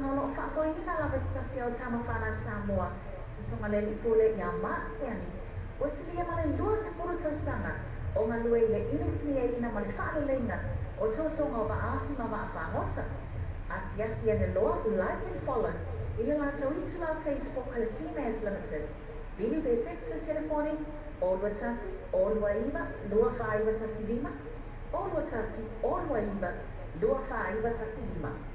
tausaga o lo o faafoeina lava e se tasi o tama fanau Samoa, Susuga i le Alii Pule ia Mark Stanley, ua silia ma le 20 tausaga o galue i le inisiniaina ma le faaleleiga o totoga o vaafi ma vaafagota. Asiasi ane loa, like and follow, i le latou itula Facebook o le TMAS Limited. Vili pe text le telefoni 0 21 029 2415, 0 21 029 2415.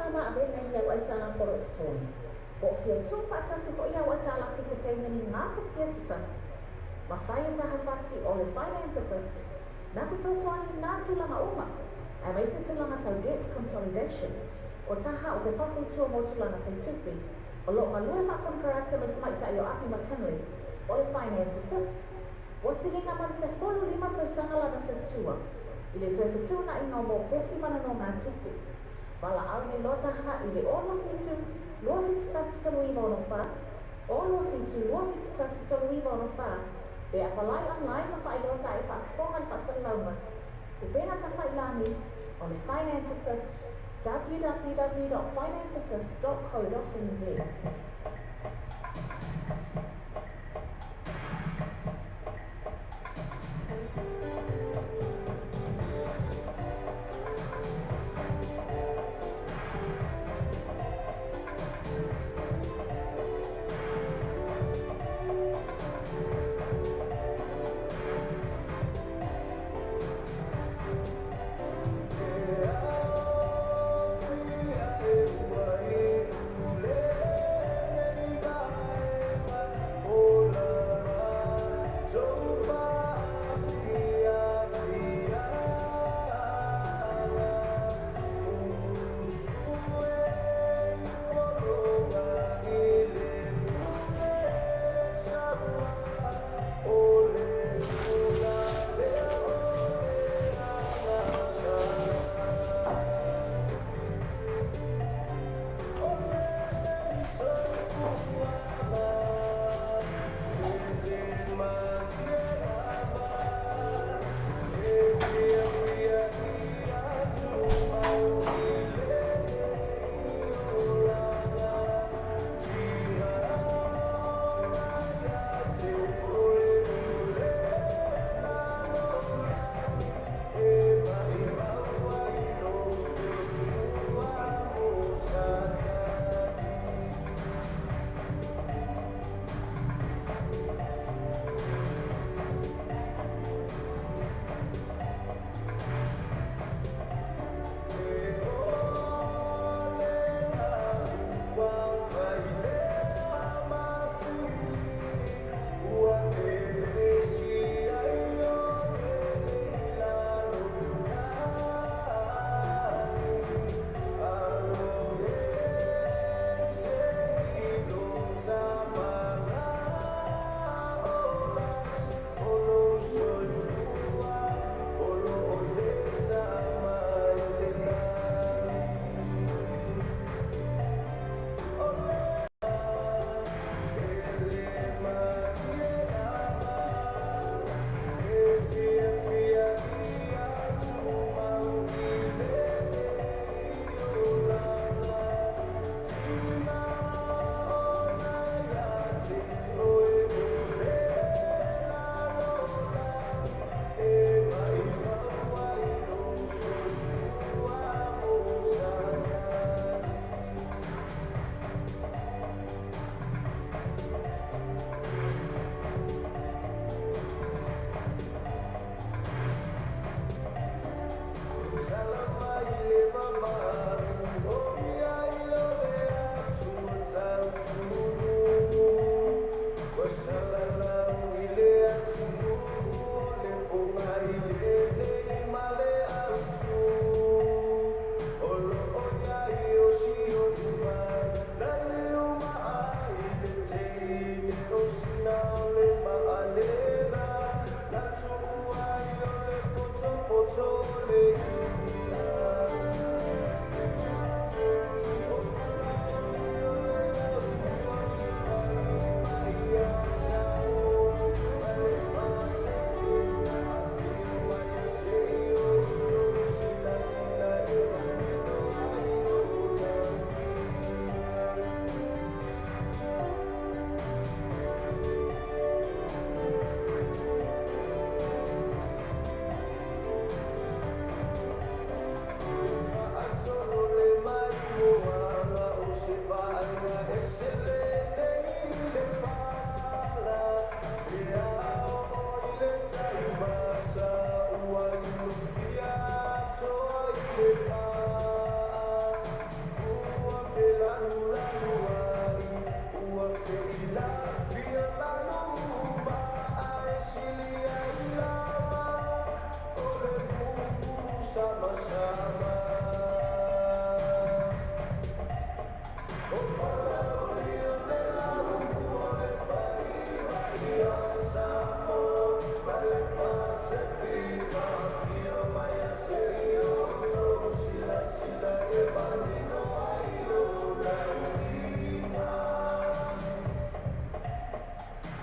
faamama-avega i au aitalafu o lo o i totonu. Po o fia tuufaatasi foi au aitalafu i se pemeni gafatia se tasi, mafai e Taha Fasi o le Finance Assist na fesoasoani i na tulaga uma, aemaise tulaga tau debt consolidation. O Taha o se faufautua mo tulaga tau tupe, o lo o galue faakonekarate ma le tamaitai o Api McKinley o le Finance Assist. Ua siliga ma le 15 tausaga lana tautua i le toe fetuunaiga o mokesi ma nonogatupe. Valaau nei loa Taha i le 67 271 3964, 67 271 3964, pe apalai online ma faailoa sa e faafofoga i le faasalalauga Upega Tafailagi o le Finance Assist, www.financeassist.co.nz.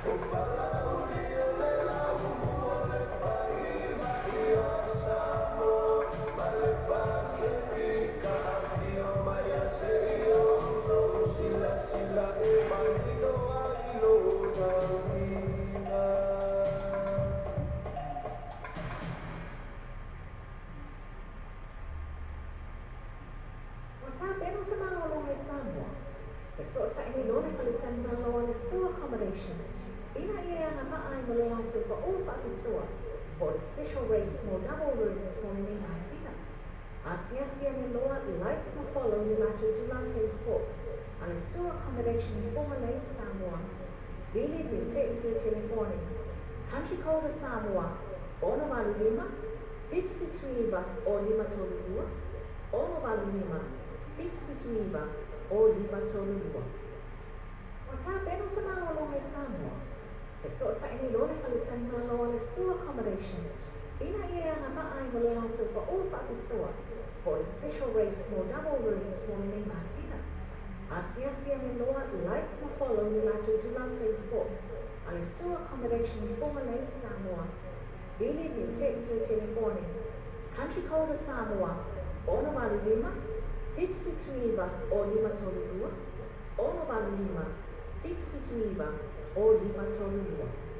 O Palauli o le laumu o le faiva i o Samoa ma le Pasefika afio mai a se i o sou silasila e manino ai lona uiga. Ua tapena se malologa i Samoa, fesootai nei loa le faletalimalo a le Sue Accommodation ina ia e agavaa ai ma le latou pau faapitoa po o le special rate mo double rooms mo lenei masina. Asiasi ane loa, like ma follow le latou itulā Facebook a le Sue Accommodation i Fugalei, Samoa. Vili pe text i le telefoni Country code a Samoa, 685 779 0532, 685 779 0532. Ua tapena se malologa i Samoa, fesootai nei loa le faletalimalo a le Sue Accommodation ina ia e agavaa ai ma le latou pau faapitoa po o le special rate mo double rooms mo lenei masina. Asiasi ane loa, like ma follow le latou itulā Facebook a le Sue Accommodation i Fugalei, Samoa. Vili pe text i le telefoni Country code a Samoa, 685 779 0532, 685 779 0532.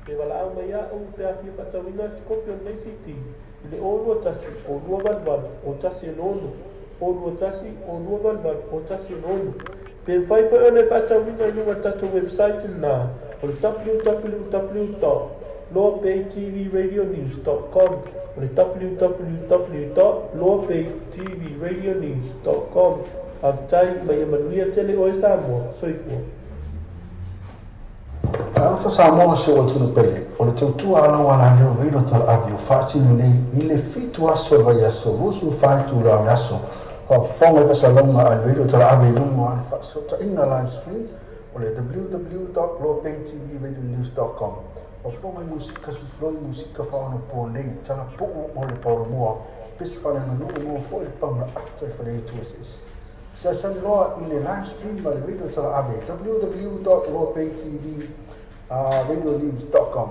E valaau mai a'u pe a fia fa'atauina se kopi o lenei CD i le 0 2 1 0 2 8 8 0 1 6 0 2 1 0 2 8 8 0 1 6. Pe mafai foi ona e fa'atauina i luga o le tatou website lenā o le www.loabaytvradionews.com, o le www.loabaytvradionews.com. Faafetai ma ia manuia tele oe Samoa. Soifua. Talofa Samoa si ou atunuu pele, o le tautua alaualaleo Vilo Talaave o faatino nei i le 7 aso o le vaiaso 24 itula o le aso. Faafofoga i fasalauga a le Vilo Talaave i luga o le faasootaiga live stream o le www.lobaytvradionews.com. Faafofoga i musika suifiloi musika faaonapo nei talapuu o le paolomoa pesi faaleaganuu maua foi le paga ata i faleaitu eseese. Fesoasoani loa i le live stream a le Radio Talaave www.loabaytvradionews.com.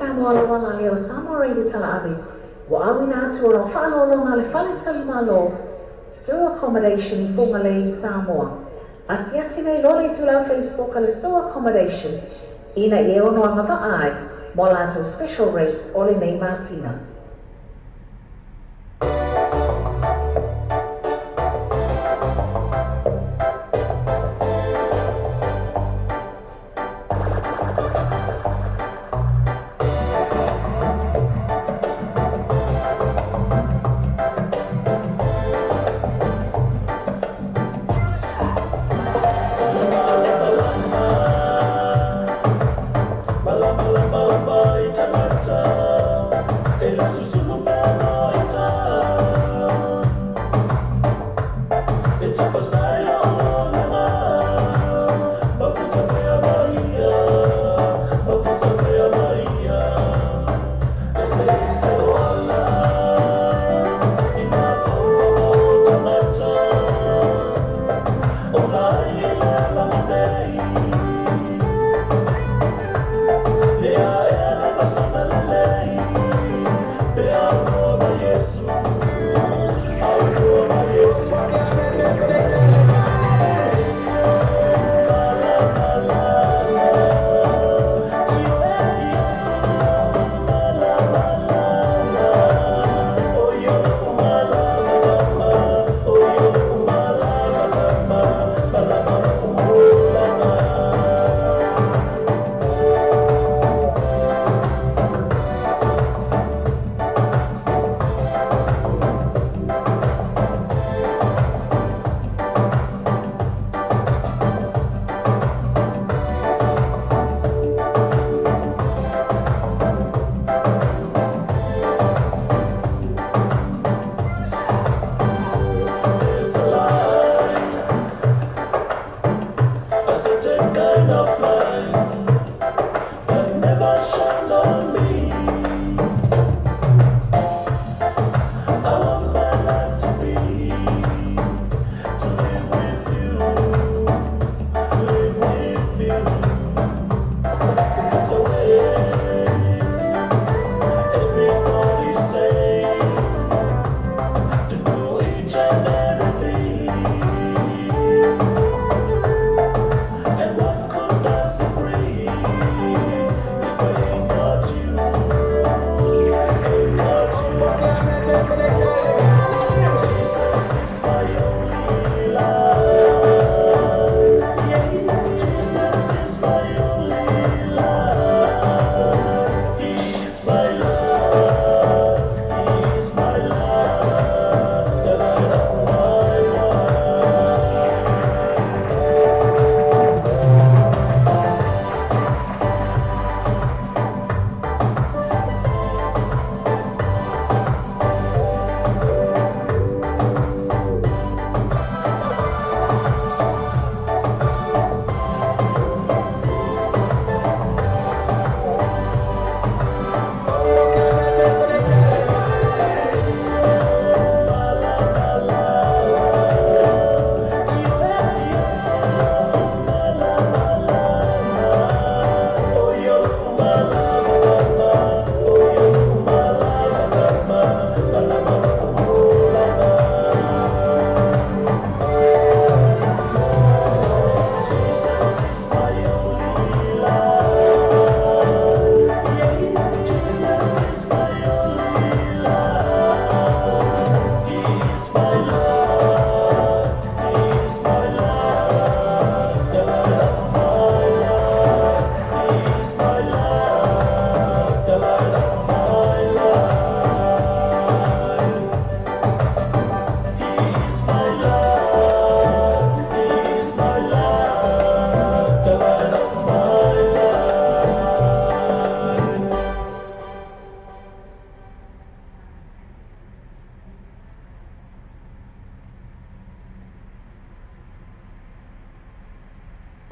Samoa lauala lea o Samoa Radio Talaave, ua auina atu o lau faaaloaloga a le Fale Talimalo, Sue Accommodation i Fugalei i Samoa. Asiasi nei loa le itulau Facebook a le Sue Accommodation ina ia e ono agavaa ai mo a latou special rates o lenei masina.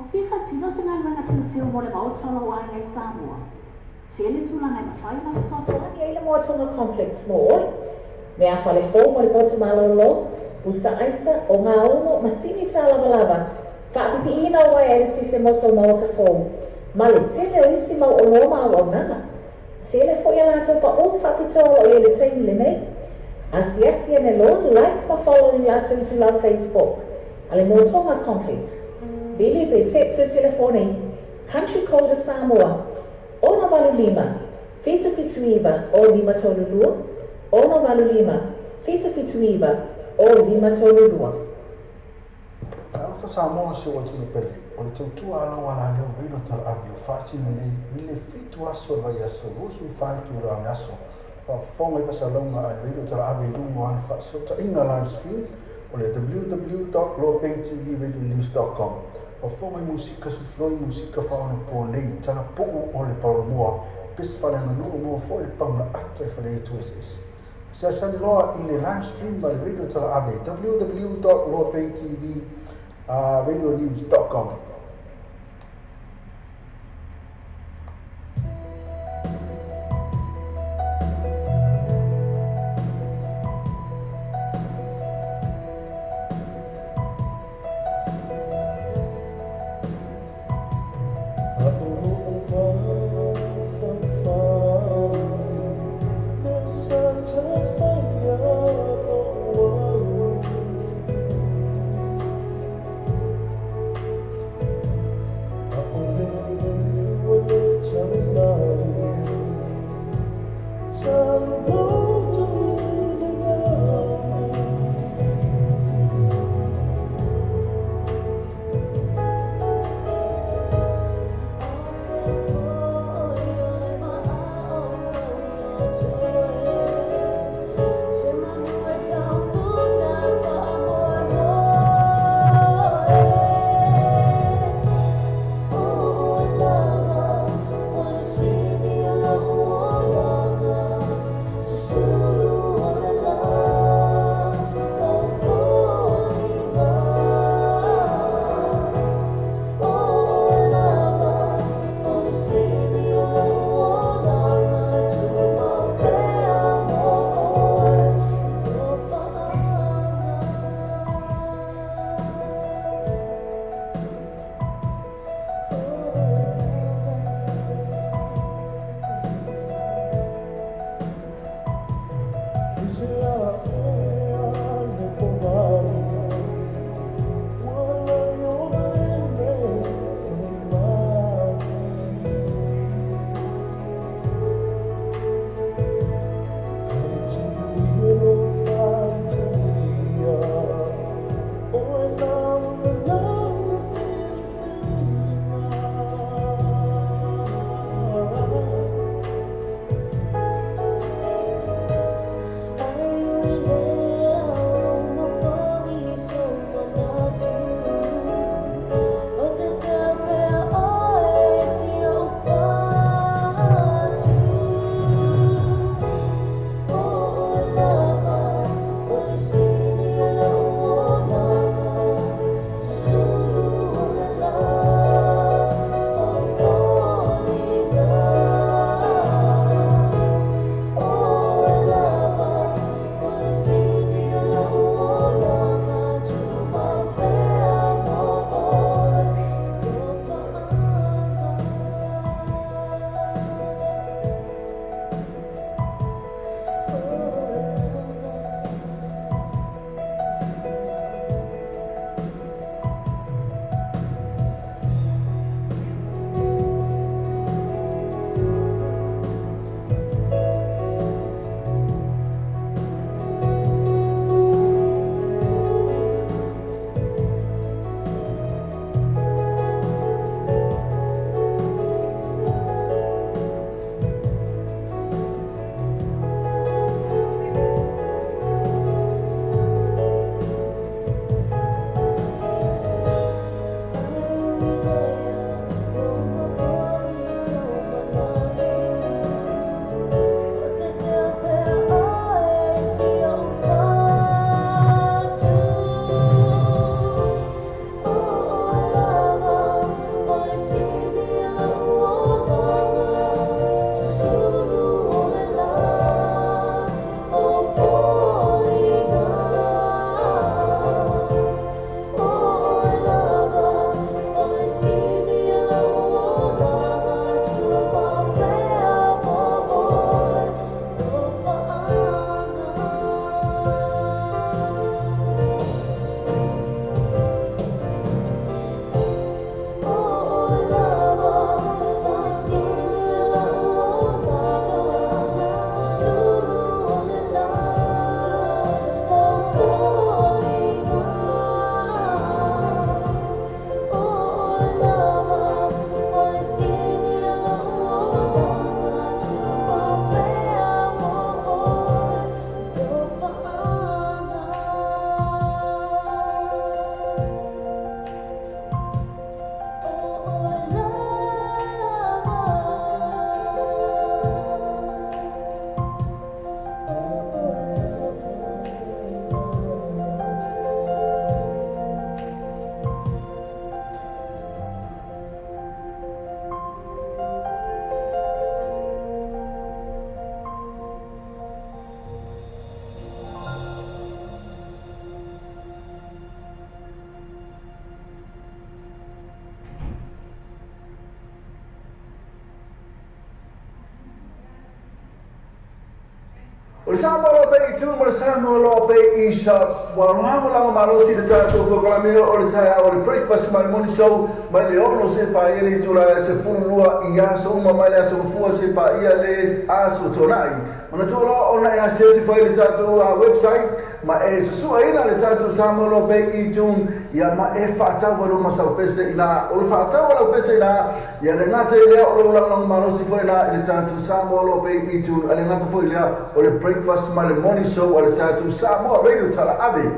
O fia faatino se galuega teuteu mo le Maota o lou aiga i Samoa? Tele tulaga e mafai ona fesoasoani ai le Moatonga Complex mo oe. Meafale fou mo le potu malolo, pusa aisa, ogaumu, masini tālavalava, faapipiina o uaea eletise mo sou maota fou, ma le tele o isi mau oloa ma auaunaga. Tele foʻi a latou paʻū faapitoa o loo i ai le taimi lenei. Asiasi ane loa, like ma follow i le latou itulau Facebook a le Motoga Complex. Vili pe text le telefoni Country Code a Samoa, 685 779 0532, 685 779 0532. Talofa Samoa si ou atunuu pele, o le tautua a lau alaleo Vilo Talaave o faatino nei i le 7 aso o le vaiaso 24 itula o le aso. Faafofoga i fasalauga a le Vilo Talaave i luga o ana faasootaiga live stream o le www.loapaytvradionews.com. Faafofoga i musika sufuloi musika faaonaponei talapuu o le palolomoa pesi faaleaganuu maua foi le pagaata i faleaitu eseese. Asiasi loa i le live stream a le Radio Talaave www.loapaytvradionews.com. O le Samoa Loa Pea i tu ma le Samoa Loa Pea i sa ua lagolago malosi le tatou polokalame o le taeao o le breakfast ma le morning show mai le 6 seia paia le itula e 12 i aso uma mai le aso Gafua seia paia le aso Toonai. Manatua loa ona e asiasi foi i le tatou website ma e susuaina le tatou Samoa Loa Pea i June ia ma e faatau ai lou masau pese ina o le faatau a lau pese ina ia le gata i lea o lou lagolago malosi foi ina i le tatou Samoa Loa Pea i June a le gata foi lea o le breakfast ma le morning show a le tatou Samoa Radio Talaave.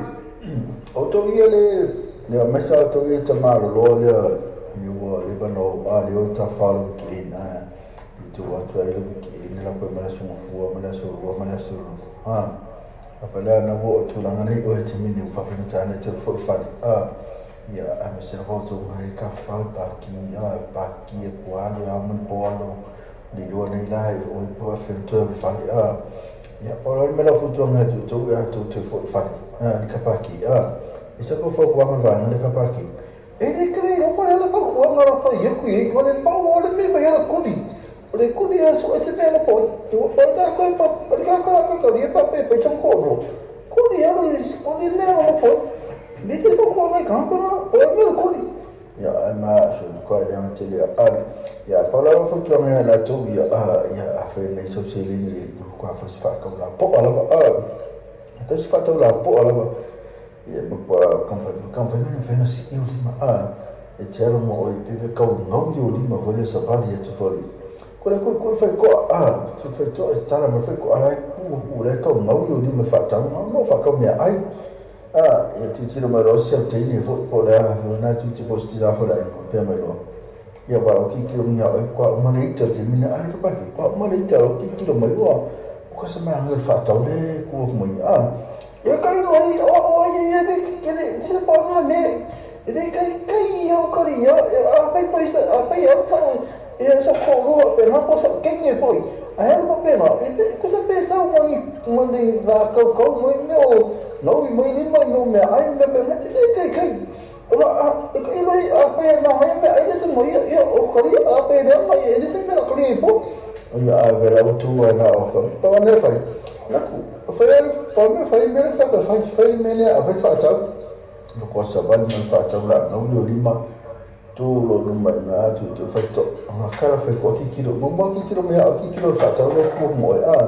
O tou ia le lea mai sa tou ia tamaloloa lea ni ua leva na ou a leo ta falo ki ina i tu atu ai le wiki ina la koe ma le aso gafua ma le aso lua ma le aso lua a a fa lea na ua o tulaga nei oe te mini ua faafigata ana te foi fale a ia a me se lava o tou ngai ka fale paki a paki e pualo a mo po alo ni lua nei la i o po a fentoe le fale a ia o le mea la futuanga tu tou ia tou te foi fale a ni ka paki a i sa ko fo kuanga vanga le ka paki e le kre o pa la pa kuanga la pa ia ku i o le pa o le me ma ia la kuli o le kuli a so e te mea la po i o pa da ko pa pa ka ka ka ka ni pa pe pe chong ko ro kuli a le kuli mea o po ni te po kuanga ka pa o le mea kuli ia ai ma so ko ai ang te le a ia pa la fo tu nga la tu ia a ia a fe nei so se le ni ko a fa fa ka la po ala a ta se fa ta la po ala ia ma ko ka fa ka fa ni fa na si i lima a e te alo mo i pe ka ngau i lima fo le sa pa ia tu fo ko le ko fa ko a tu fa to e tala ma fa ko ala ku ku le ka ngau i lima fa ta mo fa ka me ai a ia titilo mai loa si au teine foʻi po o le a lena tuiti po o se tinā foi laʻi faapea mai loa ia ua o kikilo mai oe kua uma le ita o te mina a le kapaki kua uma le ita o kikilo mai ua o ka sa mai le faatau le kua mai a ia kai no ai o o ai ia le le se pa ma me le kai kai au kari ia a pai pai a pai au ka ia sa ko ro pe na po sa kenge foi a hele pa pena e te ko sa pe sa mai mai da kau kau mai me o no mai ni mai no me ai me pe na te kai kai a e kai lai a pe na mai me ai le se mai ia o kari a pe de mai e le se me kari po ia a ve la tu na o ko pa me fai la ku fai pa me fai me fa ka fai fai me le a fai fa ta no ko sa ba me fa ta la no yo lima tu lo luma ina tu tu fai to nga kala fai ko ki kilo mo mo ki kilo me a ki kilo fa ta le ku mo a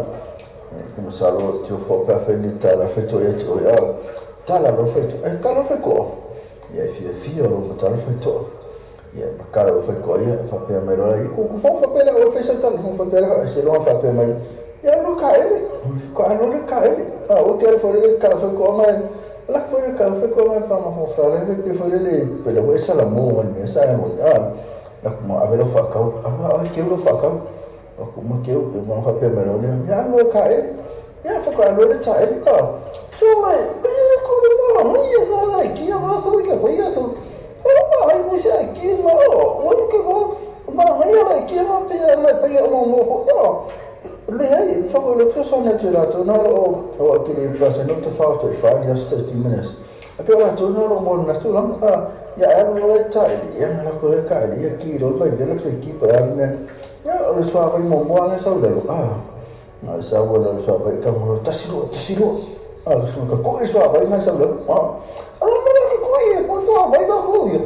como salo tio fo pa fai ni tala fai to e to a tala lo fai to e kala fai ko ia fia fia lo ma tala fai to ia ma kala lo fai ko ia fa pe mai lo i ku ku fo fa pe la o fai sa tala fo fa pe la se lo fa pe mai ia lo ka ele ko a lo ka ele a o ke fo le kala fai ko mai la fo le kala fai ko mai fa ma fo fa le pe fo le pe le sa la mo me sa mo a la ku ma ave lo fa ka a ke lo fa ka o ku ma ke o ma fa pe mai lo le ia lo ka ele ia fa ka lo le ta ele ka to mai pe ko le mo ia sa la ki ia ma sa le ka ia sa o ma ai mo sa ki no o ke ko ma ai la ki ma pe la pe mo mo ko le ai fa ko le so na te la to na o o ki le pa se no te fa te fa ia 30 minutes a pe la to na ro mo na tu la a ia a lo le ta ia na ko le ka ia ki lo fa le fe ki pa me ia o le soa mo mo ala sa le a na sa wo la soa vai ka mo tasilo tasilo a ka ko le soa vai na sa le a a mo la ko ia ko soa vai da ko ia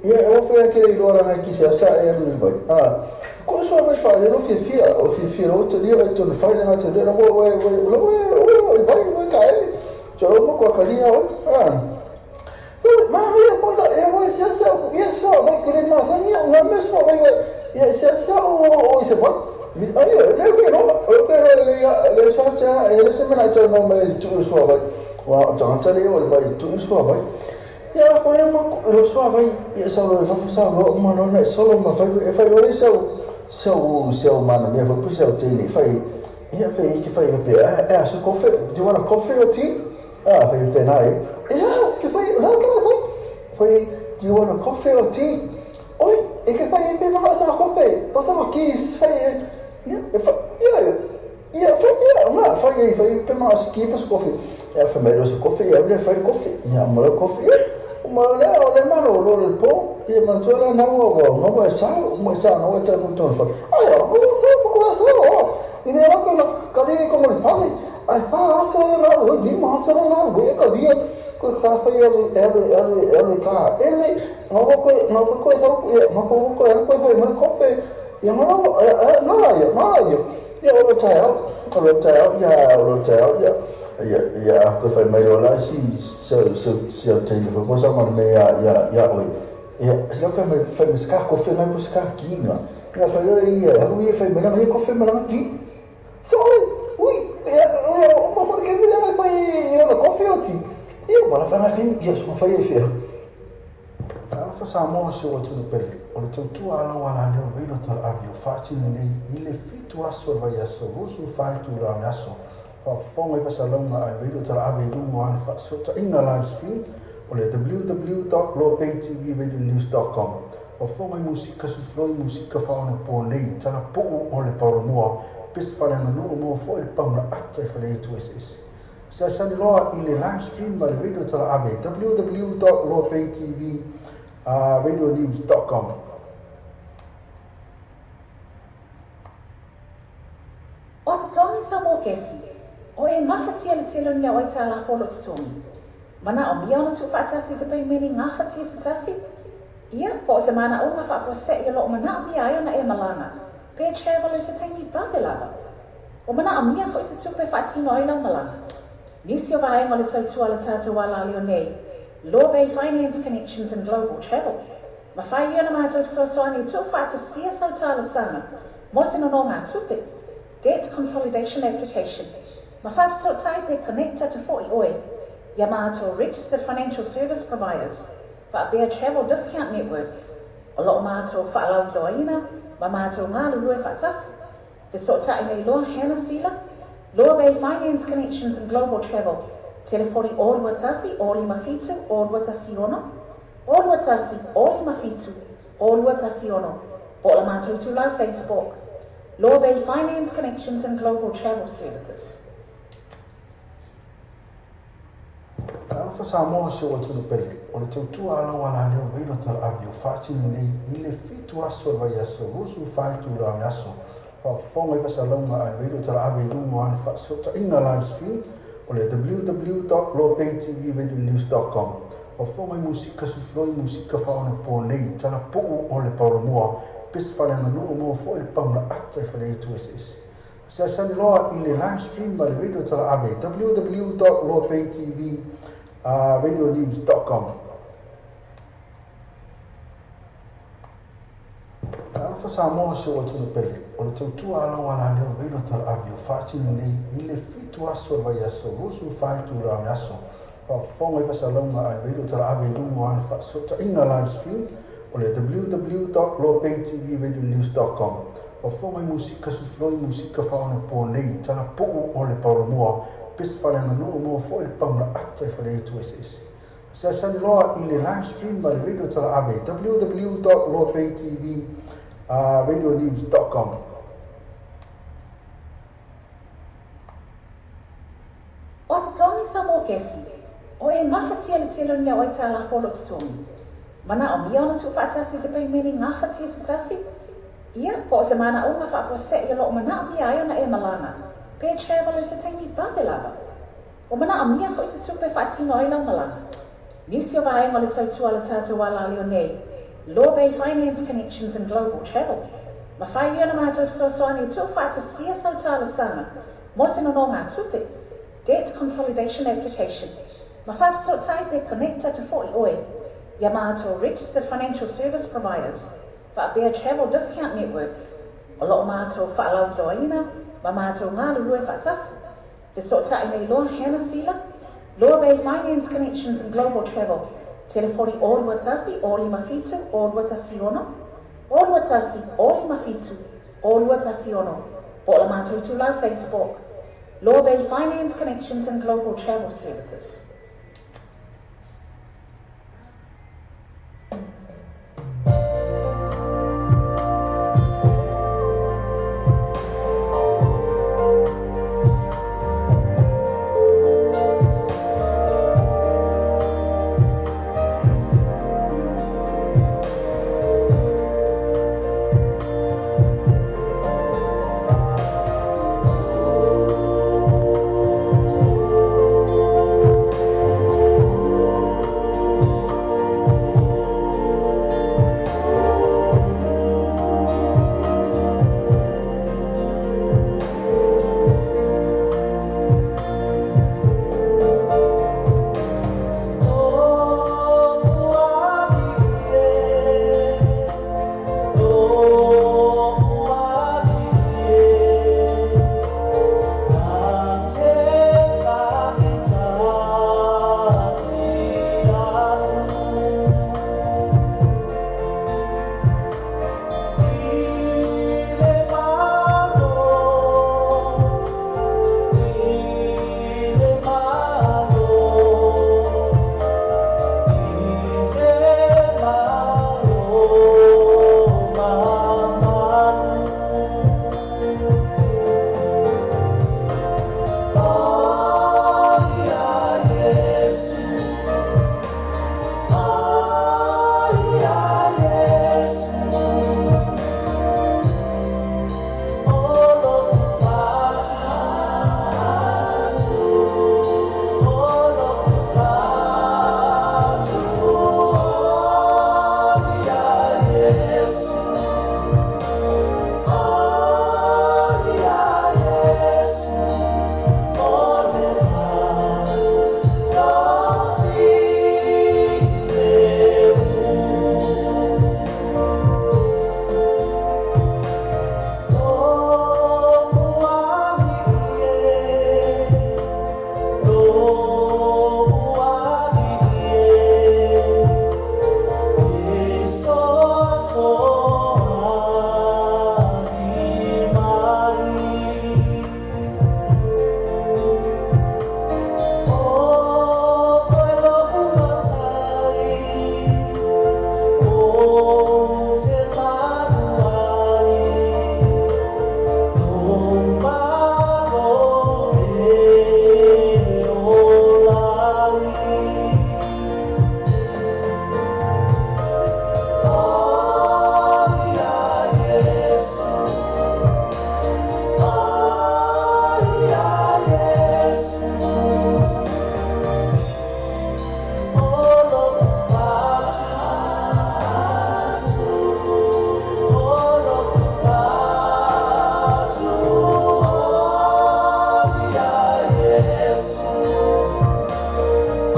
ia o fe ke le lo la ki sa sa e mi vai a ko soa vai fa le lo fia fia o fia fia o te le to le fa le na te le o o o vai vai ka e cho mo ko ka lia o a so ma ia mo da e wo sa sa ia soa vai ke le ma sa ni o me soa vai ia sa sa o se vai ai le ke no o ke le le sa sa le se me na te no me tu soa vai wa ta le o vai tu soa vai ia ko le ma lo soa vai ia sa lo fa sa lo ma no ne solo ma fai e fai o sa sa sa ma na me fa ku sa te ni fai ia fai ki fai pe a so coffee do you want a coffee or tea a fai pe na e ia ke fai la ka fai fai do you want a coffee or tea oi e ke fai pe ma sa coffee o sa ki fai ia fa ia ia fai ia ma fai fai pe ma ski pas coffee ia fa me lo coffee ia le fai coffee ia ma lo coffee o ma le o le ma lo lo po ia ma so la na o no mo sa mo sa no ta mo to fa ai o sa ko sa o i le ko ka le ko mo le pa Ai fa aso e la oi lima aso e la oi e ka via ko ka fa ia alu alu alu ka ele nga ko nga ko ko nga ko ko ko ko mai kope ia nga nga ia nga ia ia o lo taeao o lo taeao ia o lo taeao ia ia ia ko fai mai o la si so so si o te fo ko sa me ia ia ia oi ia si lo ka me fai me ska ko fe mai ko ska kinga ia fai ia ia ia fai mai ia ko fe mai ki so ui ia ia o mo ke me la fai ia la kope o ti ia wala fa na ia so fai e fia. Talofa Samoa si o atunuu pele, o le tautua alo ala leo reilo talaave o faatino nei i le 7 aso o le vaiaso 24 itula o le aso. Faafofoga i fasalauga a le reilo talaave i luga o ana faasootaiga live stream o le www.lopaytvradionews.com. Faafofoga i musika sufuloi musika faaonapo nei talapuu o le paolomoa pese faaleaganuu mo foi le paga ata i faleaitu eseese. Seasani loa i le live stream ma le radio talaave www.loapaytvradionews.com. O totogi sa mō kesi, o e mafatia le tele o ni au aitalafu o loo totogi. Manaomia ona tuufaatasi i se paimene gafatia se tasi, ia, po o se manaoga faafuasei o loo manaomia ai ona e malaga, pe travel i se taimi vave lava. Ua manaomia foi se tupe e faatino ai lau malaga. Nisi o vaega o le tautua a le tatou alaleo nei, Law Bay Finance Connections and Global Travel. Mafai ia ona matou fesoasoani e tuufaatasia sau talosaga mo se nonogatupe, Debt Consolidation Application, ma faafesootai pe connect atu foi oe ia matou Registered Financial Service Providers faapea Travel Discount Networks o loo matou faalauiloaina ma matou galulue faatasi. Fesootai nei loa Hannah Sila, Law Bay Finance Connections and Global Travel, telefoni 021 057 0216, 021 057 0216, po o le matou itulau Facebook, Law Bay Finance Connections and Global Travel Services. Talofa Samoa si ou atunuu pele, o le tautua alo ala leo reilo talaave o faatino nei i le 7 aso o le vaiaso 24 itula o le aso. Faafofoga i fasalauga a le reilo talaave i luga o ana faasootaiga live stream o le www.lopaytvradionews.com. Faafofoga i musika sufuloi musika faaonapo nei talapuu o le paolomoa pese faaleaganuu mo foi le paga ata i faleaitu eseese. Seasani loa i le live stream ma le radio talaave www.loapaytvradionews.com. Talofa Samoa si ou atunuu pele, o le tautua alo ala leo reilo talaave o faatino nei i le 7 aso o le vaiaso 24 itula o le aso. Faafofoga i fasalauga a le radio talaave i luga o ana faasootaiga live stream o le www.lopaytvradionews.com. Faafofoga i musika sufuloi musika faaonapo nei talapuu o le paolomoa pese faaleaganuu mo foi le paga ata i faleaitu eseese. Seasani loa i le live stream ma le radio talaave www.loapaytvradionews.com. O totogi sa mō kesi, o e mafatia le tele o ni au aitalafu o loo totogi. Manaomia ona tuufaatasi i se paimene gafatia se tasi, ia, po o se manaoga faafuasei o loo manaomia ai ona e malaga, pe travel i se taimi vave lava. Ua manaomia foi se tupe e faatino ai lau malaga. Nisi o vaega o le tautua a le tatou alaleo nei, Law Bay Finance Connections and Global Travel. Mafai ia ona matou fesoasoani e tuufaatasia sau talosaga mo se nonogatupe, Debt Consolidation Application, ma faafesootai pe connect atu foi oe ia matou Registered Financial Service Providers faapea Travel Discount Networks o loo matou faalauiloaina ma matou galulue faatasi. Fesootai nei loa Hannah Sila, Law Bay Finance Connections and Global Travel, telefoni 021 057 0216, 021 057 0216, po o le matou itulau Facebook, Law Bay Finance Connections and Global Travel Services.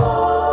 Oh,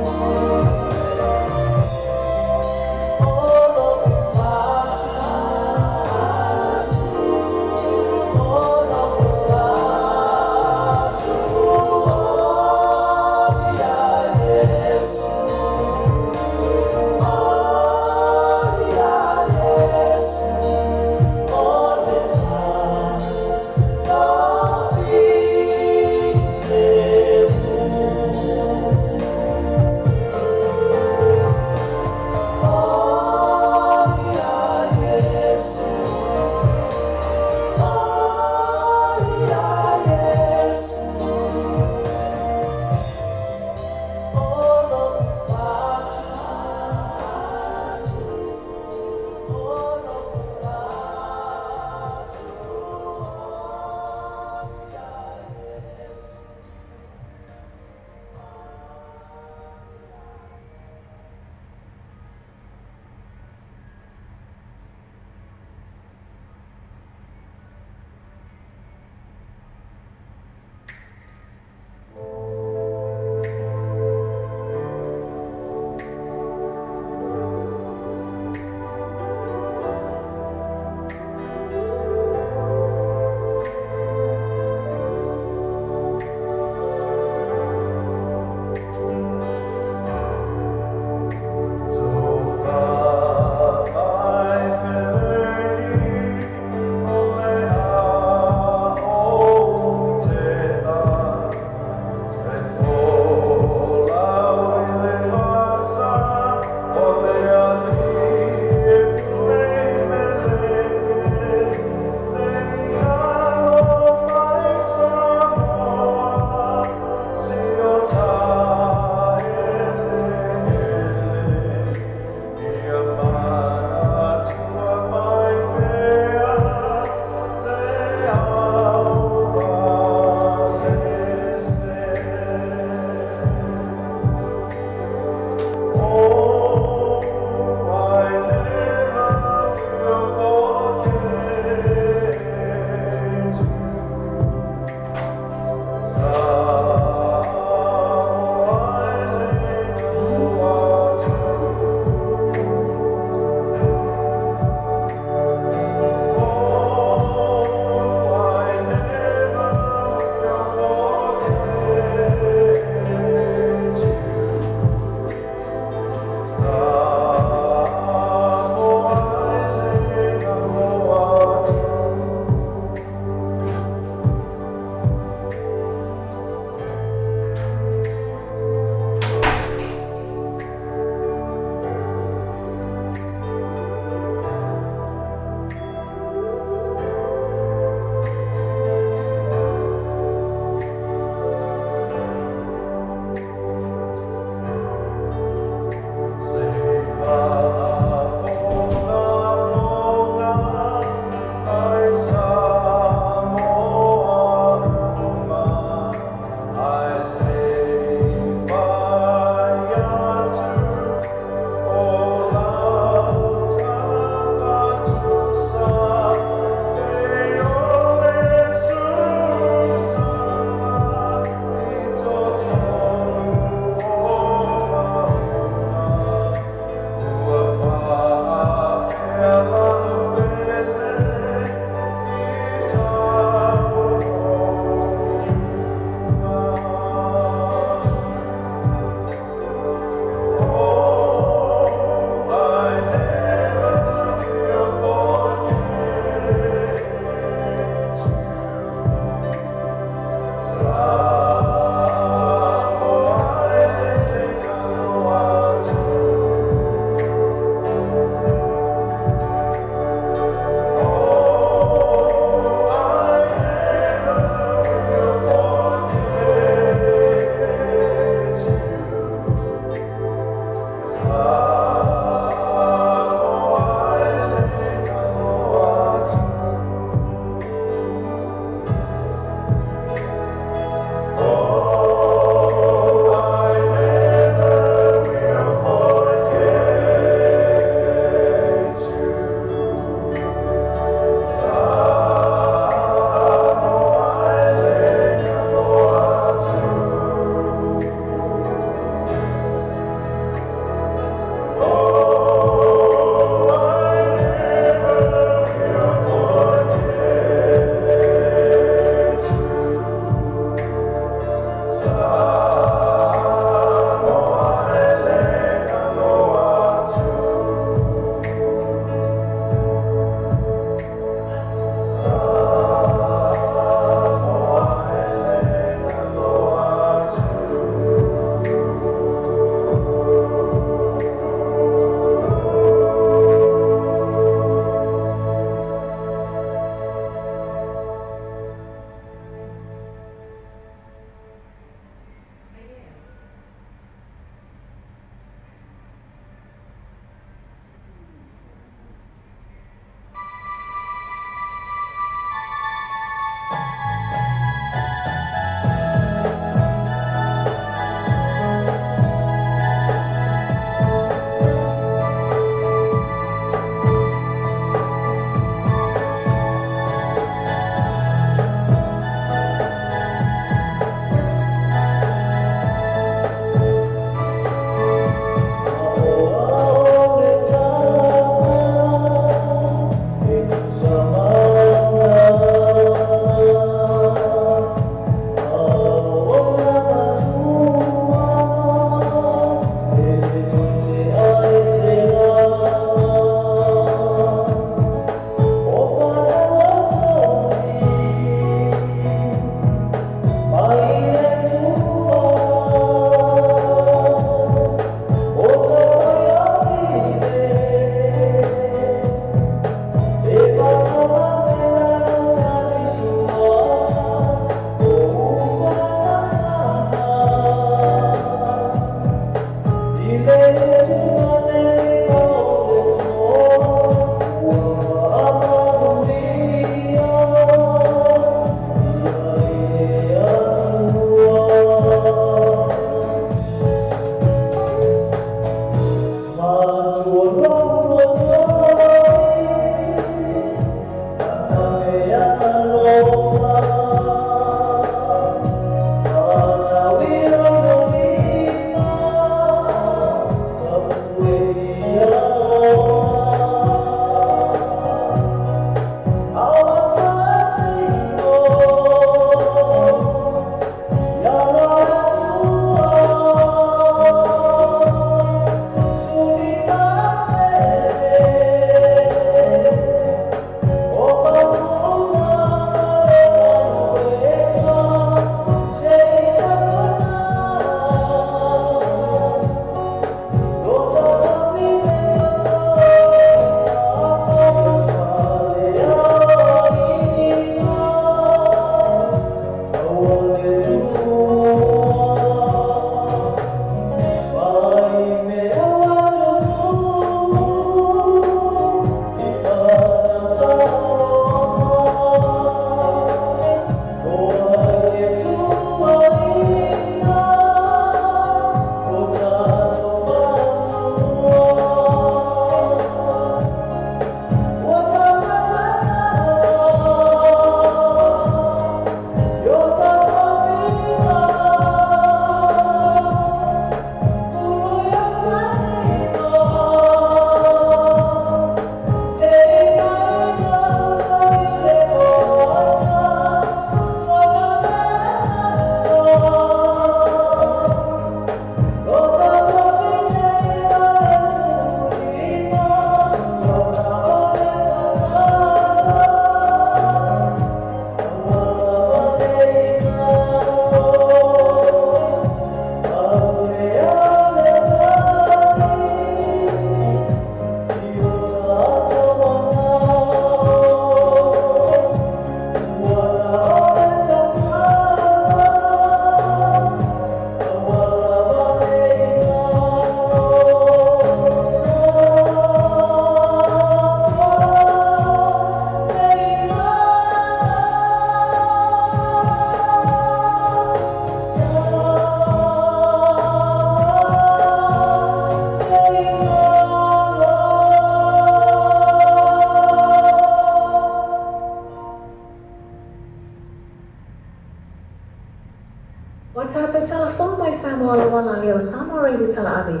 Ua tatou talafou mai Samoa lauala lea o Samoa Radio Talaave,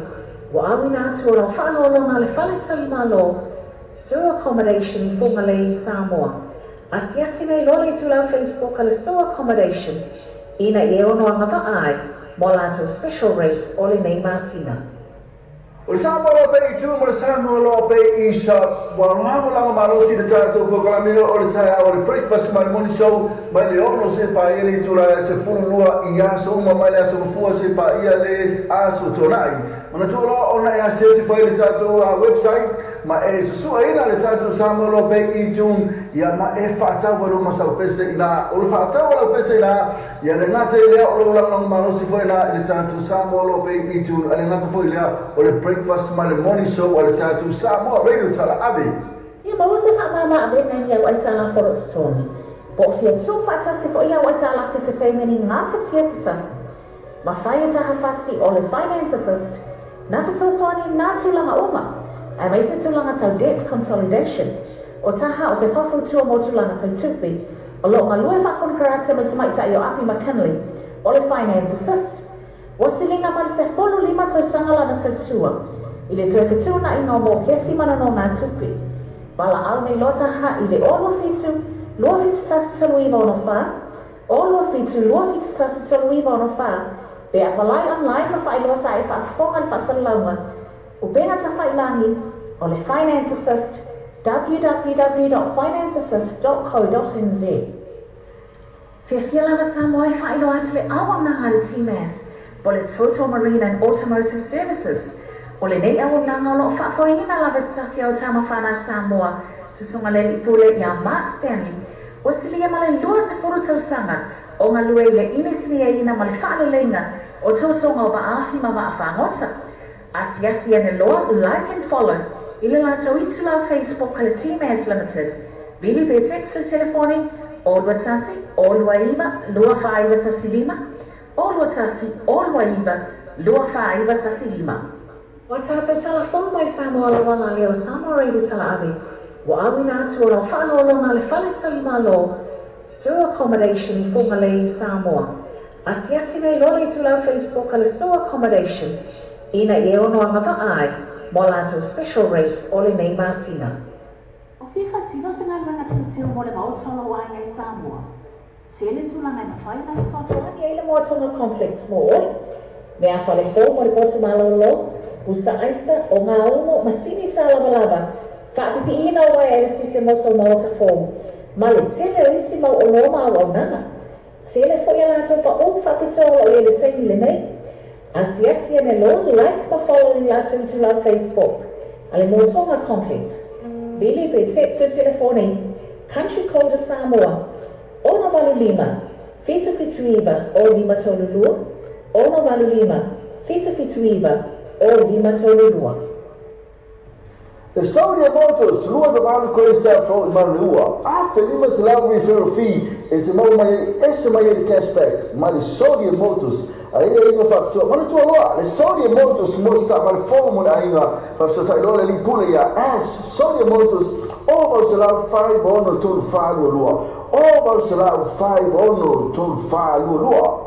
ua auina atu o lau faaaloaloga le Fale Talimalo, Sue Accommodation i Fugalei, Samoa. Asiasi nei loa le itulau Facebook a le Sue Accommodation ina ia e ono agavaa ai mo a latou special rates o lenei masina. O le Samoa Law Bay i tua ma le Samoa Law Bay i sa ua lagolago malosi le tatou polokalame o le taeao o le Breakfast ma le Morning Show mai le 6 seia paia le itula e 12 i aso uma mai le aso Gafua seia paia le aso Toonai. Manatua loa ona e asiasi foi i le tatou website ma e susuaina le tatou Samoa Law Bay i June ia ma e faatau ai lou masau pese ina o le faatau a lau pese ina ia le gata i lea o lou lagolago malosi foi ina i le tatou Samoa Law Bay i June a le gata foi lea o le breakfast ma le morning show a le tatou Samoa Radio Talaave. Ia maua se faamama avega i au aitalafu o lo o totogi, po o fia tuu faatasi foi au aitalafu i se pemeni gafatia se tasi. Mafai e taha fasi o le Finance Assist na fesoasoani i nā tulaga uma, aemaise tulaga tau debt consolidation, o taha o se faufautua mo tulaga tau tupe, o lo o galue faakonekarate ma le tamaitai o Api McKinley o le Finance Assist. Ua siliga ma le 15 tausaga lana tautua i le toe fetuunaiga o mokesi ma nonogatupe. Valaau nei loa taha i le 67 271 3964, 67 271 3964, pe apalai online ma faailoa sa e faafofoga le faasalalauga upega tafailagi o le Finance Assist www.financeassist.co.nz. Fiafia lava Samoa e faailoa atu le auaunaga a le TMAS po o le Total Marine and Automotive Services. O lenei auaunaga o lo o faafoeina lava e se tasi o tama fanau Samoa, Susuga le Alii Pule ia Mark Stanley, ua silia ma le 20 tausaga o galue i le inisiniaina ma le faaleleiga o totoga o vaafi ma vaafagota. Asiasi ane loa like and follow i le latou itulau Facebook a le TMAS Limited. Vili pe text le telefoni 021 029 2415 021 029 2415. Ua tatou talafou mai Samoa lauala lea o Samoa Radio Talaave, ua auina atu o lau faaaloaloga le Fale Talimalo, Sue Accommodation i Fugalei, Samoa. Asiasi nei loa le itulau Facebook a le Sue Accommodation ina ia e ono agavaa ai mo a latou special rates o lenei masina. O fia faatino se galuega teuteu mo le maota o lou aiga i Samoa? Tele tulaga e mafai ona fesoasoani ai le Moa Tonga Complex mo oe. Mea fale fou mo le potu malōlō, pusa aisa, o ngā umu, masini tālavalava, faapipiina o uaea eletise mo sou maota fou, ma le tele o isi mau oloa ma auaunaga. Tele foi a latou paʻū faapitoa o lo o i ai le taimi lenei. Asiasi ane loa, like ma follow i latou itulau Facebook a le Moa Tonga Complex. Vili pe text le telefoni Country Code a Samoa, 685 779 0532, 685 779 0532. The Story of Motors, 28 Questa Fro i Manureua, $1,500 referral fee e te maua mai ai ese mai ai le cashback mai le Sodium Motors a i ai aiga faapitoa. Manatua loa, le Sodium Motors mo se taavale fou mo le aiga, faafesootai loa le alii pule ia Ash, Sodium Motors, 0800 563 422, 0800 563 422.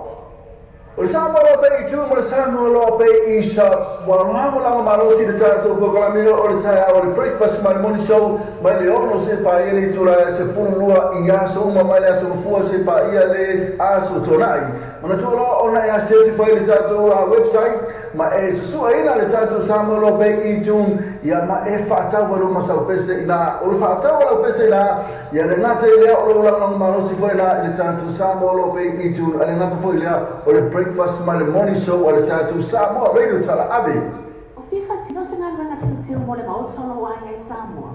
O le Samoa Law Bay i tua ma le Samoa Law Bay i sa ua lagolago malosi le tatou polokalame o le taeao o le Breakfast ma le Morning Show mai le 6 seia paia le itula e 12 i aso uma mai le aso Gafua seia paia le aso Toonai. Manatua loa ona e asiasi foi i le tatou website ma e susuaina le tatou Samoa Law Bay i June ia ma e faatau ai lou masau pese ina o le faatau a lau pese ina ia le gata i lea o lou lagolago malosi foi ina i le tatou Samoa Law Bay i June a le gata foi lea o le breakfast ma le morning show a le tatou Samoa Radio Talaave. O fia faatino se galuega teuteu mo le maota o lou aiga i Samoa?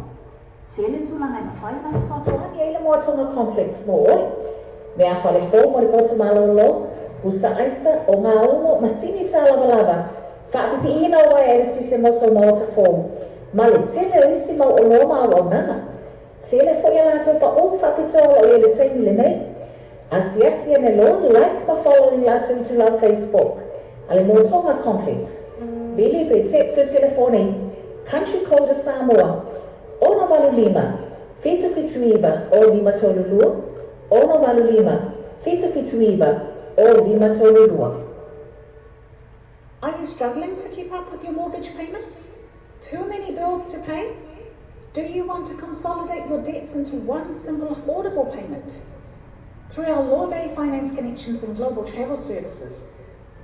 Tele tulaga e mafai ona fesoasoani ai le Moa Tonga Complex mo oe. Mea fale fou mo le potu malōlō, pusa aisa, o ngā umu, masini tālavalava, faapipiina o uaea eletise mo sou maota fou, ma le tele o isi mau oloa ma auaunaga. Tele foi a latou paʻū faapitoa o lo o i ai le taimi lenei. Asiasi ane loa, like ma follow i latou itulau Facebook a le Moa Tonga Complex. Vili pe text le telefoni, Country Code a Samoa, 685 779 0532, 685 779 0 532. Are you struggling to keep up with your mortgage payments? Too many bills to pay? Do you want to consolidate your debts into one simple affordable payment? Through our Lawbay Finance Connections and Global Travel Services,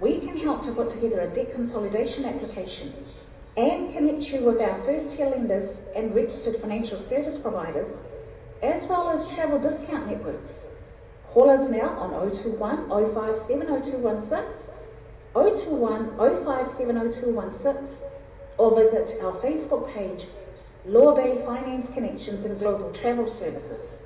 we can help to put together a debt consolidation application and connect you with our first-tier lenders and registered financial service providers, as well as travel discount networks. Call us now on 021 057 0216, 021 057 0216, or visit our Facebook page, Lawbay Finance Connections and Global Travel Services.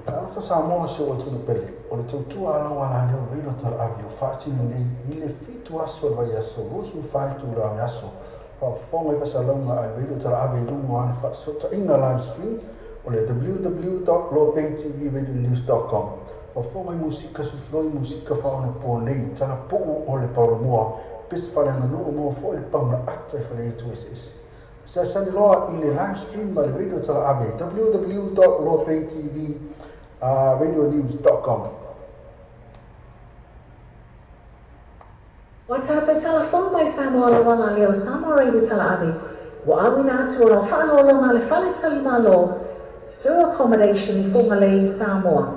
Talofa Samoa si o atunuu pele, o le tautua alaualaleo reilo talaave o faatino nei i le 7 aso o le vaiaso 24 itula o le aso. Faafofoga i faasalalauga a le reilo talaave i luga o ana faasootaiga live stream o le www.lawbaytvradionews.com. Faafofoga i musika sufuloi musika faaonaponei talapuu o le paulamoa pese faaleaganuu maua foi le pauna ata i faleaitu eseese. Fesoasoani loa i le live stream a le radio talaave www.lawbaytvradionews.com. Ua tātou tala fou mai Samoa lauala lea o Samoa Radio Talaave, ua auina atu o lau faaaloaloga a le Fale Talimalo, Sue Accommodation i Fugalei, Samoa.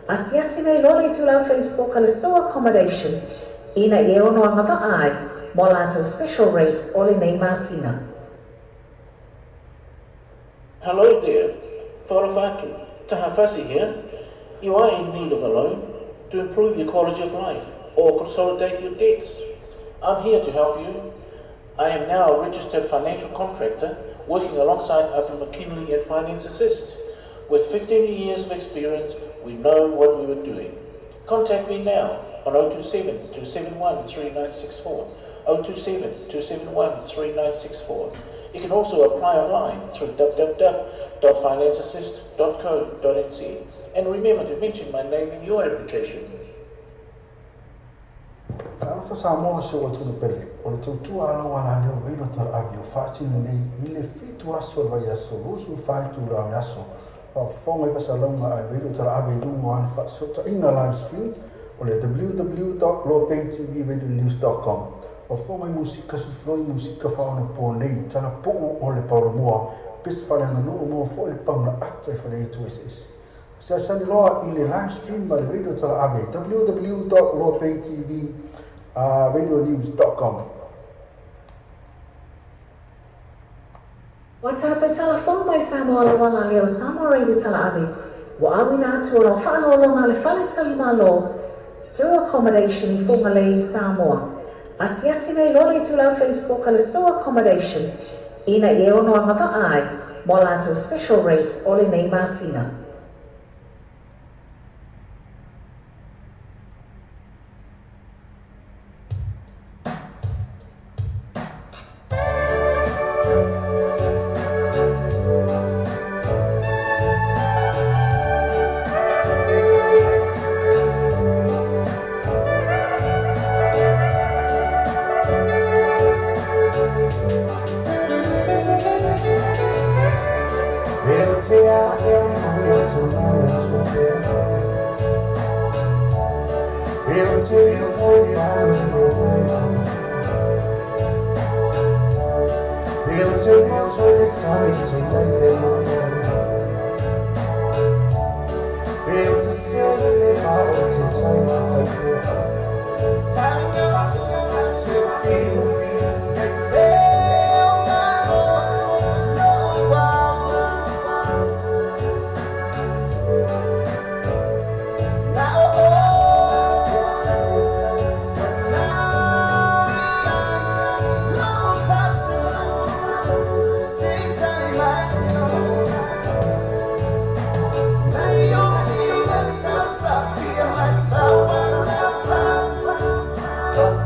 Asiasi nei loa le itulau Facebook a le Sue Accommodation ina ia ono agavaa ai mo latou special rates o lenei masina. Hello there, Fa'alofa atu, Taha Fasi here. You are in need of a loan to improve your quality of life or consolidate your debts. I'm here to help you. I am now a registered financial contractor working alongside Apu McKinley at Finance Assist. With 15 years of experience, we know what we were doing. Contact me now on 027 271 3964. 027 271 3964. You can also apply online through www.financeassist.co.nz. And remember to mention my name in your application. Talofa Samoa si o atunuu pele, o le tautua alaualaleo reilo talaave o faatino nei i le 7 aso o le vaiaso 24 itula o le aso. Faafofoga i faasalalauga a le radio talaave i luga o ana faasootaiga live stream o le www.lawbaytvradionews.com. Faafofoga i musika sufuloi musika faaonaponei talapuu o le paulamoa pese faaleaganuu maua foi le pauna ata i faleaitu eseese. Fesoasoani loa i le live stream a le radio talaave www.lawbaytvradionews.com. Ua tātou tala fou mai Samoa lauala lea o Samoa Radio Talaave, ua auina atu o lau faaaloaloga a le Fale Talimalo, Sue Accommodation i Fugalei, Samoa. Asiasi nei loa le itulau Facebook a le Sue Accommodation ina ia ono agavaa ai mo latou special rates o lenei masina.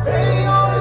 Bring on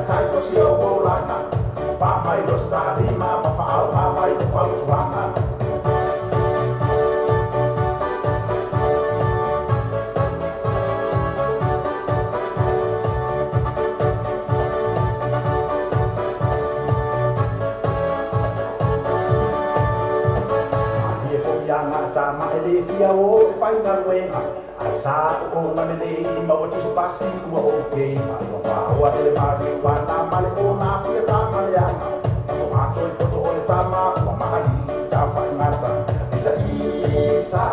Tai tifaga. Pa mai lo stalima ma fa'auga mai o fautuaga. Malie fo'i aga'a tama e lē fia o e faigaluega ae sa o'oga lelei maua tusi pasi ua okei ma ua fa'aoa le mariuana ma le ona fia tama leaga fato'a toe poto o le tama ua ma'alili tafa'igata isa isa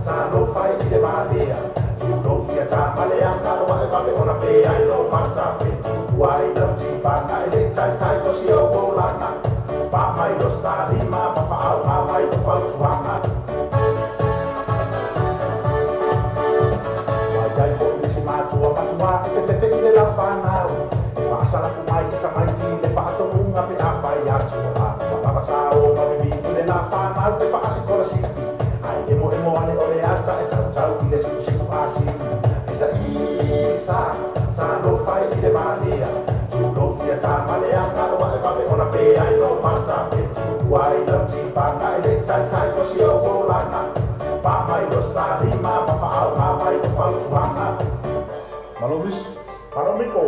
talofa i le malea tulou fia tama leaga ua e vave ona pe ai lo mata pe tu'u ai lau tifaga e le'i taitai o si ou olaga pa mai lo stalima ma fa'auga mai o fautuaga. Ua iai fo'i nisi matua matuā e fefefe'i le lafanau e fa'asalapu mai i tamaiti le fa'atonuga pe afai atu a ua lava sao ma vilimu le lafanau e fa'asikolasipi ae emoemo ane o le ata e tautau i le si'usi'u asili isa isa talofa i le malea tulou fia tama leaga ua e vave ona pe ai lo mata pe tu'u ai lau tifaga e le'i taitai o si ou olaga pa mai lo stalima ma fa'auga mai o fautuaga. Malo miso. Malo Miko.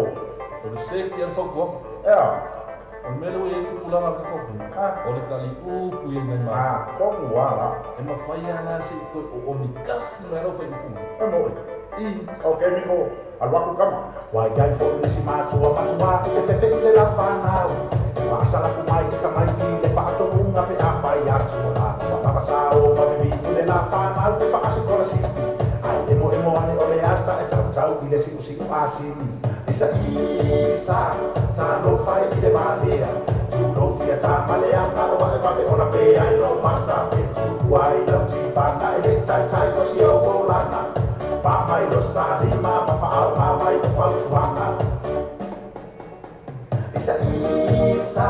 O le safety a le fautuaga. Ea. O le mea lea ua i ai tupulaga o le tatou atunuu, o le taliupu i nai A, tonu lava la. E mafai lava la se i toe oomi tasi mai lau faaiupuga. E mo'i. I. Ok Miko, alu atu tama. Ua iai fo'i nisi matua matuā e fefefe'i le lafanau e fa'asalapu mai i tamaiti le fa'atonuga pe afai atu a ua lava sao ma vilimu le lafanau e fa'asikolasipi ae emoemo ane o le ata e tautau i le si'usi'u asili isa isa talofa i le malea tulou fia tama leaga ua e vave ona pe ai lo mata pe tu'u ai lau tifaga e le'i taitai o si ou olaga pa mai lo stalima ma fa'auga mai o fautuaga. Isa isa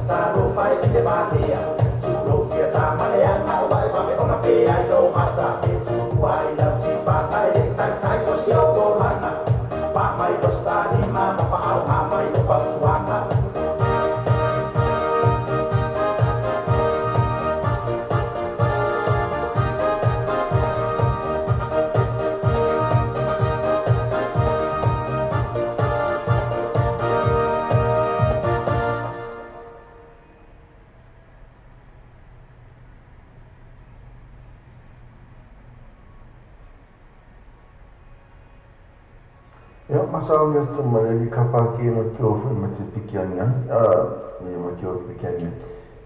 talofa i le malea tulou fia tama leaga ua e vave ona pe ai lo mata pe tu'u ai lau tifaga e le'i taitai o si ou olaga pa mai lo stalima ma fa'auga mai o fautuaga. Ia masalo mea tu ma le kapa ke ma kio foi ma te piki aniani a me ma kio piki aniani.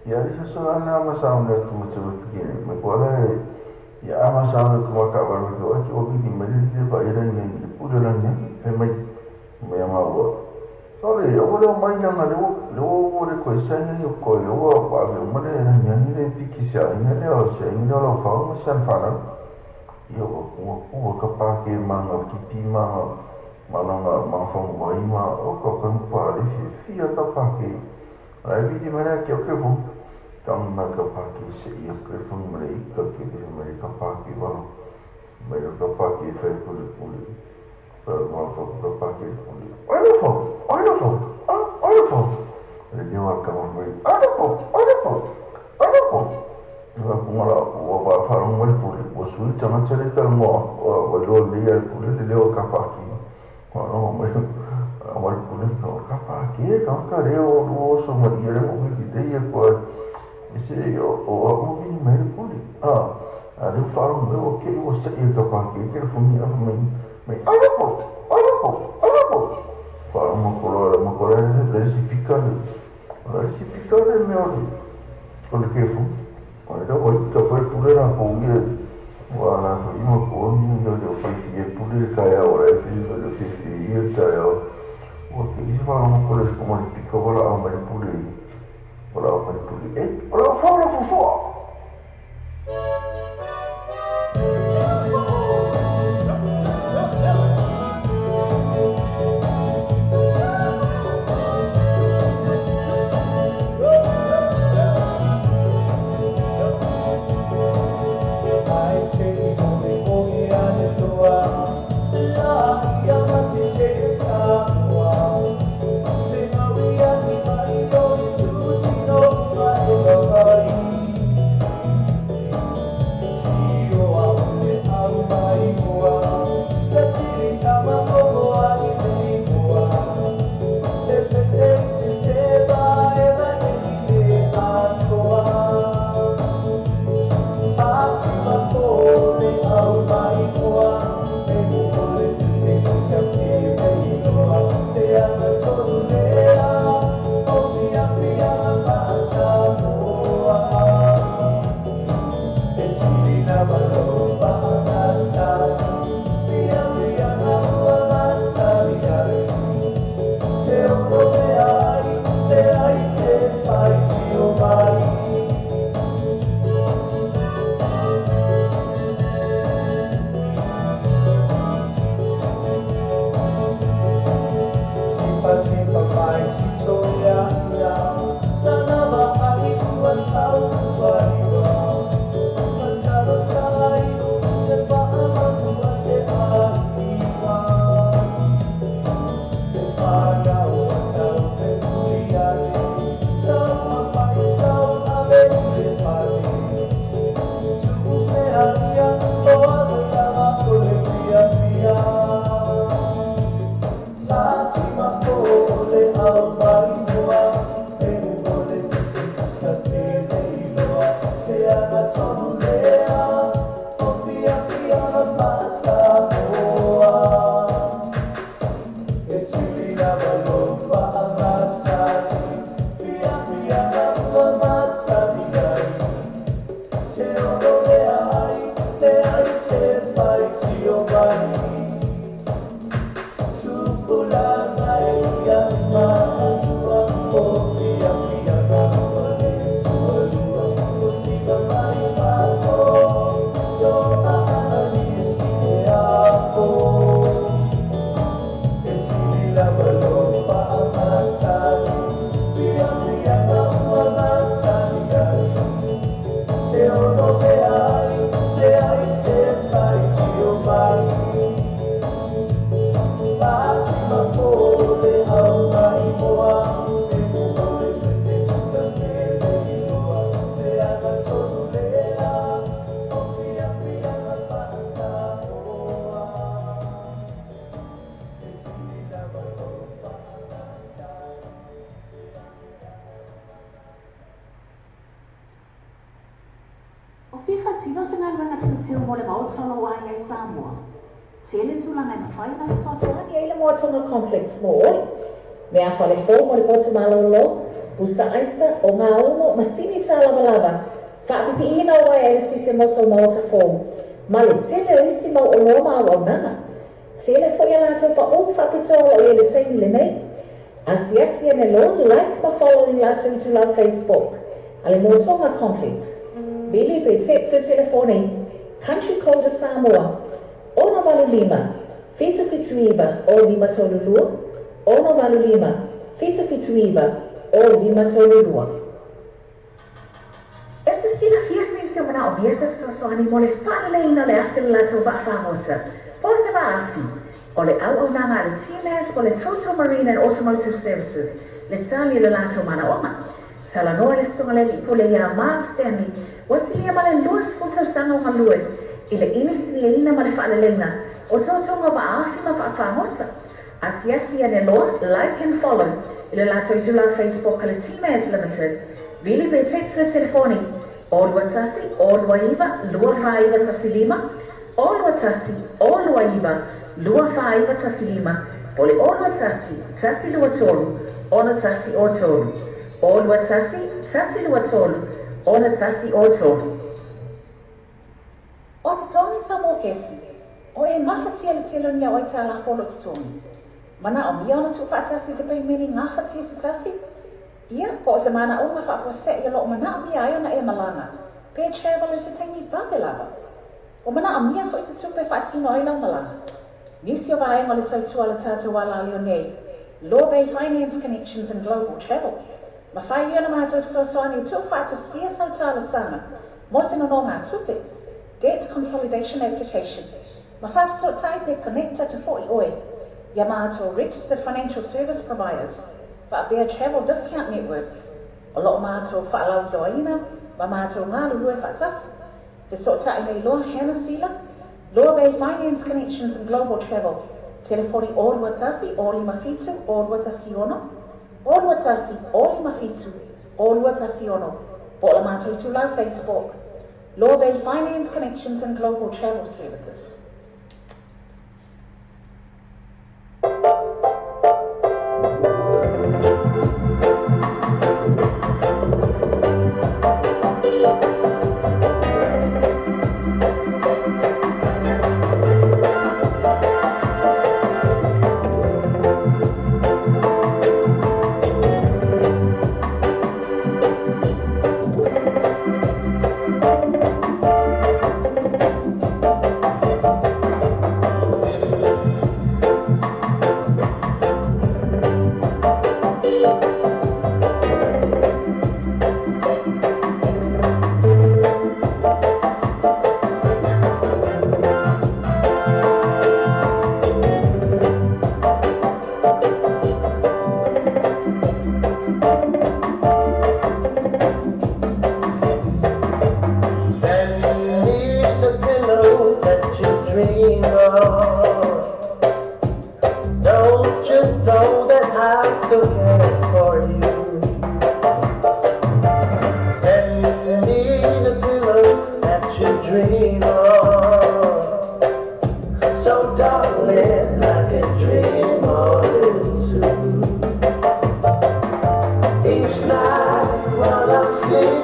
Ia le fasola na masalo mea tu ma te piki aniani ma ko ala e ia a masalo mea tu ma ka ba ma kio ati o vili ma le le va ira ni le pule la ni fe mai mai ma ua. Sole o le mai na le o le o le ko sa ni o ko le o pa ve ma le na ni le piki sa ni le o sa ni le fa ma san fa na. Ia ua ua ka pa ke manga ki pi manga malanga mafangu vai ma o ka ka pa le fi fi ka pa ke la vi di mana ke o ke fu tang ma ka pa ke se ia ke fu ma le ka ke le ma le ka pa ke wa ma le ka pa ke fe pule pule fa ma fa ka pa ke pule ai lo fa ai lo fa ai lo fa le ni wa ka ma mai ai lo fa ai lo fa ai lo fa wa kungala wa ba fa mo le pule o su tanga tsale ka mo wa lo le ya pule le o ka pa ke wa no mo wa le pule o ka pa ke ka ka le o o so ma le mo vi le ya ko ese o o mo vi me le pule a a le fa mo o ke o se e ka pa ke ke fu ni a fu mai mai ai lo po ai lo po ai lo po fa mo ko lo mo ko le le si pika le le si pika le me o o le ke fu o le o ka foi pule na ko ngi wa la foi mo ko ni yo le foi fi pule ka ya o le fi le fi fi i ta ya o ke isi fa mo ko le ko mo le pika wala a ma le pule wala a ma le pule e o fa la fu fu. Samoa. faitio mai. Tipa tipa mai tito ia ia, na lava ai ua tau suaiwa. Masalo sai se pa'a se aiwa. Te whanau a tau te turiani, tau apai tau ave i le pani. Tu'upea ia o alo lava o le pia pia. Lati mako o le au mai moa, e o le pese tusa te leiloa. Te aga tonu lea, o pia pia ma Samoa. E sili lava lo faamasani, pia pia ua masani ai. Te ono lea ai, leai se faitio mai. Tupulaga e ia matua, o pia pia ua le sualua. O siga mai mako, to'a nisi e apo. E sili lava lo faamasani, pia pia ua masani ai. Te ono mea ai, leai se faitio mai. Lati mako le au mai moa, e o le pese tusa te leiloa. Te aga tonu lea, o pia pia ma Samoa. E sili lava lo faamasani. O fia faatino se galuega teuteu mo le maota o lou aiga i Samoa? Tele tulaga e mafai ona fesoasoani ai le Moa Tonga Complex mo oe. Meafale fou mo le potu malōlō, pusa aisa, ogaumu, masini tālavalava, faapipiina o uaea eletise mo sou maota fou, ma le tele o isi mau oloa ma auaunaga. Tele foi a latou paʻū faapitoa o lo o i ai i le taimi lenei. Asiasi ane loa, like ma follow i le latou itulau Facebook a le Moa Tonga Complex. Vili pe text le telefoni, country code a Samoa, 685 779 0532, 685 779 0532. E te silafia se isi o manaʻomia se fesoasoani mo le faaleleiina o le afi o le latou vaafagota, po o se vaafi, o le auaunaga a le TMAS po o le Total Marine and Automotive Services le tali o le latou manaoga. Talanoa i le Susuga i le Alii Pule iā Mark Stanley ua silia ma le 20 tausaga o galue i le inisiniaina ma le faaleleiga o totoga o vaafi ma vaafagota. Asiasi ane loa, like and follow, i le latou itulā Facebook a le TMAS Limited. Vili pe text le telefoni, 0 21 029 24915, 0 21 029 24915, po o le 0 21 123 6103, 0 21 123 6103. O totogi Samoa kesi, o e mafatia le tele o ni aitalafu o lo o totogi. Manaʻomia ona tuufaatasi i se paimene gafatia se tasi? Ia, po o se manaʻoga faafuasei o lo o manaʻomia ai ona e malaga, pe travel i se taimi vave lava. Ua manaʻomia foi se tupe e faatino ai lau malaga. Nisi o vaega o le tautua a le tatou alaleo nei, Law Bay Finance Connections and Global Travel, mafai ia ona matou fesoasoani e tuufaatasia sau talosaga mo se nonogatupe, debt consolidation application, ma faafesootai pe connect atu foi oe iā matou registered financial service providers faapea travel discount networks o lo o matou faalauiloaina ma matou galulue faatasi. Fesootai nei loa Hannah Sila, Law Bay Finance Connections and Global Travel, telefoni 0 21 057 0216, 0 21 057 0216, po o le matou itulau Facebook, Law Bay Finance Connections and Global Travel Services.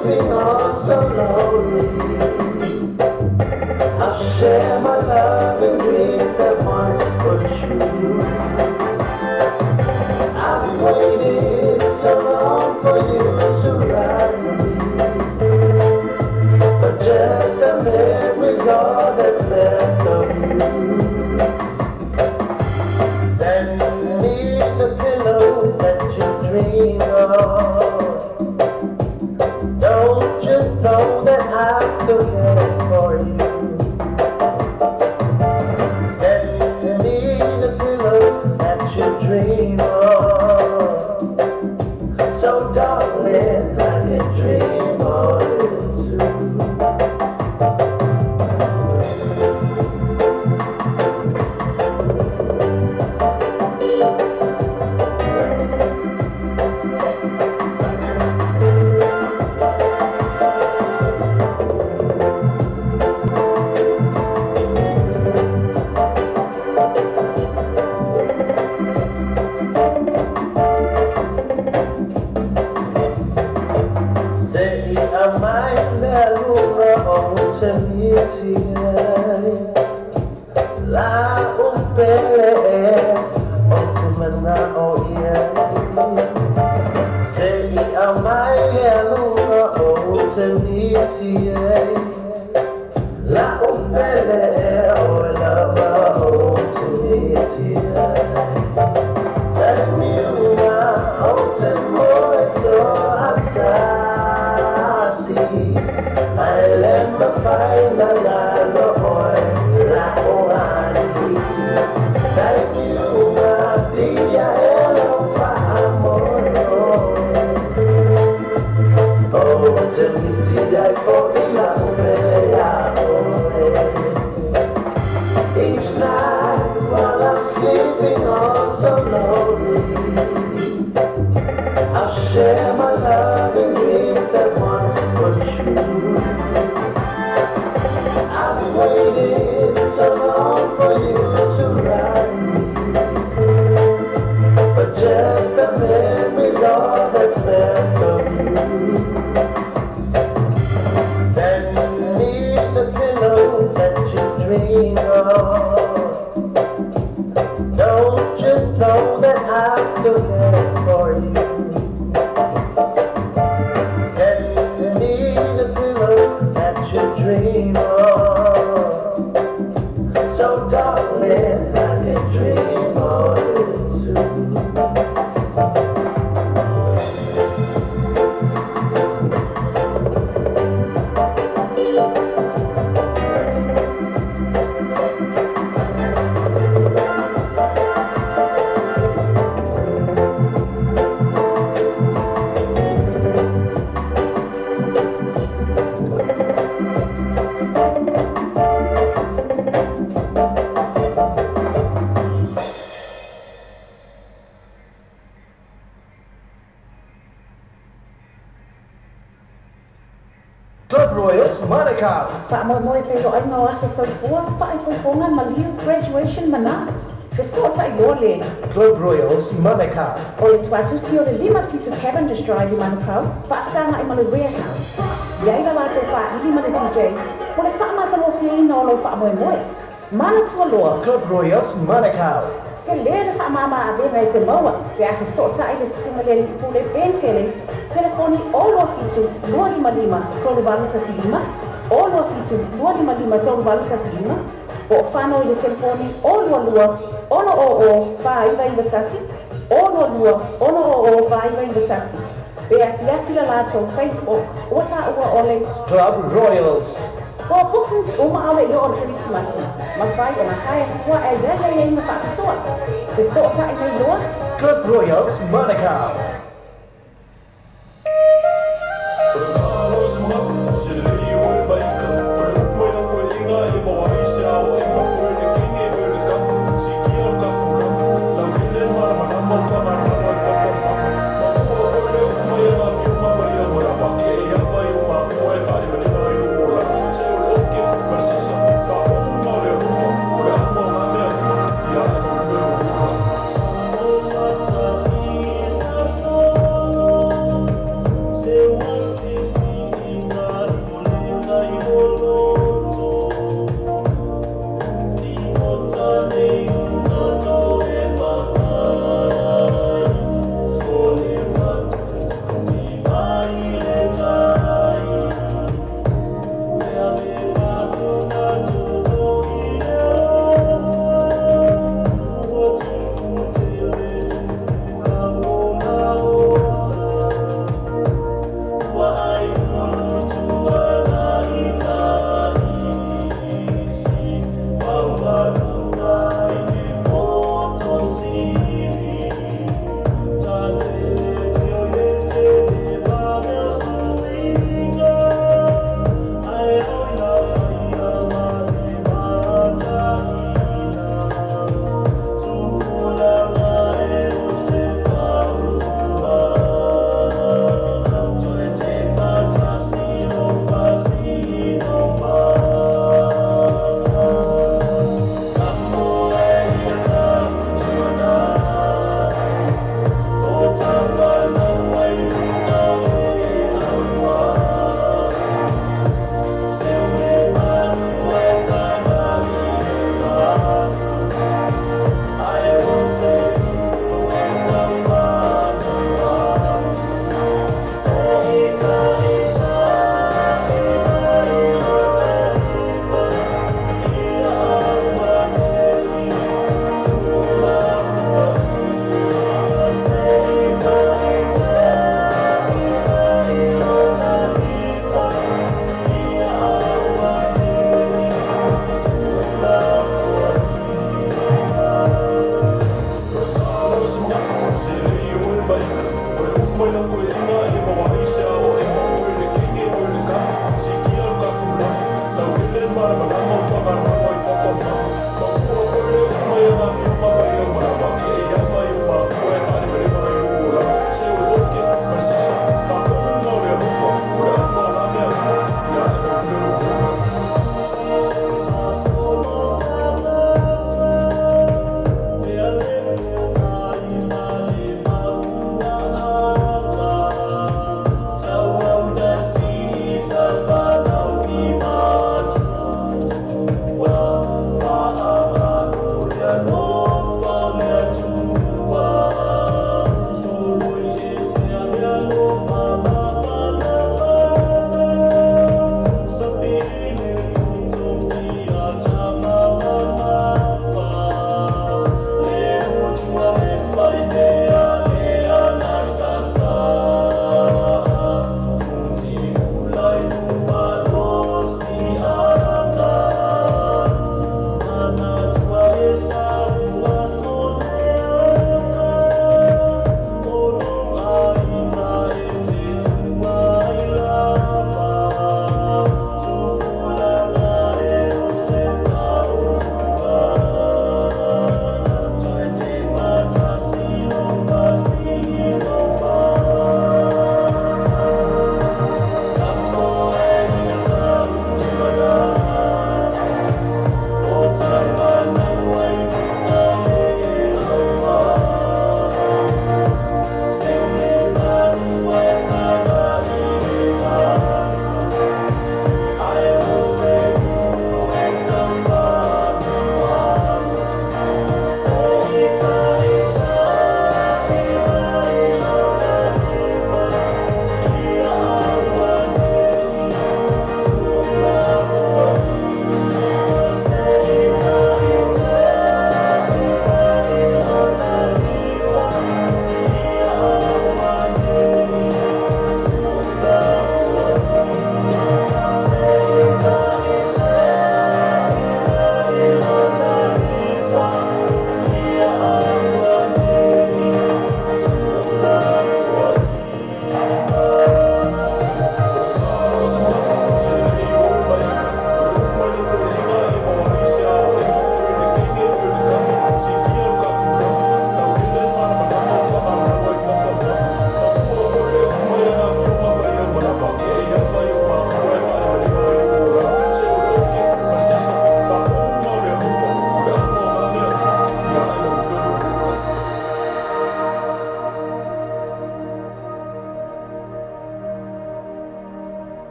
sleeping all so lonely, I'll share my love and dreams that once were true. I've waited so long for you to write me, but just the memories all that's left of you. Send me the pillow that you dream of. Don't you know that I still care for you? Send me the pillow that you dream of. So darling, I can dream on it too. Se i a mai le lunga o te miti ai, la umpele e o te mana o ia. Se i a mai le lunga o te miti ai, la umpele e o lava o te miti ai. Te miuna o te moe to atasi, ai le mawhai na lalo oi la o ani. Te miuna tia e lo whaamono, o te miti ai fo i la upele a oe. Each night while I'm sleeping all so lonely, I'll share my love and dreams that once were true. I've waited so long for you to write me, but just the memories all that's left of you. Send me the pillow that you dream of. Don't you know that I still care for you? Send me the pillow that you dream of. So darling, I can dream on it too. Club Royals Manukau. Whaamoemoe pe ro ai ngau asa soifua, whaaifoifonga, maliu, graduation, mana. Fesoota i loa le. Club Royals Manukau. O le tuatusi o le 5 fitu Cavendish Drive i Manukau, whaafsanga i ma le warehouse. Iai la latou whaili ma le DJ, o le whaamatalofiaina o lau whaamoemoe. Mana tua loa. Club Royals Manukau. Te lea le whaamama a venga i te maua, pe a fesoota i le susunga le pule Ben Kelly, telefoni o lua fitu 255 3815, o lua fitu 255 3815, po o whano i le telefoni o lua lua ono o o wha iwa iwa tasi, o lua lua ono o o wha iwa iwa tasi. Pe asiasi la latou Facebook, ua tāua o le Club Royals. O bookings uma aule i o le Christmas. Ma whai o na hae hua e ia ia ia ina whaakatoa. Te soota i nei loa. Club Royals Manukau. Jesus.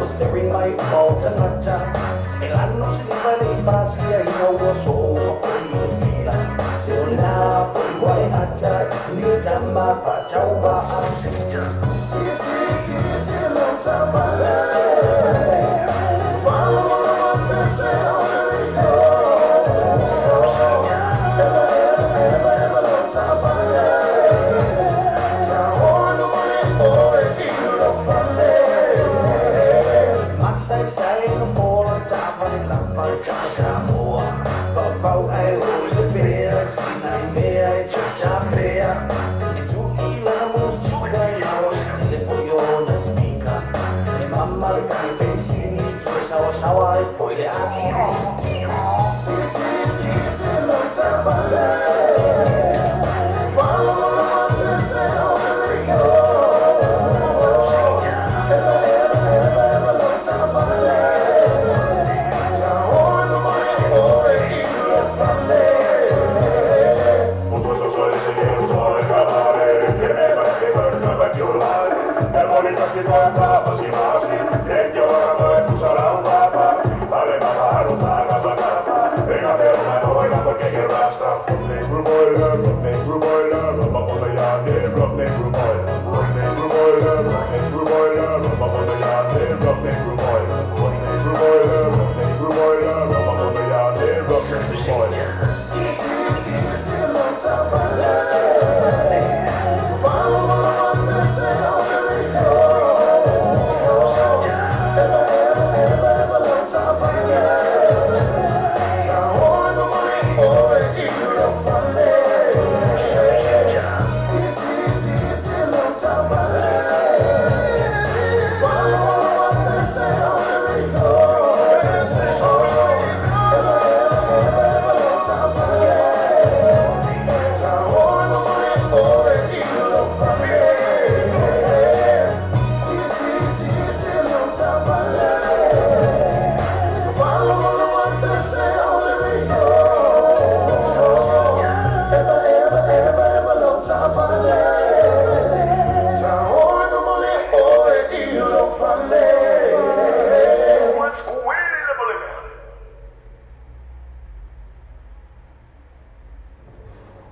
Ua staring mai uma o tagata E lano se lima le i pasia ina ua so uma foi i le pila Se o lena foi ua e ata I se ni tama wha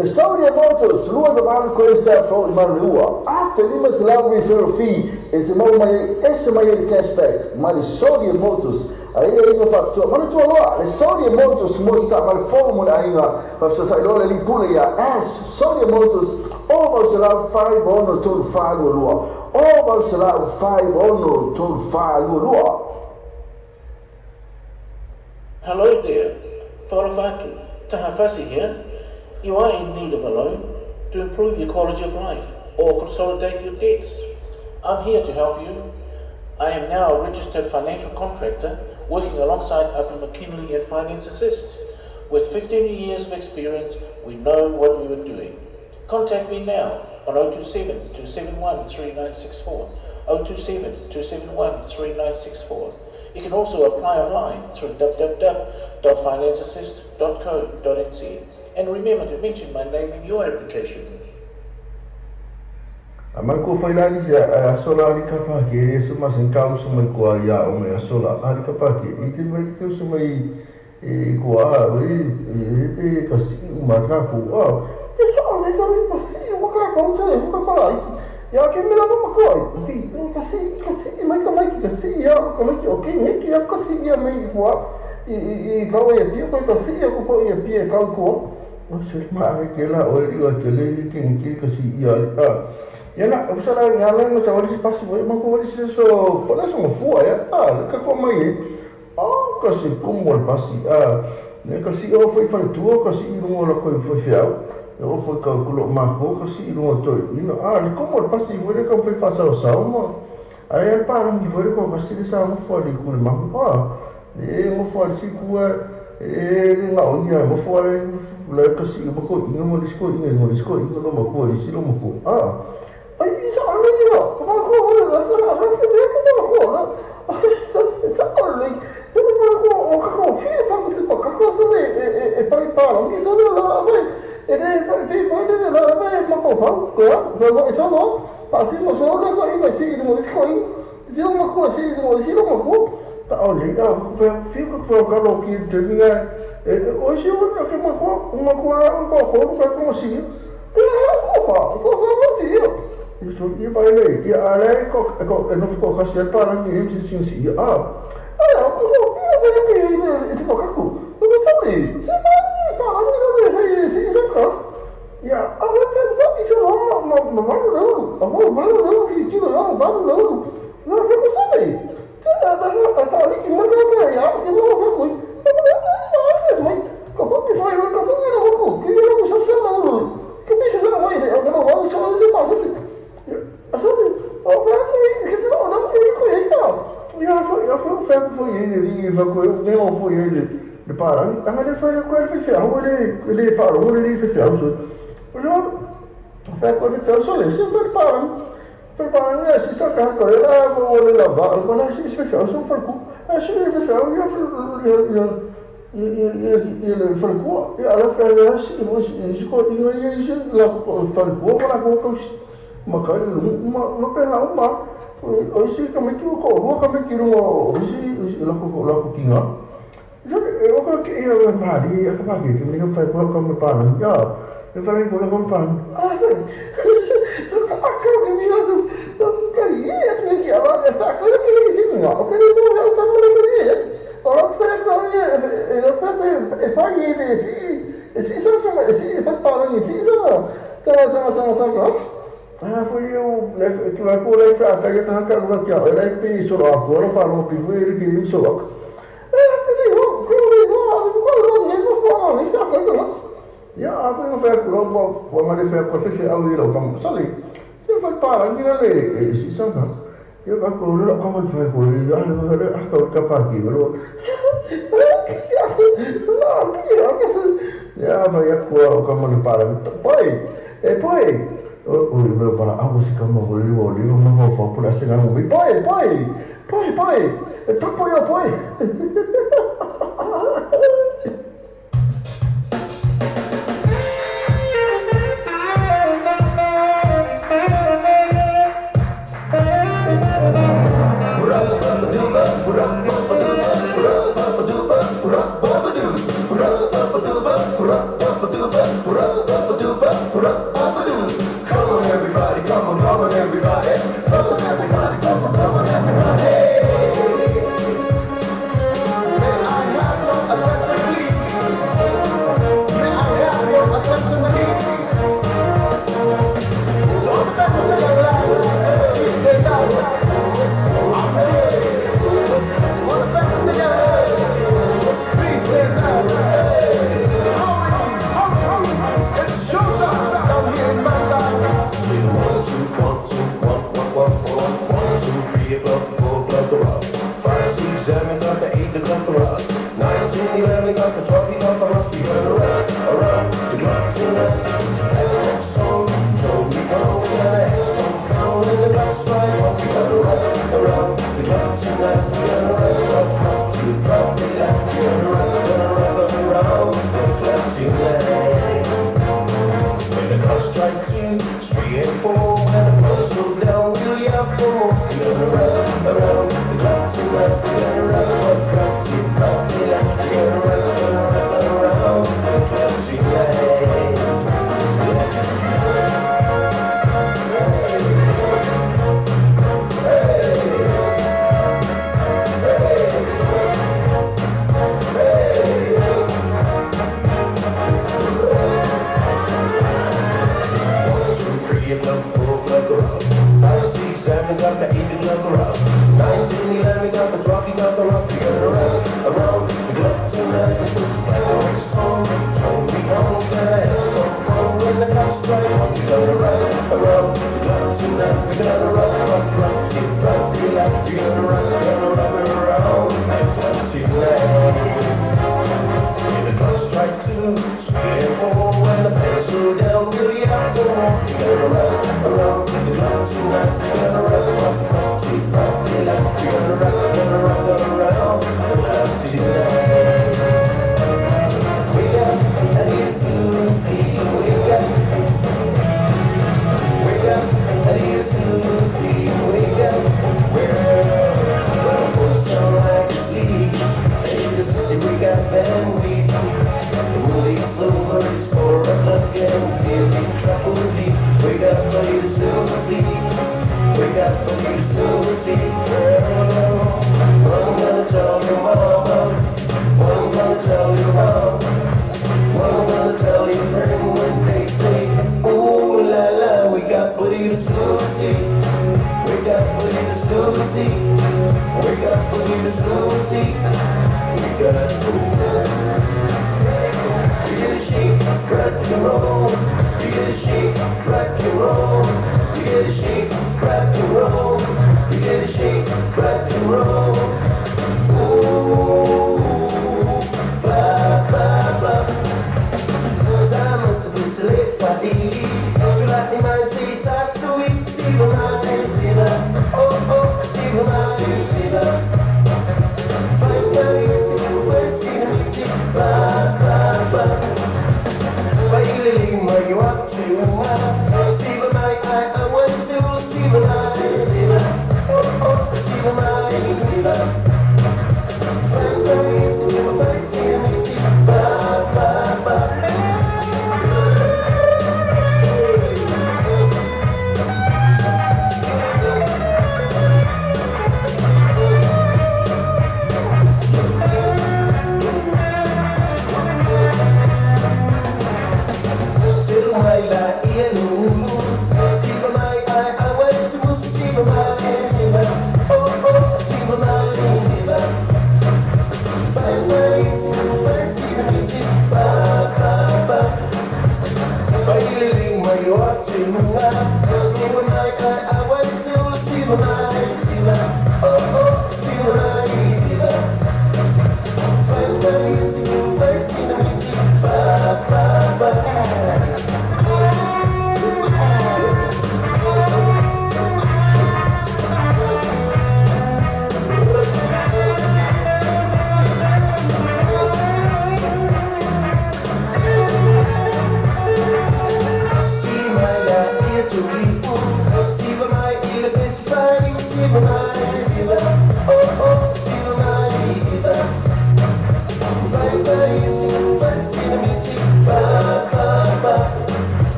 Estonia Motors, lua da questa fo i marua. A felima se lavu fi e te mau mai ese mai il cashback, ma le Sonia Motors ai ai no fatto, ma le tua loa, le Sonia Motors mostra ma le formula ainga, fa so tai loa le pule ya S Sonia Motors over se lavu 5 ono tolu fa lua. Over se lavu 5 ono tolu fa lua. Hello there. Wharofatu, Tahafasi here. You are in need of a loan to improve your quality of life or consolidate your debts. I'm here to help you. I am now a registered financial contractor working alongside Upper McKinley and Finance Assist. With 15 years of experience, we know what we were doing. Contact me now on 027 271 3964. 027 271 3964. You can also apply online through www.financeassist.co.nz and remember to mention my name in your application. Amai ko whailani se a sola ali kapa ke e suma sen kau suma ko ia o me sola ali kapa ke i te mai ke suma i e ko a e e ka si uma ka ko a e so le so ka si o ka ko te o ka ko ia ke me la ma ko ai ka si mai ka mai ka si ia ka mai o ke ne ia ka si ia mai ko i ka o ia pi ko ka si ia ko ia pi ka ko o se ma ke la o i o te le ke ke ka si ia a ia na o sa la ngala no sa wali pasi mo ma ko wali so pola so fua ia a ka ko mai a ka si como el pasi a ne ka si o foi fa tu ka si no la ko foi fiao o foi ka ko ma ko ka si no to ino a le como el pasi foi le ka foi fa sa sa mo a el pa ni foi ko ka si sa mo foi le ku ma a e mo foi si ku e nga o ia mo foi le ka si mo ko ino mo le ko ino mo le ko ino mo ko le si lo mo ko a ai sa le yo ma ko la sa la ka de ko ma ko la sa sa le ma ko o ka ko he pa ko se pa ka ko se le e pa pa la mi so la la e de pa de pa de la la ma ko pa ko la no eso no pa si mo so la ko ino si mo le ko Si lo makua, si si lo makua. Ta o le a fe fi ko fo ka lo ki te mi ga e o si o na ke makua, makua ko ko ko ko si. E ko pa, ko ko si. I so i pa le i a le ko ko e no ko ka si pa la ni si si si. A. A ko ko ko ko ko si ko ka ko. Ko sa ni. Si pa ni pa la ni ni si si ko. Ya, a le pe ko ki se lo ma ma ma ma lo. A mo ma lo ki ki lo ma lo. No ko ko sa ni. Te a da a ta li ki mo ko ya ki mo ko ko. Ko ko ko mai. Ko ko ki fa ko ko ko ko ki lo ko sa sa lo. Ki mi sa mai de ko no wa so se pa se. A so o ko ki no no ki ko ya. Ya fo ya fo fa fo ye ni fa ko ne o fo ye le para. A le fa ko le fa o le le fa o le fa fa so. Jo fa ko fa so le se fa para. Fa para se sa ka ko la o le la va ko la se fa so fa ko. A se fa fa ya fa ya ya le fa ko ya la fa ya se se ko i se la fa ko la ko ko ma ka ma ma pe ha ma o se ka me tu ko ro ka me ki ro o se la ko la ko kinga. Yo o ko ke e ma ri ka pa ki me fa ko ko me pa ya. Eu falei com o pano. Ah, a que me eu queria que ela essa coisa que ele não, eu queria eu também queria. Ela eu eu falei esse esse esse para esse isso só só só só. Ah, foi eu, tu vai por aí, tá que tá que que ela que isso lá, agora falou que foi ele que isso lá. Ya, a foi ko bo ma le fa ko se se au ro kam sali. Se fa para ni le si sa ka. Yo va ko lo ka ma fa ko ya le le a ka ka pa ki lo. No, ya va ya ko ka ma le para. Poi, e poi o o va a si ka ma vo le le ma vo fa por se ga mo poi poi poi poi e troppo io poi. Come on everybody, come on, come on everybody. Come on everybody, come on, come on everybody. May I have your attention please? May I have your attention please? So all the people in your life, please stay down. I'm here. So all the people in your life, please stay down. Hurry, hurry, hurry. It's showtime down here in Mangai. 1, 2, 1, 2, 1, 1, 1, 1, 1, 2, 3 o'clock, 4 o'clock the rock. 5, 6, 7 o'clock, 8 o'clock the rock. 9, 10, 11 o'clock, 12 o'clock the rock. We gonna rock around the clock tonight. Play the next song, told me go, we gotta have some fun when the clock strike one. We gonna rock around the clock tonight. We gonna rock, rock, rock to the rock the left. We gonna rock, gonna rock around the clock tonight. When the clock strike 2, 3 and 4, when the clock slow down, we'll yell for more. We gonna rock around the clock tonight. We gonna rock, rock, rock to the rock the left. We gonna rock, gonna rock around the clock tonight. Hey, hey, hey. 1, 2, 3 o'clock, 4 o'clock around. 5, 6, 7 o'clock, 8 o'clock around. 9, 10, 11 o'clock, 12 o'clock around. We gonna rock around the clock tonight. Play the next song, turn me on, gonna have some fun when the clock strike one. We gonna rock around the clock tonight. We gonna rock, rock, rock till rock the light. We gonna rock, gonna rock around the clock tonight. When the clock strike 2, 3 and 4, when the pants slow down, we'll yell for more. We gonna rock around the clock tonight. We gonna rock, rock, rock till rock the light. We gonna rock, gonna rock around the clock tonight. Wake up, I need Susie. Wake up, wake up, I need Susie. Wake up, where? Susie. What I'm gonna tell your mama? What I'm gonna tell your mom? What I'm gonna tell your friend when they say, Ooh la la, we got Booty to Susie. We got Booty to Susie. We got Booty to Susie. We got You get a shake, rock and roll. You get a shake, rock and roll. You get a shake, rock and roll. You get a shake, rock and roll. Ooh, ba ba ba.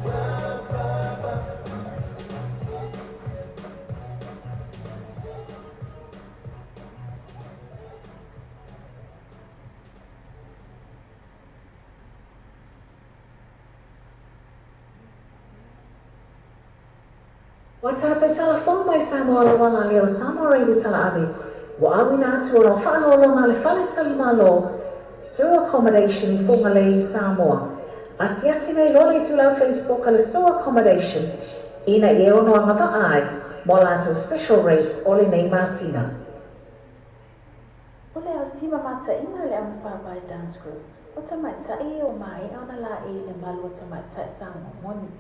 Ba ba ba. Ua tatou talafou mai Samoa le wana leo Samoa Radio Talaave, ua auina atu o lau faaaloaloga a le Fale Tali Malo, Sue Accommodation i Fugalei i Samoa. Asiasi nei loa le itulau Facebook a le Sue Accommodation ina ia e ono agavaa ai mo a latou special rates o lenei masina. O le Ausima Mataina le Aunafaapae Dance Group, o tamaitai ua maea ona laei i le malu o tamaitai Samoa moni.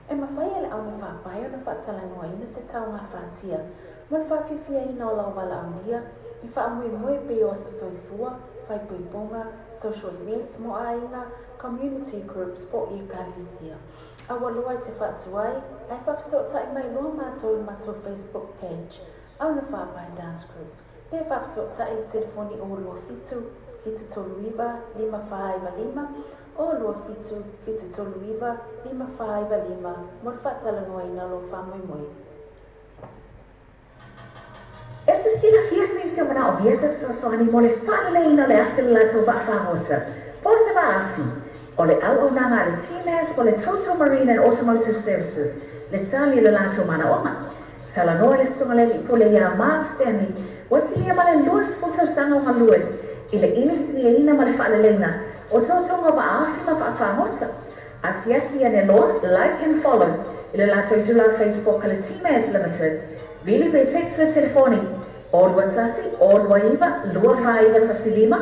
E mafai e le aunafaapae ona faatalanoaina se taugāfatia mo le faafiafiaina o lau valaaulia i faamoemoe e pei o aso soifua, faaipoipoga, social events mo aiga, community groups po o ekalesia. Aua loa e te faatuai, ae faafesootai mai loa matou i le matou Facebook page, Aunafaapae Dance Group. Pe faafesootai i le telefoni 027 739 5495, 027 739 5495 mo le faatalanoaina o lou faamoemoe. E te silafia se isi o manaomia se fesoasoani mo le faaleleiina o le afi o le latou vaa fagota, po o se vaa afi. O le auaunaga a le TMAS po o le Total Marine and Automotive Services le tali o le latou manaoga. Talanoa le Susuga le Alii Pule iā Mark Stanley ua silia ma le 20 tausaga o galue i le inisiniaina ma le faaleleiga o totoga o vaa afi ma vaa fagota. Asiasi ane loa, like and follow, i le latou itula Facebook a le TMAS Limited. Vili pe text le telefoni 0 21 029 2915,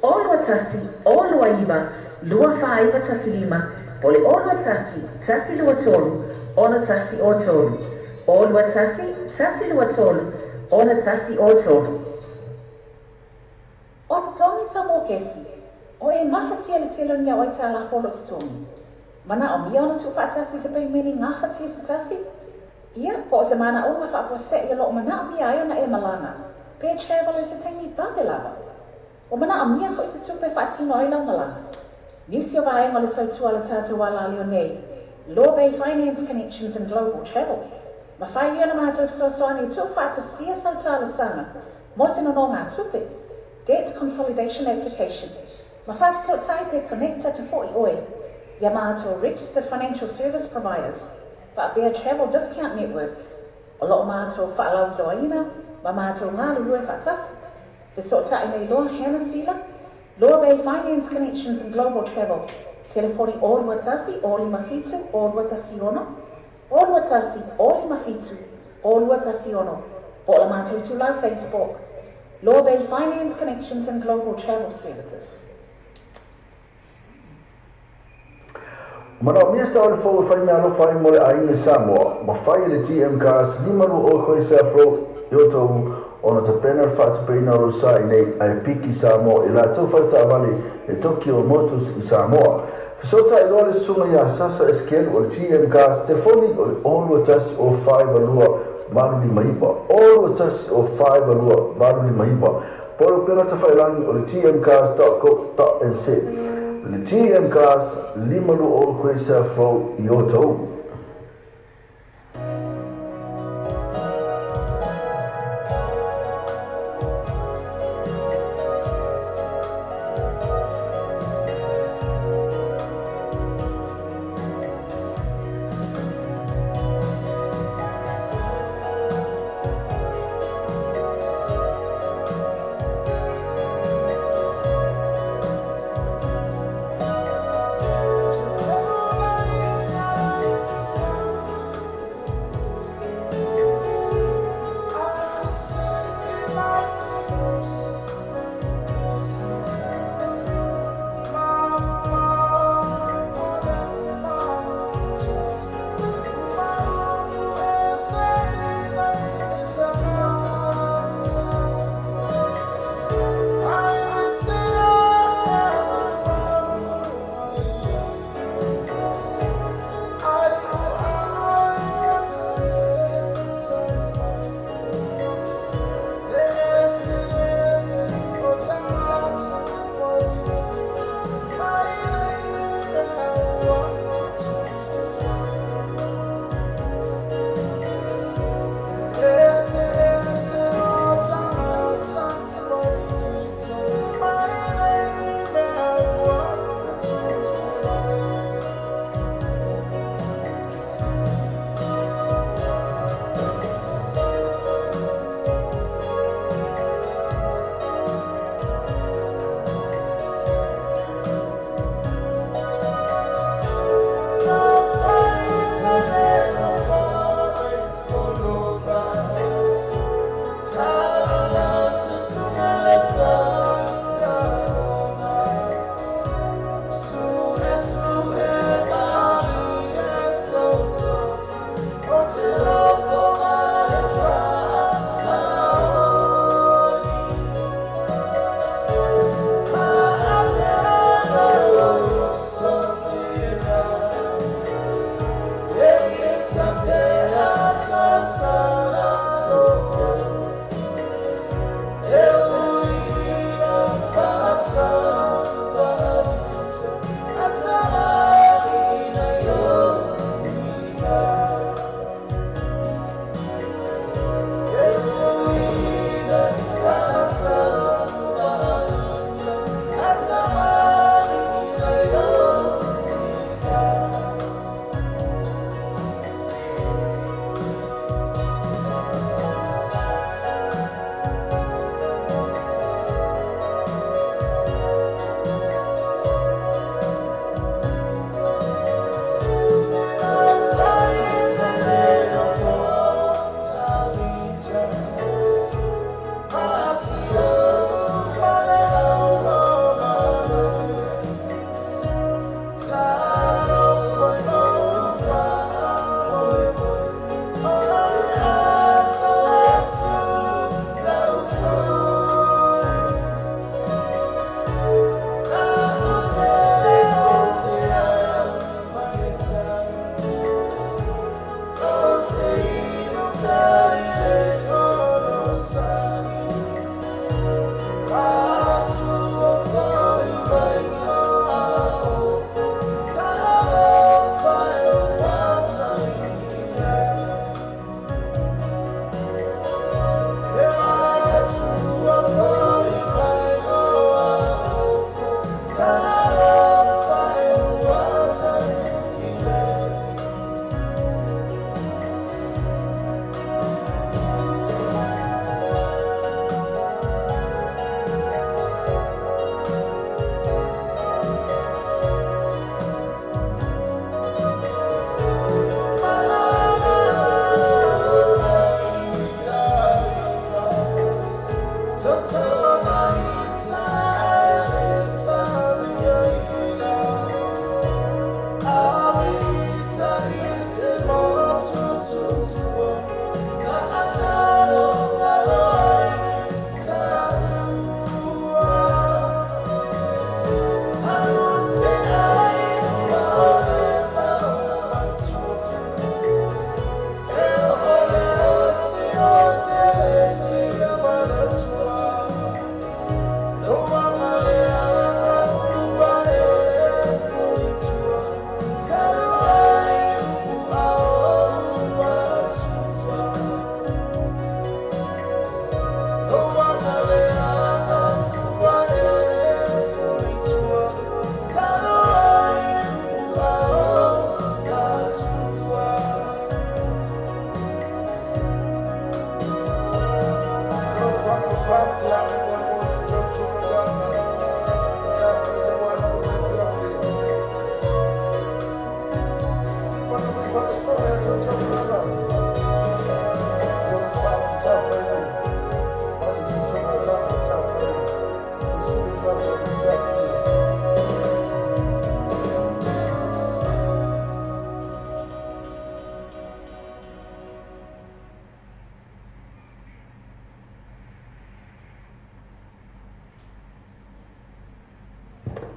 0 21 029 2915, po o le 0 21 123 6103, 0 21 123 6103. O totogi sa mō kesi, o e mafatia le tele o ni au aitalafu o loo totogi. Manaomia ona tuufaatasi i se peimene gafatia se tasi, ia, po o se manaoga faafuase'i o loo manaomia ai ona e malaga, pe travel i se taimi vave lava. Ua manaomia foi se tupe e faatino ai lau malaga. Nisi o vaega o le tautua a le tatou alaleo nei, Law Bay Finance Connections and Global Travel, mafai ia ona matou fesoasoani e tuufaatasia sau talosaga mo se nonogatupe, debt consolidation application, ma faafesootai pe connect atu fo'i oe ia matou registered financial service providers faapea travel discount networks o loo matou faalauiloaina ma matou galulue faatasi. Fesootai nei loa Hannah Sila, Law Bay Finance Connections and Global Travel, telefoni 0 21 057 0216, 0 21 057 0216, po o le matou itulau Facebook, Law Bay Finance Connections and Global Travel Services. Manaomia sa o le fou e fai meaalofa ai mo le aiga i Samoa, ma fai e le GM Cars 520 Quayside Road i Otahuhu ona tapena le faatupeina o lou sa i nei ae piki Samoa i latou faletaavale le Tokyo Motors i Samoa. Fesootai loa le susuga ia Sasa Esekelu o le GM Cars, telefoni o le 0 21 052 859, 0 21 052 859, po o le upega tafailagi o le gmcars.co.nz. Le GM Cars, 520 Quayside Road i Otahuhu.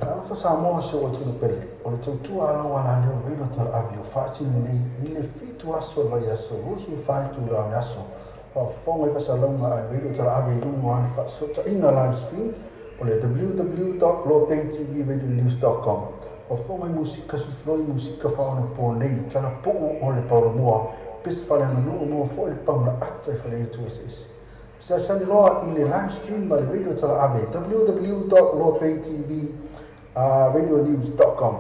Talofa Samoa si o atunuu pele, o le tautua alauala lea o le radio talaave o faatino nei i le 7 aso o le vaiaso 24 itula o le aso. Faafofoga i fasalauga a le radio talaave i luga o ana faasootaiga live stream o le www.lopaytvradionews.com. Faafofoga i musika sufuloi musika faaonapo nei talapuu o le paolomoa pesi faaleaganuu mo foi le paga ata i fale eseese. Siasani loa i le live stream ma le radio talaave www.lopaytvradionews.com.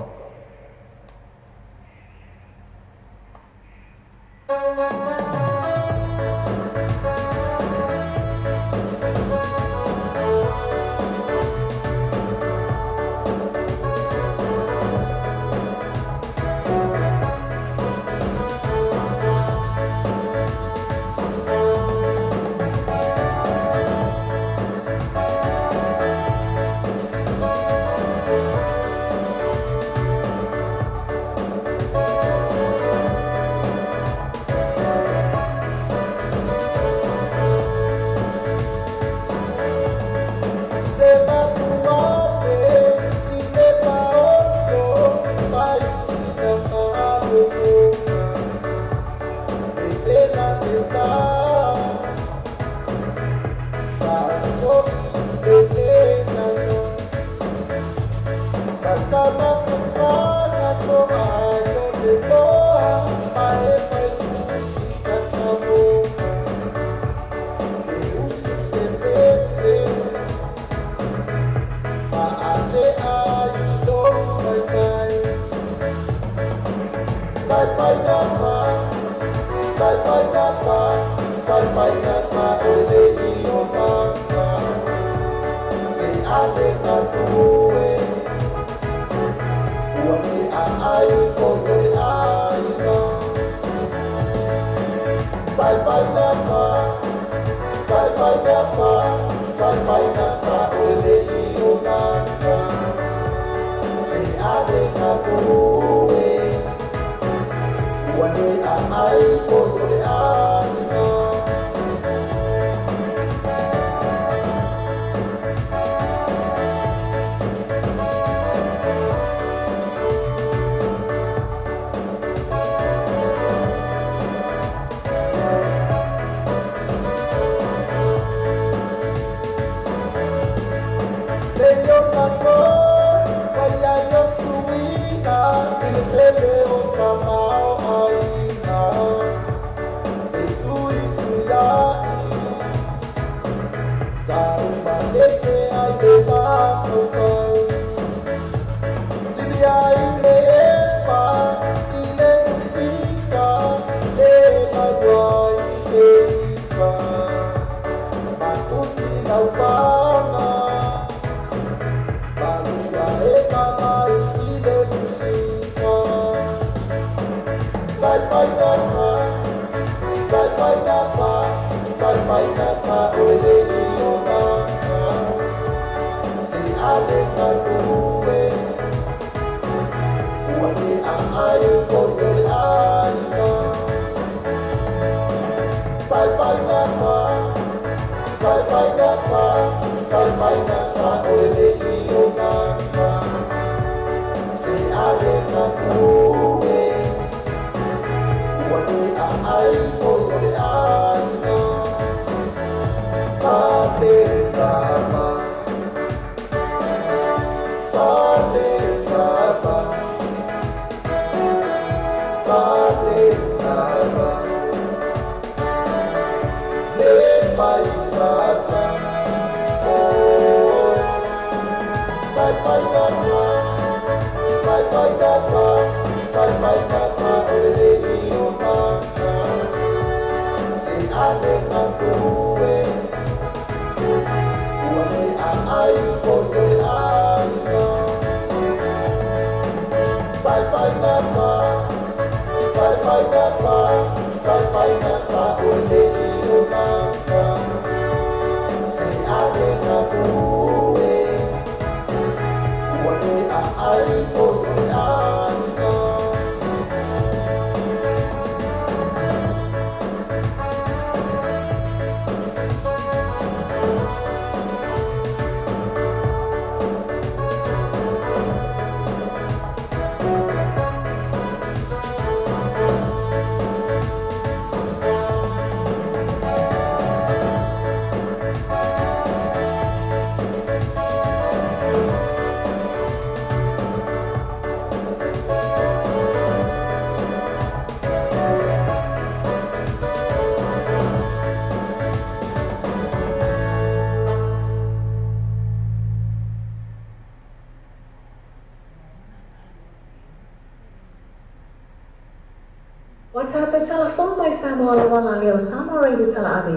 O tātou talafou mai Samoa le wala leo Samoa Radio Talaave,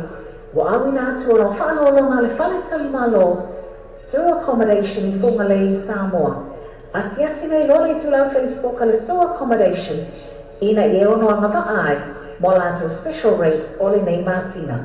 ua auina atu o lau faaaloaloga le fale talimalo Sue Accommodation i Fugalei, Samoa. Asiasi nei loa le itulau Facebook a le Sue Accommodation ina ia e ono agavaa ai mo a latou special rates o lenei masina.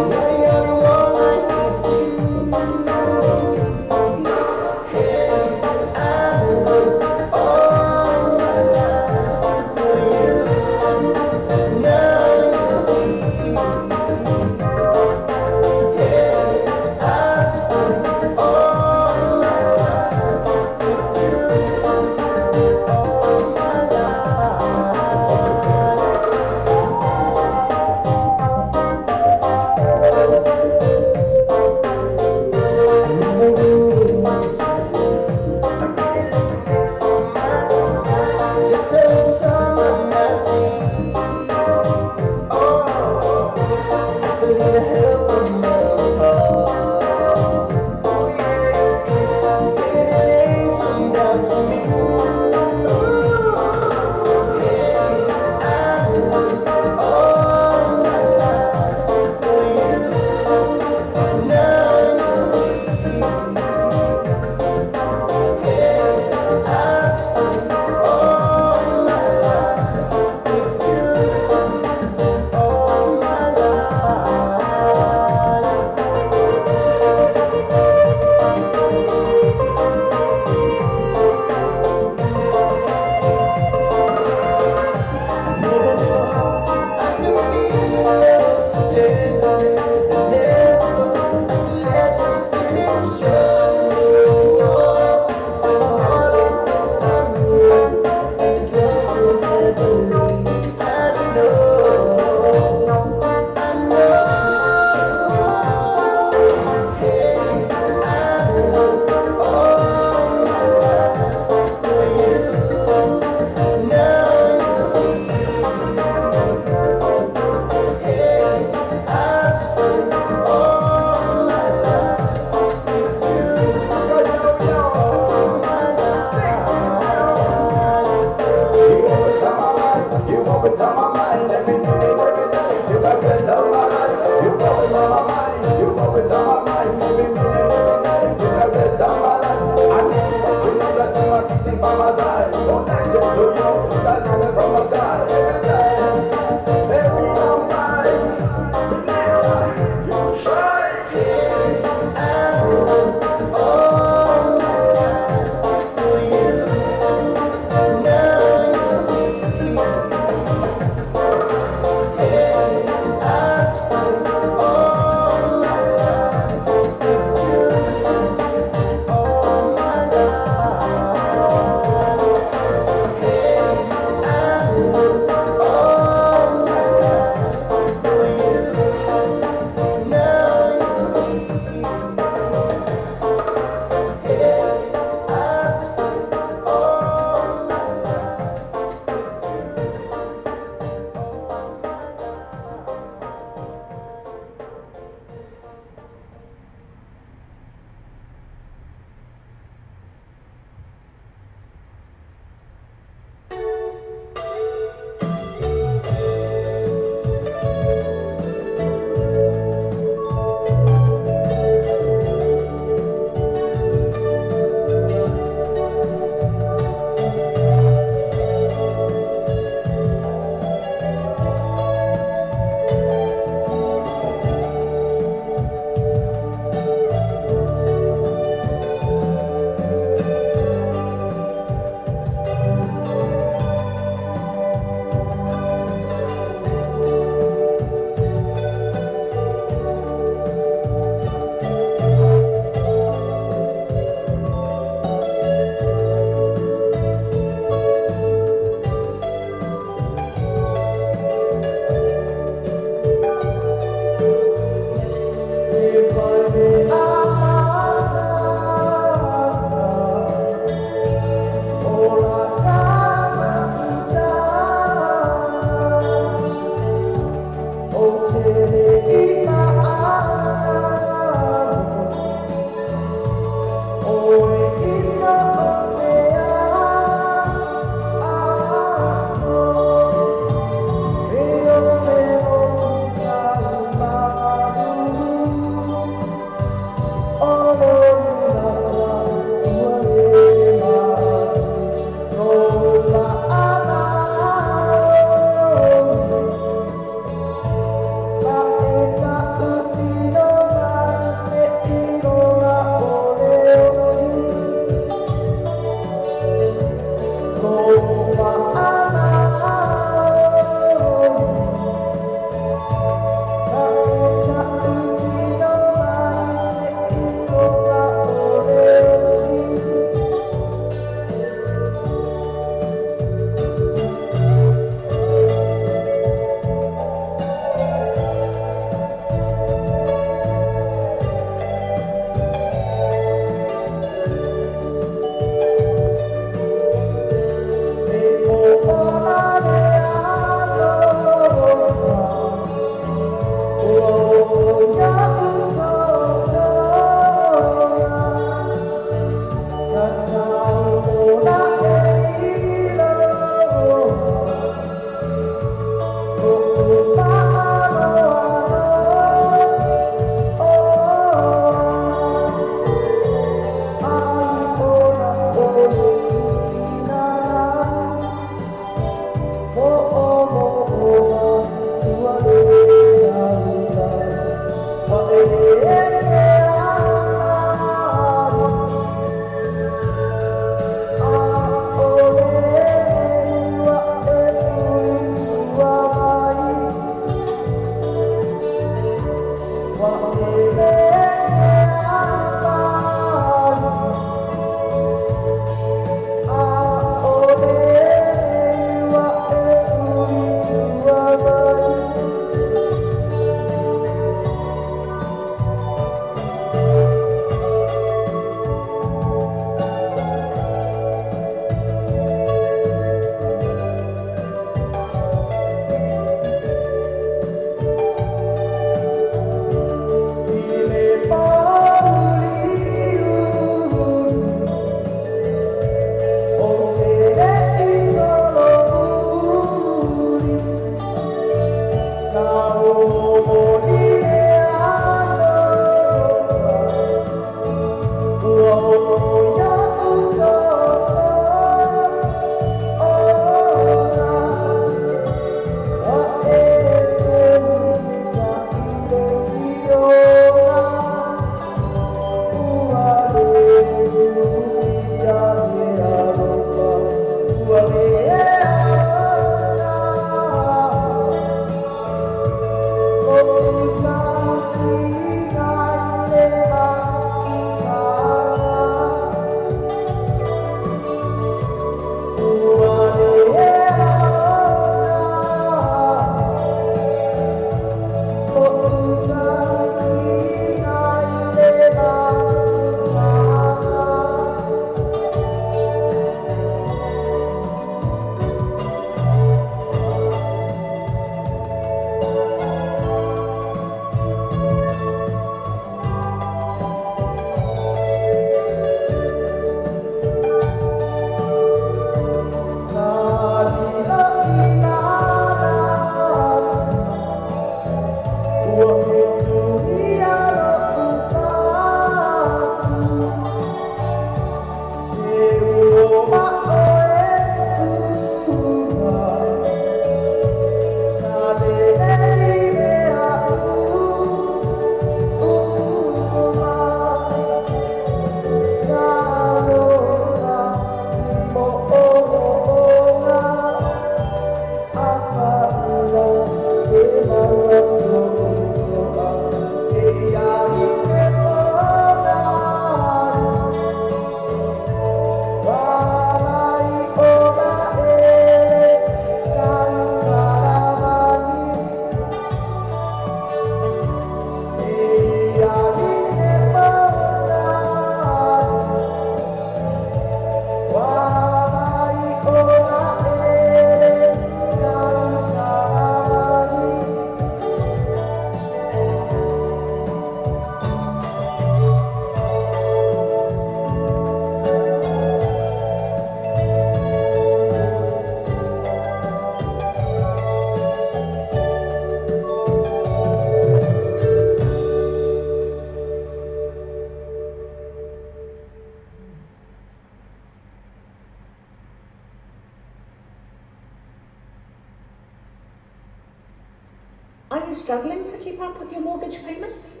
Are you struggling to keep up with your mortgage payments?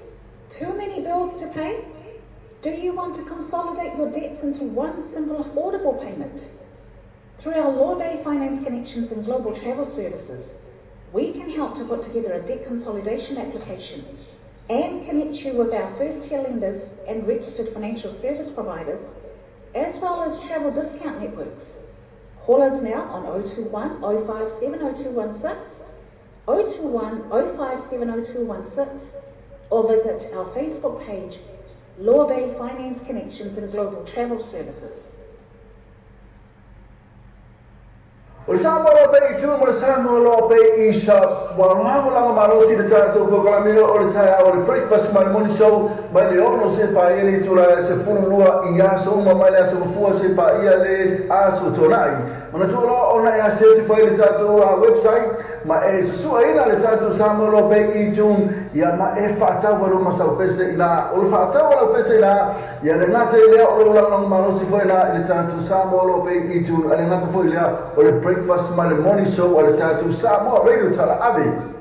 Too many bills to pay? Do you want to consolidate your debts into one simple affordable payment? Through our Lawbay Finance Connections and Global Travel Services, we can help to put together a debt consolidation application and connect you with our first-tier lenders and registered financial service providers, as well as travel discount networks. Call us now on 021 057 0216, 021 057 0216, or visit our Facebook page, Law Bay Finance Connections and Global Travel Services. O le Samoa Loa Pea i tua ma le Samoa Loa Pea i sa ua lagolago malosi le tatou polokalame o le taeao o le Breakfast ma le Morning Show mai le 6 seia paia le itula e 12 i aso uma mai le aso Gafua seia paia le aso Toonai. Manatua loa ona e asiasi foi i le tatou website ma e susuaina le tatou Samoa Loa Pea i June ia ma e faatau ai lou masau pese ina o le faatau a lau pese ina ia le gata i lea o lou lagolago malosi foi ina i le tatou Samoa Loa Pea i June a le gata foi lea o le breakfast ma le morning show a le tatou Samoa Radio Tala Ave.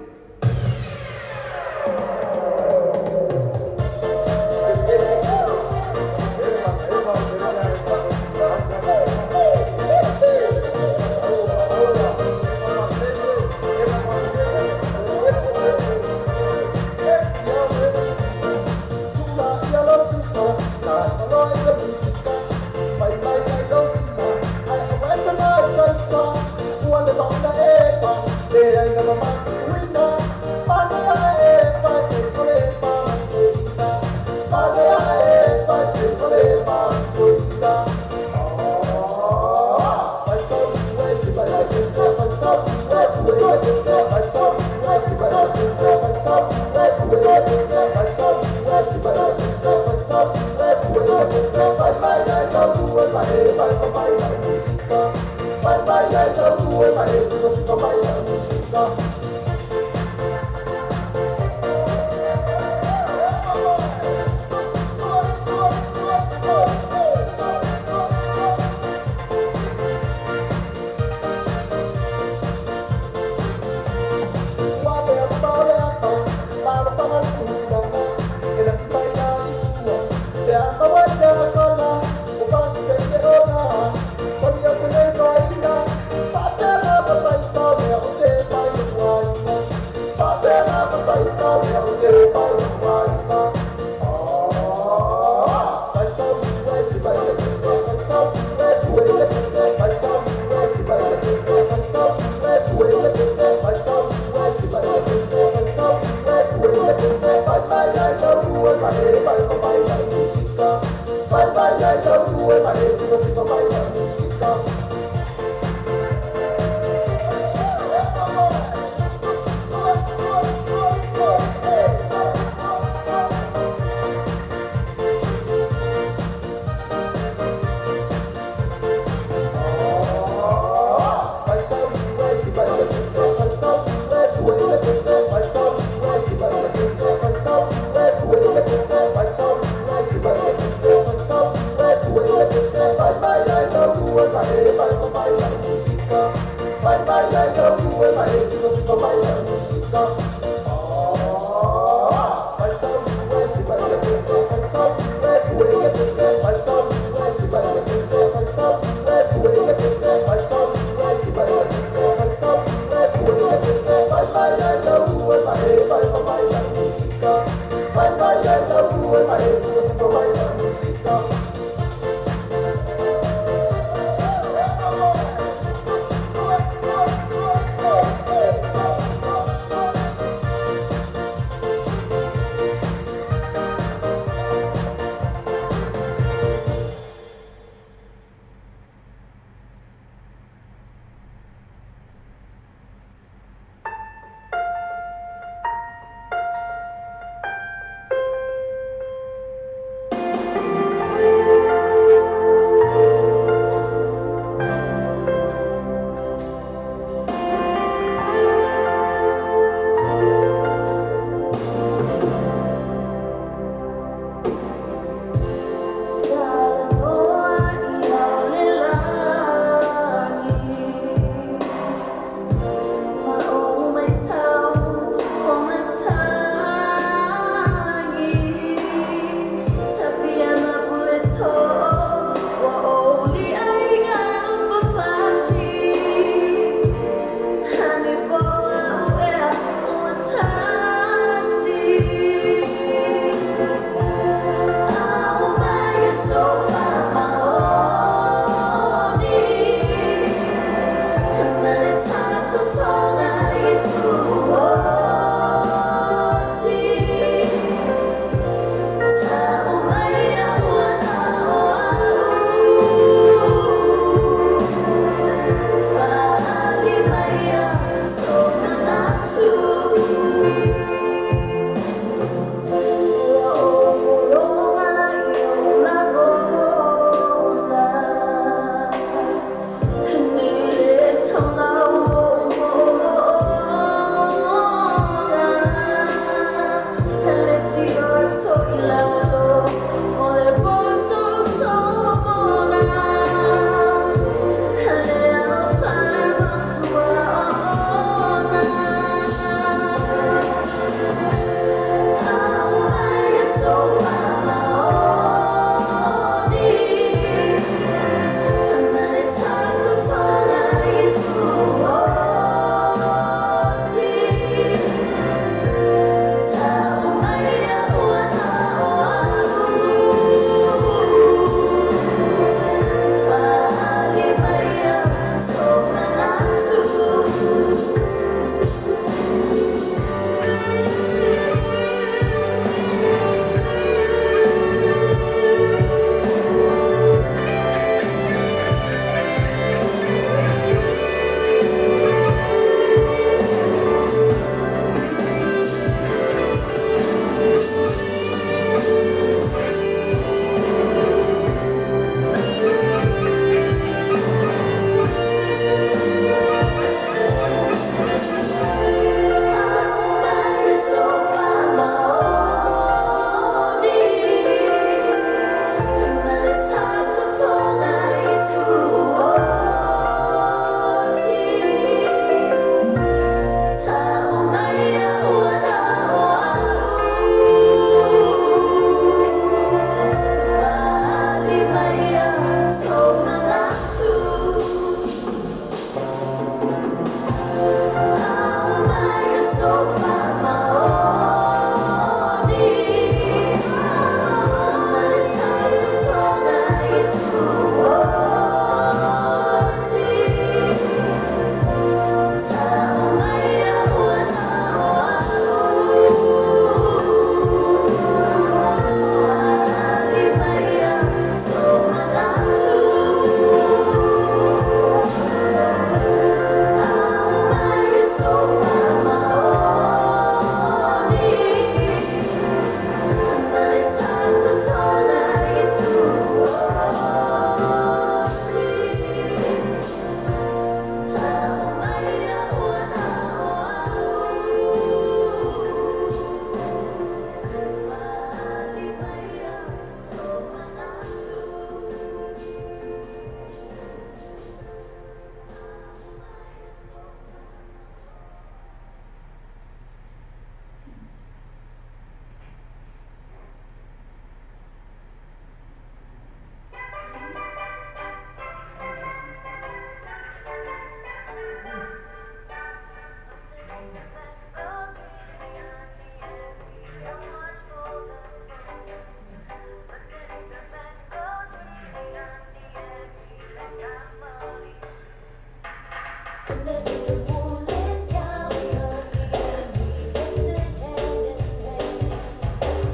Underneath the moonlit sky, we hug and we dancing hand in hand.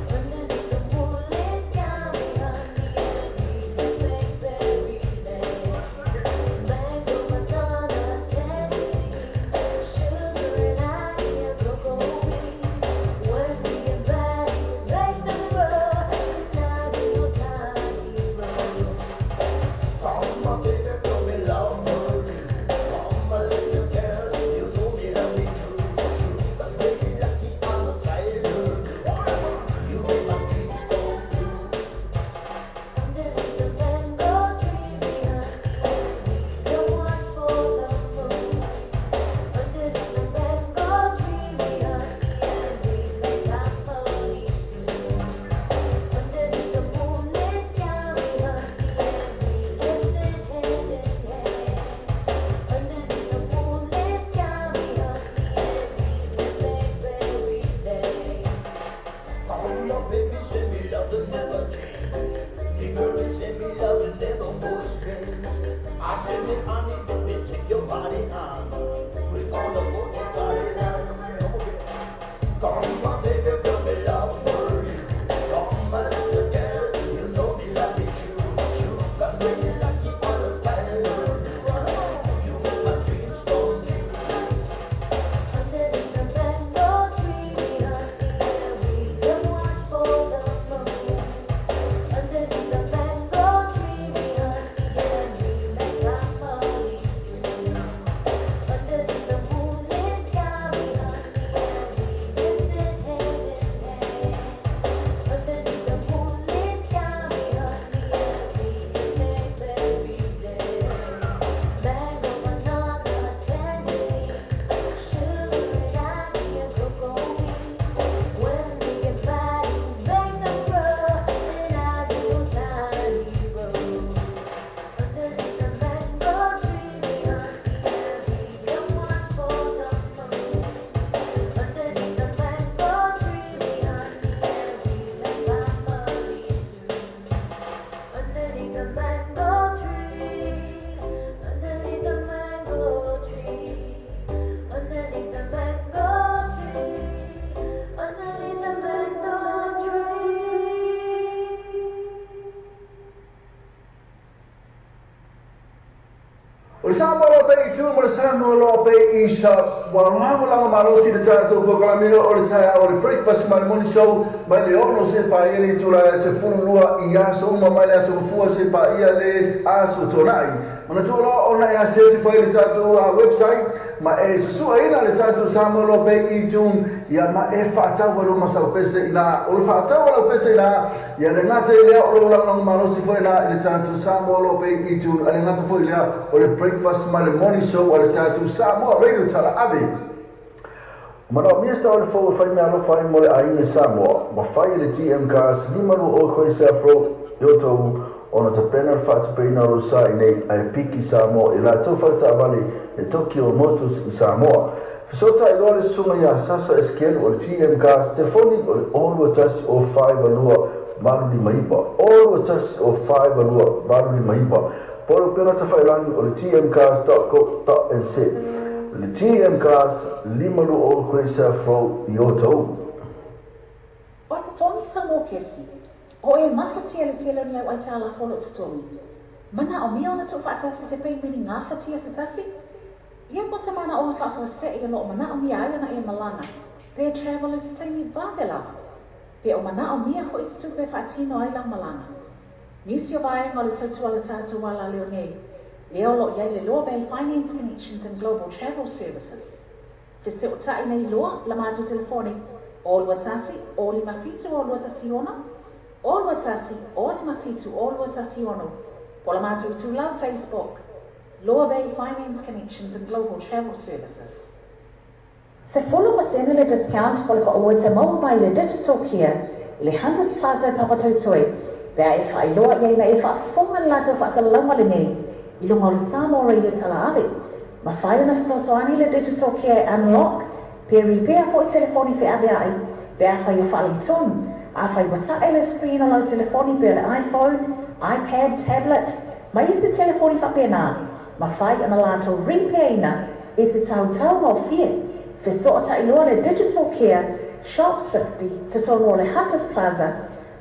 Underneath the moonlit sky, we hug and we can make fairyland. Mango, banana, tangerine, sugar and honey and cocoa beans. When we get back, make the world tiny road. Come my baby, come me love Come my little girl, you know me love me true. Sugar baby, lucky on the sky. You make my dreams come true. Underneath the mango tree, we hug and we can watch for the moon. Underneath the mango tree, we hug and we make our money soon. Underneath the moonlit sky, we hug and we dancing hand in hand. Underneath the moonlit sky, we hug and we can make fairyland. Come my baby, say me love will never change. The girl say me love will never go astray. I say me honey, baby, take your body on. We gonna go to party land. Come my baby, come me love for you. Come my little girl, you know me love me true. Sugar baby, lucky on the spider. You make my dreams come true. Underneath the mango tree, we hug and we can watch for the moon. Underneath the mango tree, we hug and we make our money soon. Underneath the moonlit sky, we hug and we dancing hand in hand. Underneath the moonlit sky, we hug and we can make fairyland. Mango, banana, tangerine, sugar and honey and cocoa beans. When we get body, make them grow in our little tiny road. Underneath the mango tree, we hug and we can watch for the moon. Underneath the mango tree, we hug and we make our money soon. Underneath the mango tree, underneath the mango tree, underneath the mango tree, underneath the mango tree. O le Samoa loa pea i tu ma le Samoa loa pea i sa ua lagolago malosi le tatou polokalame o le taeao o le breakfast ma le morning show mai le 6 seia paia le itula e 12 i aso uma mai le aso Gafua seia paia le aso Toonai. Manatua loa ona e asiasi foi i le tatou website ma e susu'aina le tatou Samoa loa pea i iTunes ia ma e faatau ai lou masau pese ina o le faatau a lau pese ina ia le gata i lea o lou lagolago malosi foi ina i le tatou Samoa loa pea i iTunes a le gata foi lea o le breakfast ma le morning show a le tatou Samoa Radio Talaave. Manaomia sa o le fou e fai meaalofa ai mo le aiga i Samoa, ua fai e le GM Cars 520 Quayside Road i Otahuhu ona tapena le faatupeina o lou sa i nei ae piki Samoa i latou faletaavale le Tokyo Motors i Samoa. Fesootai loa le susuga ia Sasa Esekielu o le GM Cars, telefoni o le 021 052 859, 021 052 859, po o le upega tafailagi o le gmcars.co.nz. Le GM Cars 520 Quayside Road i Otahuhu. O totogi Samoa Kesi, o e mafatia le tele o ni au aitalafu o loo totogi. Manaomia ona tuufaatasi se peimeni gafatia se tasi? Ia po o se manaoga faafuasei o loo manaomia ai ona e malaga pe travel i se taimi vave lava? Pe o manaomia foi se tupe e faatino ai lau malaga? Nisi o vaega o le tautua a le tatou alaleo nei, lea o loo i ai le Loa Bay Finance Connections and Global Travel Services. Fesootai nei loa la matou telefoni 0 21 0 57 0 2 16, 0 21 0 57 0 2 16, po o la matou itulau Facebook, Loa Bay Finance Connections and Global Travel Services. 10% le discount po o le pau e te maua mai le Digital Care i le Hunters Plaza i Papatoetoe pe a e faailoa i ai na e faafofoga le latou faasalalauga lenei i luga o le Samoa Radio Talaave. Mafai ona fesoasoani le Digital Care Unlock pe repair foi telefoni feavea'i pe afai o faaletonu, afai ua ta'e le screen o lau telefoni pe o le iPhone, iPad, tablet, ma isi telefoni faapena, mafai ona latou repair ina I se tautaugofie, fesoota'i loa le Digital Care, Shop 60, totonu o le Hunters Plaza,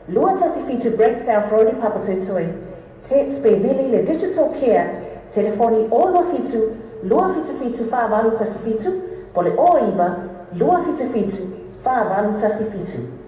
217 Great South Road i Papatoetoe. Text pe vili le Digital Care, telefoni 027 277 4817, po o le 09 277 4817.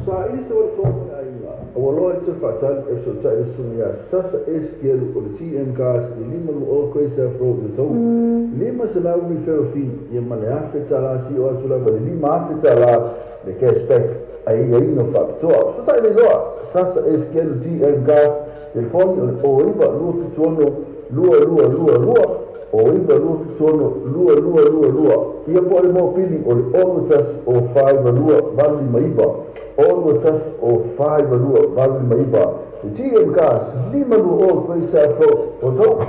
Saili se wale fō le aiga. Ua loa i te whaatali e fesotai le susuga ia Sasa S. Kelu o le GM Cars i 5 20 Great South Road i Otahuhu. 500 referral fee ia ma le $1,000 sio atu lava i le $5,000 le cash back aiaiga faapitoa. Fesotai le iloa Sasa S. Kelu GM Cars, telefoni o le 09 276 2222, 09 276 2222 ia po o le mopili o le 61 o 52 859, 61 o 52 859. Le GM Cars, 5 20 Great South Road, Otahuhu.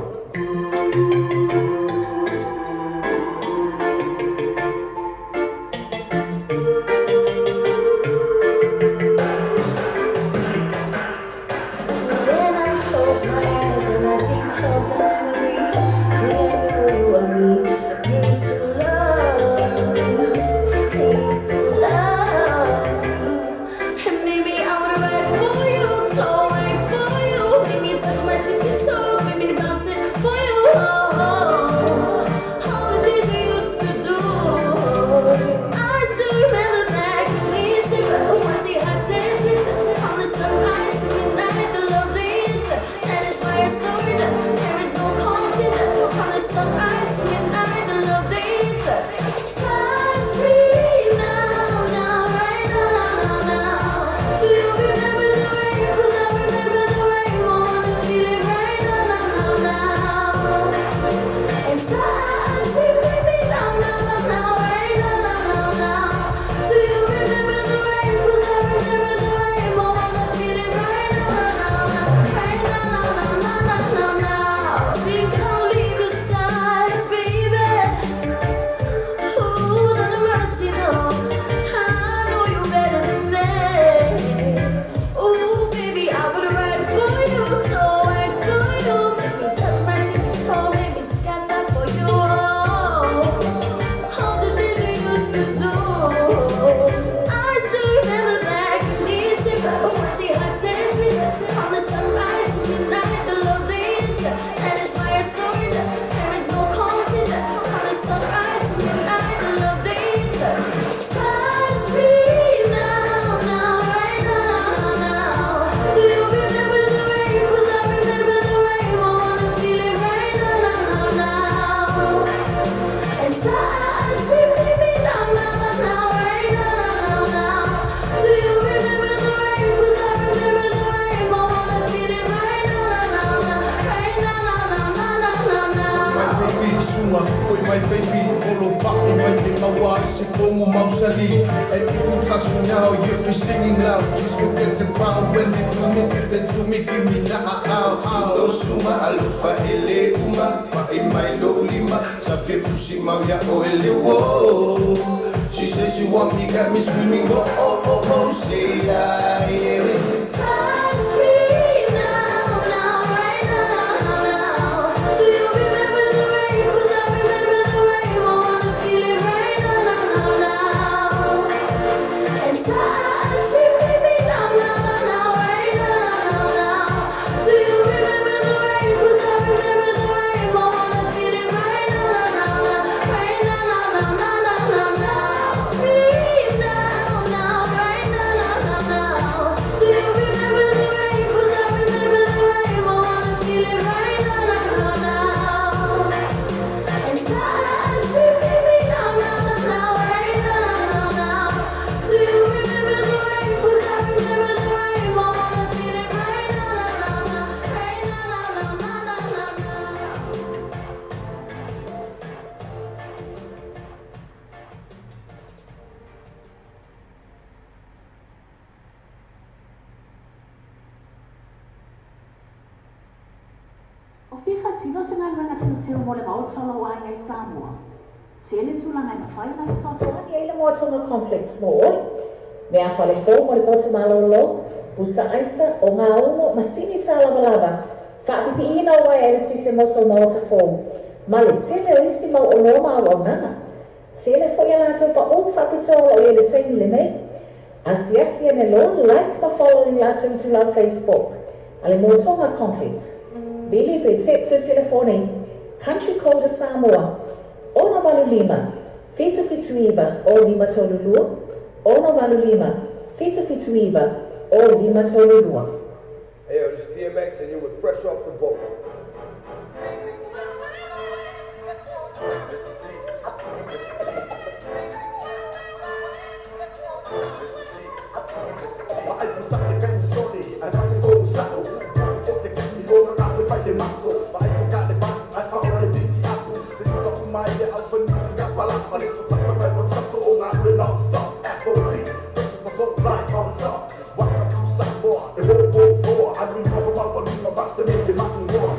my baby. Olo pa'i mai e maua ai se komu mausali. And if you touch me now, you'll be singing loud. Just forget the crowd when you do me, give it to me, give me now. Lo suma alofa ele uma, ma'i mai lo lima. Sa fia fusi mau ia o ele wo. She says she want me, got me screaming, oh, oh, oh, oh, say yeah, yeah. Touch me now, now, right now, now. Do you remember the rain? 'Cause I remember the rain. I wanna feel it right now, now, now, now. And touch me, baby, now, now, now, right now, now, now. Do you remember the rain? 'Cause I remember the rain. I wanna feel it right now, now, now, right now, now, now, now, now, now, now. Touch me now, now, right now, now, now, now. Do you remember the rain? 'Cause I remember the rain. I wanna feel it right now, now, now, now. And touch me, baby, now, now, now, right now, now, now. Do you remember the rain? 'Cause I remember the rain. I wanna feel it right now, now, now, right now, now, now, now, now, now. O fia faatino se galuega teuteu mo le maota o lou aiga i Samoa? Tele tulaga e mafai ona fesoasoani ai le Moa Tonga Complex mo oe. Meafale fou mo le poto malōlō, pusa aisa, ogaumu, masini tālavalava, faapipiina o uaea eletise mo sou maota fou, ma le tele o isi mau oloa ma auaunaga. Tele foi a latou paʻū faapitoa o loo i ai i le taimi lenei. Asiasi ane loa, like ma follow i latou itulau Facebook a le Moa Tonga Complex. Vili pe text le telefoni, country code a Samoa, 685 779 0532, 685 779 0532. Hey, yo, this is DMX, and you're with Fresh Off the Boat. Mr. T, Mr. T, Mr. T, Mr. T. Ma'ai pusa le kai sole, ai pase ko sao. Fo le kai hona na te fai le maso. Ma'ai ko ka le pa, ai fa o le piki atu. Se ka umai le alfa nisi ka pala. Ma le sa fa mai mo tsato o ngā le non-stop. F.O.B. Fresh off the boat, right on top. Welcome to Samoa, e ho ho foa. I mean, for maua lima, basa me le maungoa.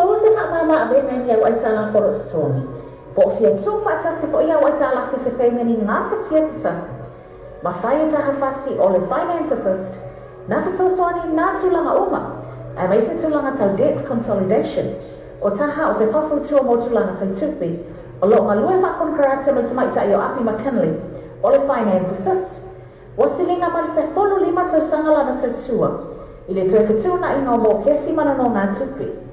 maua se faamama avega i ni au aitalafu o loo totogi, po o fia tuufaatasi foi au aitalafu i se pemeni gafatia se tasi, mafai e Taha Fasi o le Finance Assist na fesoasoani i nā tulaga uma, aemaise tulaga tau debt consolidation. O Taha o se faufautua mo tulaga tau tupe, o loo galue faakonekarate ma le tamaitai o Api McKinley o le Finance Assist. Ua siliga ma le 15 tausaga lana tautua i le toe fetuunaiga o mokesi ma nonogatupe.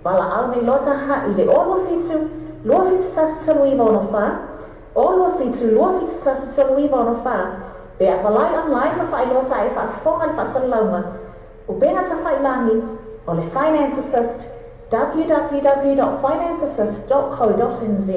Valaau nei loa Taha i le 0 27 271 3964, 0 27 271 3964, pe apalai online ma faailoa sa e faafofoga le faasalalauga upega tafailagi o le Finance Assist, www.financeassist.co.nz.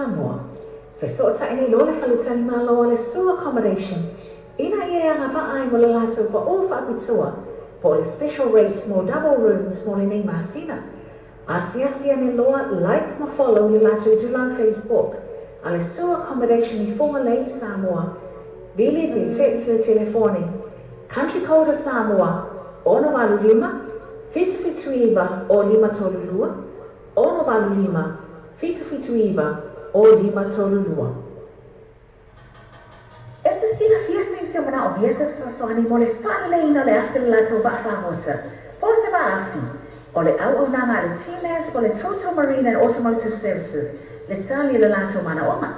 Samoa. Fesoota'i nei loa le faletalimalo a le Sue Accommodation ina ia e agavaa ai mo le latou pa'u faapitoa po o le special rate mo double rooms mo lenei masina. Asiasi ane loa, like ma follow le latou itulau Facebook a le Sue Accommodation i Fugalei, Samoa. Vili pe text le telefoni Country code a Samoa, 685 779 o 532, 685 779 o 532. E te silafia se isi o manaomia se fesoasoani mo le faaleleiina o le afi o le latou vaafagota, po o se vaafi, o le auaunaga a le TMAS po o le Total Marine and Automotive Services le tali o le latou manaoga.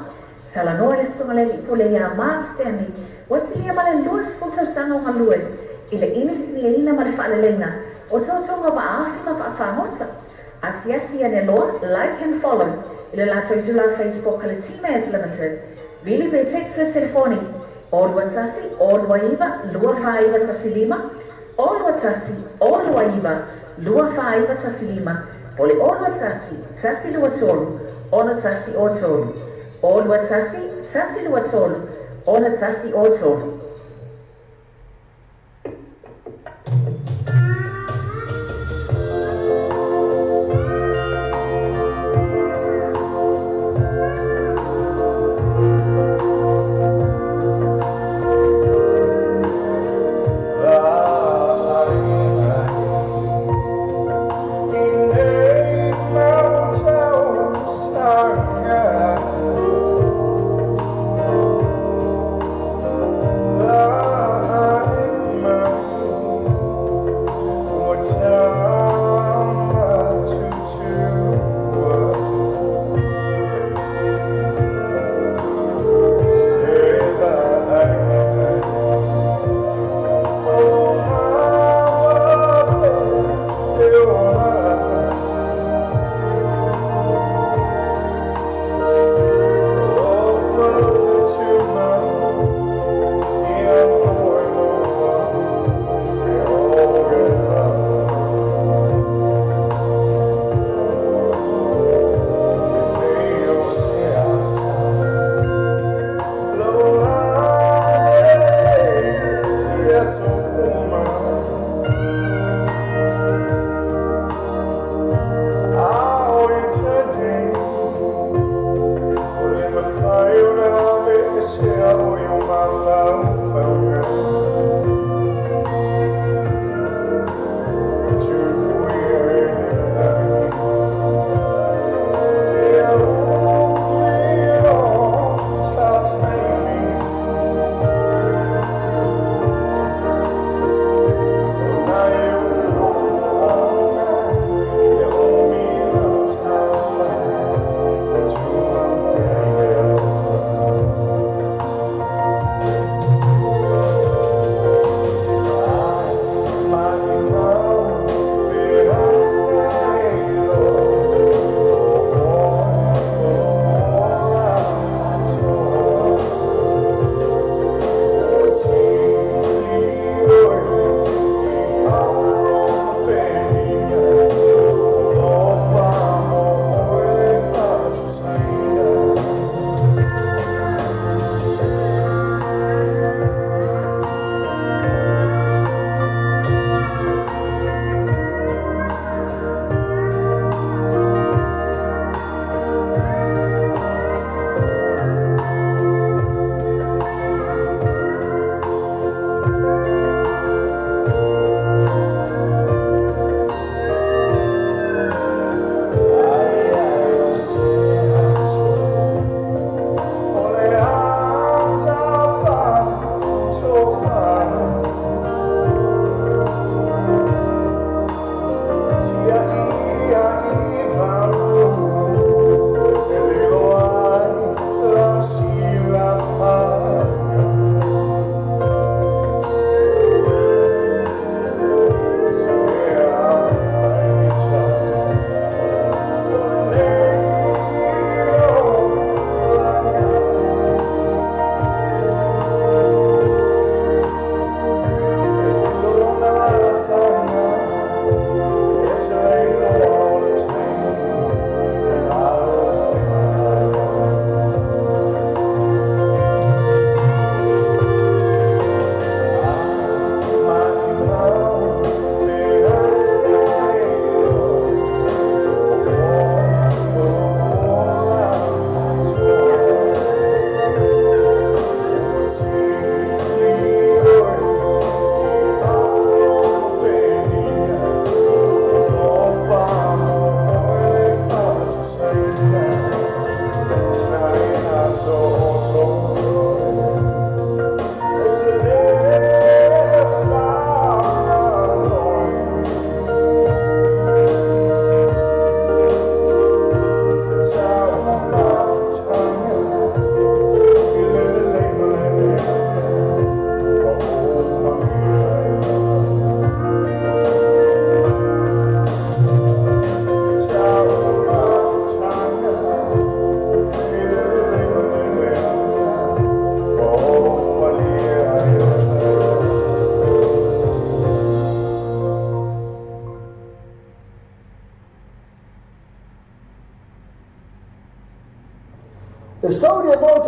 Talanoa i le Susuga i le Alii Pule ia Mark Stanley ua silia ma le 20 tausaga o galue i le inisiniaina ma le faaleleiga o totoga vaafi ma vaafagota. Asiasi ane loa, like and follow i le latou itula Facebook a le TMAS Limited. Vili pe text le telefoni 0 21 029 2415, 0 21 029 2415, po o le 0 21 123 6103, 0 21 123 6103. I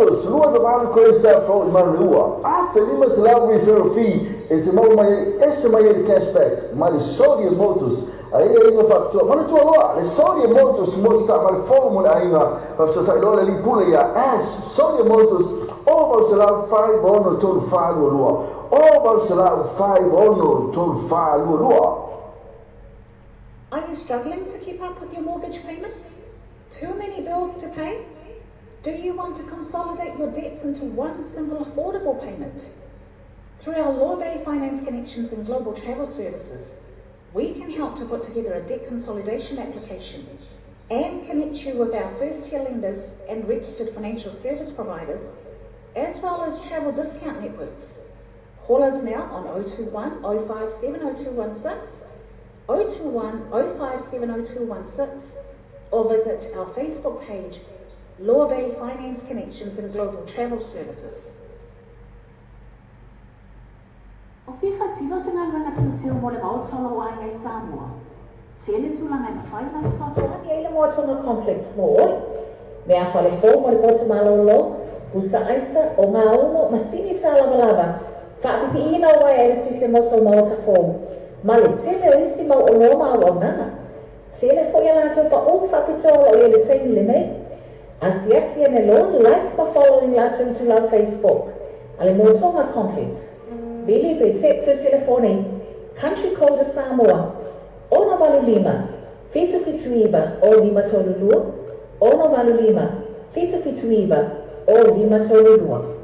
Motors, 28 Queenstown Road i Manurewa. $1,500 referral fee e te maua mai ai, ese mai ai le cashback mai le Sodium Motors. A e aiga faapitoa. Manatua loa, le Sodium Motors mo se taavale fou mo le aiga. Faafesootai loa le alii pule ia Ash, Sodium Motors, 0800 563 422. 0800 563 422. Are you struggling to keep up with your mortgage payments? Too many bills to pay? Do you want to consolidate your debts into one simple affordable payment? Through our Law Bay Finance Connections and Global Travel Services, we can help to put together a debt consolidation application and connect you with our first tier lenders and registered financial service providers, as well as travel discount networks. Call us now on 021 057 0216, 021 057 0216, or visit our Facebook page, Law Bay Finance Connections and Global Travel Services. O fia faatino se galuega teuteu mo le Maota o lou aiga i Samoa? Tele tulaga e mafai ona fesoasoani ai le Moa Tonga Complex mo oe. Mea fale fou mo le potu malōlō, pusa aisa, ogaumu, masini tālavalava, faapipiina o uaea eletise mo sou maota fou, ma le tele o isi mau oloa ma auaunaga. Tele foi a latou paʻū faapitoa o lo o i ai i le taimi lenei. Asiasi ane loa, like ma follow i latou itulau Facebook a le Moa Tonga Complex. Vili pe text le telefoni, Country Code a Samoa, 685 779 0532, 685 779 0532.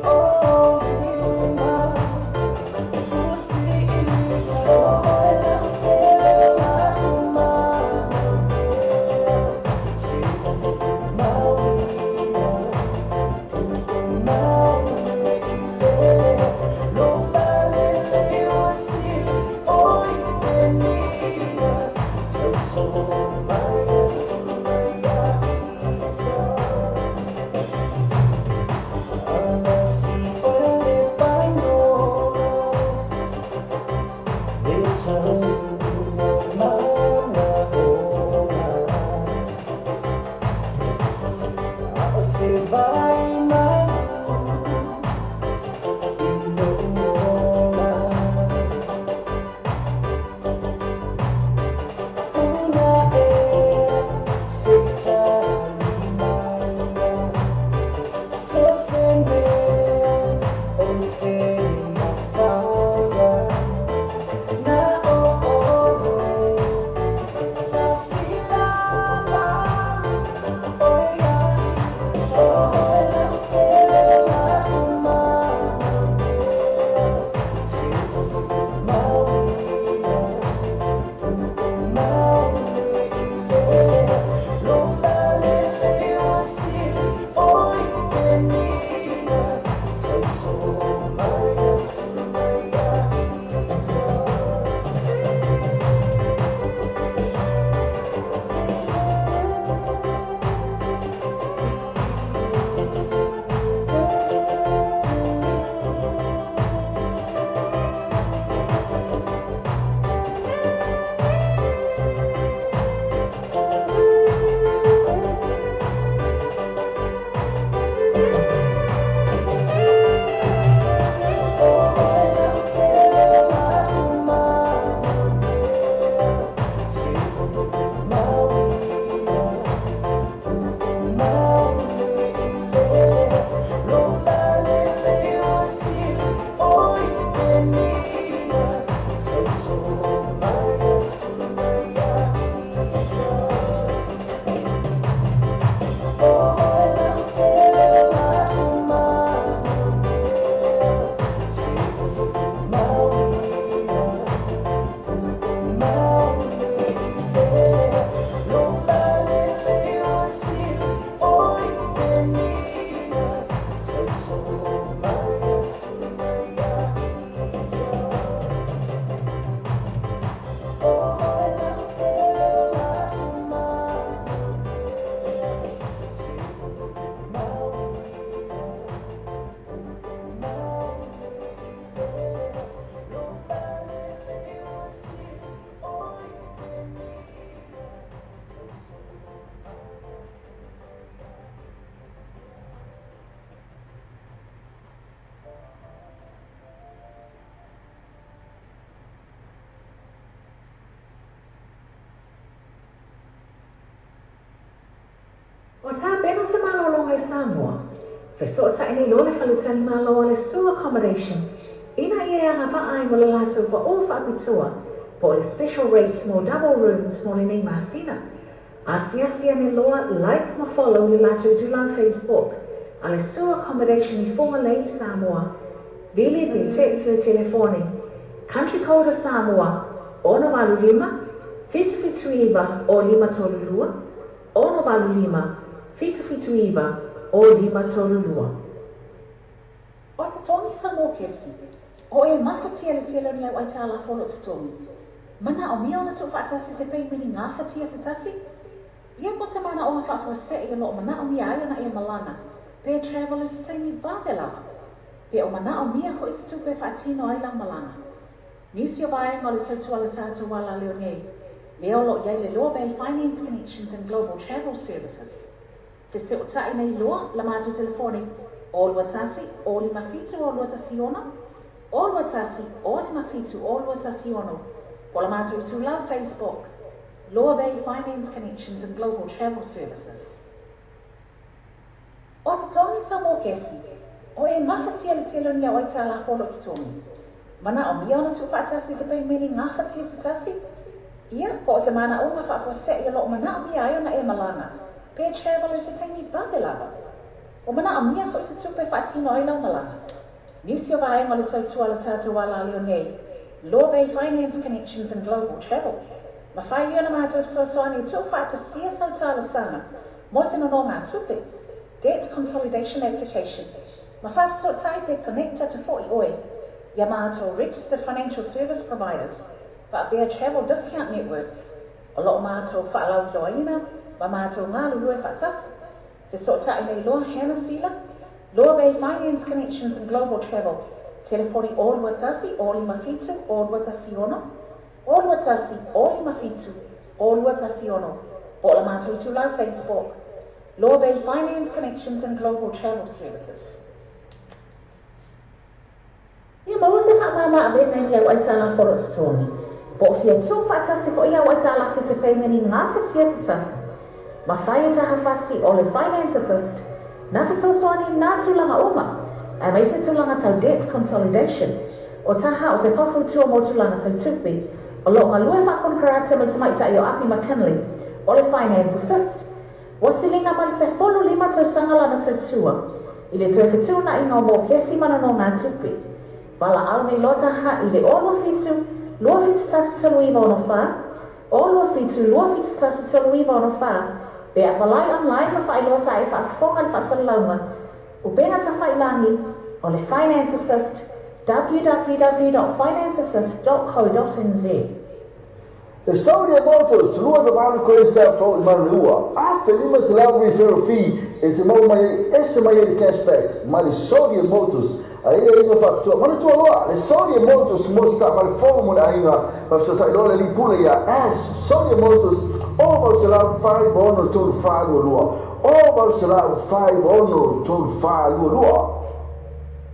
Oh. malologa i Samoa, fesootai nei loa le faletalimalo a le Sue Accommodation ina ia e agavaa ai mo le latou paʻō faapitoa po o le special rate mo double rooms mo lenei masina. Asiasi ane loa like ma follow le latou itulau Facebook a le Sue Accommodation i Fugalei, Samoa. Vili pe text le telefoni Country code o Samoa, 685 779 o 532, 685 779 o 532. O totogi sa mokesi, o e mafatia le tele o ni au aitalafu o loo totogi. Manaomia ona tuufaatasi se peimeni gafatia se tasi? Ia po o se manaoga faafuasei o lo o manaomia ai ona e malaga pe travel i se taimi vave lava. Pe o manaomia foi se tupe e faatino ai lau malaga. Nisi o vaega o le tautua a le tatou alaleo nei, lea o lo o i ai le Loa Bay Finance Connections and Global Travel Services. Fesootai nei loa la matou telefoni 0 21 0 57 0 2 16, 0 21 0 57 0 2 16, po o la matou itulau Facebook, Loa Bay Finance Connections and Global Travel Services. O totogi sa mokesi, o e mafatia le tele o ni au aitalafu o lo o totogi. Manaomia ona tuufaatasi se peimeni gafatia se tasi? Ia, po o se manaoga faafuasei o lo o manaomia ai ona e malaga, pe travel i se taimi vave lava. Ua manaomia foi se tupe e faatino ai lau malaga. Nisi o vaega o le tautua a le tatou alaleo nei, Law Bay Finance Connections and Global Travel. Mafai ia ona matou fesoasoani e tuufaatasia sau talosaga mo se nonogatupe, Debt Consolidation Application, ma faafesootai pe connect atu foi oe ia matou Registered Financial Service Providers faapea Travel Discount Networks o lo o matou faalauiloaina ma matou galulue faatasi. Fesootai nei loa Hannah Sila, Loa Bay Finance Connections and Global Travel, telefoni 021 057 0216, 021 057 0216, po o la matou itulau Facebook, Loa Bay Finance Connections and Global Travel Services. Ia maua se faamama avega i au aitalafu o lo o totogi, po o fia tuufaatasi foi au aitalafu i se peimeni gafatia se tasi. Mafai e taha fasi o le Finance Assist na fesoasoani i nā tulaga uma, aemaise tulaga tau debt consolidation, o taha o se faufautua mo tulaga tau tupe, o lo o galue faakonekarate ma le tamaitai o Api McKinley o le Finance Assist. Ua siliga ma le 15 tausaga lana tautua i le toe fetuunaiga o mokesi ma nonogatupe. Valaau nei loa taha i le 67 271 3964, 67 271 3964, pe apalai online ma faailoa sa e faafofoga i le faasalalauga Upega Tafailagi o le Finance Assist www.financeassist.co.nz. The Saudi Motors, 28 Koesa Fou i Manureua, 1500 referral fee e te maua mai ai ese mai ai le cashback mai le Saudi Motors a i ai aiga faapitoa. Manatua loa, le Saudi Motors mo se taavale fou mo le aiga, faafesootai loa le alii pule ia Ash, Saudi Motors, 0800 563 422, 0800 563 422.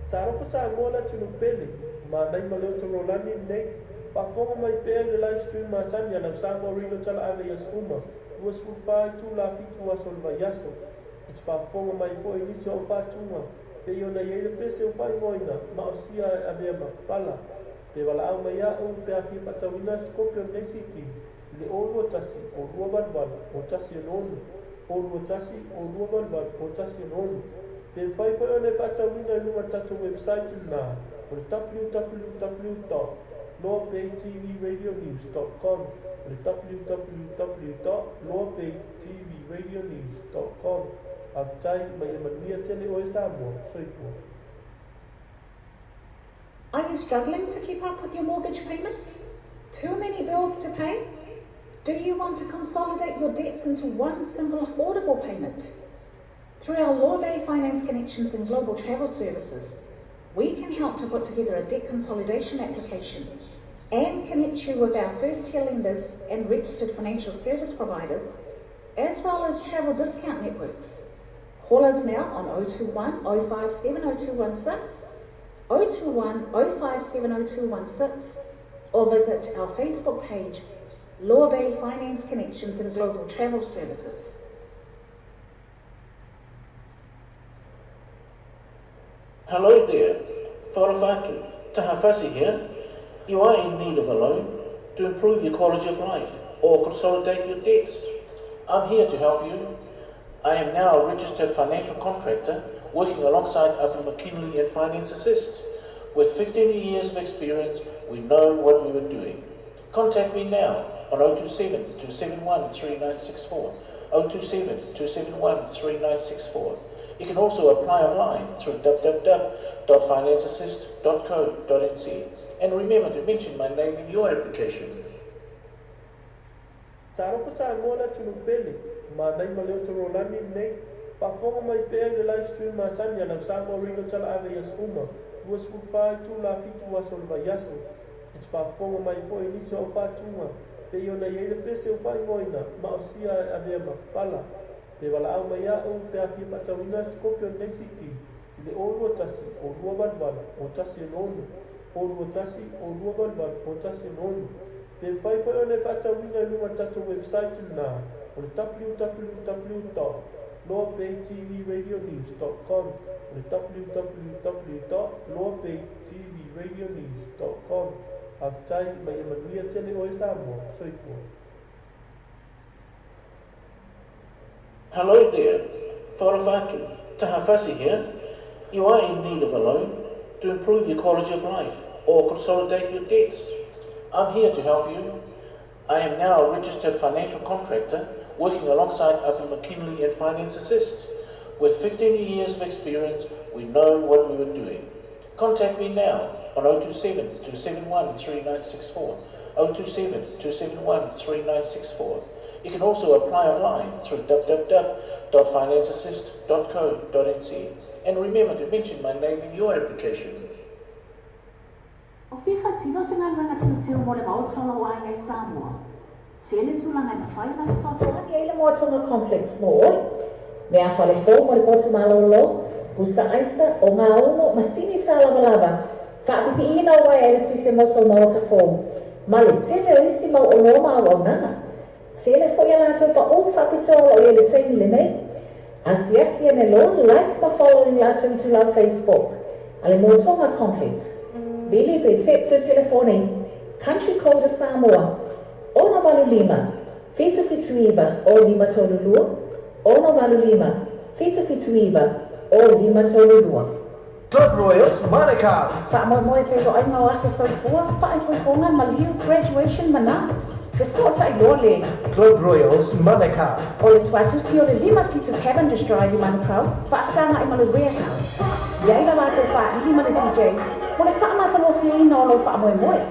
Talofa Samoa le atunuu pele, manai ma leo Tololani lenei. Faafofoga mai pea i le live stream masani a lau Samoa Radio Tala Ave i aso uma, 24 itula 7 aso o le vaiaso. E te faafofoga mai foi i nisi o au faatuga, pei ona i ai le pese ua faaigoaina ma o sia e avea ma pala. Pe valaau mai a'u pe a fia faatauina se kopi o lenei CD i le 0 2 1 0 2 8 8 0 1 6 0 2 1 0 2 8 8 0 1 6. Pe mafai foi ona e faatauina i luga o le tatou website lena o le www.loabaytvradionews. com, o le www.loabaytvradionews. com. Faafetai ma ia manuia tele oe Samoa. Soifua. Are you struggling to keep up with your mortgage payments? Too many bills to pay? Do you want to consolidate your debts into one simple affordable payment? Through our Law Bay Finance Connections and Global Travel Services, we can help to put together a debt consolidation application and connect you with our first tier lenders and registered financial service providers, as well as travel discount networks. Call us now on 021 057 0216, 021 057 0216, or visit our Facebook page, Law Bay Finance Connections and Global Travel Services. Hello there, Farafatu, Tahafasi here. You are in need of a loan to improve your quality of life or consolidate your debts. I'm here to help you. I am now a registered financial contractor working alongside Apu McKinley and Finance Assist. With 15 years of experience, we know what we were doing. Contact me now on 027 271 3964. 027 271 3964. You can also apply online through www.financeassist.co.nz. And remember to mention my name in your application. Talofa Samoa le atunuu pele, manaia ma le Rolani lenei. Faafofoga mai pea i le live stream masani a lau Samoa Radio Talaave i aso uma, 24 itula 7 aso o le vaiaso. E te faafofoga mai foi i nisi o au faatuga, pei ona i ai le pese o faaigoaina maosia e avea ma pala. Pe valaau mai au pe a fia faatauina se kopi o lenei CD i le 0 2 1 0 2 8 8 0 1 6 0 2 1 0 2 8 8 0 1 6. Pe mafai foi ona e faatauina i luga o le tatou website lena o le www.loabaytvradionews.com o le www.loabaytvradionews.com. Faafetai ma ia manuia tele oe Samoa. Soifua. Hello there, Farafatu, Tahafasi here. You are in need of a loan to improve your quality of life or consolidate your debts. I'm here to help you. I am now a registered financial contractor working alongside Apu McKinley and Finance Assist. With 15 years of experience, we know what we were doing. Contact me now on 027 271 3964. 027 271 3964. You can also apply online through www.financeassist.co.nz. And remember to mention my name in your application. O fia faatino se galuega teuteu mo le maota o lou aiga i Samoa? Tele tulaga e mafai ona fesoasoani ai le Moa Tonga Complex mo oe. Meafale fou mo le potu malōlō, pusa aisa, ogaumu, masini tālavalava, faapipiina o uaea eletise mo sou maota fou, ma le tele o isi mau oloa ma auaunaga. Tele foi a latou paʻū faapitoa o lo o i ai i le taimi lenei. Asiasi ane loa, like ma follow i latou itulau Facebook a le Moa Tonga Complex. Vili pe text le telefoni, Country code a Samoa, 685 779 0532, 685 779 0532. Club Royals Manukau. Faamoemoe feiloaiga o asa soifua, faaipoipoga, maliu, graduation ma na fesootai loa le. Club Royals Manukau. O le tuatusi o le 57 Cavendish Drive i Manukau, faafesagai ma le Warehouse. I ai la latou faaili ma le DJ mo le faamatagofieina o lou faamoemoe.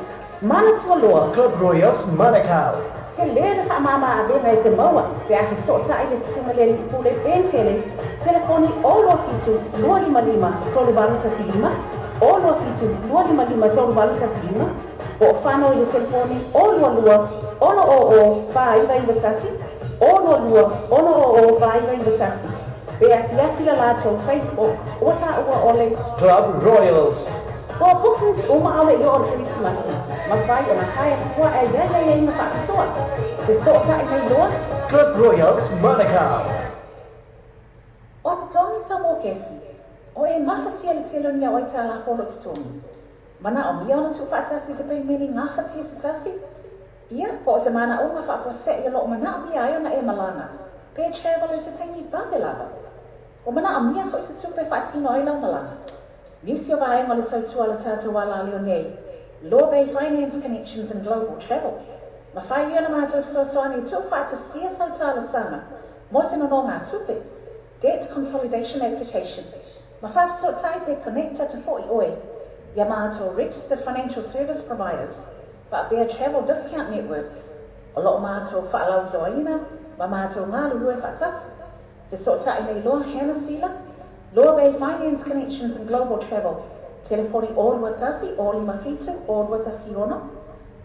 Manatua loa. Club Royals Manukau. Tele le faamama avega e te maua pe a fesootai le susuga i le alii pule Ben Pele, telefoni 027 255 3815, 027 255 3815, po o fano i le telefoni 022 600 4991, 022 600 4991. Pe asiasi le latou Facebook ua taua o le. Club Royals. O bookings uma ʻaʻole i oo le Kerisimasi, mafai ona hire fua e i ai aiaiga faapitoa. Fesootai mai loa. Club Royals Manukau. O totogi sau mokesi, o e mafatia le tele o ni aoaitalafu o loo totogi. Manaomia ona tuufaatasi se peimeni gafatia se tasi? Ia, po o se manaoga faafuasei o loo manaomia ai ona e malaga, pe travel i se taimi vave lava. Ua manaomia foi se tupe e faatino ai lau malaga. Nisi o vaega o le tautua a le tatou alaleo nei, Law Bay Finance Connections and Global Travel, mafai ia ona matou fesoasoani e tuufaatasia sau talosaga mo se nonogatupe, Debt Consolidation Application, ma faafesootai pe connect atu foi oe ia matou Registered Financial Service Providers faapea Travel Discount Networks o lo o matou faalauiloaina ma matou galulue faatasi. Fesootai mai loa Hannah Sila, Law Bay Finance Connections and Global Travel, telefoni 021 057 0216,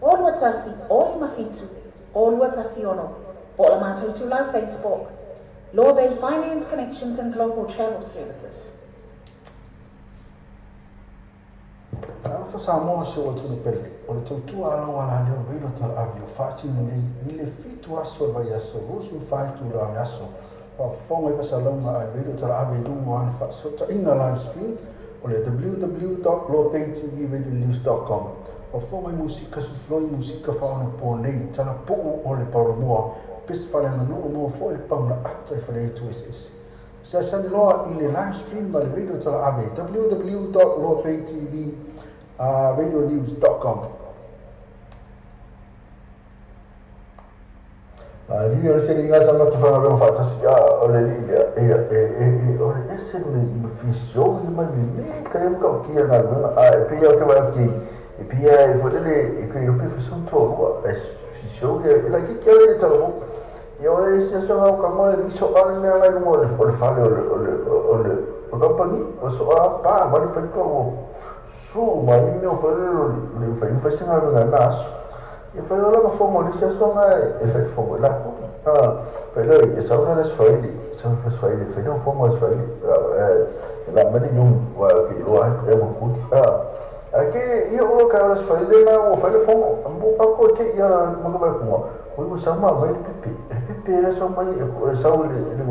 021 057 0216, po o le matou itulau Facebook, Law Bay Finance Connections and Global Travel Services. Talofa Samoa si ou atunuu pele, o le tautua a lau alaleo Reilo Talaave o faatino nei i le 7 aso o le vaiaso 24 itula o le aso. Faafofoga i fasalauga a Reilo Talaave i luga o ana faasootaiga live stream O le www.loapeitvradionews.com. Faafofoga i musika sufuloi musika faaonaponei talapuu o le paolomoa pese faaleaganuu maua foʻi le paga ata i faleaitu eseese. Asiasi loa i le live stream ma le radio talaave www.loapeitvradionews.com. Ali o le seliga sa ma te whangaluega faatasi a o le alii lea ia e e e o le ese ma le fisioi ma le lelei ka ia matautia galuega a e pei lava ou te vaai atu e pei lava e foi lele e pei e fai toalua ae fisioi e laitiiti lava le talavou. Ia o le isi aso o tago le alii soa le mea la i luga o le fale o le o le o le kamupani ua soa pa mai le paipa ua su mai mea foi lele o le fai fai se galuega i lena aso. Ia fai loa lana fono i le isi aso na e fai le fono i latou. Fai loa e sau la le Aso Faraile, sau le Aso Faraile, fai lana fono Aso Faraile, e la mai le niu aua ou te iloa ai e ua kuli. Ae ke ia ua ka o le Aso Faraile na ua fai le fono, mo ka koe te ia ma ka vai kunga, oi ua sau ma mai le pepe, le pepe la sau mai e sau le le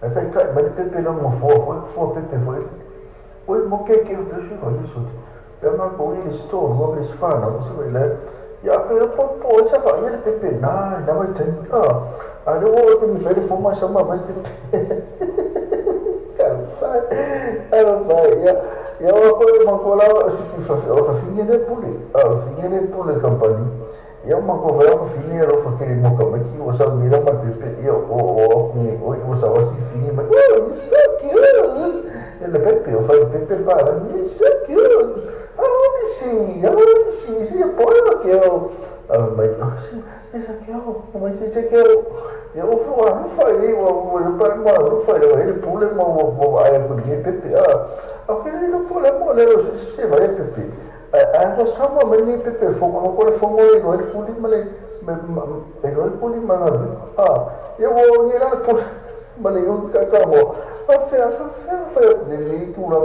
e kai kai mai le pepe la nofoa foi, foa pepe foi. Oi mo ke ke o pe fai le soti. Ia ma ko i le store mo le sfana mo se le ia ke po po sa fa ia le pepe na na mai ten a a le o ke mi fai le foma sa ma mai pepe. Ka fa ala fa ia ia o ko ma ko la si ki fa o fa finge le pule a finge le pule company ia ma ko fa fa finge ro fa ke mo ka mai ki o sa mi la ma pepe ia o o ni o o sa wa si finge mai oh it's so cute e le pepe o fa le pepe pa it's so cute. Ah, see, ah, see, see, poi che ho mai ah, sì, esse aqui é o mas esse aqui é o eu vou ah, não falei o o pa ma não falei ele pula ma o aí eu peguei pepe ah ok ele não pula mo le se vai pepe a a só ma me pepe fogo não pula fogo ele ele pula ma le ele pula ma ah eu vou ir lá pula ma le eu ka ka mo a fe a fe a fe le tu lá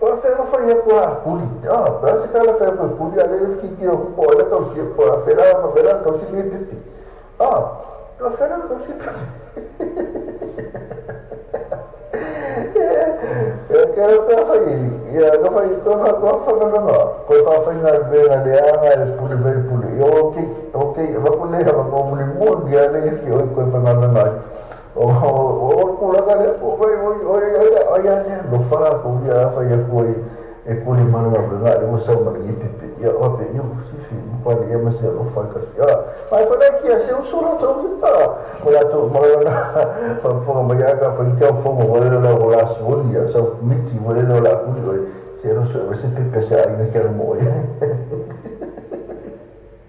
a fe a fe ia ko a kuli ah pa se kala fe ko kuli ale le ki ki ko ala ka si ko a fe la a fe la ka si le pepe ah a fe la ka si pepe e ke ra pe fa i ia ka fa ko fa ko fa na na ko fa fa na be na le a le pule ve pule yo okay okay va ko le va ko mo le mo dia le ki o ko fa na na o o ko la ka le o o o o ia le lo fa ko ia fa ia ko e ko le mana na na le mo sa ma le pepe ia o pe ia si fi mo pa le ia ma se lo fa ka si ah ma fa le ki a se o so la to ta ko la to ma la fa fa ma ia ka fa ka fa mo le la o la so ia sa miti mo le la ku le se ro so se pepe se ai na ke mo ia.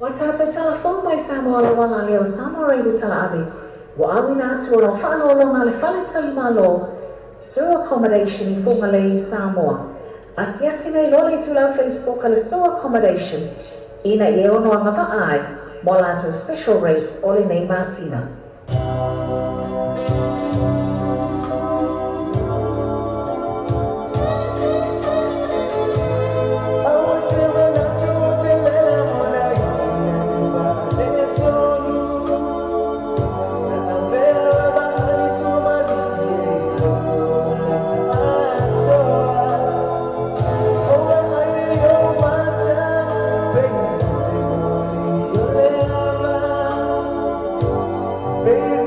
O tātou tala mai Samoa la wala leo Samoa Radio Talaave. Wa awina atu o lau whaalolonga le fale tali malo Sur Accommodation i Whangalei, Samoa. Asiasi nei loa le itulau Facebook a le Sur Accommodation ina i e ono anga vaai mo lātou special rates o le nei masina. Baby,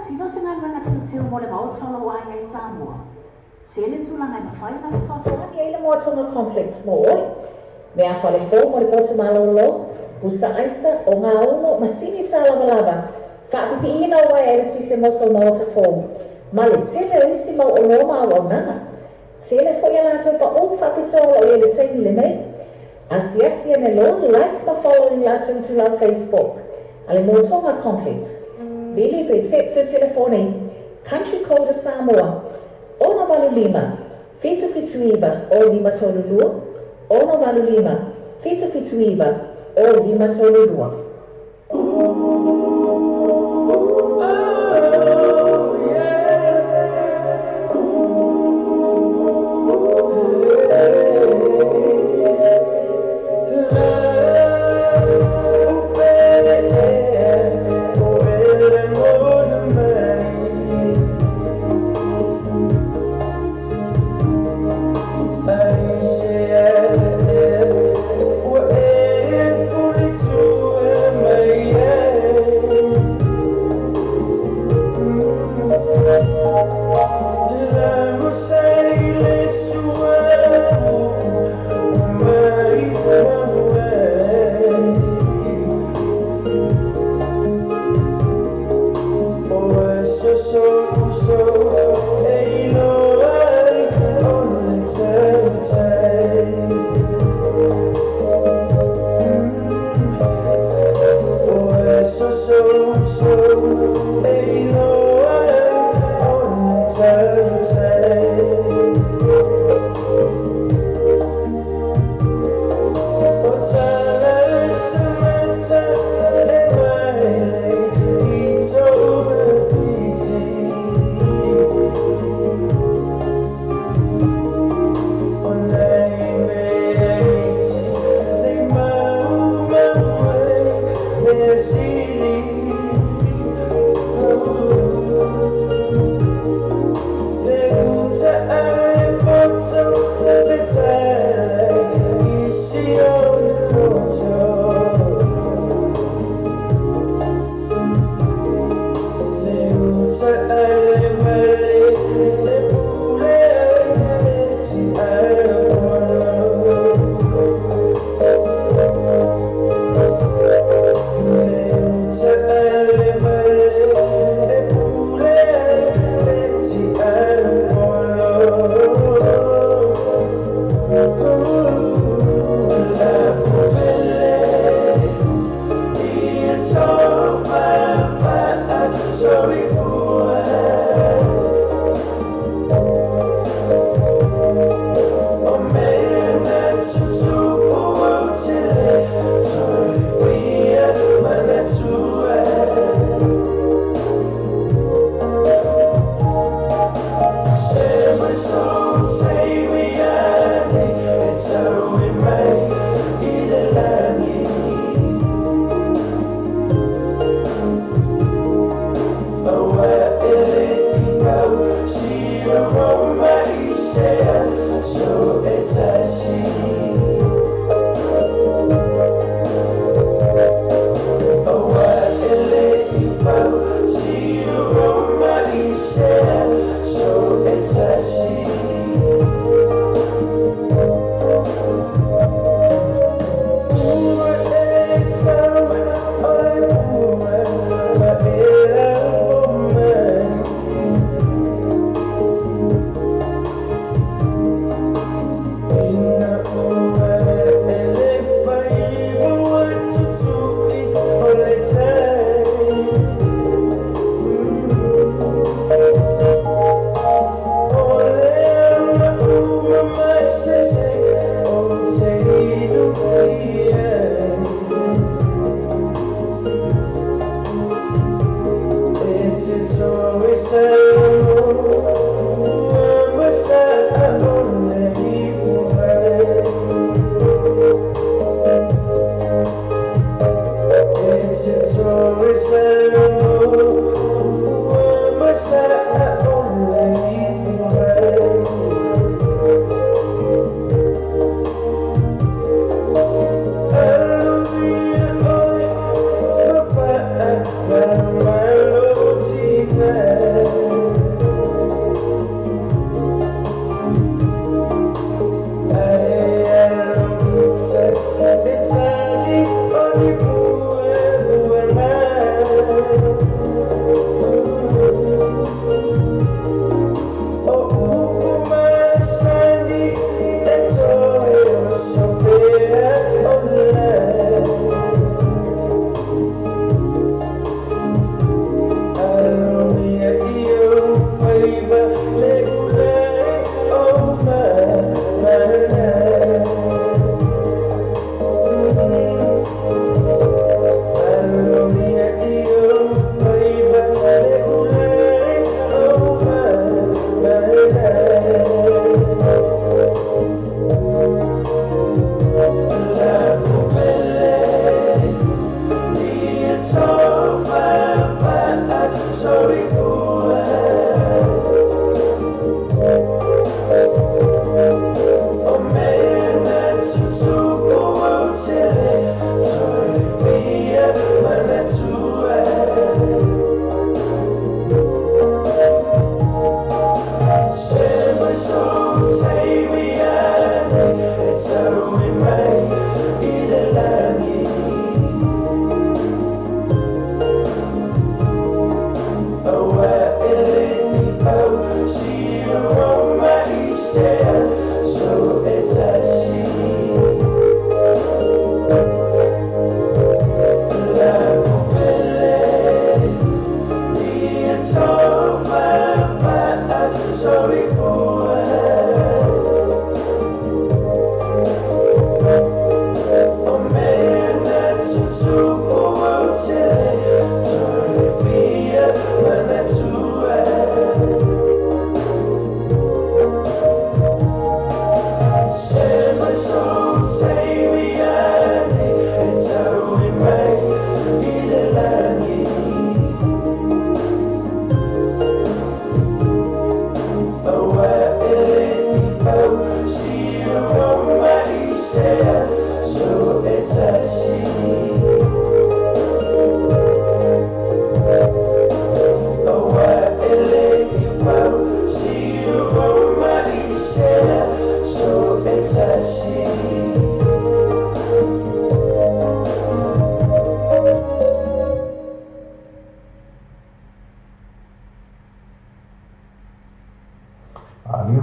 faatino se galuega teuteu mo le maota o lou aiga i Samoa? Tele tulaga e mafai ona fesoasoani ai le Moa Tonga Complex mo oe. Meafale fou mo le potu malōlō, pusa aisa, ogaumu, masini tālavalava, faapipiina o uaea eletise mo sou maota fou, ma le tele o isi mau oloa ma auaunaga. Tele foi a latou paʻū faapitoa o lo o i ai i le taimi lenei. Asiasi ane loa, like ma follow i le latou itulau Facebook a le Moa Tonga Complex. Vili pe text le telefoni Country Code a Samoa, 685 779 0532, 685 779 0532.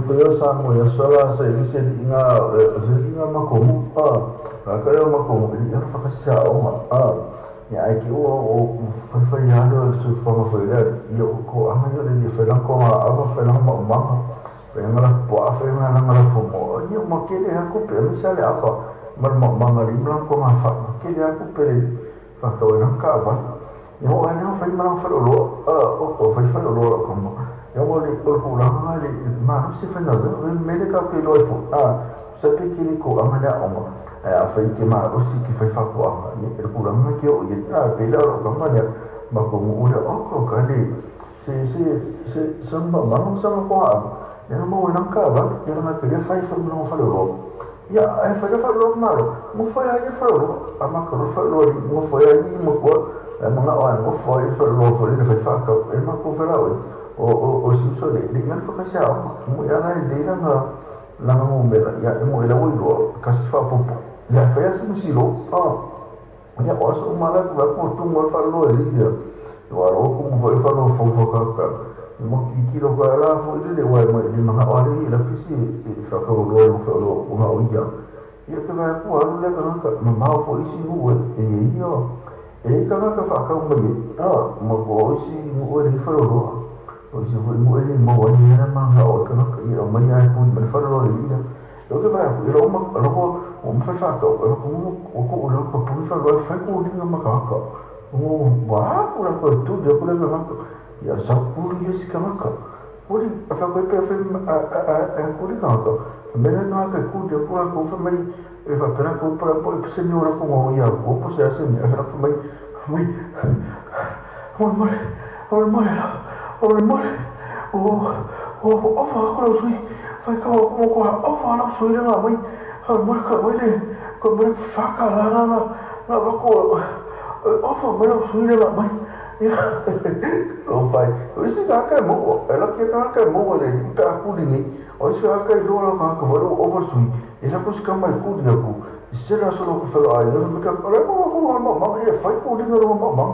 Fai o sa mo ia sola sa i se inga se inga ma ko mu a la ka yo ma ko mu i ana whakasisa o ma a ia ai ki o o fai fai ia le su fanga fai le ia ko anga ia le fai lang ko ma ava fai lang ma manga fai nga la po a fai nga la fo mo ia ma ke le ha ko pe mi sa le ava ma ma manga li ma ko ma fa ke le ha ko pe le fa ka we ka va ia o ai fai ma lang fa lo a o ko fai fa lo ko mo ia mo le o ko la nga le ma no se fa na me le ka ke lo fo a sa pe ke le ko anga le o a fai ke ma o si ke fai fa ko anga ia le ko la nga ke o ia a pe la ro ka ma le ma ko mo le o ko ka le se se se se ma ma no sa ma ko a ia mo we ka va ia nga ke le fai fa mo fa lo ia e fai fa lo ma lo mo fai a ia fa lo a ma ko fa lo li mo fai a i mo ko e mo nga o mo fai fa lo fa le fai fa ka e ma ko fa la o o o si so le le ia fa ka sia mo ia la le la nga la nga mo me la ia mo ela o lo ka si fa po ia fa ia si lo a ia o so ma la ko tu mo fa lo le ia o ro ko mo fa lo fo fo ka ka mo ki ki lo ka la fo le le wa mo le ma o le la pisi fa ka lo lo fa lo o ha o ia ia ka va ko alu le ka ka ma ma fo isi nu e ia e ka ka fa ka mo ye a mo ko isi nu e le fa lo o si fo mo e mo wa ni na ma ha o ka ka ia ma ia ko ma fa lo le ia lo ke va ko lo ma lo ko o ma fa fa ka o ko o ko lo ko pu fa lo fa ko ni ma ka ka o wa ko la ko tu de ko le ka ia sa kuri ia si ka kuri a fa ko pe fa a kuri ka ka me na ka kuri ko la ko fa mai e fa pera ko para po se mi ora ko ia ko po se se mi fa fa mai mai o mo o mo o mo o o o fa ko lo sui fa ka ko ko o fa lo sui nga mai o mo ka mo le ko mo fa ka la la la ko o fa mo lo sui nga mai o fai o isi ka ka mo ela ke ka ka mo le ni pa ku ni o isi ka ka lo ka ka vo o vo sui ela ko ska mai ku ni ku se la solo ku felo ai no me ka la ko ko ma ma e fai ku ni no ma ma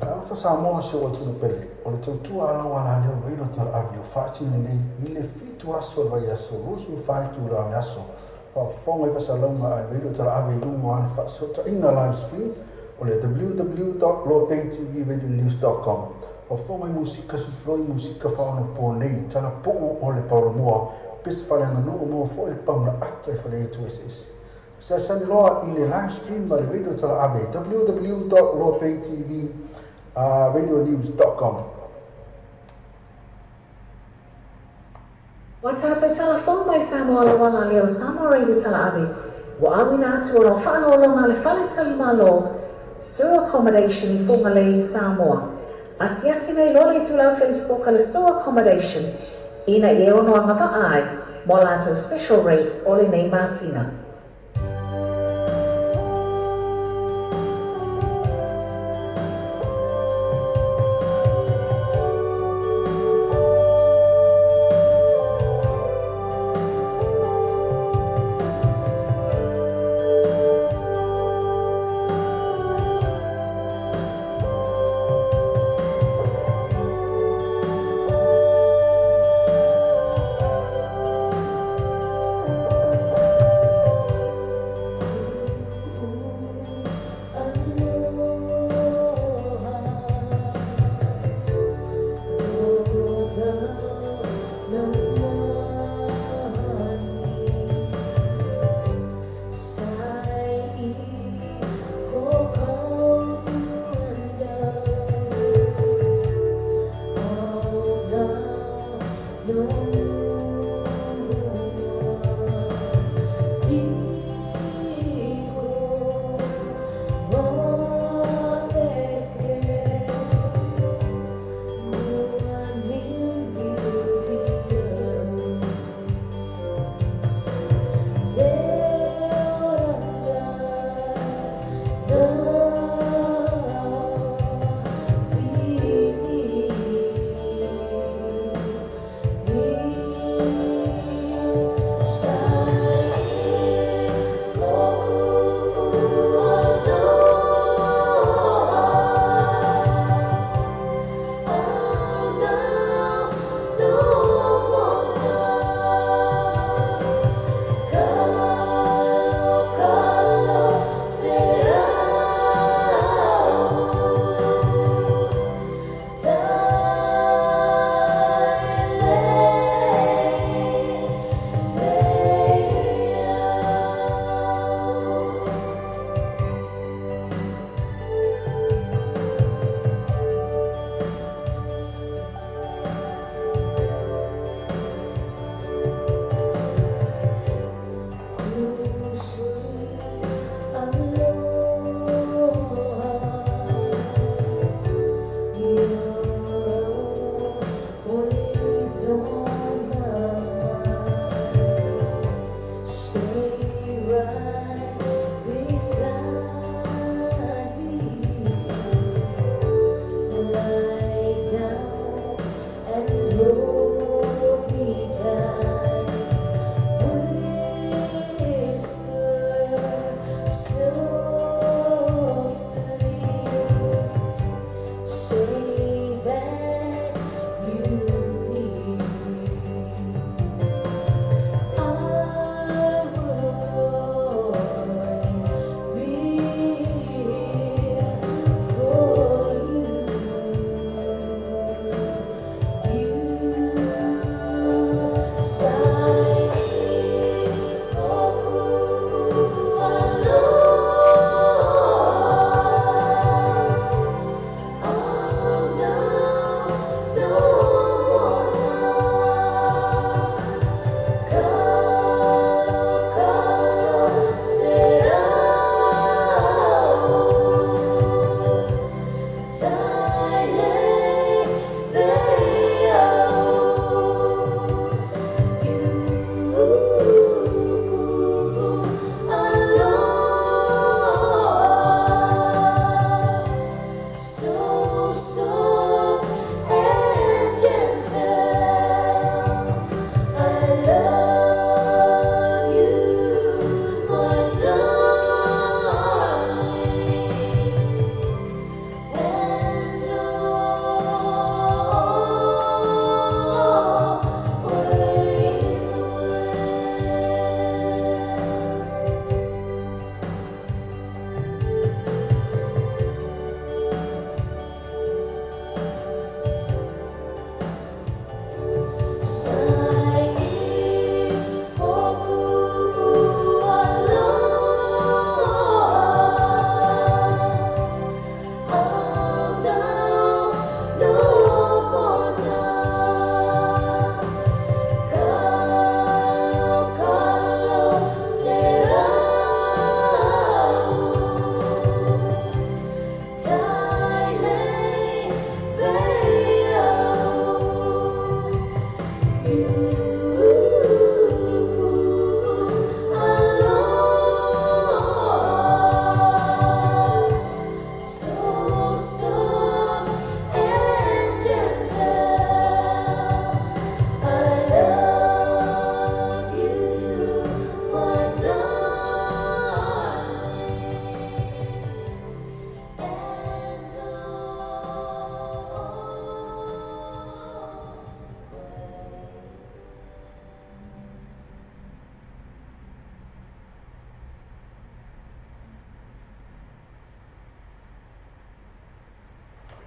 Alofa Samoa se o tunu pele o le tautua ala wala leo reilo tala ave o faatino nei i le 7 aso o le vaiaso 24 itula o le aso faafofoga i fasalauga a le reilo tala ave i luga o ana faasootaiga live stream o le www.lopaytvradionews.com faafofoga i musika sufuloi musika faaonapo nei tala puu o le paolomoa pese faleaganuu mo foʻi le paga ata i faleatu eseese sasani loa i le live stream ma le radio tala ave www.lopaytvradionews.com. O tātou tala fō mai Samoa la wala leo Samoa Radio tala ave wa awina atu o lau whaalolonga le fale tali malo Sur Accommodation i Whangalei, Samoa. Asiasi nei lola i tūlau Facebook a le Sur Accommodation ina i e ono anga vaai mo lātou special rates o le nei masina.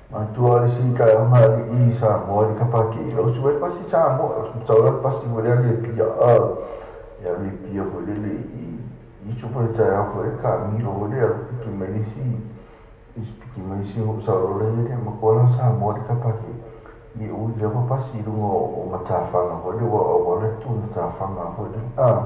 Matua le si ka ma i sa mo le kapa ki lo su e pasi sa mo sa lo pasi mo le le pia a ya le pia fo le le i su po ta ya fo ka mi lo le ya ki me si i ki me si ho sa lo le le ma ko la sa mo le kapa ki i u le pa pasi lu o matafanga fo le wa o le tu matafanga fo le a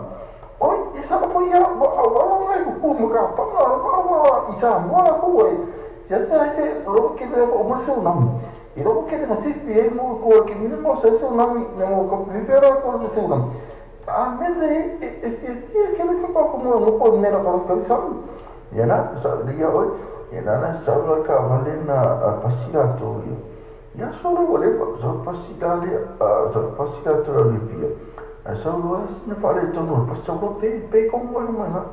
oi i sa po ya wa wa wa ku mo ka pa wa wa i sa mo la ku e ya se se lo que te o mo se unami e lo que te na se pie mo ko que ni mo se unami no ko pero ko se unami a mese e e que le ko como no po nera ko ko sa ya na sa diga hoy ya na sa lo ka vale na pasira to ya solo vale so pasira le so pasira to le pie a so lo es ne fale to no paso lo pe pe como no ma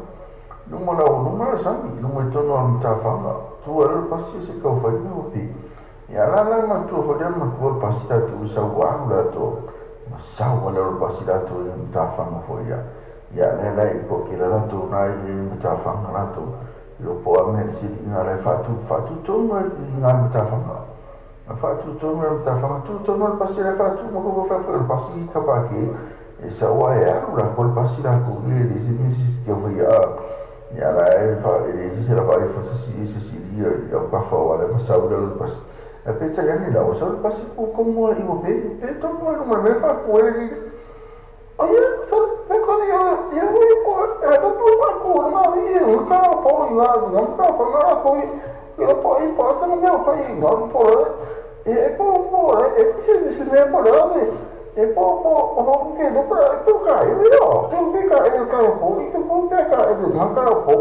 no mo la no mo sa no mo to no ta fanga tu era pasi se ka fai no pi ya la la ma tu fo de ma tu pasi ta tu sa wa la to ma sa wa la pasi ta tu ta fanga fo ya ya le la i ko ki la tu na i ta fanga la tu lo po a me si na le fa tu to ma na ta fanga fa tu to ma ta fanga tu to ma pasi la fa tu ma ko fa fa pasi ka pa ke e sa wa ya la ko pasi la ko le si mi si ke fo ya ya la fa e si la fa fa si si si ya pa fa wa la sa wa la pas a pe cha ya ni la o sa pas ku como i bo pe pe to mo no me fa ku e oye sa me ko ya ya we ko e to po pa ku na i no ka po i la no ka po na ko i po i po sa no me po i no po e po po e si si me po la e po po o ke do pa tu ka e lo tu ke ka e ka po i ko pe ka e na ka po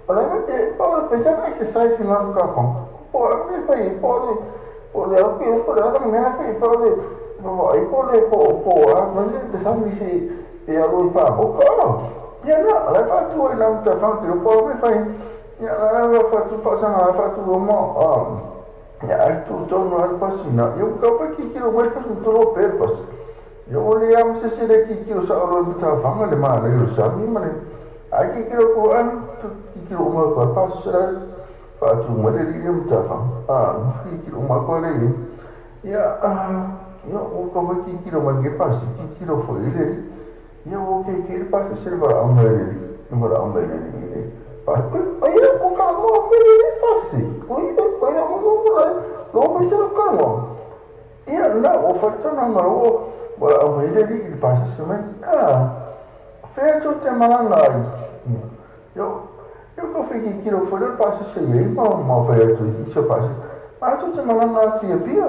ala me po pe sa exercise na ka po po me pa i po le po le ke po la ka me pe po le po i po le po po a me de sa mi si e a lo fa po ka ya na ala fa tu e na ta fa ke po me fa ya la fa tu fa sa na fa tu mo a ya tu to no al pasina yo ka fa ki ki lo me pa tu lo pe pas yo le am se se le ki ki lo sa lo ta fanga le ma le sa mi ma le a ki ki lo ko an tu ki ki lo ma ko pa se la fa tu ma le li m ta fa a ki ki lo ma ko le ya a yo o ko fa ki ki lo ma ke pa si ki ki lo fo le ya o ke ki pa se le ba a ma le ma la ma le le pa o ya o ka mo pe le pa si o o ya mo mo le lo fa se lo ka mo ya na o fa ta na ma o Well, o le li pa se me ah fe tu te malanga yo yo ko fe ki ki lo fo le pa se ye ma ma fe tu si se pa se ma tu te malanga ti e pia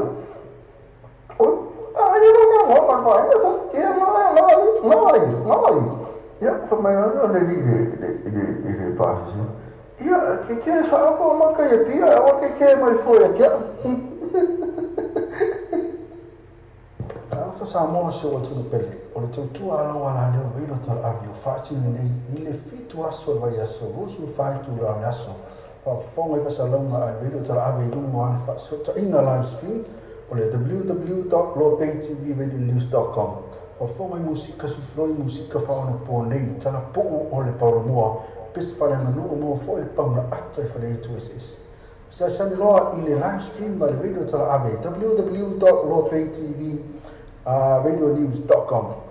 o ah yo no no ma pa eso ye no no no no ya fa ma no le li le le le pa se ya que que sa ko ma ka ye pia o que que mai fo ya que Fa Samoa se o tunu pele o le tautua alo ala leo vilo tal avio faatini nei i le 7 aso le vaiaso 25 itula o le aso faafofoga i fasalauga a le vilo tala ave i luga o ana faasootaʻiga live stream o le www.lopaytvradionews.com faafofoga i musika sufuloli musika faaonapo nei talapuu o le paolomoa pese faleaganuu mo foʻi le pauna ata i faleaitu eseese siasani loa i le live stream ma le video tala ave www.lopaytv radionews.com.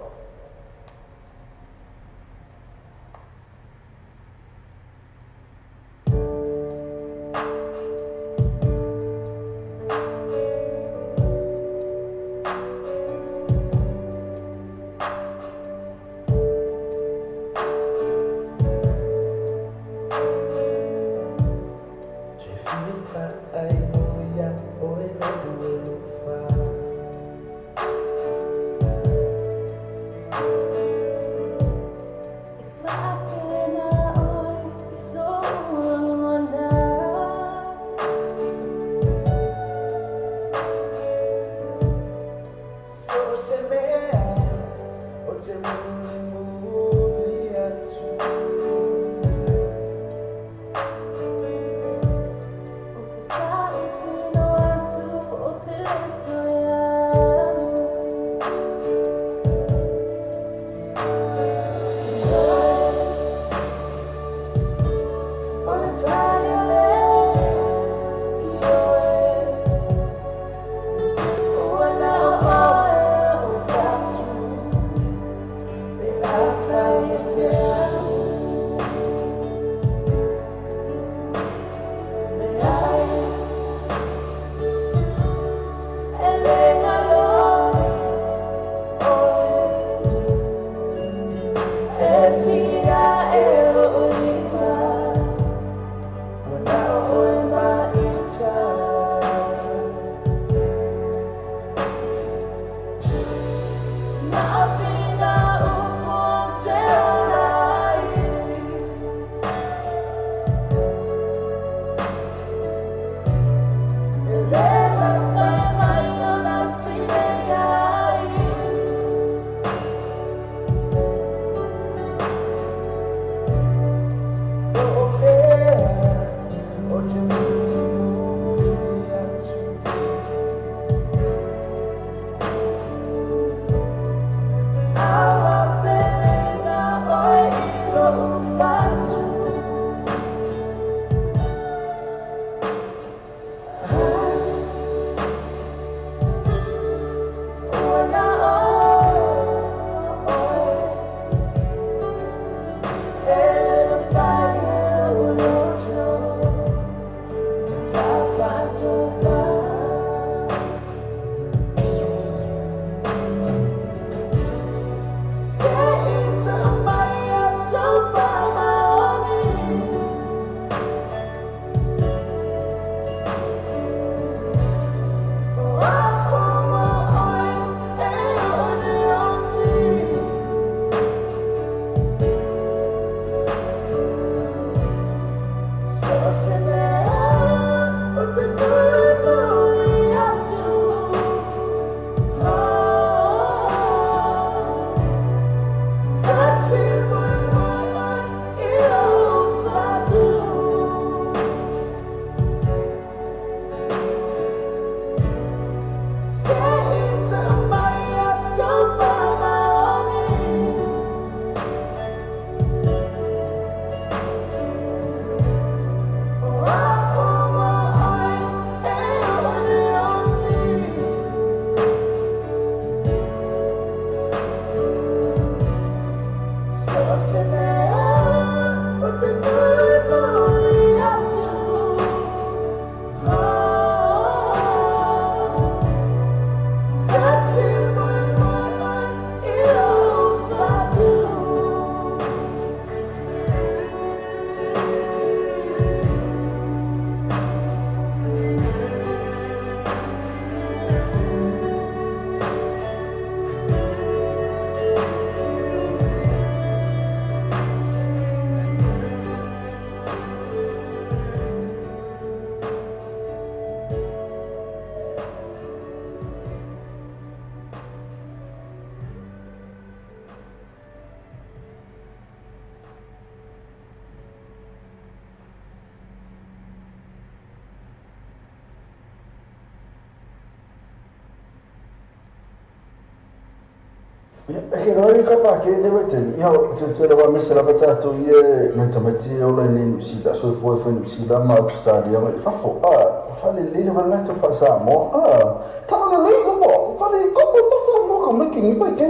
E ke roi ka pa ke le wete ni ia te te rawa me se lava tātou ia ngai tamaiti e ola i nei New Zealand so foi foi New Zealand ma Australia ma i fafo a fale le le wala te fa sa mo a ta le le le mo fale ko ko pa sa mo ka me ki ni pa ke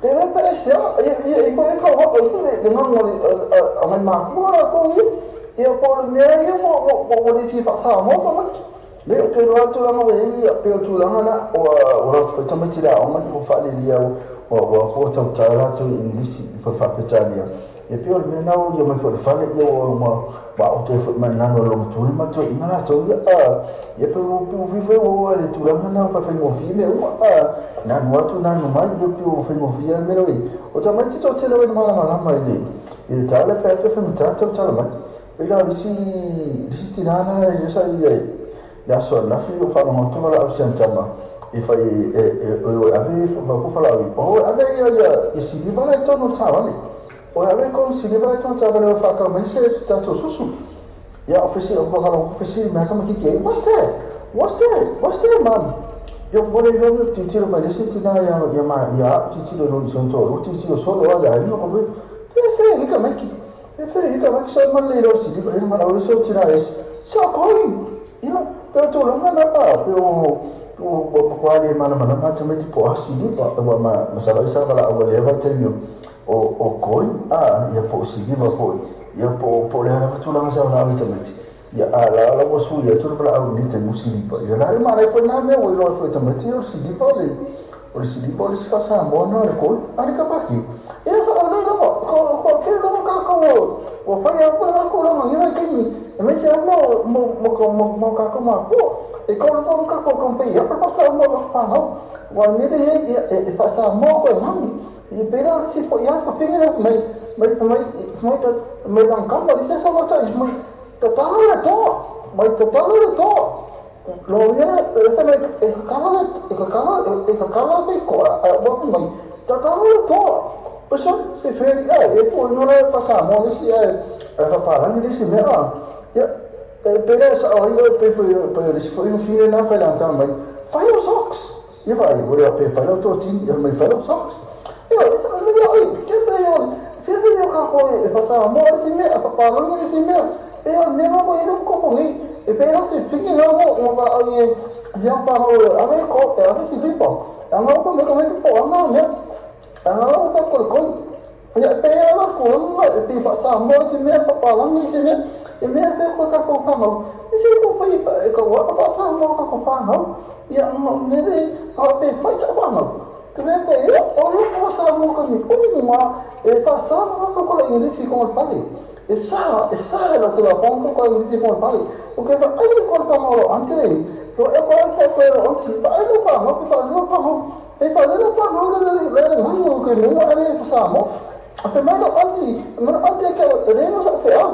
te le pa se a ia ia i pa ka wa o le le ngā a mai ma ko la ko ia ia po le mea ia mo mo mo le fi fa sa mo fa mo le o ke loa tulaga ua iai ia pe o tulaga na ua ua latou faitamaiti le aoga ua faaleleia ua ua ua tautala latou i English i faapetalia ia pei o le mea na ua ia mai foi le fale ia ua ua ua aoto ai foi ma le nano o matua ma le toeaina latou ia a ia pe ua pe ua fai ua le tulaga na ua faafaigofie mea uma a nanu atu nanu mai ia pe ua faigofie le mea lea o tamaiti toatele ua malamalama i le i le tala fai atu e faigata tautala mai. Pei la o le isi le isi tinā la e sa i le aso ananafi o faalogo atu valaau si ana tama e fai e e e ave fa valaau i o ave ia ia ia siliva la i tonu o le taavale o ave i konu siliva la i tonu o le taavale o faakau mai se se tatou susu ia o fesi o faalogo fesili mai ka makiki ai, what's that, what's that, what's that, mum? Ia ua le iloa ni tilotilo mai le isi tinā ia ia ma ia au tilotilo i lona si ona toalua tilotilo solo a le aiga o pe fe hika maiki. E fe hika mai sa ma le ro sili pa ma le so tira es sa koi ia pe to langa na pa pe o o o ko ale mana mana ma te meti po asili pa wa ma ma sa sa vala o le va te o o koi a ia po sili va foi ia po po le ana tu langa sa la te meti ia a la la wa su ia tu vala au ni te musili pa ia la ma le foi na me o lo foi te meti o sili pa le o le sili pa le si fa sa mo na le koi ani ka paki ia sa le la ko ko ke lo ka ko o fai a ko la ko la ngi ke ni e me se mo mo mo ko mo mo ka ko ma ko e ko lo ka ko ko pe ia pa sa mo pa ho wa me de e e pa sa mo ko na i pe la si po ia pa pinga mai mai mai mai ta mai lang ka ma se sa ma ta mai ta ta le to mai ta ta le to lo ia e ta mai e ka ka e ka ka e ka ka pe ko a wa mai ta ta le to o sa se fe ai e po no la fa sa mo si e fa pa la ni si me a ia e pe la sa o ia pe fo pe le fo fi na fa la ta mai fai o socks ia vai o ia pe fai o to ti ia mai fai o socks ia e sa le ia ke pe ia fe fe ia ka ko e fa sa mo le si me a fa pa la ni si me e o me mo e ko ko ni e pe la si fi ni mo o va a ia ia pa o a ve ko e a ve si fi po a no ko me ko me po a no me a no ko ko ko ia pe la ko ma e pe fa sa mo si me pa pa la ni si me e me pe ko ka ko pa no i si ko fa e ko wa pa sa mo ka ko pa no ia mo me le a pe fa ja pa no ke me pe o lo ko sa mo ko ni o ma e pa sa mo ko ko la inglesi ko fa le e sa la ko la ko ko inglesi ko fa le o ke fa ai ko pa mo ante ko e ko ko ko o ti pa ai pa mo pa lo pa mo e pa le pa mo le le le no ke no a le pa sa mo a pe mai lo anti ma anti ke le no sa fe a.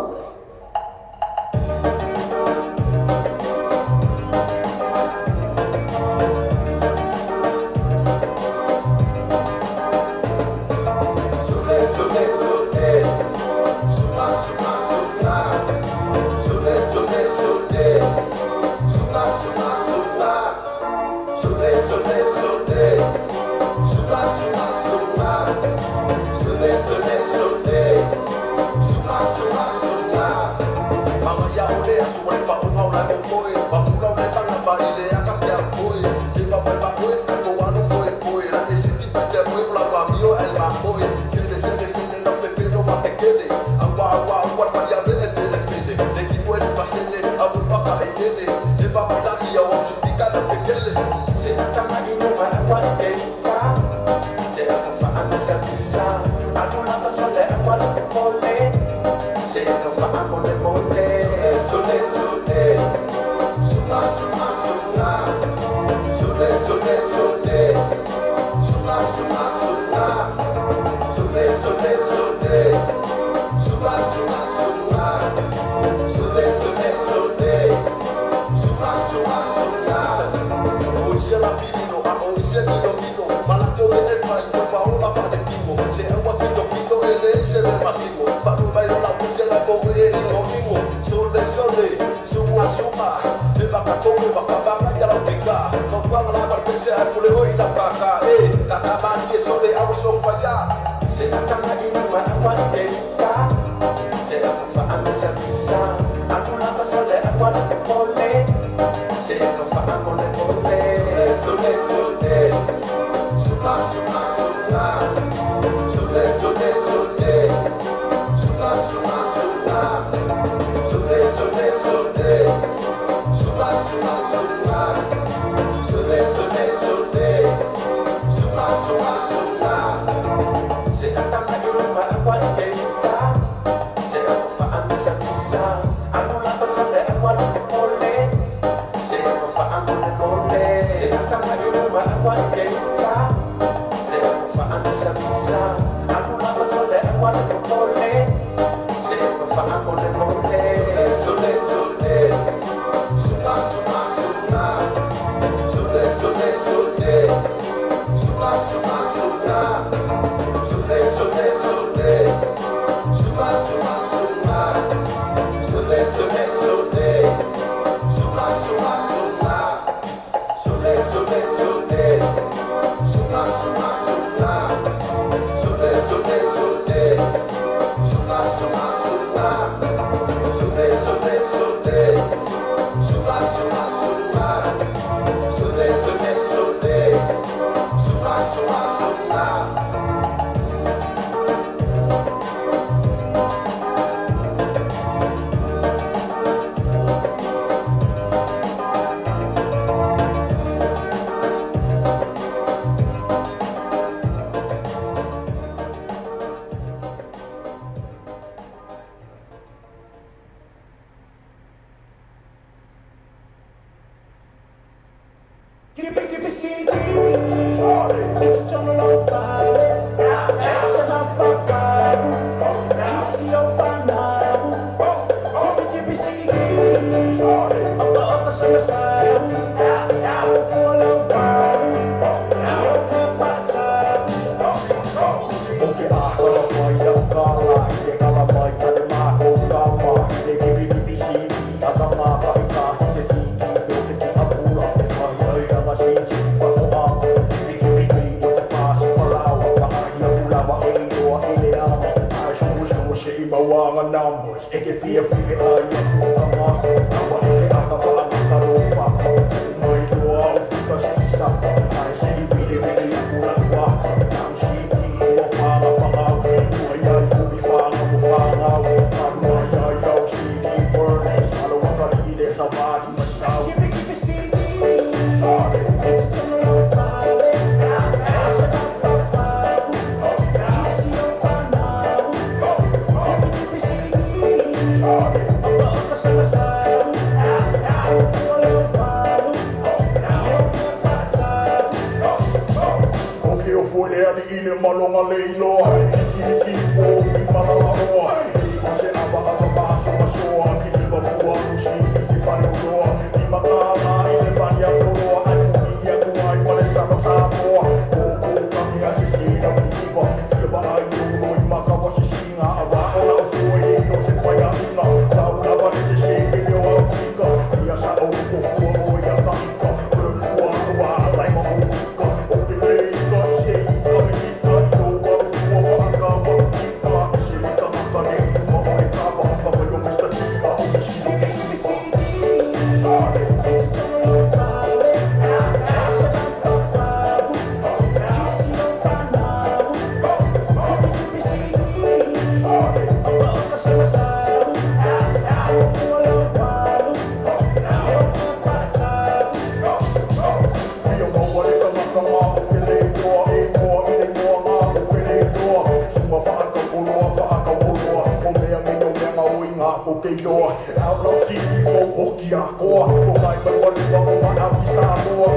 te iloa. Outlaw TV4 oki akoa. O ngai mai wale wa o ma au i Samoa.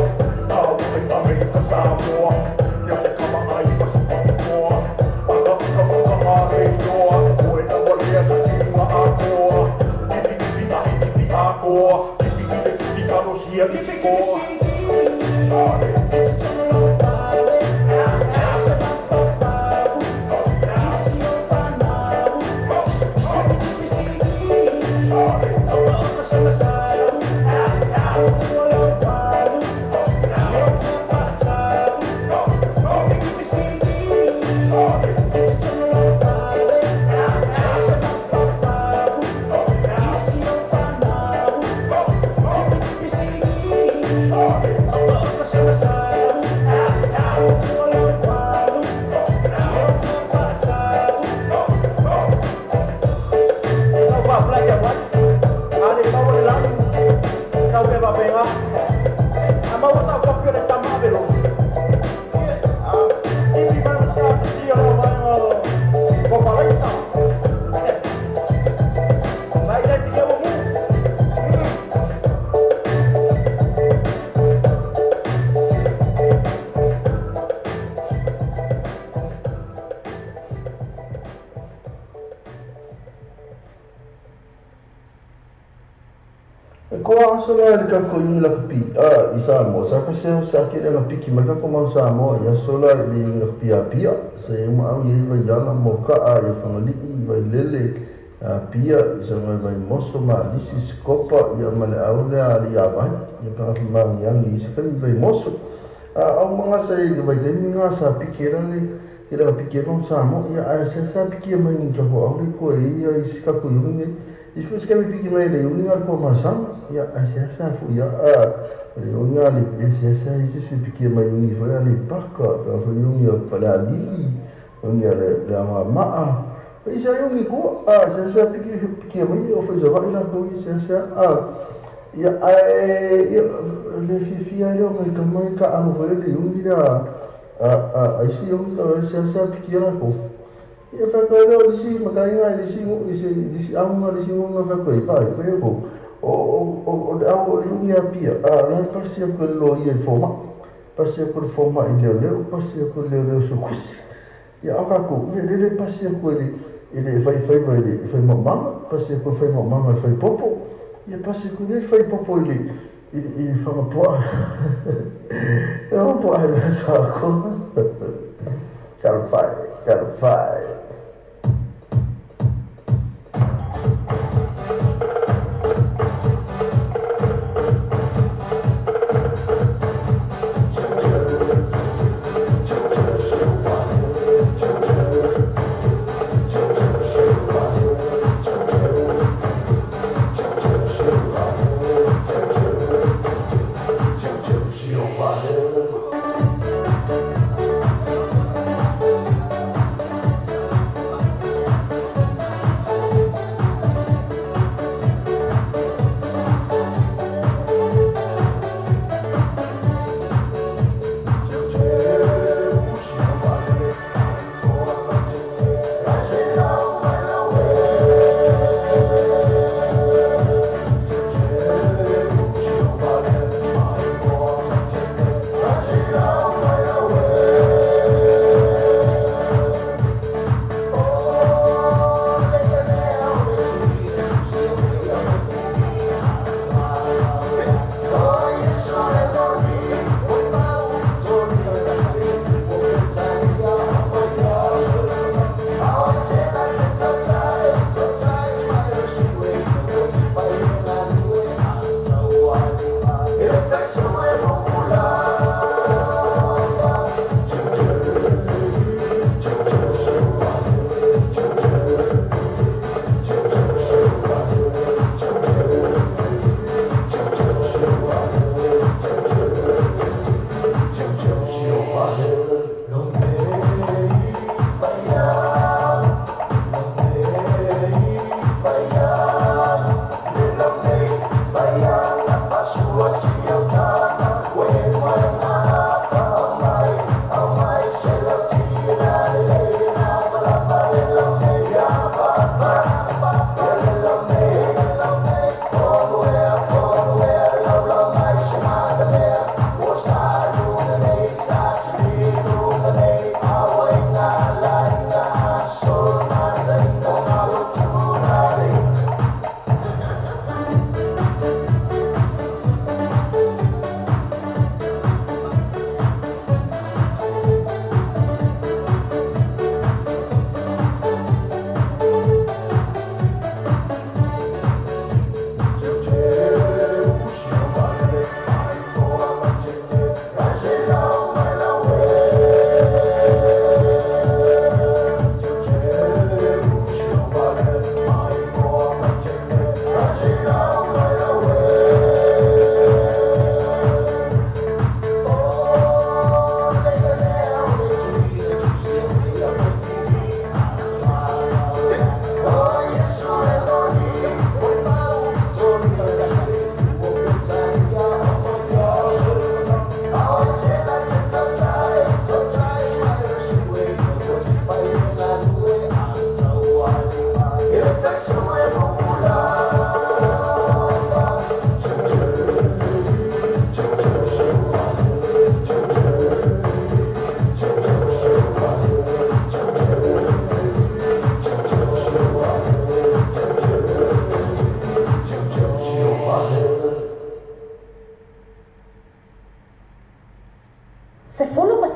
Pau ai Amerika Samoa. Nea te kama ai wasi papakoa. Anga uka whakanga re iloa. Oe na walea sa kiunga akoa. Kipi kipi a e kipi akoa. Kipi ile kipi kanosia isikoa. Sorry. Ko aso la le kako iungi lakapi a i Samoa sa ka se sa ke le piki mai kako mau Samoa i aso la le iungi lakapi a pia se uma au i vai ala mo ka a i whangali'i vai lele a pia i sa ngai vai moso ma lisi skopa i a male au le a li a vai i pa mangi angi i se kai vai moso a au manga sa i vai kai nga sa piki era le ke le piki no Samoa i a se sa piki mai ni kako au le ko e ia i se kako iungi i fu se piki mai le iungi al ko masana ia a se sa fu ia a le iungi ale se sa i se piki mai iungi fu ale paka pa fu iungi pa la lili iungi ale le ama maa i se iungi ko a se sa piki piki mai o fu sa va ila ko i se sa a ia a ia le fi fi a yo mai ka mai ka a fu le iungi la a i se iungi ka se sa piki la ko ia fa ko le si makainga le si le si aunga le si ngonga fa ko i vai ko ko o le au le unga pia a la pasia ko lo ia forma pasia ko forma i le le pasia ko le le so kusi ia aka ko ia le pasia ko le le fai fai vai le fai mama pasia ko fai mama fai popo ia pasia ko le fai popo le i fa po e o po ai sa ko kalfai kalfai. Thank you.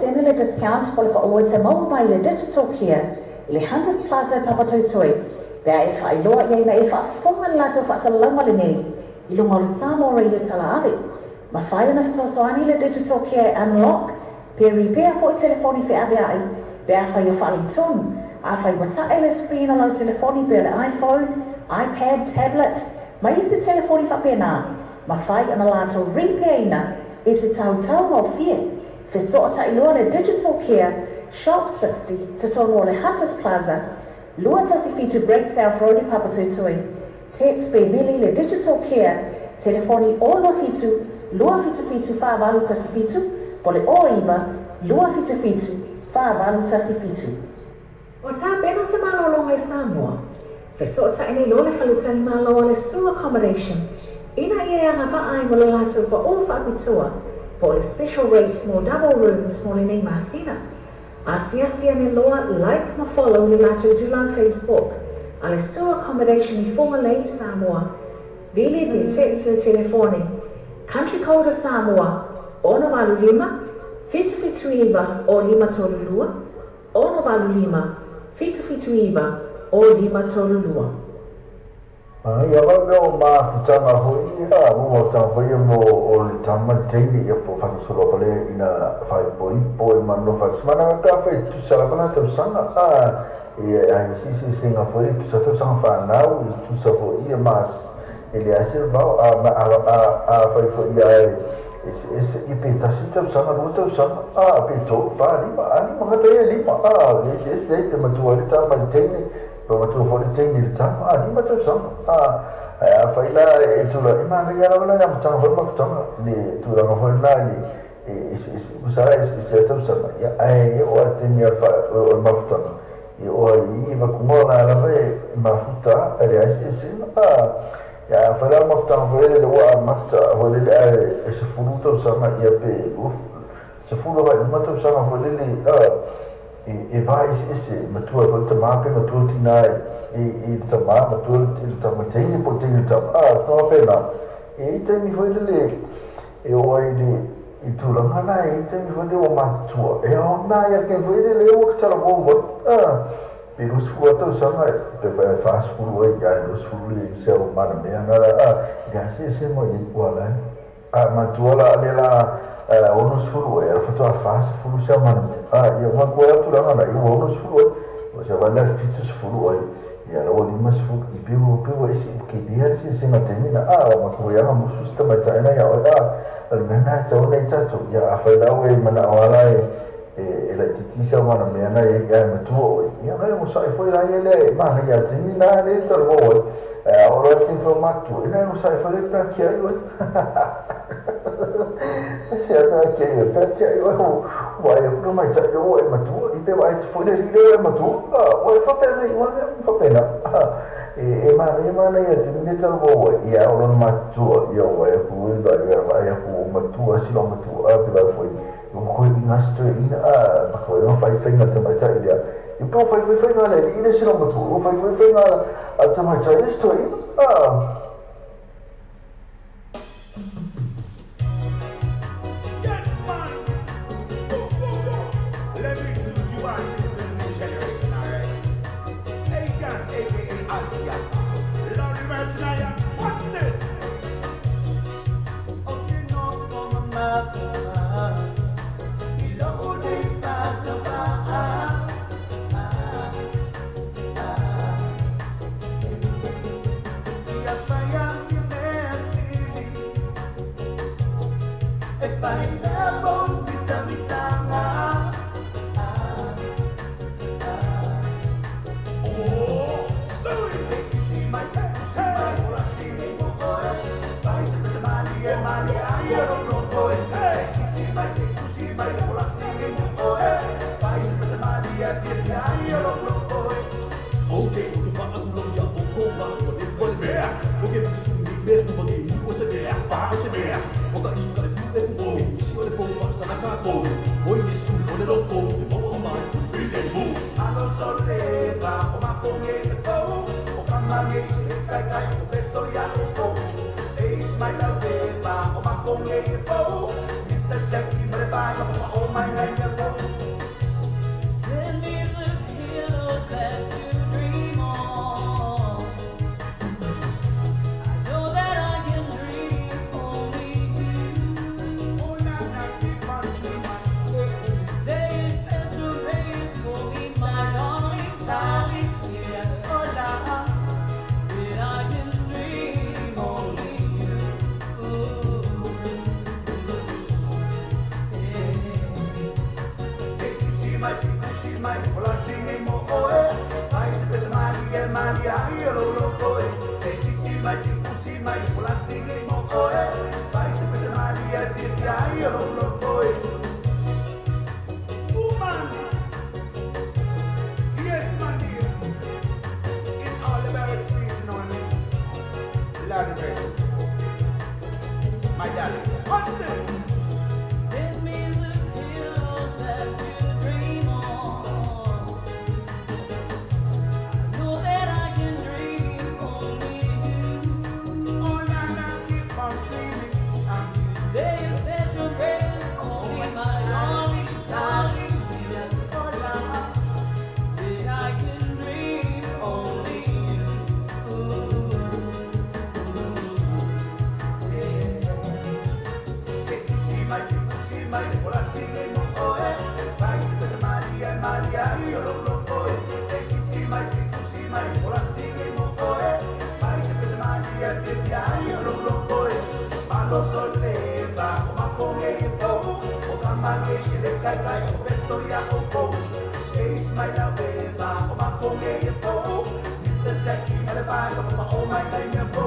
pasene le discount po o le pa'u e te maua mai i le Digital Care i le Hunters Plaza i Papatoetoe pe a e faailoa i ai ina e faafofoga i le latou faasalalauga lenei i luga o le Samoa Radio Talaave. Mafai ona fesoasoani le Digital Care Unlock pe repair foi telefoni feavea'i pe afai o faaletonu. Afai ua ta'e le screen o lau telefoni pe o le iPhone, iPad, tablet, ma isi telefoni faapena, mafai ona latou repair ina i se tautau gofie. Fesoota'i loa le Digital Care, Shop 60, totonu o le Hunters Plaza, 217 Great South Road i Papatoetoe. Text pe vili le Digital Care, telefoni 027 277 4817, po o le 09 277 4817. Ua tapena se malologa i Samoa. Fesoota'i nei loa le faletalimalo a le Sue Accommodation ina ia e agavaa ai mo le latou pa'u faapitoa po o le special rate mo double rooms mo lenei masina. Asiasi ane loa, like ma follow le latou itulā Facebook a le Sue Accommodation i Fugalei, Samoa. Vili pe text le telefoni Country code a Samoa, 685 779 0532, 685 779 0532. Ia lava mea o mafutaga foi ia, mo mafutaga foi ia mo o le tama le teine ia po faasolosolo ava lea ina faaipoipo e manofo fasimana pe afai e tusa lava la tausaga a ia ai siisesega foi le tusa tausaga fanau e tusa foi ia mas e leai se vavao a a afai foi ia e eseese ia pe tasi tausaga lua tausaga a pe tolu fa lima a lima gata ia lima a le eseese ai pe matua ai le tama i le teine Pe matua foi le teine i le tama, a, 5 tausaga, a, ae afai la e tulaga, e manaia lava la le amataga foi le mafutaga, le tulaga foi lena i le e eseese, tusa lava e eseese lava tausaga, ia, ae oo lava i le taimi o le mafutaga, e oo lava i i avatuga o la lava e mafuta ae leai se eseesega, a. Ia, afai la o le mafutaga foi lele ua amata foi lele ae e 10 tausaga, ia, pe 20 agai i luma tausaga foi lele, a, e va eseese, matua ai foi le tamā pe matua le tinā i le tamā, matua le tama i le teine po o le teine i le tama, a, fataga faapena. E i ai taimi foi lele e oo ai i le i tulaga na, e i ai taimi foi lele ua matutua, e aoga ai a le taimi foi lele ua talavou ai, a, pe 20 lava tausaga pe 40 ai, ae 20 le se au manamea na la, a, e leai se eseesega o i ai ua ala ai. A matua la lea la 60 ai, ae faatoa 40 se au manamea. A, ia matua la tulaga na, ia ua 60 ai. O se vale la 70 ai, ia la ua 50, i pe ua pe ua ese ke lea le eseesega taimi na. A, ua matua ia musu se tamaitai na ia oe. A, o le mea na e tatau ona i tatou. Ia afai la ua e manao lava la e e laitiiti se au manamea na e ai ae matua oe. Ia ngai onosai foi la ia lea e manaia le taimi na lea e talavou ai. Ae a oo loa i le taimi foi o matutua, ia nai onosai foi lea pe a tiai oe. Se a pe a tiai oe, pe a tiai oe ua vaai atu le tamaitai lea ua e matua, i pe vaai atu foi le alii lea ua e matua. Ua e faafeagai ua mea uma faapena. E manaia manaia le taimi lea e talavou ai, ia a oo loa ina matutua, ia ua vaai atu oe, vaai atu ua matua si lou matua, pe vaai foi ua toe iga se toeaina, a maka ua fai faiga a le tamaitai lea. Ia pe ua fai foi faiga a le alii le isi lou matua, ua fai foi faiga a le tamaitai le isi toeaina, a. Yes, man. Boom, boom, boom. Let me introduce you actually to the new generation, alright? Akon, aka Asiata. Laurie Martin, I am. What's this? Ou te nofo ma mafafa i lou nei faatauvaa. Ia fai ai mea sili e fai mea mou mitamitaga. Oh, so easy. Se isi mai, se usi mai, ola sili mo oe. Vai se pese mali e mali ai e ro oe. Se isi mai, se usi mai, ola sili mo oe. Vai se pese mali e fia ai e ro oe. Ou te o te whaangulo ia o konga o le wale mea. O ke musu ni mea uma ke mu o se mea, pa o se mea. O ka i ka le pu e o, isi o le pou whaasana ka kou. O Yesu o le loko, te maua o mai, o le filemu. Malo soleva o makonge le fau o kamange le kai kai o pesto ya o ko. Eis mai la veva o makonge le fau Mr. Shaggy mare bai o o mai ngai me fau. mai si pusi mai o la singi mo oe. Vai se pese maria e fia ai o lo oe. Woman. Yes, my dear. It's all about experience, you know what I mean? Lord have mercy. My darling. Watch this. Send me the pillows that you dream on. I know that I can dream only you. Oh, na, na, keep on dreaming. Say a special prayer for me, my darling, darling dear. Oh, la. That I can dream only you. Yeah. Se isi mai si pusi mai o la singi mo oe. Vai se pese maria e maria i o lo lo oe. Se isi mai si pusi mai o la singi mo oe. Vai se pese maria e fia ai o lo lo oe. Malo soleva o makonge e fo. O kamange e le kai kai o bestoria o ko. E ismaila weba o makonge e fo. Mr. Shaki malebalo o o mai nai me fo.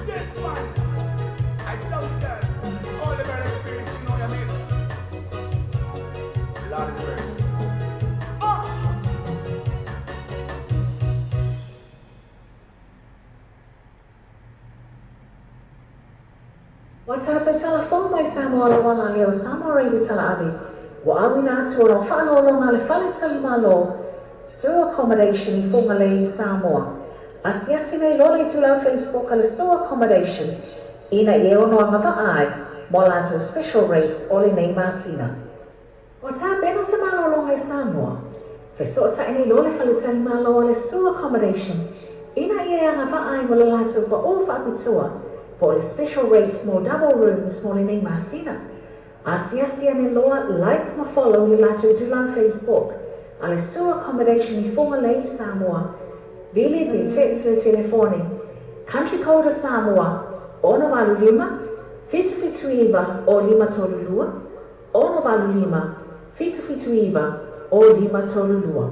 This one, I told you, all about experience, you know what I mean? Lord have mercy. Ah! Ua tatou talafou mai Samoa le uala lea o Samoa Radio Talaave, ua auina atu ona o faaaloaloga a le Faletalimalo Sur Accommodation i Fugalei, Samoa. Asiasi nei loa le itulau Facebook a le Sur Accommodation ina ia e ono agavaa ai mo a latou special rates o lenei masina. Ua tapena se malologa i Samoa. Fesootai nei loa le Faletalimalo a le Sur Accommodation ina ia e agavaa ai mo le latou paʻō faapitoa po o le special rate mo double rooms mo lenei masina. Asiasi ane loa, like ma follow le latou itulau Facebook a le Sur Accommodation i Fugalei, Samoa. Vili pe text le telefoni Country code a Samoa, 685 779 o 532, 685 779 o 532.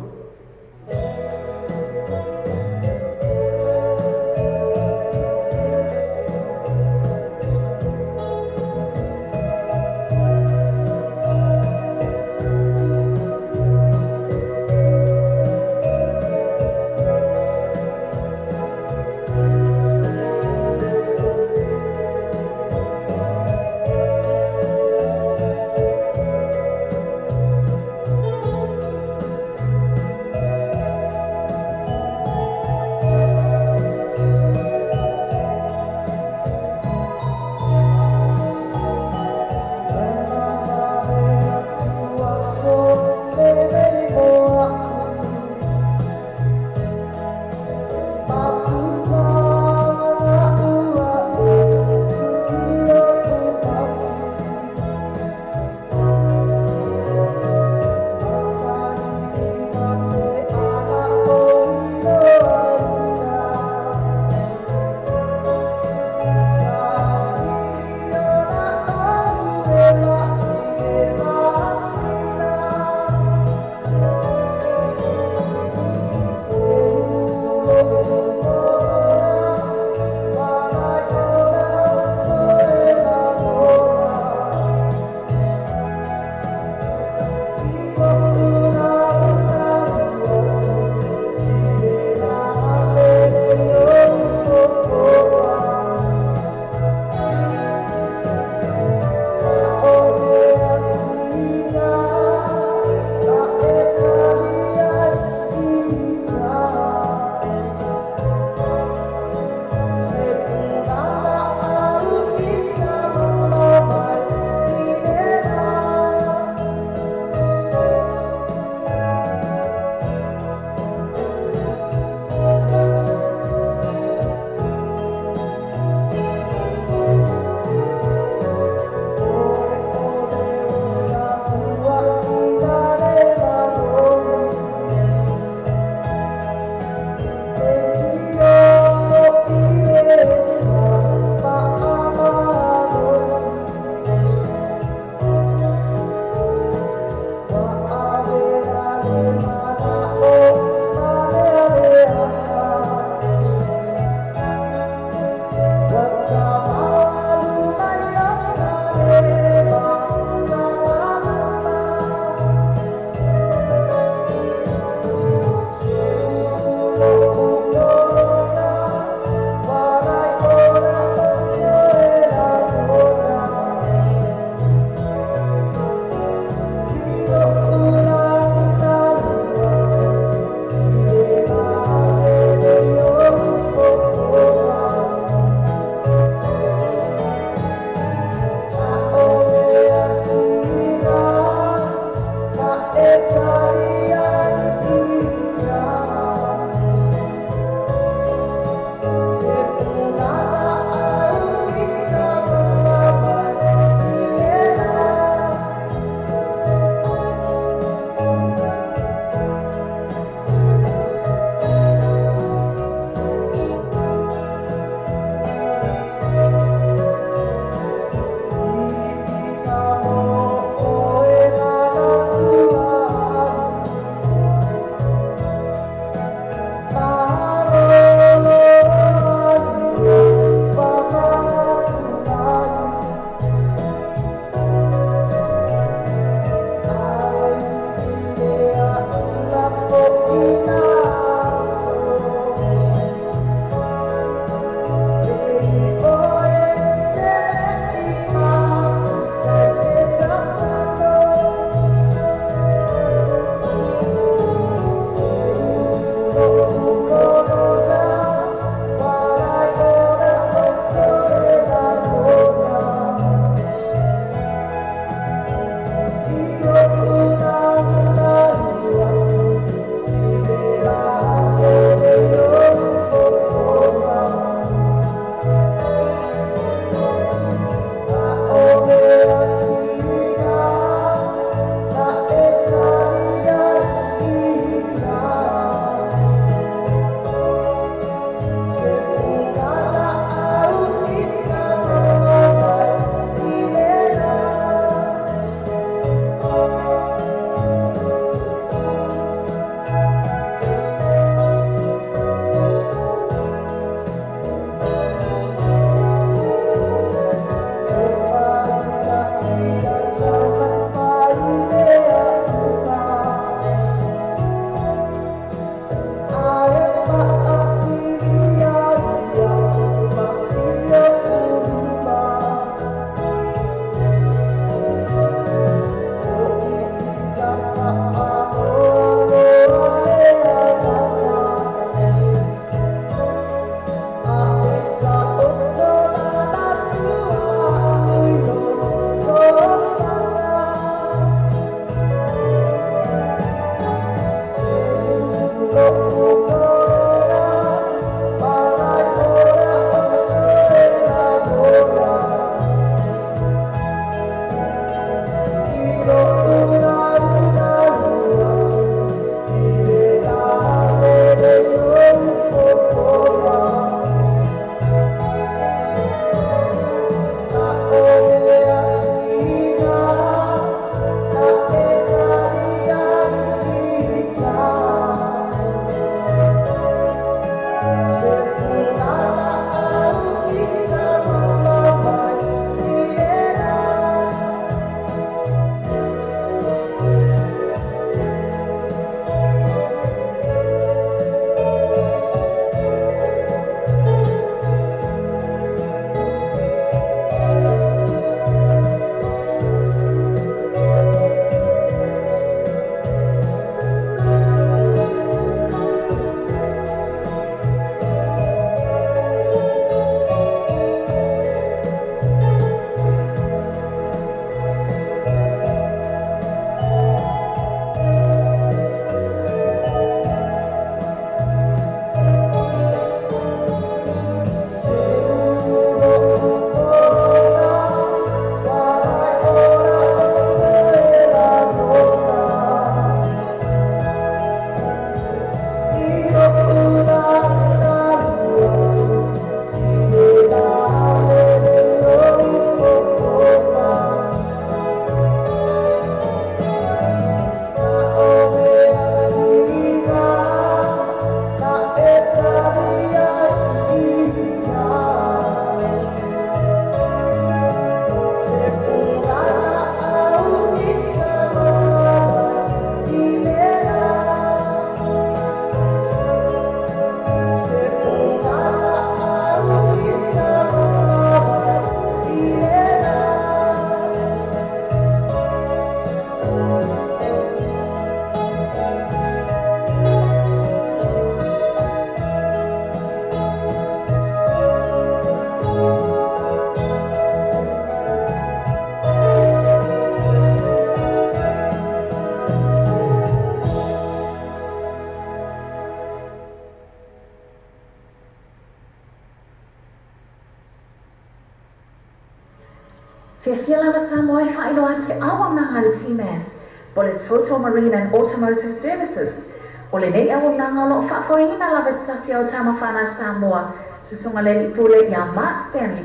Fiafia lava Samoa e faailoa atu le auaunaga a le TMAS, po o le Total Marine and Automotive Services. O lenei auaunaga o lo o faafoeina lava e se tasi o tama fanau Samoa, Susuga le Alii Pule ia Mark Stanley,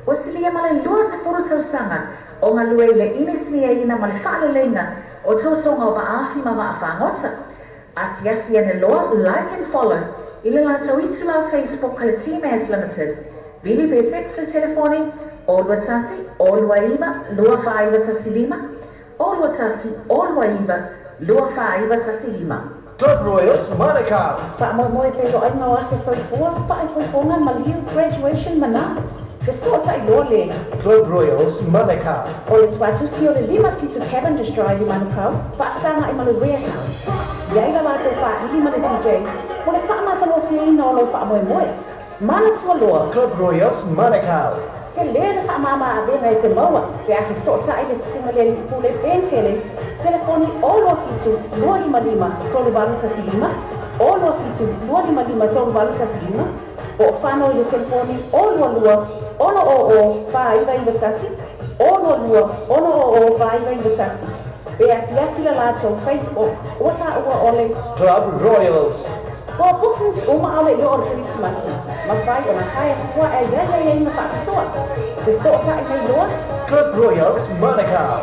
ua silia ma le 20 tausaga o galue i le inisiniaina ma le faaleleiga o totoga o vaafi ma vaafagota. Asiasi ane loa, like and follow, i le latou itula o Facebook a le TMAS Limited. Vili pe text le telefoni, 0 21 029 2915, 0 21 029 2915. Club Royals Manukau. Faamoemoe pe loaiga o aso soifua, faaifoifoga, maliu, graduation ma fesootai loa le Club Royals Manukau. O le tuatusi o le 57 Cavendish Drive i Manukau, faafesagaai ma le Warehouse. Iai la latou faaili ma le DJ, mo le faamatagofieina o lou faamoemoe. Manatua loa. Club Royals Manukau. Te lē le faamama avega e te maua, pe a fesootai le susuga le alii pule Ben Kelly, telefoni 027 255 3815, 027 255 3815, po o fano i le telefoni 022 600 4991, 022 600 4991. Pe asiasi la latou Facebook ua taua o le Club Royals. Po bookings uma ao le i oo le Kerisimasi, mafai ona hire fua e iai aiaiga faapitoa. Fesootai mai loa. Club Royals Manukau.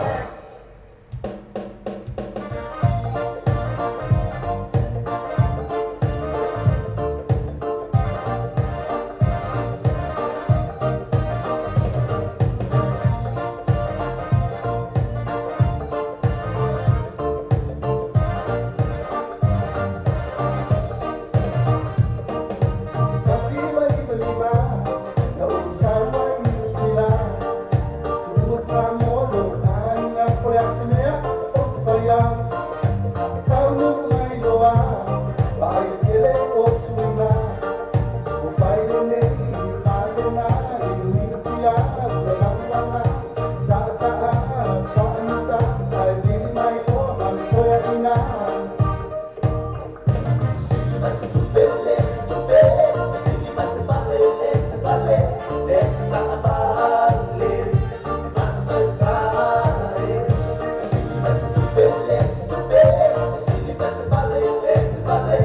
1955, na ou sau ai i Niu Sila. Tuua Samoa lou aiga, po le a se mea ou te faia. Taunuu mai loa, vaai le tele o suiga. Ua fai lenei ma lena, inuinu pia ua maluaga. Taata'a faanusa, ae vili mai loa ma le toeaina. Sili mai se tupe le se tupe, sili mai se fale le se fale, le se taavale, masaesae. Sili mai se tupe le se tupe, sili mai se fale le se fale,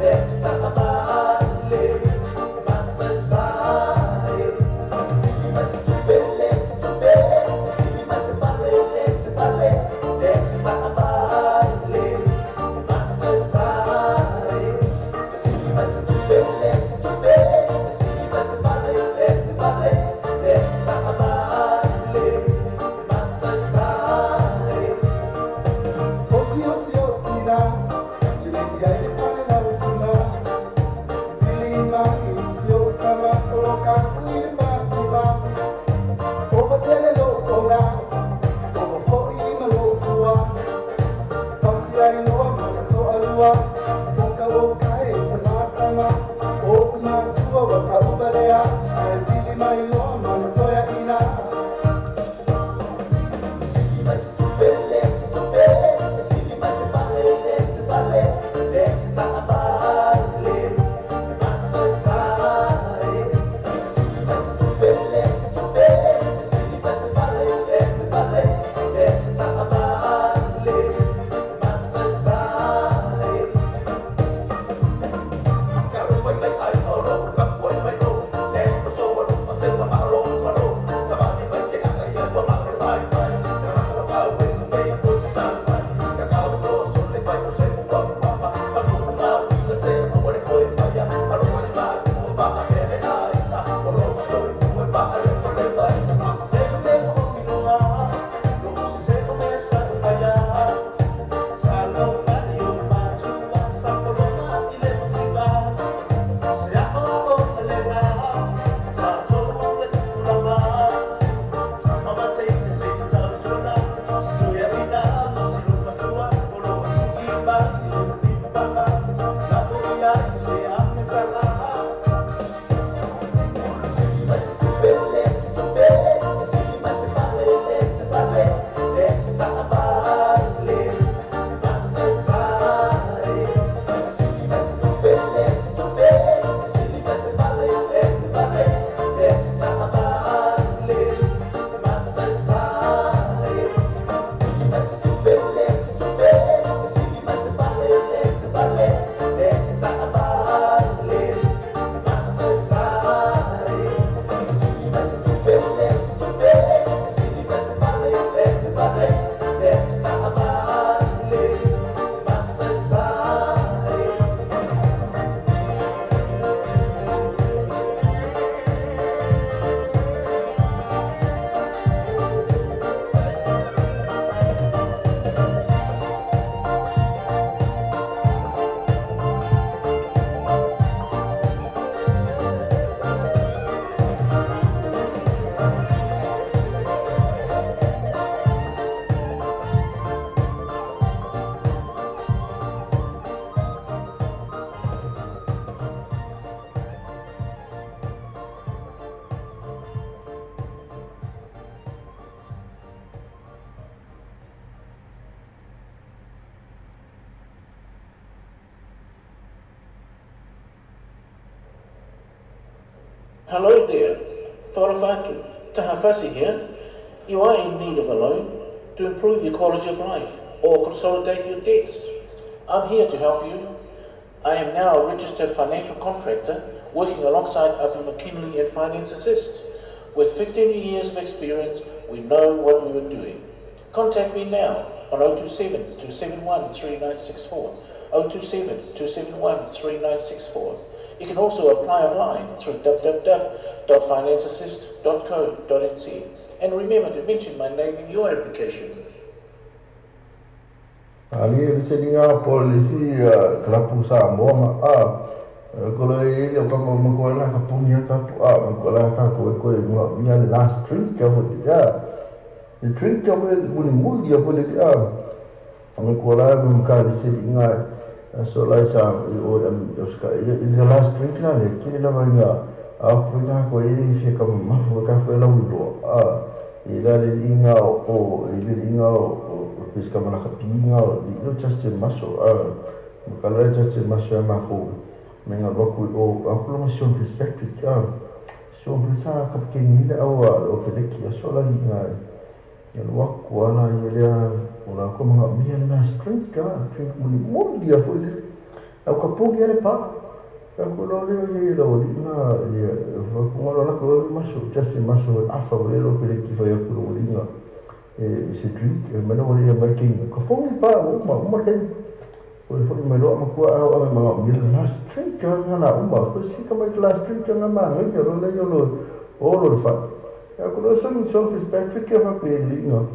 le se taavale, masaesae. Sili mai se tupe le se tupe, sili mai se fale le se fale, le se taavale, masaesae. Sili mai se tupe le se tupe, sili mai se fale le se fale, le se taavale, masaesae. O tio si o tina, tele ia i le fale lau sina. Pili mai si o tama, o lo ka ui le masima. O patele lo ona, o mo foi ma lo fua. Pasi ai loa ma le toalua, o ka o kai se matama. O matua wa taubalea, ae pili mai loa ma le toeaina. Sili mai se tupe le se tupe, sili mai se fale le se fale, le se taavale, masaesae. Sili mai se tupe le se tupe, sili mai se fale le se fale, le se taavale, masaesae. Karo mai mai ai oro ka poi mai o le ko so wa ma se wa ma ro ma ro sa ba ni mai ke aka ia wa ma ke pai pai ka ra ka ka we ku me ko se sa pai ka ka ro so le pai ko se ku wa ku ma ma ku ma u la se ma wa le ko e pai ya ma ro ko ma ku ba a pe le ai ma o ro so ku e ba a le ko le pai le le ko mi lo a lo se se ko me sa fa ya sa lo ma ni o ma tu ma sa ko lo ma i le motiva se a o o le na sa to le tu la ma sa mama te ne se ta tu na so ya ina ma si lo ma tua o lo tu i ma i le ni pa ka na ko ia se a me ta la. Sili mai se tupe le se tupe, sili mai se fale le se fale, le se taavale, masaesae. Sili mai se tupe le se tupe, sili mai se fale le se fale, le Hello there, Wharofatu, Taha here. You are in need of a loan to improve your quality of life or consolidate your debts. I'm here to help you. I am now a registered financial contractor working alongside Abu McKinley at Finance Assist. With 15 years of experience, we know what we were doing. Contact me now on 027 271 3964. 027 271 3964. You can also apply online through www.financeassist.co.nz. And remember to mention my name in your application. Ali le selinga polisi kalapu Samoa ma a ko le ile ka ma ko la ka punia ka pu a ma ko la ka ko ko ma mia last drink ka fo ya the drink ka fo ni mul dia fo le a ma ko la ma ka le selinga so la sa o am ska ile last drink na le kile la nga a fo ka ko e fi ka ma fo ka fo la wi a ila le inga o ile inga o pesca mana ka pinga o yo just maso a ka le just maso ma ko me nga roku o a ko ma Sean Fitzpatrick a Sean Fitzpatrick ka ke ni le au o ke le ki so la inga ya lo ku ana ye le o la ko ma mi na drink a drink mo ni mo dia fo le au ka pu le pa ka ko lo le ye lo li na ye fo ko la ko maso just maso afa o le lo ke le ki fa ya ko lo inga se drink ma no le ma king ko pongi pa o ma o ma ke o fo me lo ma ko a o ma mi last drink ka na o ma ko si ka ma last drink ka ma ngi yo lo le yo lo o lo fa ya ko lo so so Fitzpatrick ka fa pe li no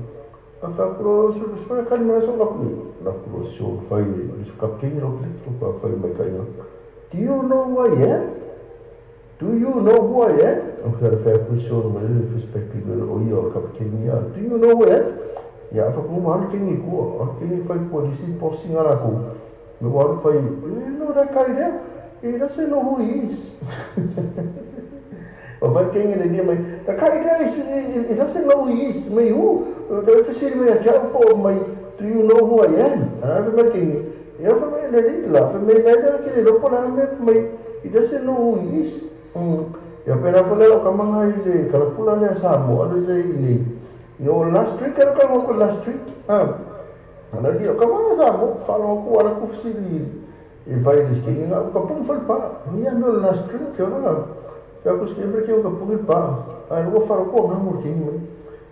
a fa ko lo so so ka ma so la ko la ko so fa i so ka king lo ko ko fa ma ka yo. Do you know who I am? Do you know who I am? Okay, fa ko so ma le Fitzpatrick o yo ka king ya. Do you know who I am? Ya fa ko ma king ko o king fa ko di si posi ngara ko. Me wa fa you know that guy there? He doesn't know who he is. O fa king le di mai the guy there is he doesn't know who he is. Me who? The facility me ka po mai do you know who I am? Ana fa king ya fa me le di la fa me le la ke lo po na me mai he doesn't know who he is. Ya pena fa le ka manga ile ka pula le sa mo ale se ile yo last drink ka ko last drink ah ana di ka manga sa mo fa lo ko ala ku facility e vai le skin nga ka pum fa pa ni no last drink yo na ya ko sempre que eu ka pum pa a lo fa ko nga mo king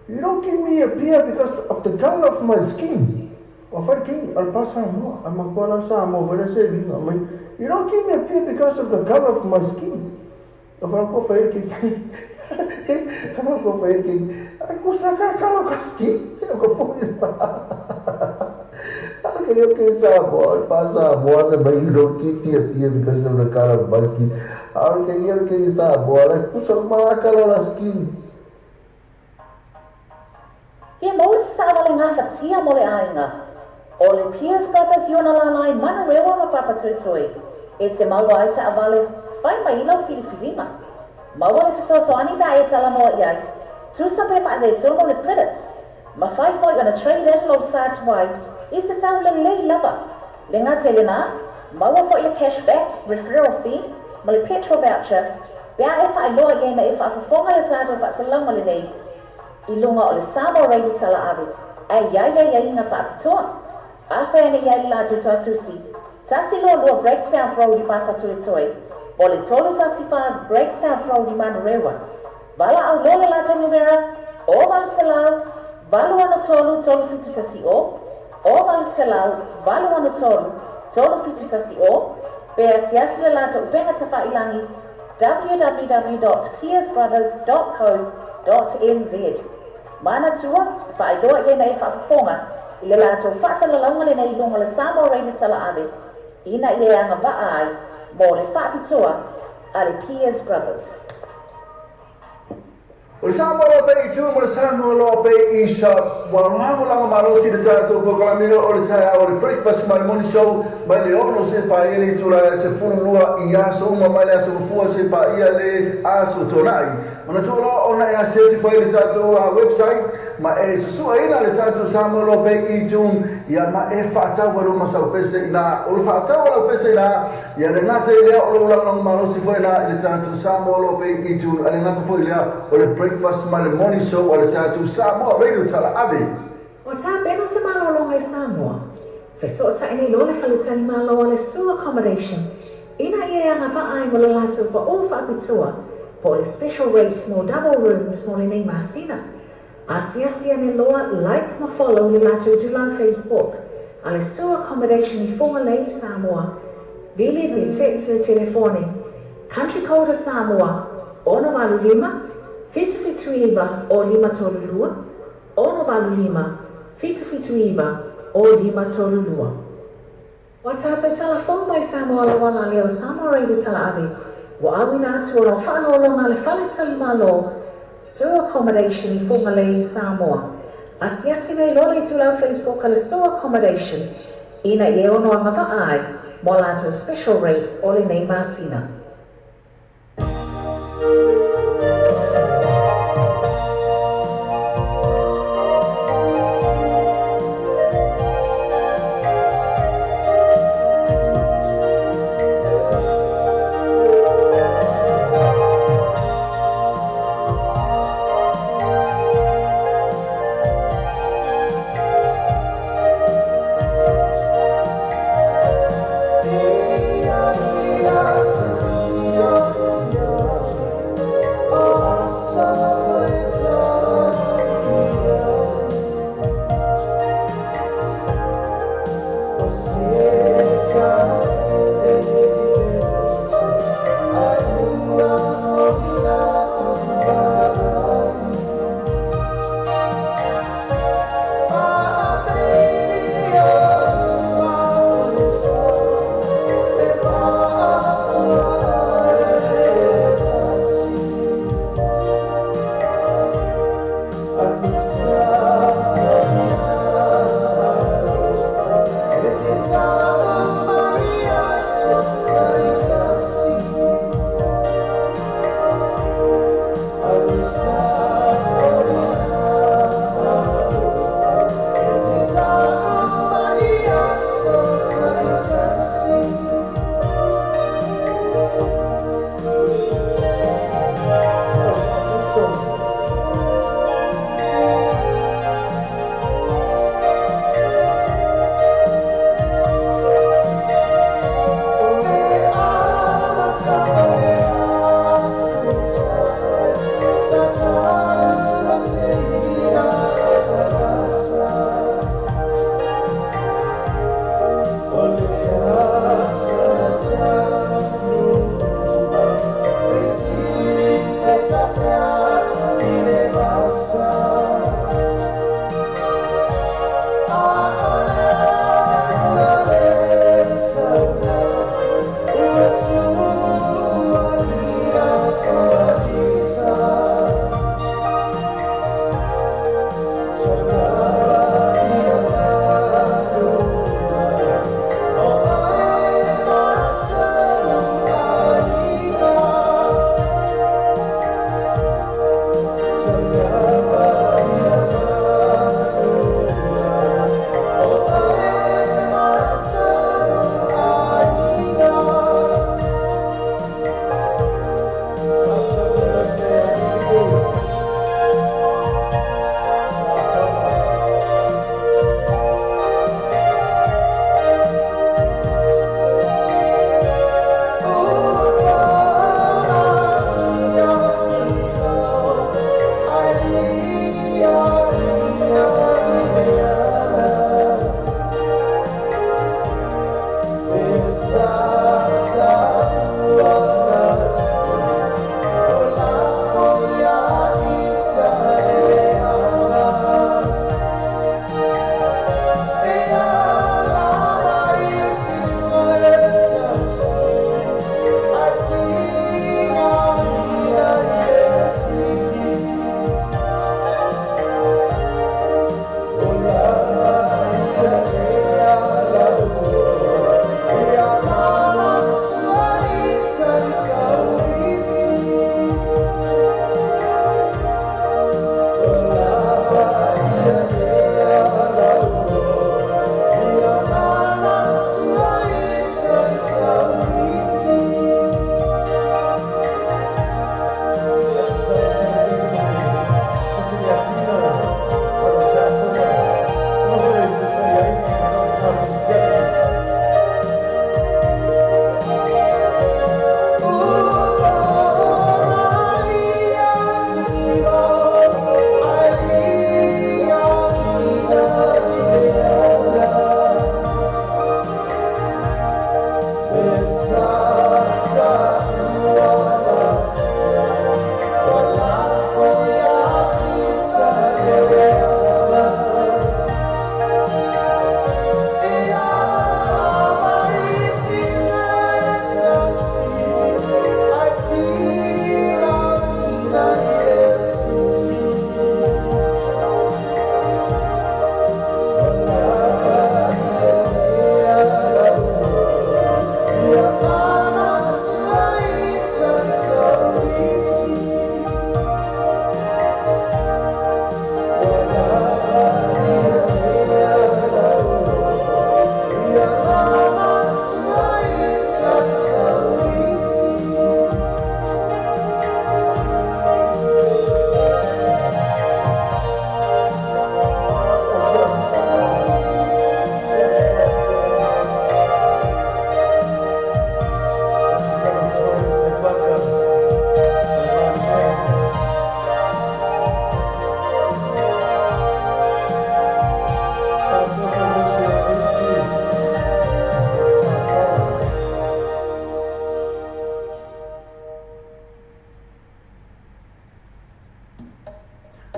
you don't give me a beer because of the color of my skin. O fa king al pasa mo a ma ko la sa mo va se vi mai you don't give me a beer because of the color of my skin. O fa ko fa king a ko fa king a ko sa ka color ka skin ko pum pa que eu que sa mo pasa mo a me you don't give me a beer because of the color of my skin. A que eu que sa mo a ko sa ma color la skin. Fia maua se taavale gafatia mo le aiga. O le Pierce Brothers i ona lalai Manurewa ma Papatoetoe. E te maua ai taavale fai mai lau filifiliga. Maua le fesoasoani pe a e talanoa i ai. Tusa pe faaletonu le credit. Ma fai foi ona trade-in lou sa atu ai i se tau lelei lava. Le gata i lenā, maua foi le cashback, referral fee, ma le petrol voucher, pe a e faailoa i ai na e faafofoga le tatou faasalauga lenei i luga o le Samoa Radio Talaave, ae i ai aiaiga faapitoa. Afai ane i ai le latou tautusi, 122 Great South Road i Papatoetoe, po o le 314 Great South Road i Manurewa. Valaau loa le latou numera, 0800 863 3710, 0800 863 3710, pe asiasi le latou upega tafailagi www.piercebrothers.co.nz. Manatua, e faailoa i ai na e faafofoga i le latou faasalalauga lenei i luga o le Samoa Radio Talaave ina ia e agavaa ai mo le faapitoa a le Pierce Brothers. O le Samoa loa pea i tu ma le Samoa loa pea i shop. Ua lagolago malosi le tatou polokalame o le taeao o le Breakfast ma le Morning Show mai le 6 seia paia le itula e 12 i aso uma mai le aso Gafua seia paia le aso Toonai. Manatua loa ona e asiasi foi i le tatou website ma e susu'aina le tatou Samoa Loa Pea i iTunes ia ma e faatau ai loa ma sau pese ina. O le faatau a lau pese ina ia le gata i lea o lou lagolago malosi foi ina i le tatou Samoa Loa Pea i iTunes a le gata foi i lea o le Breakfast ma le Morning Show a le tatou Samoa Radio Talaave. Ua tapena se malologa i Samoa. Fesootai nei loa le faletalimalo a le Sioux Accommodation ina ia e agavaa ai mo le latou paʻō faapitoa po o le special rate mo double rooms mo lenei masina. Asiasi ane loa like ma follow le latou itulā Facebook a le Sioux Accommodation i Fugalei, Samoa. Vili pe text le telefoni Country code a Samoa, 685 779 o 532, 685 779 o 532. Ua tatou tala fou mai Samoa lauala lea o Samoa Radio Talaave ua auina atu ona o faaloaloga a le Fale Tali Malo Sioux Accommodation i Fugalei, Samoa. Asiasi nei loa le itulau Facebook a le Sioux Accommodation ina ia e ono agavaa ai mo a latou special rates o lenei masina.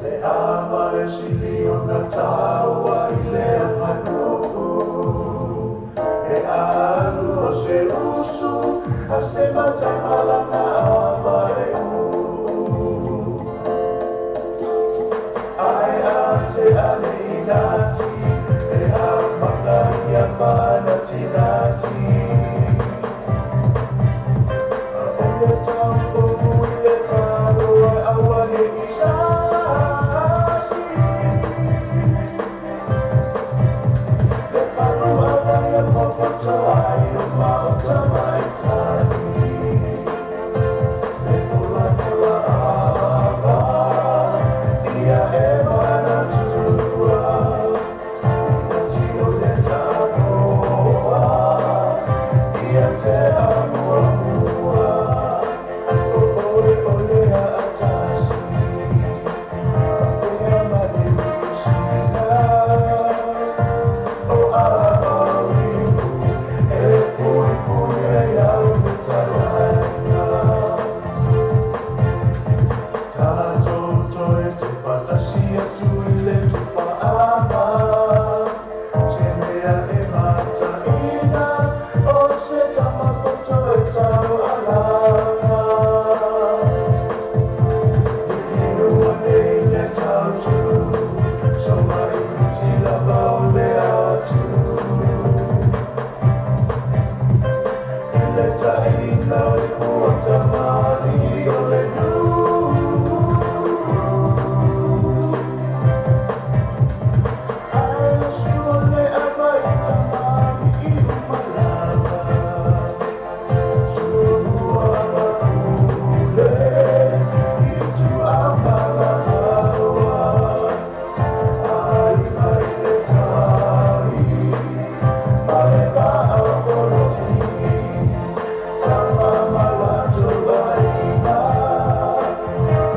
Le ava e sili ona taua i le aganuu, E alu o se usu a se matai ma lana ava e uu. Ae a te ane inati, e amanga ia whanatinati. A o le tau i le talo ai aua ne i sasi. Le palu ava ia popoto ai o maota mai tani. Le fula fula ava ia e manatua. Ina tio le tavoa ia te amuamua. O oe o le atasi Whapea ma le usina. O ava ipu e pui pui ai au le talaina. Tātou toe te patasi atu i le tuwhaama. Te mea e mataina o se tamapoto e tau alanga. Liliu ane i le tautu, soma i uti lava o le atu. I le taina o le ua tamali o le nuu. Ae o sua le ava i tamali i umalava. Sua ava pule i tu amalakaua. Ai mai le tai, ma le vaa foloti. Tama malato aiga,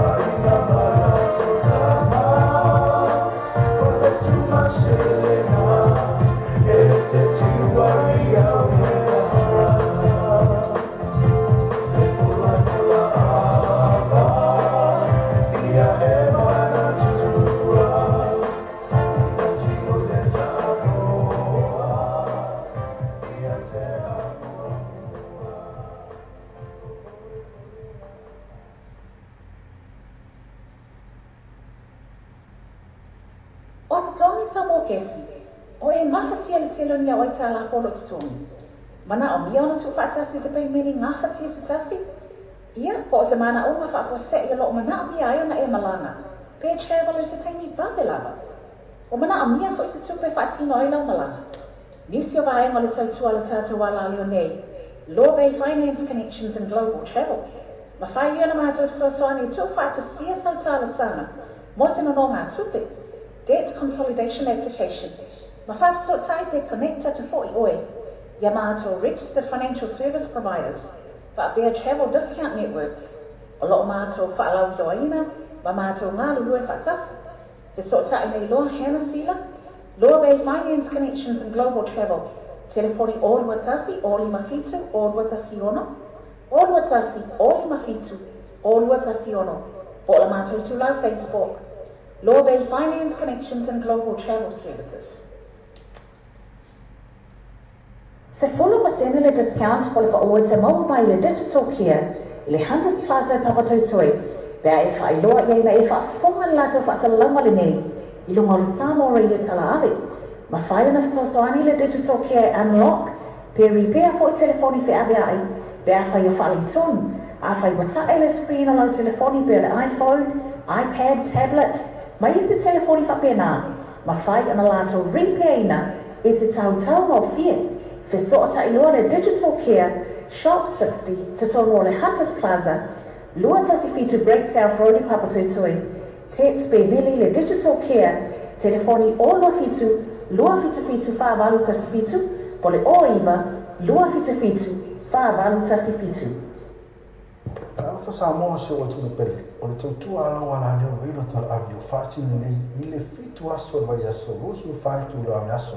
aiga malato tama. O le tumaselena, e te tiwari au e aharana. Le fula fula ava, ia e manatua. Ina tio le tavoa, ia te amuamua. O totogi Samoa kesi, o e mafatia le tele o ni au aitalafu o lo o totogi. Manaomia ona tuufaatasi se paimene gafatia se tasi? Ia, po o se manaoga faafuasei o lo o manaomia ai ona e malaga, pe travel i se taimi vave lava. Ua manaomia foi se tupe e faatino ai lau malaga. Nisi o vaega o le tautua a le tatou alaleo nei, Law Bay Finance Connections and Global Travel, mafai ia ona matou fesoasoani e tuufaatasia sau talosaga mo se nonogatupe, Debt Consolidation Application, ma faafesootai pe connect atu foi oe ia matou Registered Financial Service Providers faapea Travel Discount Networks o lo o matou faalauiloaina ma matou galulue faatasi. Fesootai nei loa Hannah Sila, Law Bay Finance Connections and Global Travel, telefoni 021 057 0216, 021 057 0216, po o le matou itulau Facebook, Law Bay Finance Connections and Global Travel Services. 10% le discount mo le pau e te maua mai le Digital Care i le Hunters Plaza i Papatoetoe pe a e faailoa i ai na e faafofoga le latou faasalalauga lenei i luga o le Samoa Radio Tala Ave. Mafai ona fesoasoani le Digital Care Unlock pe repair foi telefoni feaveai pe afai o faaletonu. Afai ua tae le screen o lau telefoni pe o le iPhone, iPad, tablet, ma isi telefoni faapena, mafai ona latou repair ina i se tau taugofie. Fesootai loa le Digital Care, Shop 60, totonu o le Hunters Plaza, 217 Great South Road i Papatoetoe. Text pe vili le Digital Care, telefoni 027 277 4817, po o le 09 277 4817. Talofa Samoa si ou atunuu pele, o le tautua a lau alaleo Reilo Talaave ua faatino nei i le 7 aso o le vaiaso 24 itula o le aso.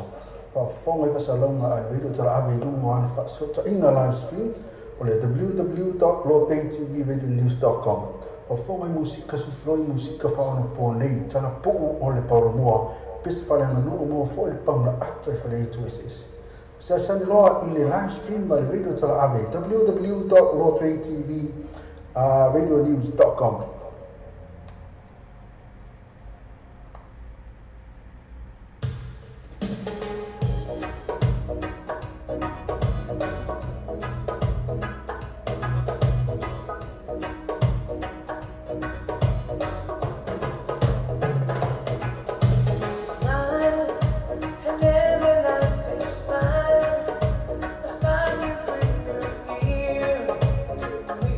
Faafofoga i fasalauga a le Reilo Talaave i luga o ana faasootaiga live stream o le www.lawbaytvradionews.com. Faafofoga i musika suisuloi musika faaonaponei talapuu o le paolomoa pese faaleaganuu maua foi le pauna ata i faleaitu eseese. Fesoasoani loa i le live stream ma le radio talaave www.loapaytv radionews.com. Smile, an everlasting smile. A smile you bring new fear to me.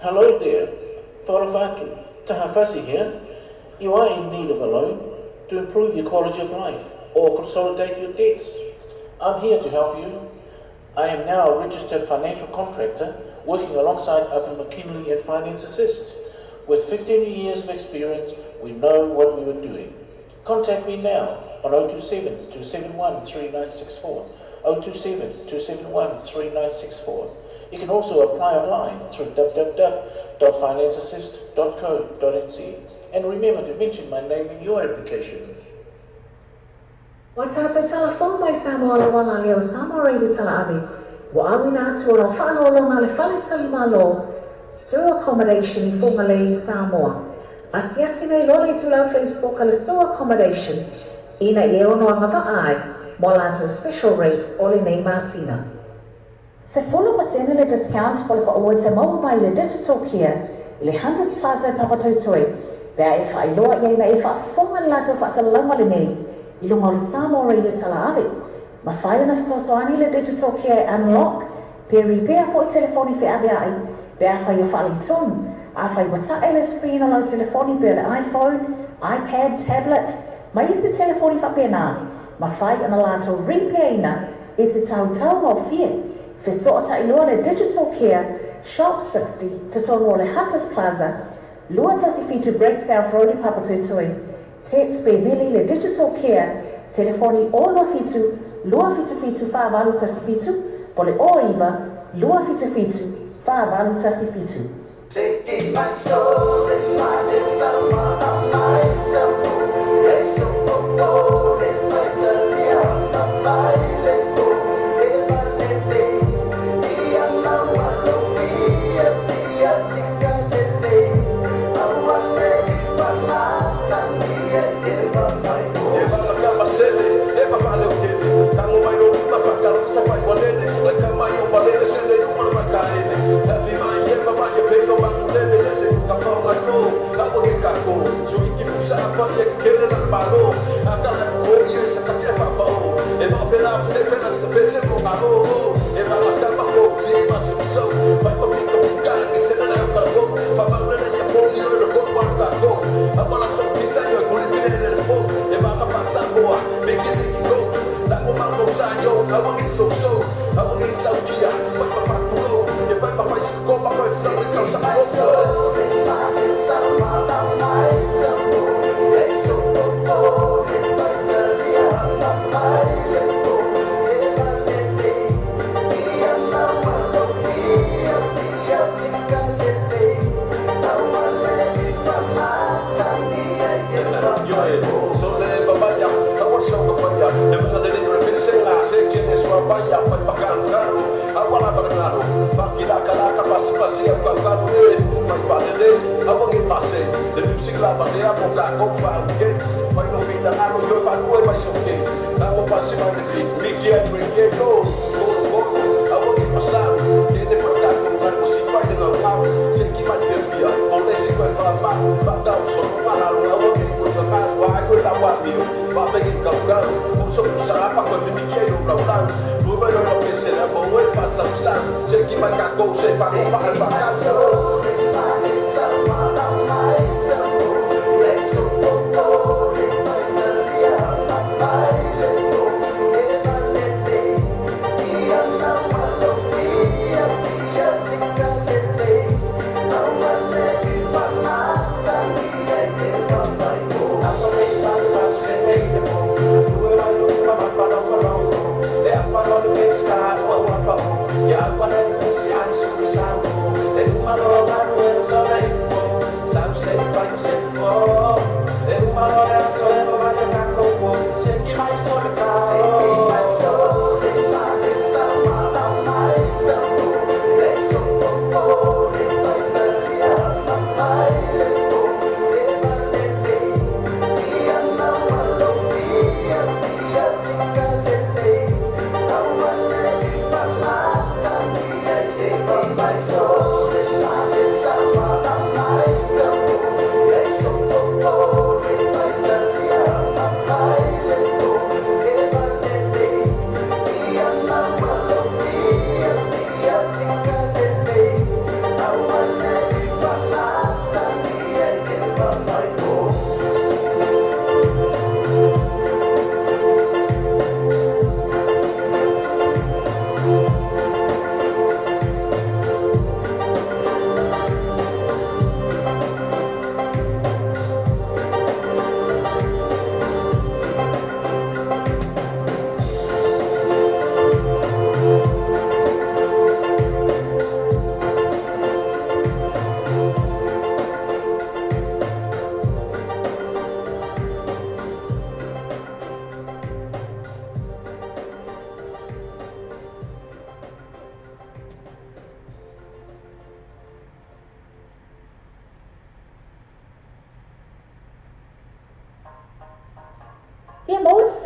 Hello there, Wharofatu, Tahafasi here. You are in need of a loan to improve your quality of life or consolidate your debts. I'm here to help you. I am now a registered financial contractor working alongside Apu McKinley at Finance Assist. With 15 years of experience, we know what we were doing. Contact me now on 027 271 3964. 027 271 3964. You can also apply online through www.financeassist.co.nz and remember to mention my name in your application. Ua tātou talafou mai Samoa lava la leo Samoa Radio Talaave, ua auina atu o lau faaaloaloga a le Fale Tali Malo, Sue Accommodation i Fugalei, Samoa. Asiasi nei loa le itulau Facebook a le Sue Accommodation ina ia e ono agavaa ai mo a latou special rates o lenei masina. 10% le discount po le paʻu e te maua mai le Digital Care i le Hunters Plaza i Papatoetoe pe a e faailoa i ai na e faafofoga le latou faasalalauga lenei i luga o le Samoa Radio Talaave. Mafai ona fesoasoani le Digital Care e unlock pe repair foi telefoni feaveai pe afai o faaletonu. Afai ua tae le screen o lau telefoni pe o le iPhone, iPad, tablet, ma isi telefoni faapena, mafai ona latou repair ina i se tautau gofie. Fesootai loa le Digital Care, Shop 60, totonu o le Hunters Plaza, 217 Great South Road i Papatoetoe. Text pe vili le Digital Care, telefoni 027 277 4817 po le 09 277 4817. Taking my soul in my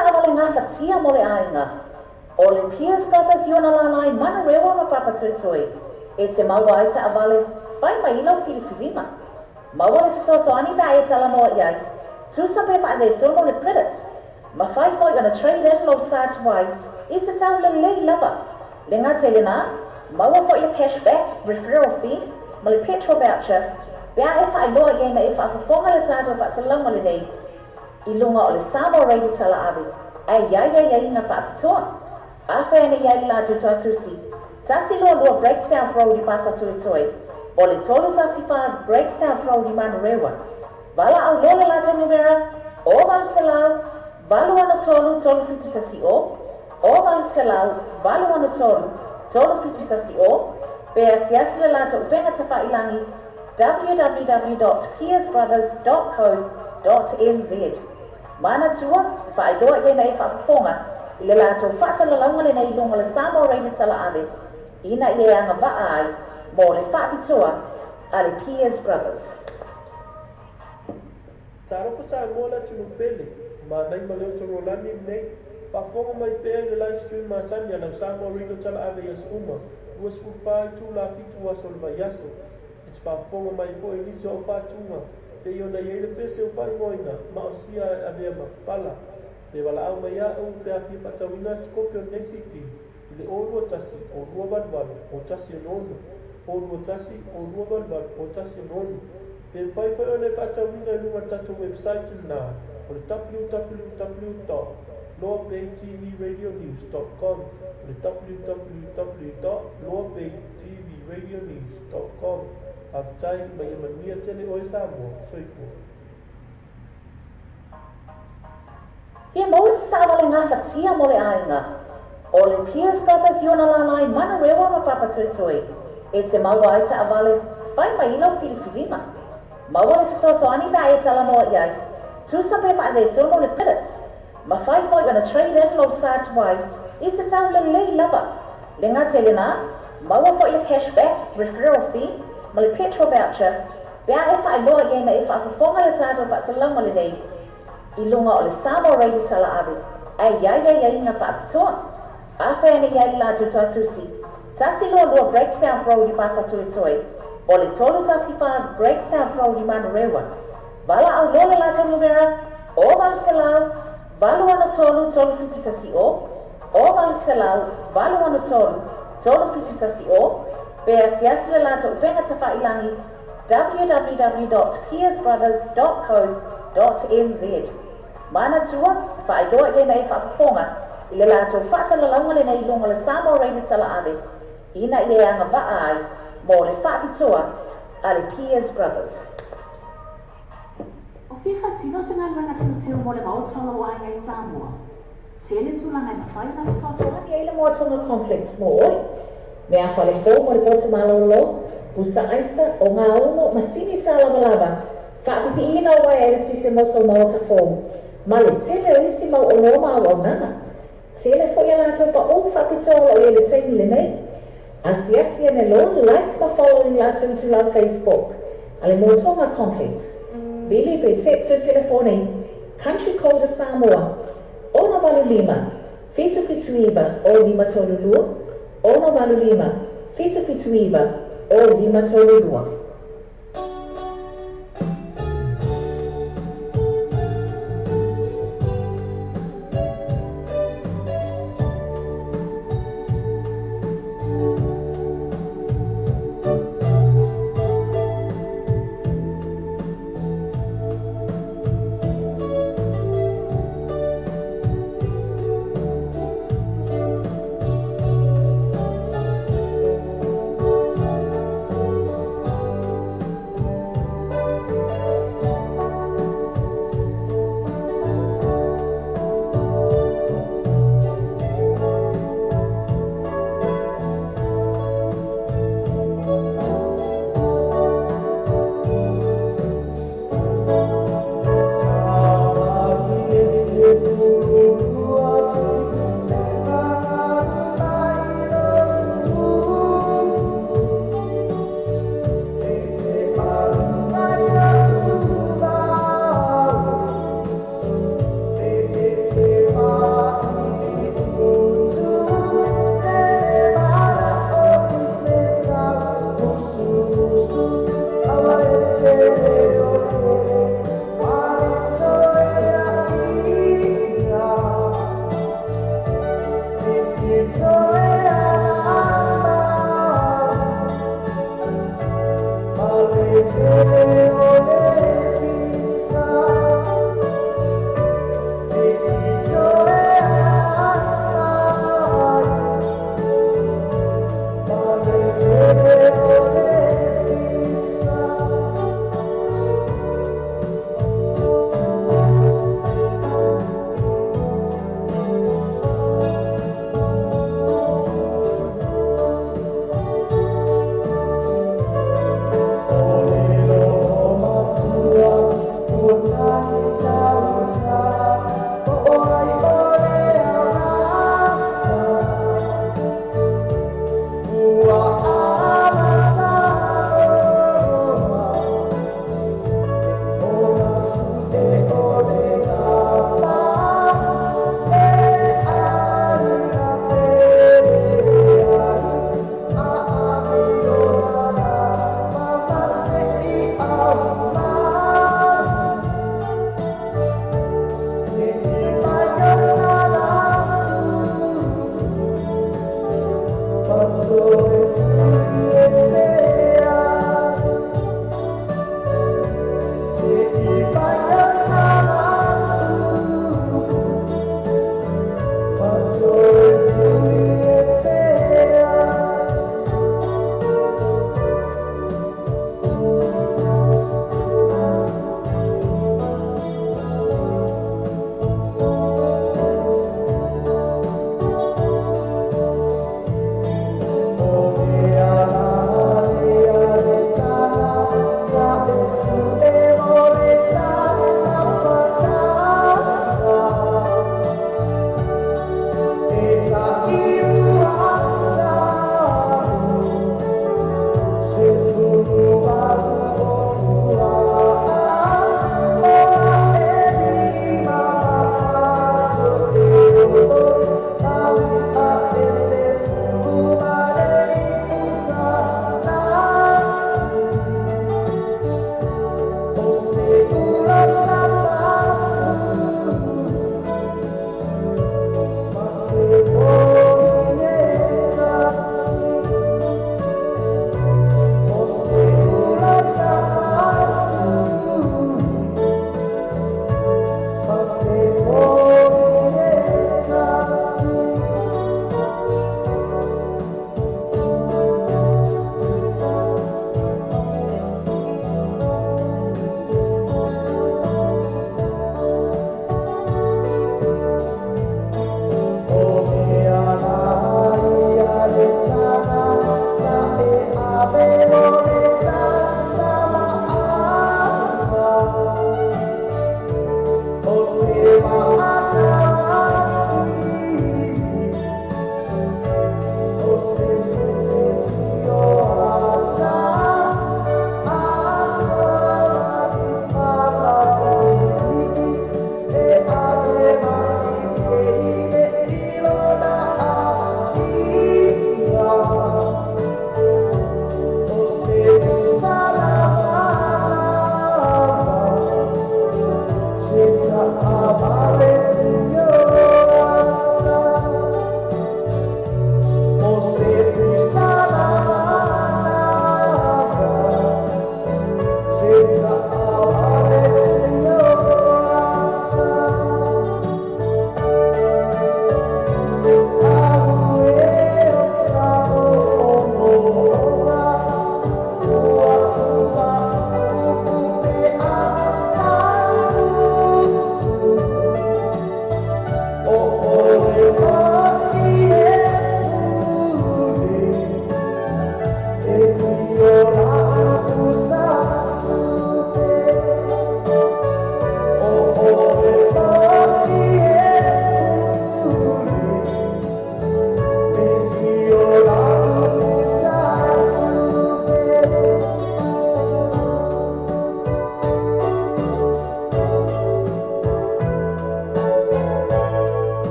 taavale gafatia mo le aiga. O le Pierce Brothers i ona lala i Manurewa ma Papatoetoe e te maua ai taavale fai mai i lau filifiliga. Maua le fesoasoani pe a e talanoa i ai, tusa pe faaletonu le credit. Mafai foi ona trade in lou sa tuai i se tau lelei lava. Le gata i lenā, maua foi le cash back, referral fee, ma le petrol voucher pe a e faailoa i ai na e faafofoga le tatou faasalalauga lenei i luga o le Samoa Radio Talaave ae i ai aiaiga faapitoa. Afai ane i ai le latou tuatusi, 122 Great South Road i Papatoetoe, o le 314 Great South Road i Manurewa. Valaau loa le latou numera, 0800 863 3710, 0800 863 3710, pe asiasi le latou upega tafailagi www.piersbrothers.co.nz. Manatua, faailoa i ai na e faafofoga i le latou faasalalauga lenei i luga o le Samoa Radio Talaave ina ia e agavaa ai mo le faapitoa a le Pierce Brothers. Talofa Samoa le atunuu pele, manai ma leo Tolualani lenei, faafofoga mai pea i le live stream masani a lau Samoa Radio Talaave i aso uma, 24 itula 7 aso o le vaiaso. E te faafofoga mai foi i nisi o au faatuga, pei ona i ai le pese ua faaigoaina ma o sia e avea ma pala. Pe valaau mai a'u pe a fia faatauina se kopi o lenei CD i le 0 2 1 0 2 8 8 0 1 6 0 2 1 0 2 8 8 0 1 6. Pe mafai foi ona e faatauina i luga o le tatou website lena o le www dot loabaytvradionews dot com o le www dot loabaytvradionews dot com. Faafetai ma ia manuia tele oe Samoa. Soifua. Fia maua se taavale gafatia mo le aiga. O le Pierce Brothers i ona lala i Manurewa ma Papatoetoe e te maua ai taavale fai mai i lau filifiliga. Maua le fesoasoani pe a e talanoa i ai, tusa pe faaletonu le credit. Mafai foi ona trade in lou sa tuai i se tau lelei lava. Le gata i lenā, maua foi le cash back, referral fee, ma le petrol voucher pe a e faailoa i ai na e faafofoga le tatou faasalalauga lenei i luga o le Samoa Radio Talaave ae i ai aiaiga faapitoa. Afai ane i ai le latou tuatusi, 122 Great South Road i Papatoetoe, o le 314 Great South Road i Manurewa. Valaau loa le latou numera, 0800 863 3710, 0800 863 3710, pe asiasi le latou upega tafailagi www.piersbrothers.co.nz. Manatua, faailoa i ai na e faafofoga i le latou faasalalauga lenei i luga o le Samoa Radio Talaave ina ia e agavaa ai mo le faapitoa a le Pierce Brothers. O fia faatino se galuega teuteu mo le maota o lou aiga i Samoa? Tele tulaga e mafai ona fesoasoani ai le Moatonga Complex mo oe. Mea fale fou mo le potu malōlō, pusa aisa, ogaumu, masini tālavalava, faapipiina o uaea eletise mo sou maota fou, ma le tele o isi mau oloa ma auaunaga. Tele foi a latou paʻū faapitoa o lo o i ai le taimi lenei. Asiasi ane loa, like ma follow i le latou itulau Facebook a le Moatonga Complex. Vili pe text le telefoni Country Code a Samoa, 685 779 0532, 685 779 0532.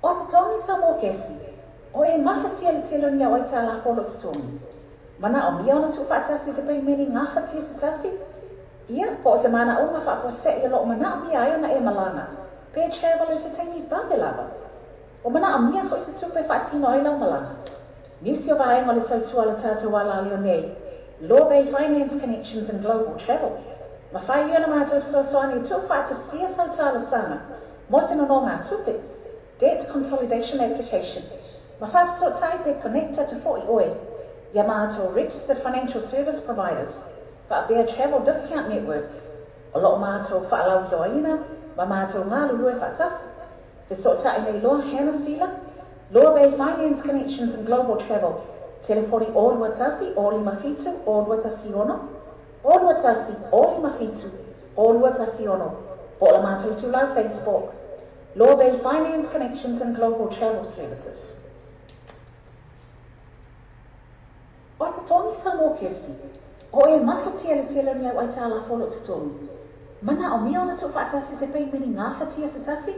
O totogi sau mokesi, o e gafatia le tele o ni au aitalafu o lo o totogi. Manaomia ona tuufaatasi se paimene gafatia se tasi? Ia, po o se manaoga faafuasei o lo o manaomia ai ona e malaga, pe travel i se taimi vave lava. Ua manaomia foi se tupe e faatino ai lau malaga. Nisi o vaega o le tautua a le tatou alaleo nei, Law Bay Finance Connections and Global Travel, mafai ia ona matou fesoasoani e tuufaatasia sau talosaga mo se nonogatupe, Debt Consolidation Application, ma faafesootai pe connect atu foi oe ia matou Registered Financial Service Providers faapea Travel Discount Networks o lo o matou faalauiloaina ma matou galulue faatasi. Fesootai nei loa Hannah Sila, Law Bay Finance Connections and Global Travel, telefoni 0 21 057 0216, 0 21 057 0216, po o le matou itulau Facebook, Law Bay Finance Connections and Global Travel Services. O totogi sau mokesi, o e mafatia le tele o ni au aitalafu o lo o totogi. Manaomia ona tuufaatasi se paimene gafatia se tasi?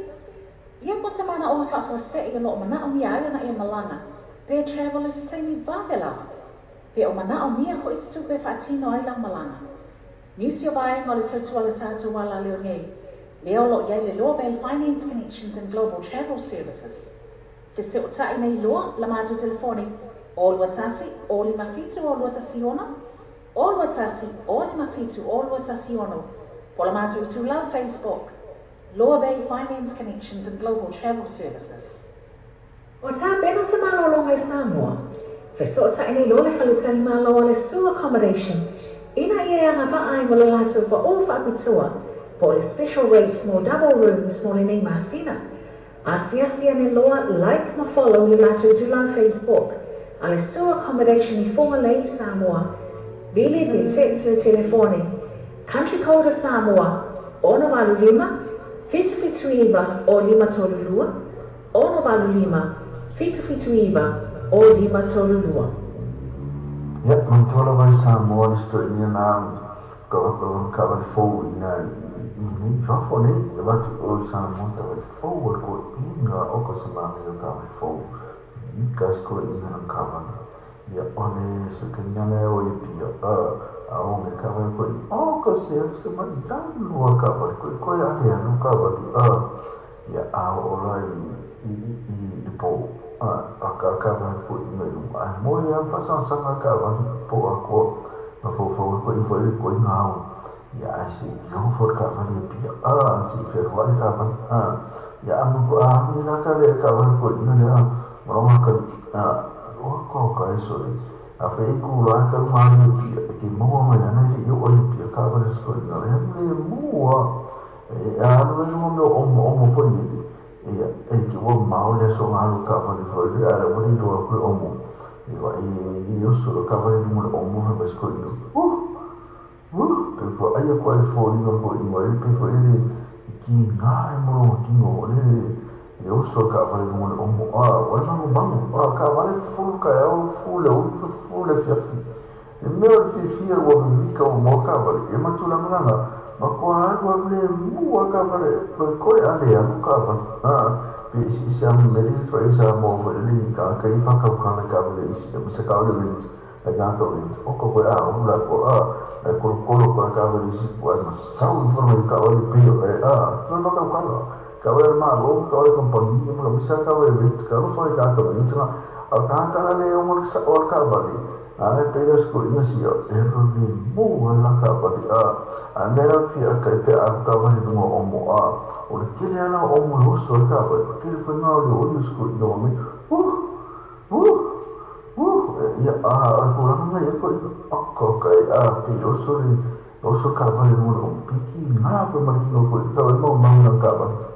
Ia po o se manaoga faafuasei o lo o manaomia ai ona e malaga pe travel i se taimi vave lava. Pe o manaomia foi se tupe e faatino ai lau malaga. Nisi o vaega o le tautua a le tatou alaleo nei, lea o lo o i ai le Law Bay Finance Connections and Global Travel Services. Fesootai nei loa la matou telefoni 0 21 057 0216, 0 21 057 0216, po o le matou itulau Facebook, Law Bay Finance Connections and Global Travel Services. Ua tapena se malologa i Samoa. Fesootai nei loa le faletalimalo o le Sue Accommodation ina ia e agavaa ai mo le latou pau faapitoa po o le special rate mo double rooms mo lenei masina. Asiasi ane loa, like ma follow le latou itulau Facebook a le Sue Accommodation i Fugalei, Samoa. Vili pe text le telefoni country code a Samoa 685 779 0532, 685 779 0532. Ia, manatua lava i Samoa le si toeaina na ka taavale fou i ina i nei i fafo nei, e avatu i o i Samoa le taavale fou a le toeaina o ka se manaia o le taavale fou. Mika si toeaina lana taavale. Ia, o le sekenia lea o i Apia, a o le taavale toeaina, o ka se alu se mai alu a le taavale, koe ale alu le taavale, ia, a oo la i le po, paka le taavale toeaina i luga, ae moe lava ma faasagasaga le taavale po atoa, mafaufau ai toeaina foi le toeaina ao. Ia, ae se i ofo le taavale i Apia, se i fealuai le taavale, ia, a matua alu nei la ka le taavale toeaina lea ma lona atalii, ua ka eso e. A fai e ku la ka lunga alu i Apia, e te maua mai ana e le i oo i Apia le taavale a si toeaina lea, le mua. E alu ai luga o mea o omo omo foi lele, ia, e te ua mamao le aso na alu taavale foi lele, ae ua le iloa atu le omo. Ia, e oso le taavale i luga o le omo fai mai si toeaina, huh, huh, pe vaai atu ai le foliga o le toeaina e pei foi lele e kiga ai ma lona tino lele le oso o le taavale i luga o le omo. Ua e magumagu, taavale fufulu le taeao, fufulu le aoauli, fufulu le afiafi. Le mea o le fiafia ua mimika ua maua taavale, ia ma tulaga matua alu alu lemu a le taavale, koekoe a le alu taavale. Pe eseese lava ma mea ia fai i Samoa foi lele i tagata ia faatautala i taavale isi, aemaise taavale rent, ai tagata rent, oka koe a ula atu ae kolokolo atu a le taavale isi ae masau ifo mai taavale pei o e toe faatautala. Taavale a le Malo, taavale a kamupani, ma aemaise lava taavale rent, talofa i tagata rent na, a o tagata la le ono le sao a le taavale, ae pei la se toeaina sia, e alu lemu ai la taavale, a le mea la ou te fia ata ai pe a alu taavale i luga o omo, o le tele lava la o omo e oso ai taavale, o le tele foi lena o le oli o si toeaina ua mei, huh, huh, huh, ia, a o le tulaga lena i ai toeaina, oka oka e, pei e oso le, oso le taavale i luga o le omo, pei tiga koe ma le tino o le toeaina, tau ai maumau lana taavale.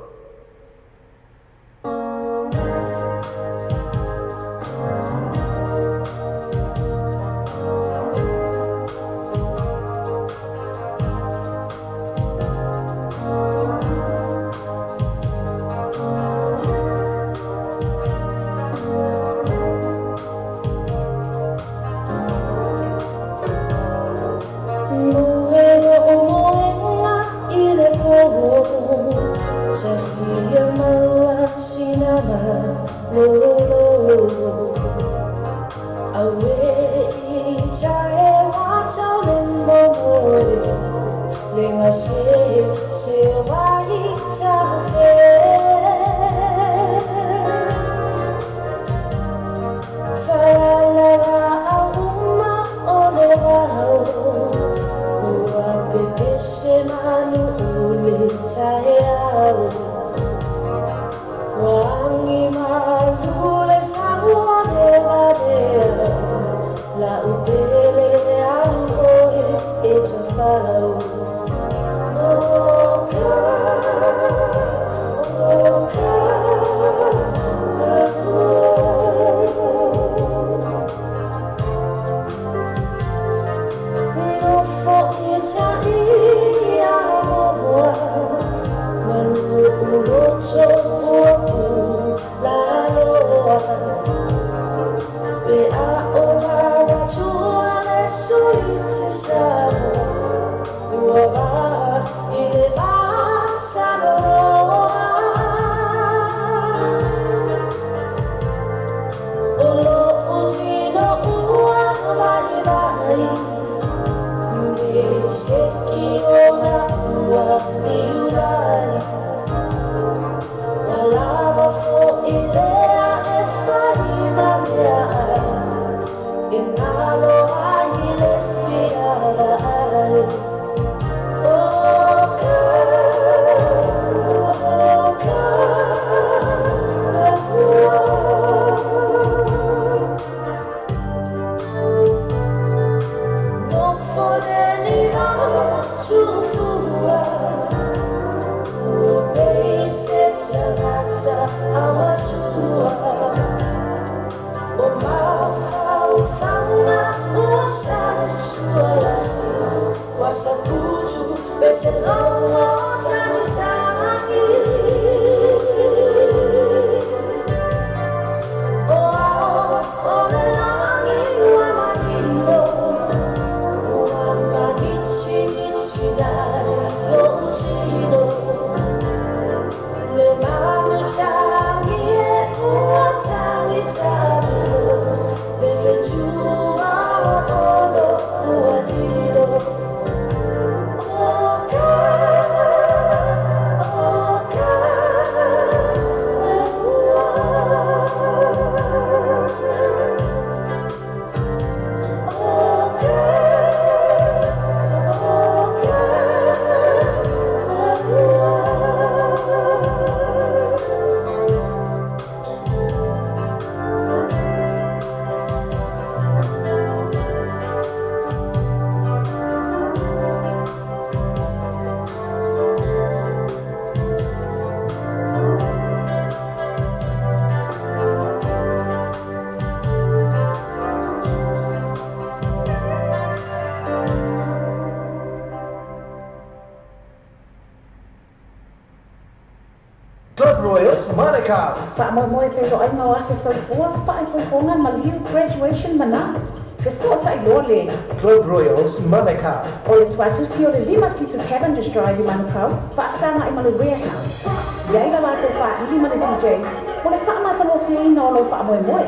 Ese manu ule taeao Wangi malule saua le La upele alu oe e tafau O ka, o ka, Nofo i tai a moa Malu uloto ua pu la loa Pe a o lawa tua le sui te sa Ua va i le masaloa O lo utino ua vai vai Me se ki ona ua iulai Ua lava fo i lea e fai ma mea E nalo ai le fia vaai O ka, o ka, Nofo le ni tufua Ua pei se tagata amatua O mafaufauga ua sasualasi Ua saputu pe se logo tagitagi O ao o le lagi ua manino Ua manitiniti nai lou tino Le manu tangi e ua tagitagi Le fetua o olo ua lilo O ka, o ka, O ka, o ka, Club Royals Manukau. Faamoemoe feoloaiga o ase soifua, faaipoipoga, maliu, graduation ma na. Fesootai loa le Club Royals Manukau. O le tuatusi o le 57 Cavendish Drive i Manukau, faasaga i ma le Warehouse. Iai la latou faaili ma le DJ, mo le faamatagofieina o lou faamoemoe.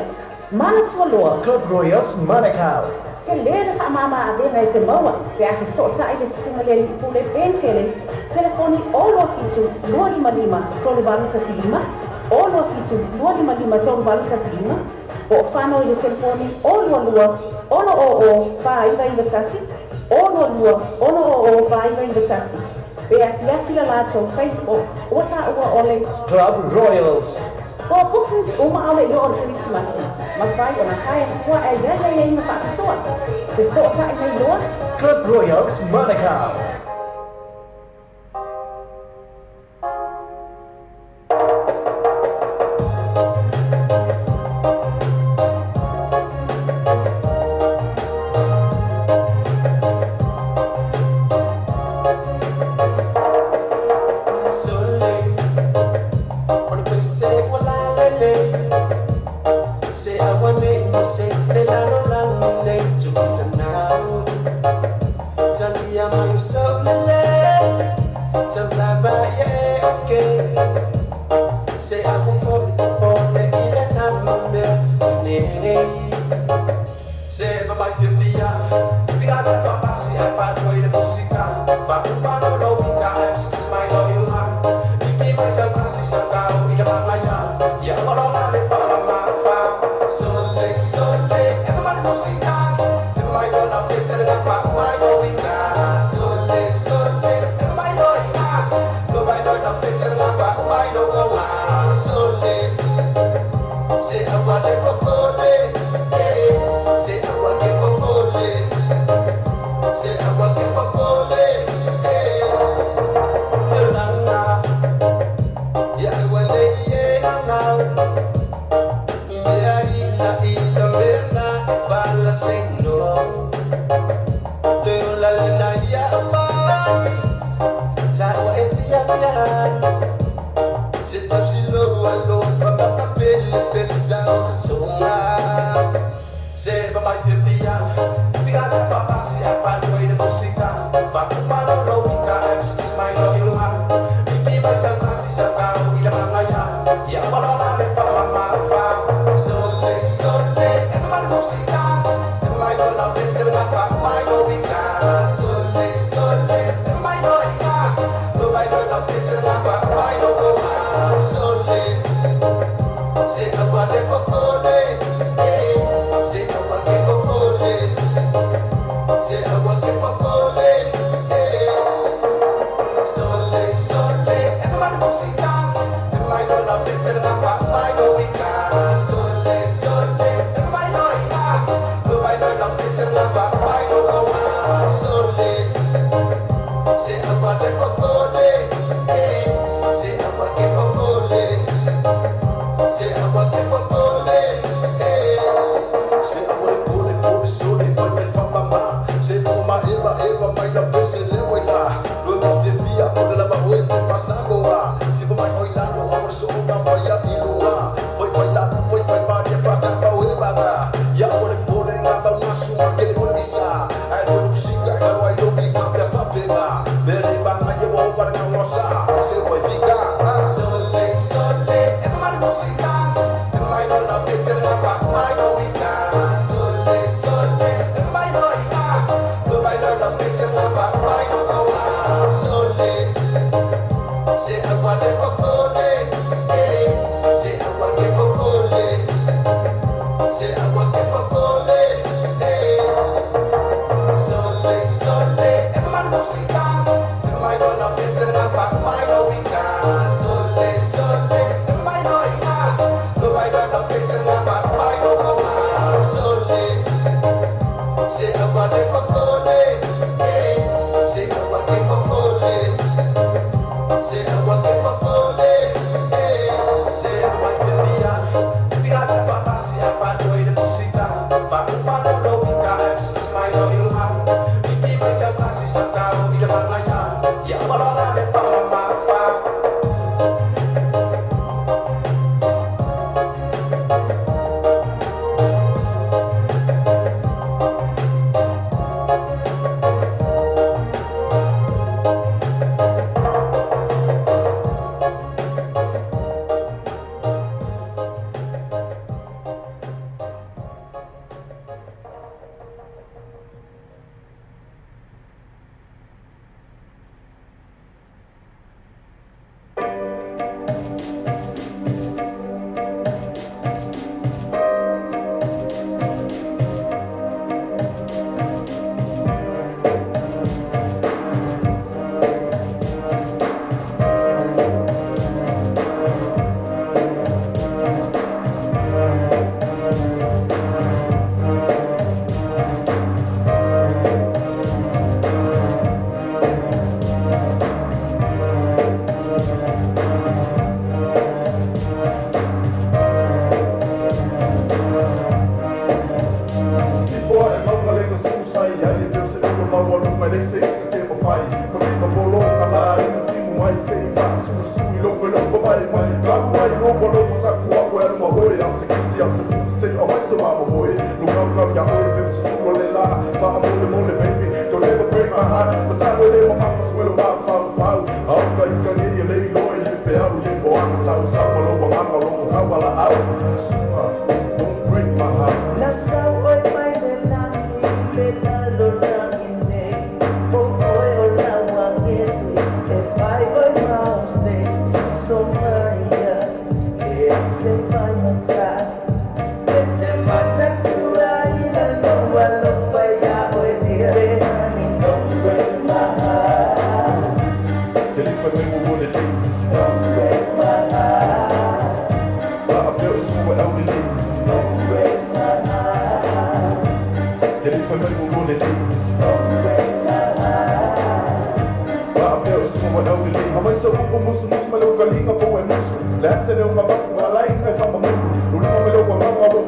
Manatua loa. Club Royals Manukau. Te lē le faamama avega e te maua, pe a fesootai le susuga le alii pule Ben Kelly, telefoni 027 255 3815, 027 255 3815, po o fano i le telefoni 022 600 4991, 022 600 4991. Pe asiasi la latou Facebook, ua taua o le Club Royals. Po bookings uma ale i o le Kerisimasi, mafai ona hire fua e iai ai ai na faapitoa. Fesootai mai loa. Club Royals Manukau. Everybody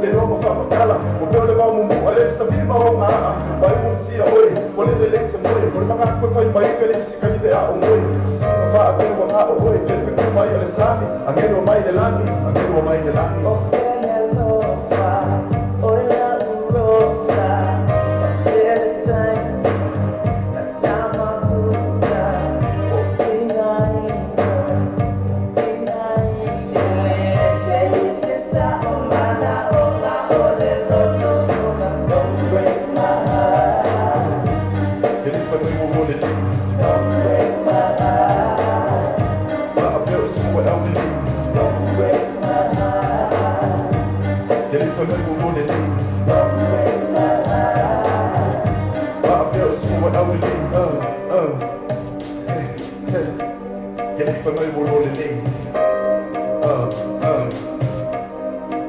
le iloa ma faamatala ua pea o le vaomumu a le sami ma ogaa mai ua masia oe ua lelelei se moe o le magatu e fai mai ka le isi kai le ao moe sisiga faapea ua gao oe ke le feku mai a le sami agelo mai le lagi agelo mai le lagi. O fele alofa, o lau rosa, o fele taimi, na tamahuta, o pingaina, o pingaina. E le se isi sa o mana o nga o le loto sona. Don't break my heart, Ke le fai mai ua ua lelei don't break my heart, faapea o sua e aulelei don't break my heart. Ke le fai mai ua ua lelei Don't break my heart. faapea o sua e aulelei. Ke le fai mai ua ua lelei.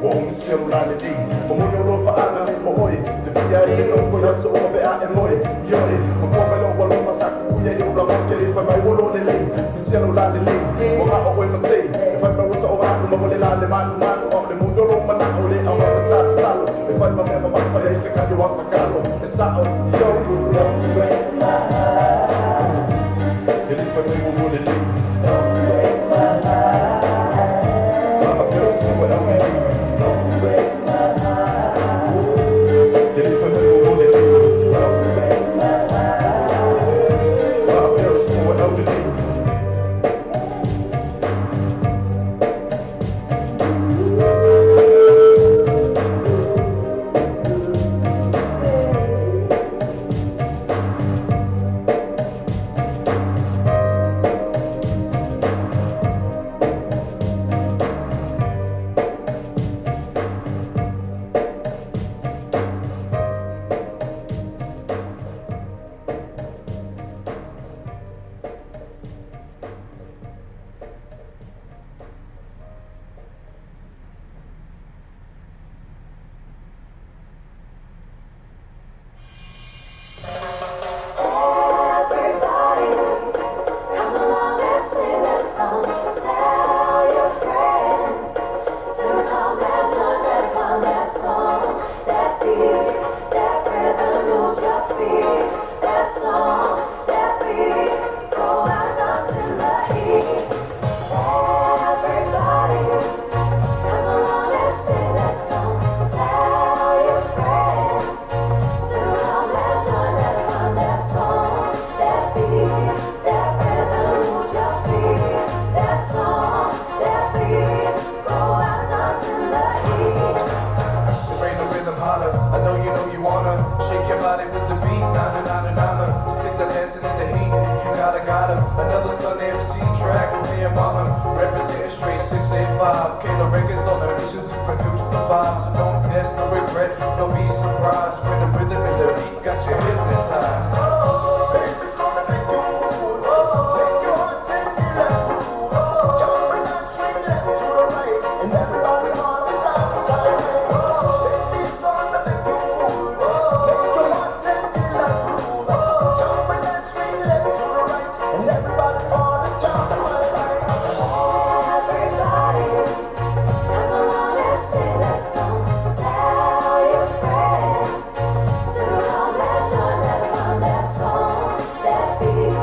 Ua ou misia lo la lelei momoli o loa faaga ma oe te fia ai le loko i aso uma pe a e moe i oe makua mai lou alofa sa kukuia i ou lago ke le fai mai ua lo lelei misia lo la lelei ua gao oe masei e fai mai ua sao anu ma ua le la le manumanu a o le moni o lou manao le auai ma salosalo e fai ma mea mamafa leai se kali o au e sao i oe. Don't break my heart. Ke le fai mai ua ua lelei Don't break my heart. faapea o sua e aulelei Don't break my heart. Ke le fai mai ua ua lelei Don't break my heart. faapea o sua e aulelei. Everybody, come along and sing this song. Tell your friends to come and join the fun. That song, that beat, that rhythm moves your feet. That song, that beat, go out dance in the heat. Everybody, come along and sing this song. Tell your friends to come and join the fun. That song, that beat, that rhythm moves your feet. That song, that beat, go out dance in the heat. There ain't no rhythm hotter. I know you wanna shake your body with the beat. Na na na na na na. So take the dancing in the heat. If you gotta gotta. Another Stun MC track with me and Mama representing straight 685. Kayla Records on a mission to produce the vibe. So don't test, no regret, no be surprised when the rhythm and the beat got you hypnotized. Baby, it's gonna make you move. Make your heart take it and groove. Jump and dance, swing left to the right, and everybody start to dance. Baby, it's gonna make you move. Make your heart take it and groove. Jump and dance, swing left to the right, and everybody start to jump. Everybody, come along and sing this song. Tell your friends to come and join the fun. That song, that beat,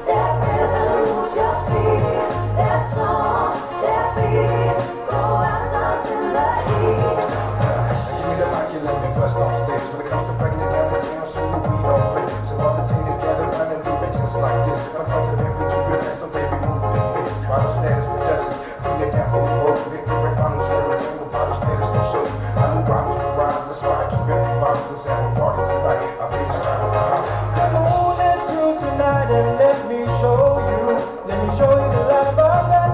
that rhythm moves your feet. That song, that beat, go out dance in the heat. Give me the mic and let me bust on stage. When it comes to breaking it down in town, so no we don't play. So all the teenagers gather round and do it just like this. I'm front to the we keep it fast, so baby move the hip. Vital Status Productions, putting it down for we both. Victory, final serotonin, vital status don't show you. I knew rivals would rise, that's why I keep empty bottles. Let's have a party tonight. I'll be a star with my heart. Come on, let's cruise tonight and let me show you. Let me show you the life of that.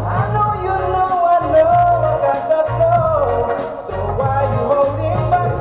I know you know, I know I got the flow. So why you holding back?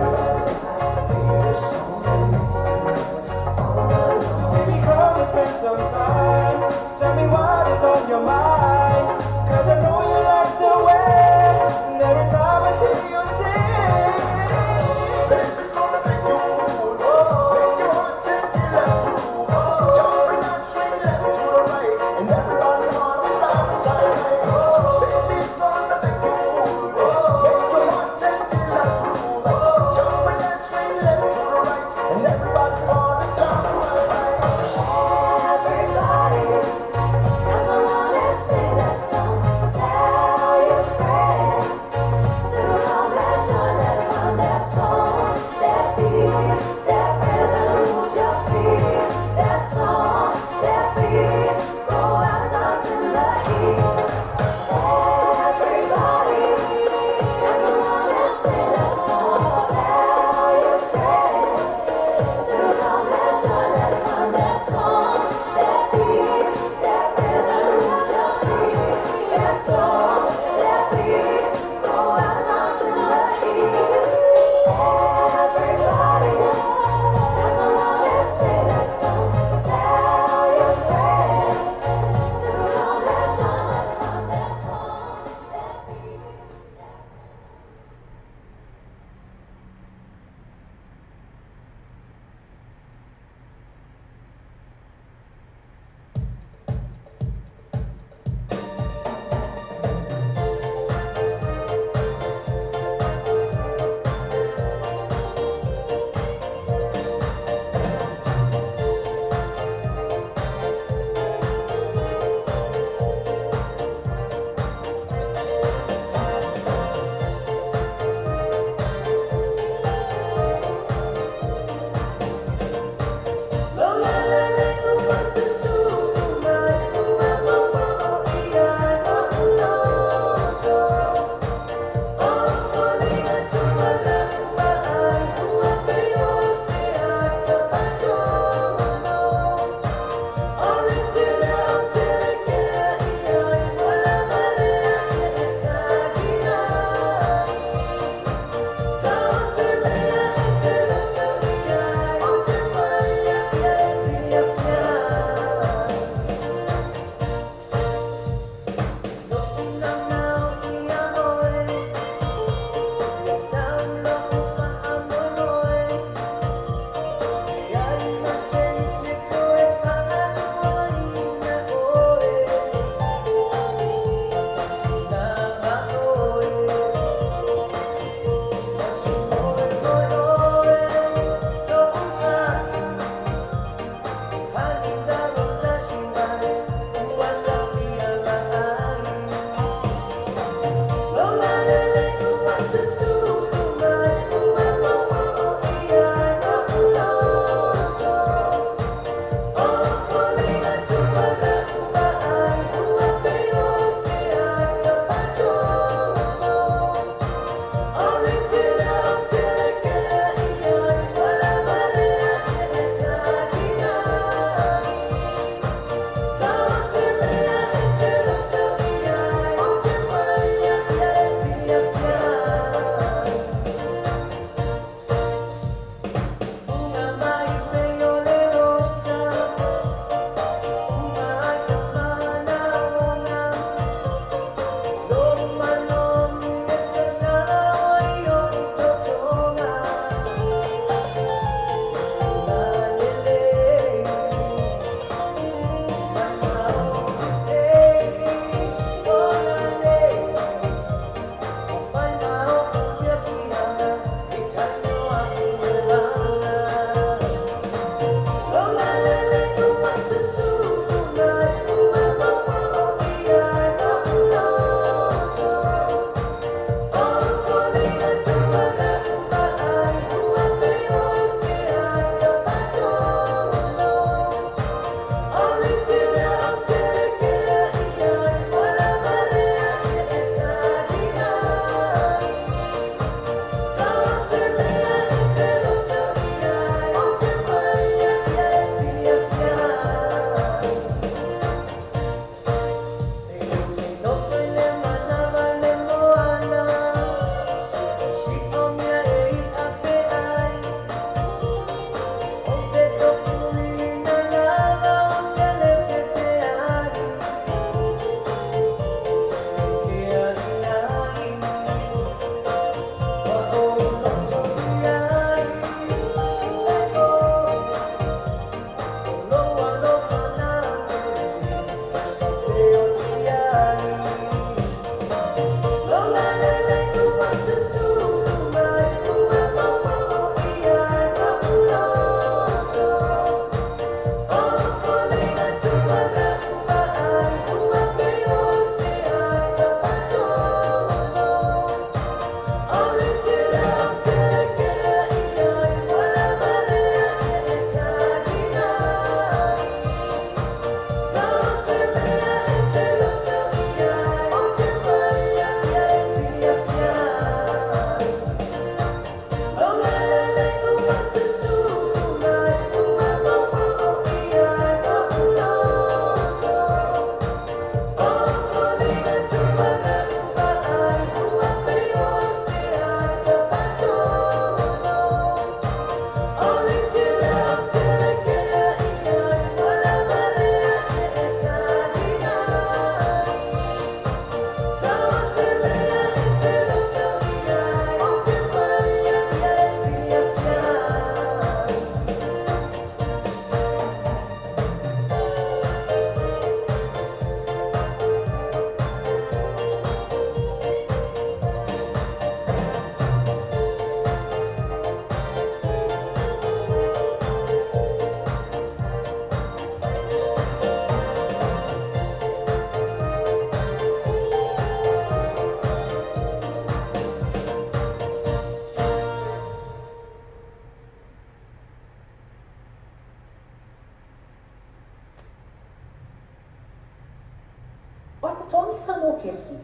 O totogi sa mokesi,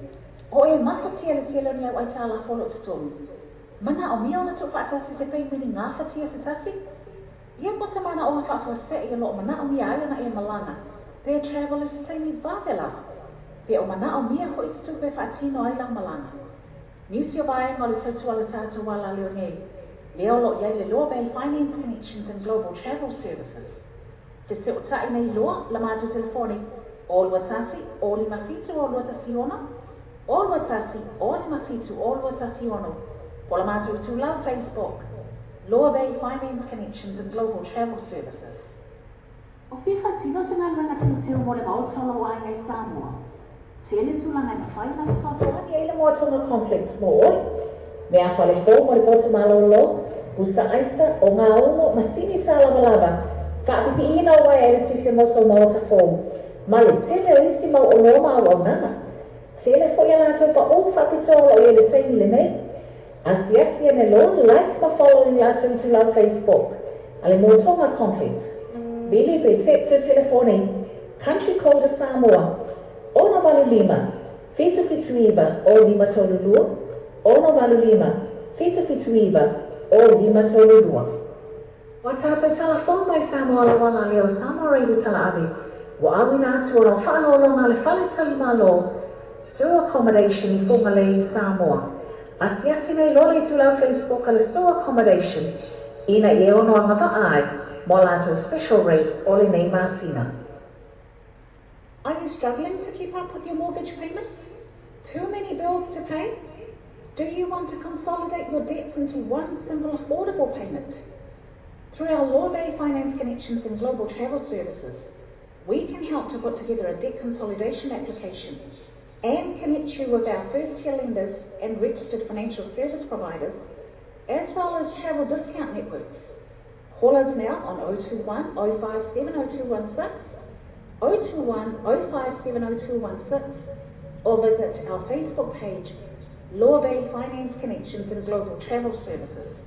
o e mafatia le tele o ni au aitalafu o lo o totogi. Manaomia ona tuufaatasi se peimene gafatia se tasi? Ia po o se manaoga faafuasei o lo o manaomia ai ona e malaga pe travel i se taimi vave lava, pe o manaomia foi se tupe e faatino ai lau malaga. Nisi o vaega o le tautua a le tatou alaleo nei, lea o lo o i ai le Loa Bay Finance Connections and Global Travel Services. Fesootai nei loa la matou telefoni 0 2 1 0 5 7 0 2 1 6 0 2 1 0 5 7 0 2 1 6 po o le matou itulau Facebook, Loa Bay Finance Connections and Global Travel Services. O fia faatino se galuega teuteu mo le maota o lou aiga i Samoa? Tele tulaga e mafai ona fesoasoani ai le Moa Tonga Complex mo oe. Mea fale fou mo le potu malōlō, pusa aisa, ogaumu, masini tā lavalava, faapipiina o uaea eletise mo sou maota fou, ma le tele o isi mau oloa ma auaunaga. Tele foi a latou paʻū faapitoa o lo o i ai i le taimi lenei. Asiasi ane loa, like ma follow i le latou itulau Facebook a le Moa Tonga Complex. Vili pe text le telefoni, Country code Samoa, 685 779 0532, 685 779 0532. O a tātou tala fou mai Samoa lau alaleo Samoa Radio Tala Ave ua auina atu ona o faaaloaloga a le Fale Tali Malo Sur Accommodation i Fugalei, Samoa. Asiasi nei loa le itulau Facebook a le Sur Accommodation ina ia e ono agavaa ai mo a latou special rates o lenei masina. Are you struggling to keep up with your mortgage payments? Too many bills to pay? Do you want to consolidate your debts into one simple affordable payment? Through our Law Bay Finance Connections and Global Travel Services, we can help to put together a debt consolidation application and connect you with our first-tier lenders and registered financial service providers, as well as travel discount networks. Call us now on 021 057 0216, 021 057 0216, or visit our Facebook page, Law Bay Finance Connections and Global Travel Services.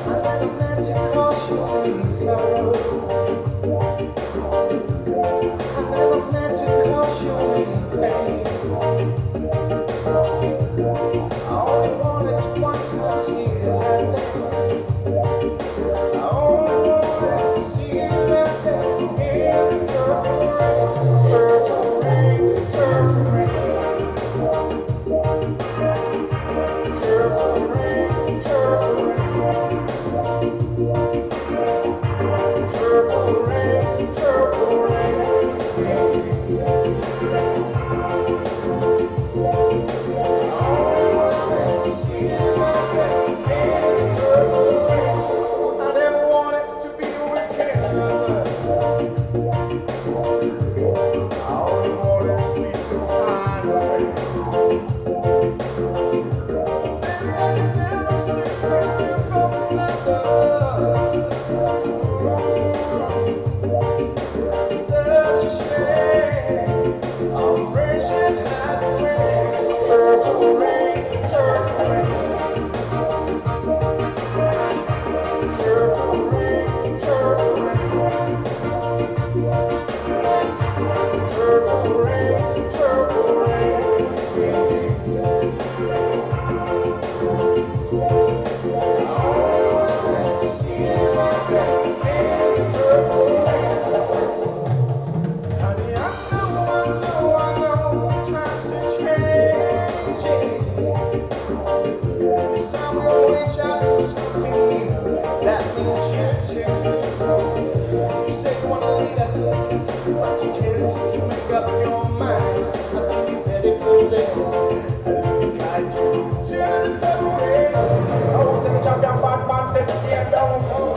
I never meant to cause you any sorrow. I never meant to cause you any pain. I only wanted to one time see you that day. I only wanted to see you that day in the purple rain, purple rain, purple rain, purple rain, purple rain, purple rain, purple rain. I only wanted to see you like that in the purple rain. I never wanted to be a wicked lover. I only wanted to be so kind of friend. Baby, I can never stay from you from another. It's such a shame. Our friendship has to end. Purple rain, purple rain, purple rain, purple rain, purple rain, purple rain. I only wanted to see you like that in the purple rain. Honey, I know, I know, I know times are changing. It's time we all reach out for something new. That means you too. You say you wanna leave that, but you can't seem to make up your mind. I think you better close it. And let me guide you to the purple rain. Oh, say me champion bad man, fit tear down town.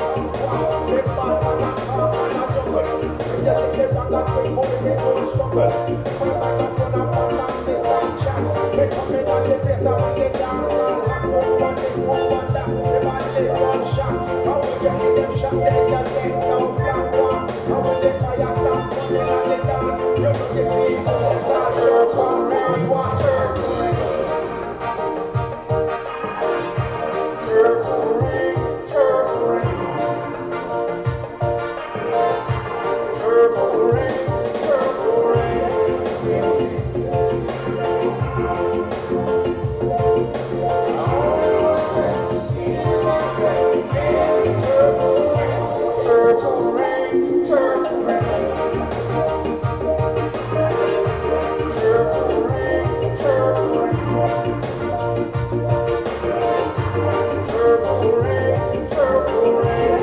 Big bad man a talk and a juggle. When you see the wrong and quick, only me own struggle. Step on the microphone and pattern this and chat. Me come in on the face and when they dance. You know the people start jump and dance. What purple rain? Purple rain, purple rain. Purple rain, purple rain. I only want to see my baby in purple rain, purple rain, purple rain. Purple rain, purple rain. Purple rain, purple rain.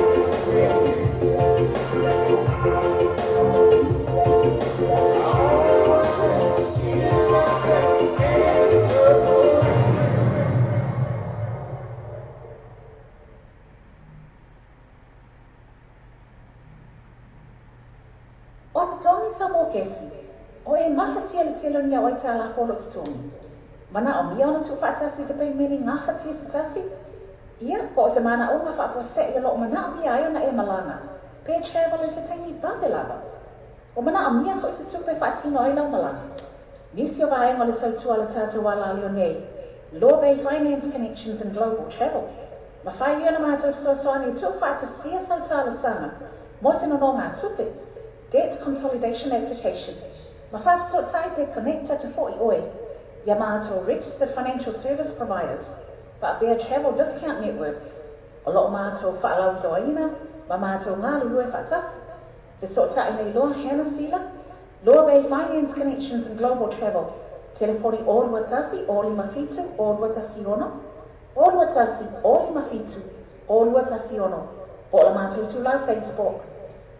I only want to see my baby in purple rain. O totogi sa mokesi, o e mafatia le tele o ni au aitalafu o lou totogi. Manaomia ona tuufaatasi i se peimene gafatia se tasi? Ia, po o se manaoga faafuasei o lo o manaomia ai ona e malaga, pe travel i se taimi vave lava. Ua manaomia foi se tupe e faatino ai lau malaga. Nisi o vaega o le tautua a le tatou alaleo nei, Law Bay Finance Connections and Global Travel, mafai ia ona matou fesoasoani e tuufaatasia sau talosaga mo se nonogatupe, Debt Consolidation Application, ma faafesootai pe connect atu foi oe ia matou Registered Financial Service Providers faapea Travel Discount Networks o lo o matou faalauiloaina ma matou galulue faatasi. Fesootai mai loa Hannah Sila, Law Bay Finance Connections and Global Travel, telefoni 021 057 0216, 021 057 0216, po o le matou itulā Facebook,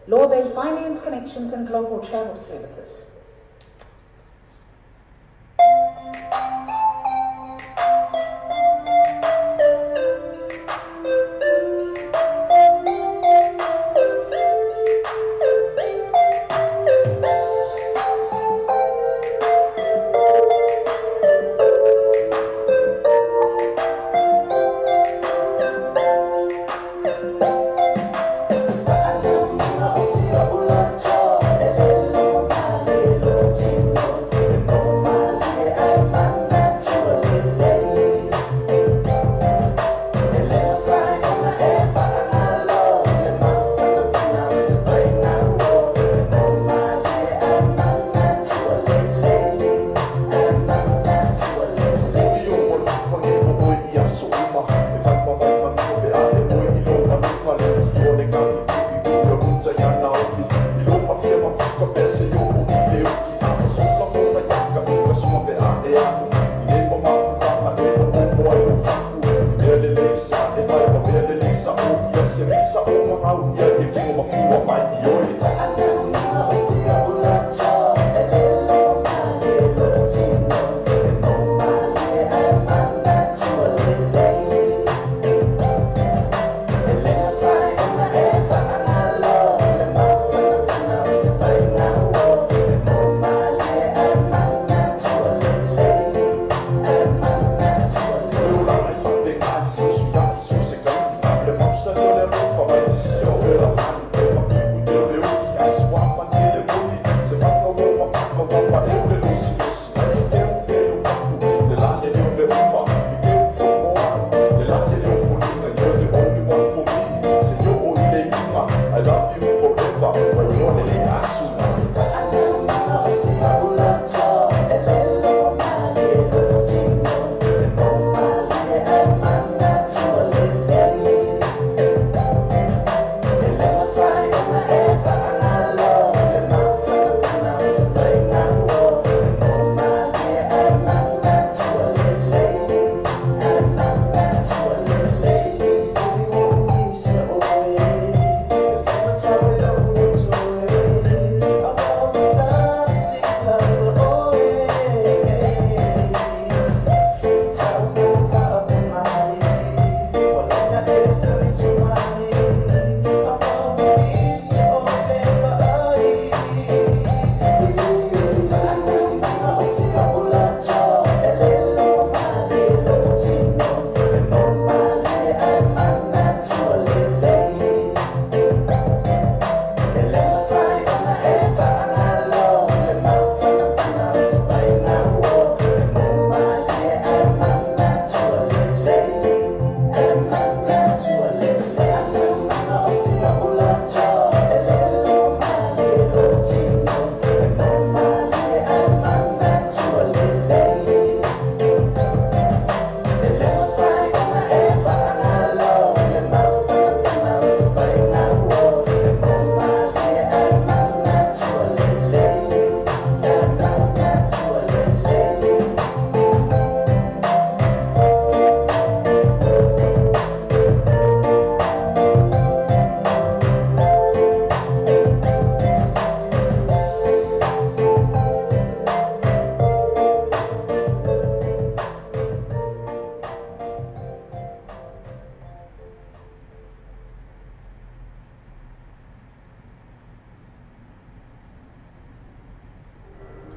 Law Bay Finance Connections and Global Travel Services. Fa'alemuga o sia ula cho, elele le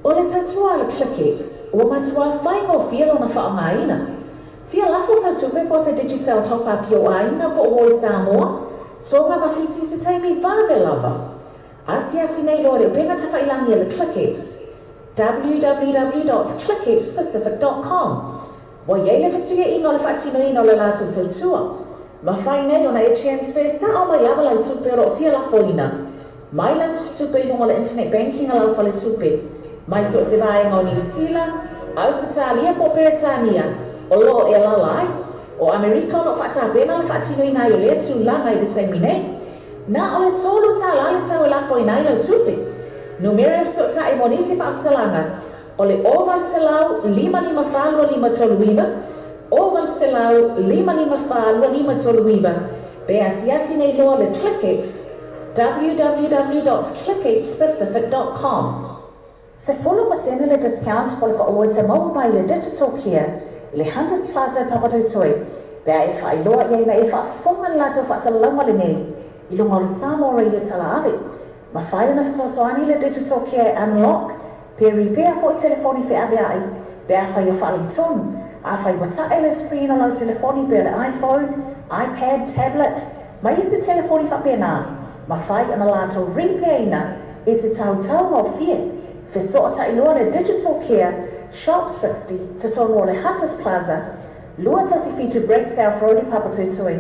O le tautua a le ClickX, ua matuā faigofie lona faaaogaina. Fia lafo sau tupe po o se Digicel top up i ou aiga po o uo i Samoa, Tonga ma Fiti i se taimi vave lava. Asiasi nei loa i le upega tafailagi a le ClickX, www.clickxpacific.com. Ua i ai le fesuiaiga o le faatinoina o le latou tautua. Mafai nei ona e transfer sao mai lava lau tupe o lo o fia lafoina mai lau tusitupe i luga o le internet banking a lau faletupe mai so o se vaega o Niu Sila, Ausetalia po o Peretania o lo o e alaala ai. O Amerika o lo o faatapena le faatinoina ai o lea tulaga i le taimi nei. Na o le $3 le tau e lafoina ai lau tupe. Numera e fesootai mo nisi faamatalaga o le 0800 554 2539, 0800 554 2539, pe asiasi nei loa le ClickX, www.clickxpacific.com. 10% le discount po o le pau e te maua mai i le Digital Care i le Hunters Plaza i Papatoetoe pe a e faailoa i ai ina e faafofoga le latou faasalalauga lenei i luga o le Samoa Radio Tala Ave. Mafai ona fesoasoani le Digital Care Unlock pe repair foi telefoni feaveai pe afai o faaletonu. Afai ua tae le screen o lau telefoni pe o le iPhone, iPad, tablet, ma isi telefoni faapena, mafai ona latou repair ina i se tau taugofie. Fesootai loa le Digital Care Shop 60 totonu o le Hunters Plaza, 217 Great South Road i Papatoetoe.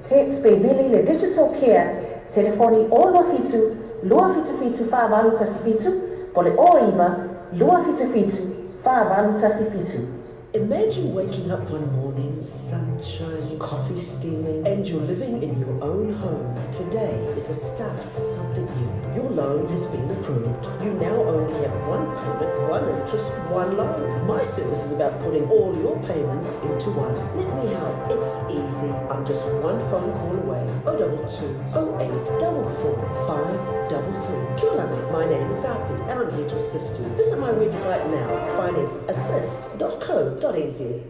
Text pe vili le Digital Care telefoni 027 277 4817 po o le 09 277 4817. Imagine waking up one morning, sun shining, coffee steaming, and you're living in your own home. Today is a start of something new. Your loan has been approved. You now only have one payment, one interest, one loan. My service is about putting all your payments into one. Let me help. It's easy. I'm just one phone call away. 022 08 44 533. Kia ora, My name is Api, and I'm here to assist you. Visit my website now, financeassist.co.nz.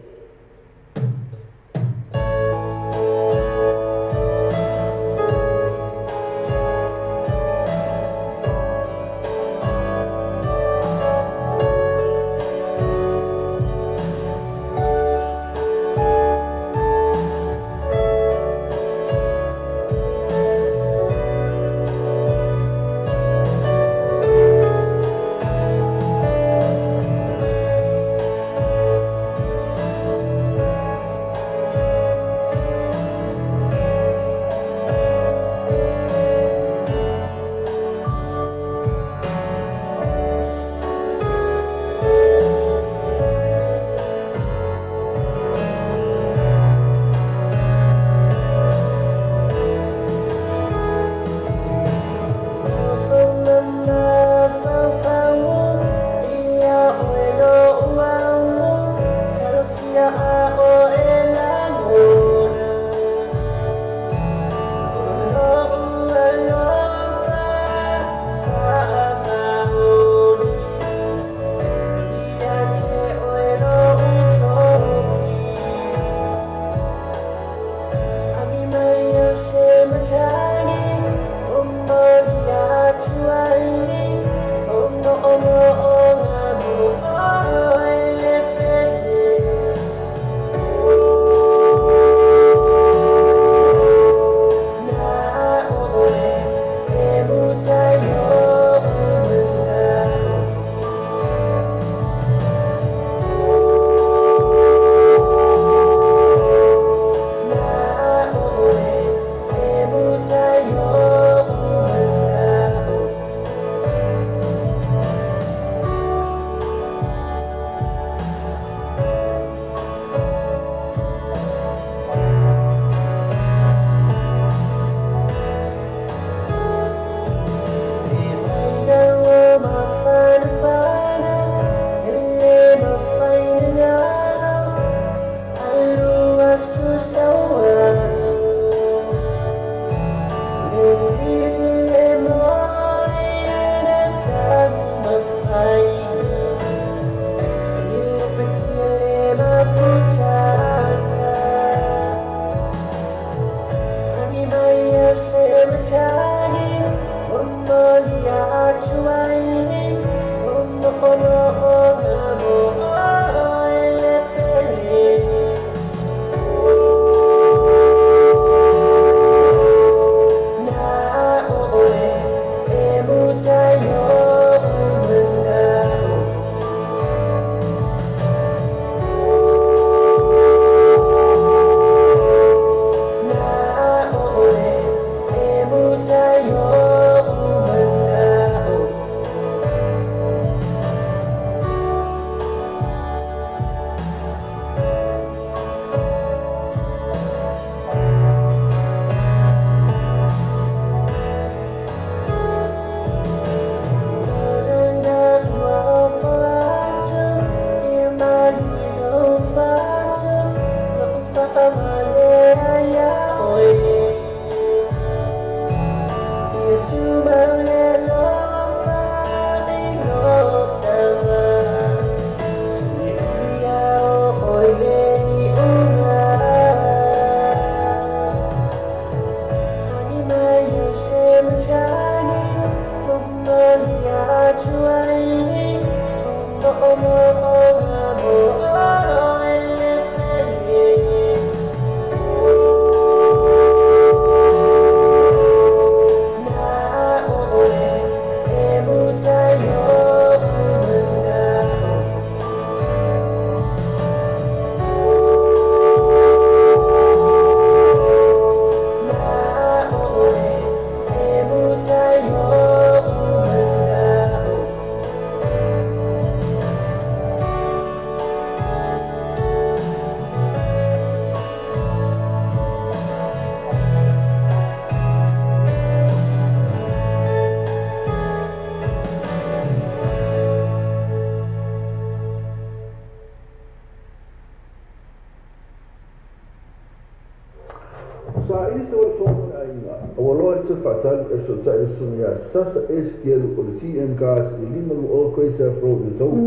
Saili se o le fono le aiga, ua loa i te faatali e fesootai le susuga ia Sasa S. Kelu o le GM Cars i 520 Grace Ave Road i Otahuhu.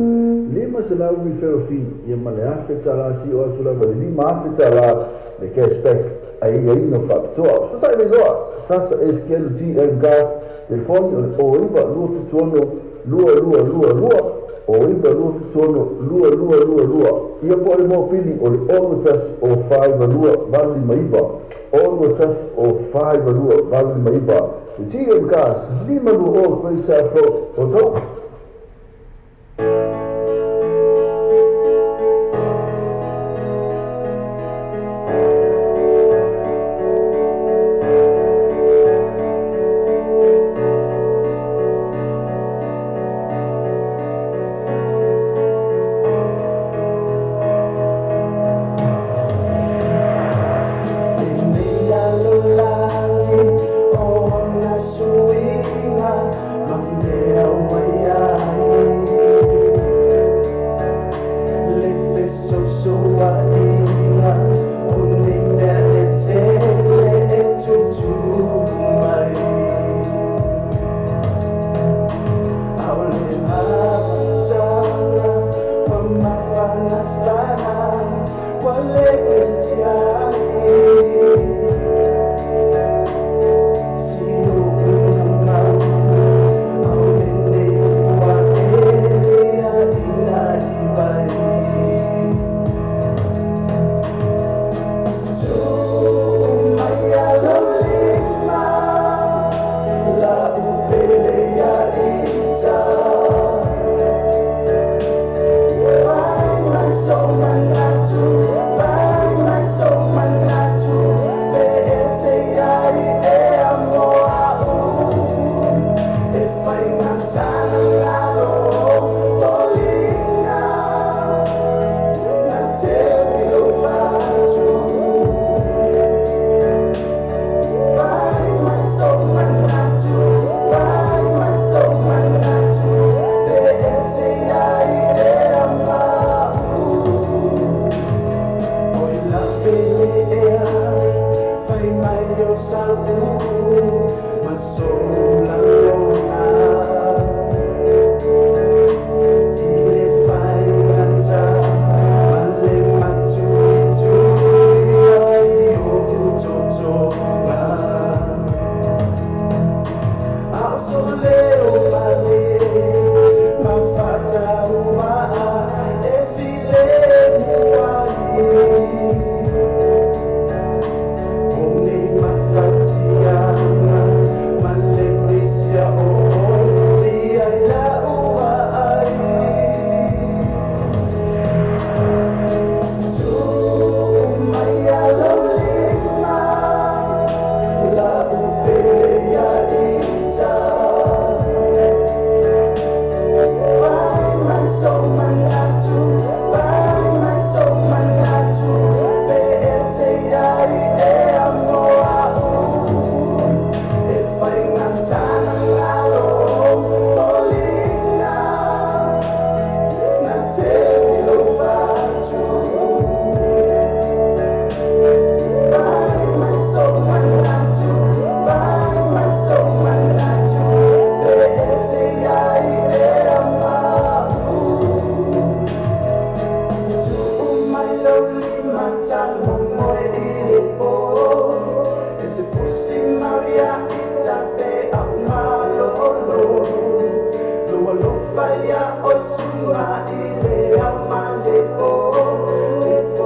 500 referral fee ia ma le $1,000 seia oo atu lava i le $5,000 le cash back aiaiga faapitoa. Fesootai mai loa Sasa S. Kelu GM Cars, telefoni o le 09 276 2222, 09 276 2222 ia po o le mopili o le 61 o 42 859, 61 o 42 859. Le GM Cars, 520 Grace South Road, Otahuhu. Lenei lalolagi o ona suiga ma mea uma. Faya o sunga ile amale o le o.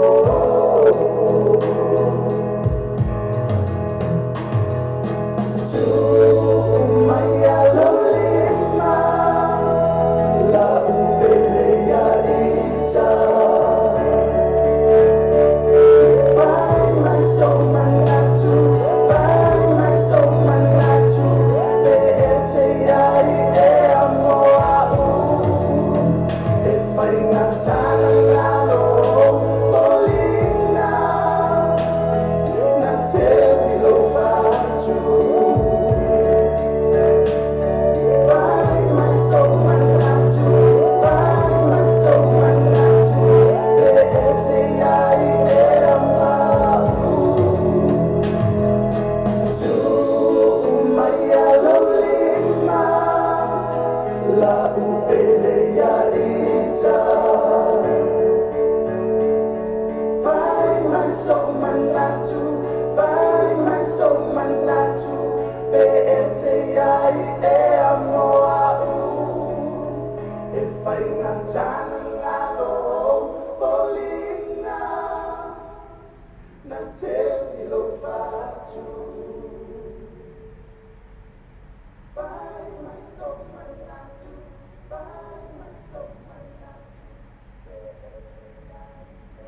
Tumaya lo lima la upele ya ita. Fai mai so manatu, fai mai so manatu, be ete ai e amoa u. E fai ngā tala ngalo folina, na te milo fatu. Fai mai so manatu, fai mai so manatu, be ete ai e ama u. Tumaya lo lima, la upele ya ita. Fai mai so manatu, fai mai so manatu, be ete ai e amoa u. E fai ngā tala ngalo folina, na te milo fatu. Fai mai so manatu, fai mai so manatu, be ete ai e.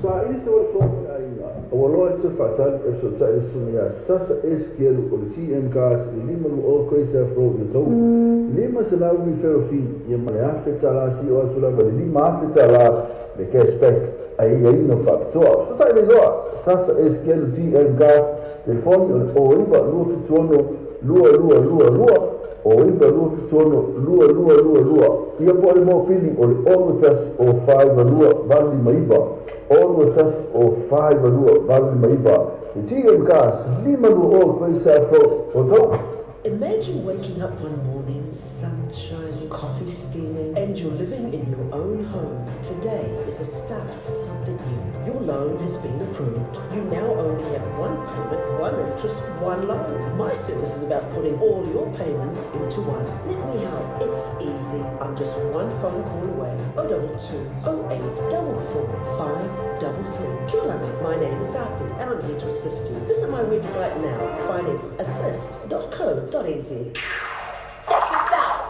Sa ili se wale fō le aiga. Ua loa e te whaatali e so tai le sunga ia sasa e skielu o le GM Cars i lima lu o koe se afro i tau. Lima se lau i whero fi ia ma le afe tala si o atu lava le lima afe tala le cashback ai ai no whakatoa. So tai le loa sasa e skielu GM Cars telefoni o le o iwa lua fituono lua lua lua lua o iwa lua fituono lua lua lua lua. Ia po le mō pili o le ono tasi o whaiwa lua valu lima iwa. Ono tasi o whaiwa lua valu lima iwa. GM Cars lima lua o koe sa afro o tau. Imagine waking up one morning, sunshine, coffee steaming, and you're living in your own home. Today is a start of something new. Your loan has been approved. You now only have one payment, one interest, one loan. My service is about putting all your payments into one. Let me help. It's easy. I'm just one phone call away. 022 08 44 533. Kia ora. My name is Api, and I'm here to assist you. Visit my website now, financeassist.co.nz. Check this out.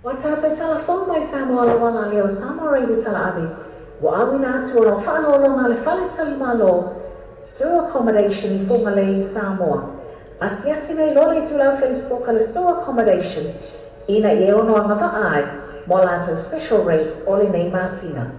Ua tātou talafou mai Samoa le wana leo Samoa Radio Talaave, ua auina atu o lau faaaloaloga a le Fale Tali Malo, Sue Accommodation i Fugalei, Samoa. Asiasi nei loa le itulau Facebook a le Sue Accommodation ina ia e ono agavaa ai mo a latou special rates o lenei masina.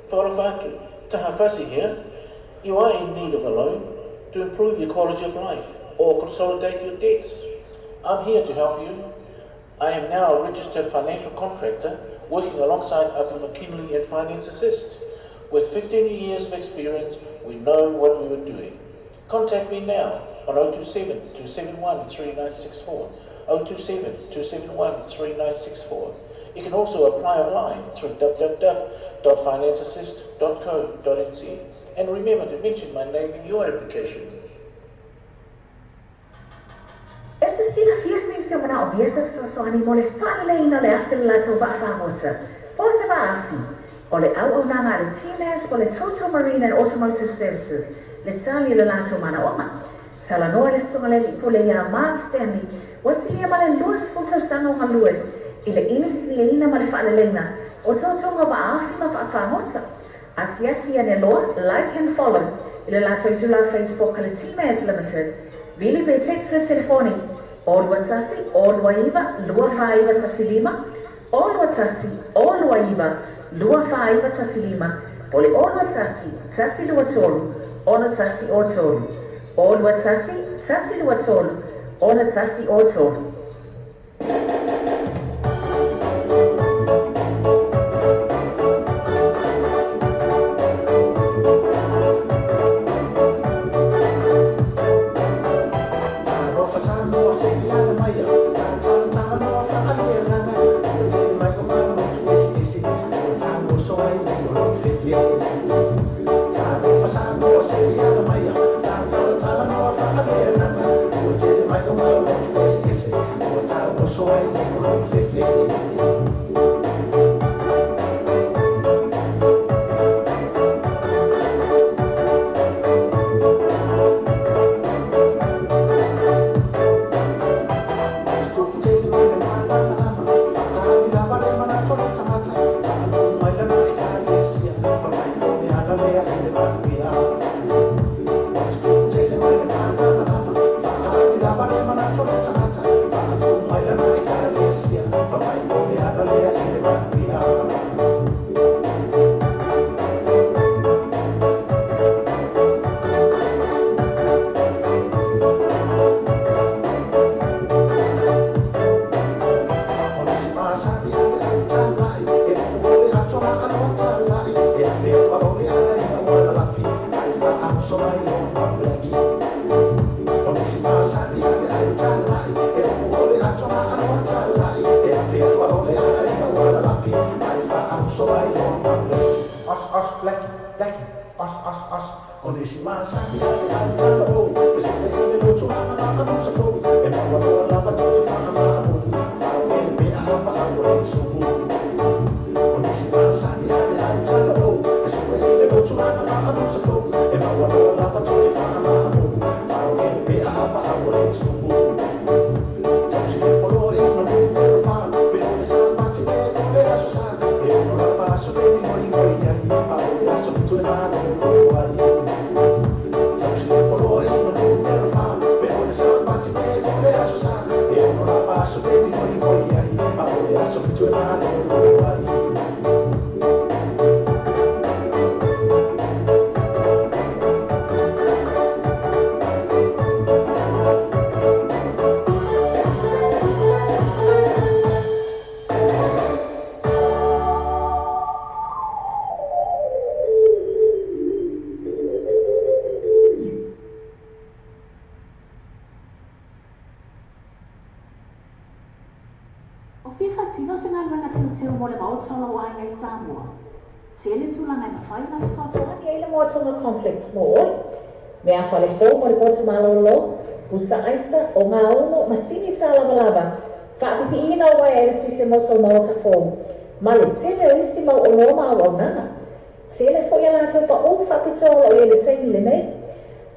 Fa'alofa Taha Fasi here. You are in need of a loan to improve your quality of life or consolidate your debts. I'm here to help you. I am now a registered financial contractor working alongside Apu McKinley and Finance Assist. With 15 years of experience, we know what we were doing. Contact me now on 027 271 3964. 027 271 3964. You can also apply online through www.financeassist.co.nz and remember to mention my name in your application. E te silafia se manaʻomia se fesoasoani mo le faaleleiina o le afi o le latou vaafagota po o se vaafi. O le auaunaga a le TMAS po o le Total Marine and Automotive Services le tali o le latou manaoga. Talanoa le Susuga i le Alii Pule iā Mark Stanley ua silia ma le 20 tausaga o galue i le inisiniaina ma le faaleleiga o totoga vaafi ma vaafagota. Asiasi ane loa, like and follow, i le latou itulā Facebook a le TMAS Limited. Vili pe text le telefoni, 0 21 029 24915, 0 21 029 24915, po o le 0 21 123 6103. 0 21 123 6103. O fia faatino se galuega teuteu mo le maota o lou aiga i Samoa? Tele tulaga e mafai ona fesoasoani ai le Moatoga Complex mo oe. Meafale fou mo le potu malōlō, pusa aisa, ogaumu, masini tālavalava, faapipiiina o uaea eletise mo sou maota fou, ma le tele o isi mau oloa ma auaunaga. Tele foi a latou paʻū faapitoa o lo o i ai i le taimi lenei.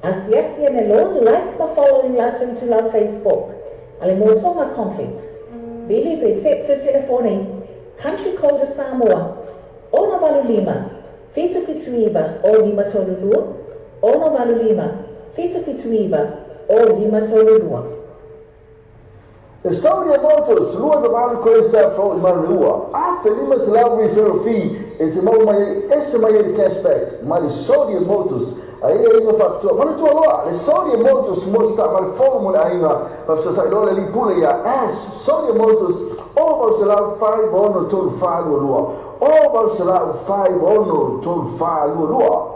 Asiasi ane loa, like ma follow i le latou itulā Facebook a le Moatoga Complex. Vili pe text le telefoni, Country Code a Samoa, 685 779 0532, 685 779 0532. Le Saudia Motors, 28 Queenstown Road i Manurewa, $1,500 referral fee e te maua mai ai, ese mai ai le cashback mai le Saudia Motors a i ai aiga faapitoa. Manatua loa, le Saudia Motors mo se taavale fou mo le aiga, faafesootai loa le alii pule ia Ash, Saudia Motors, 0800 563 422, 0800 563 422.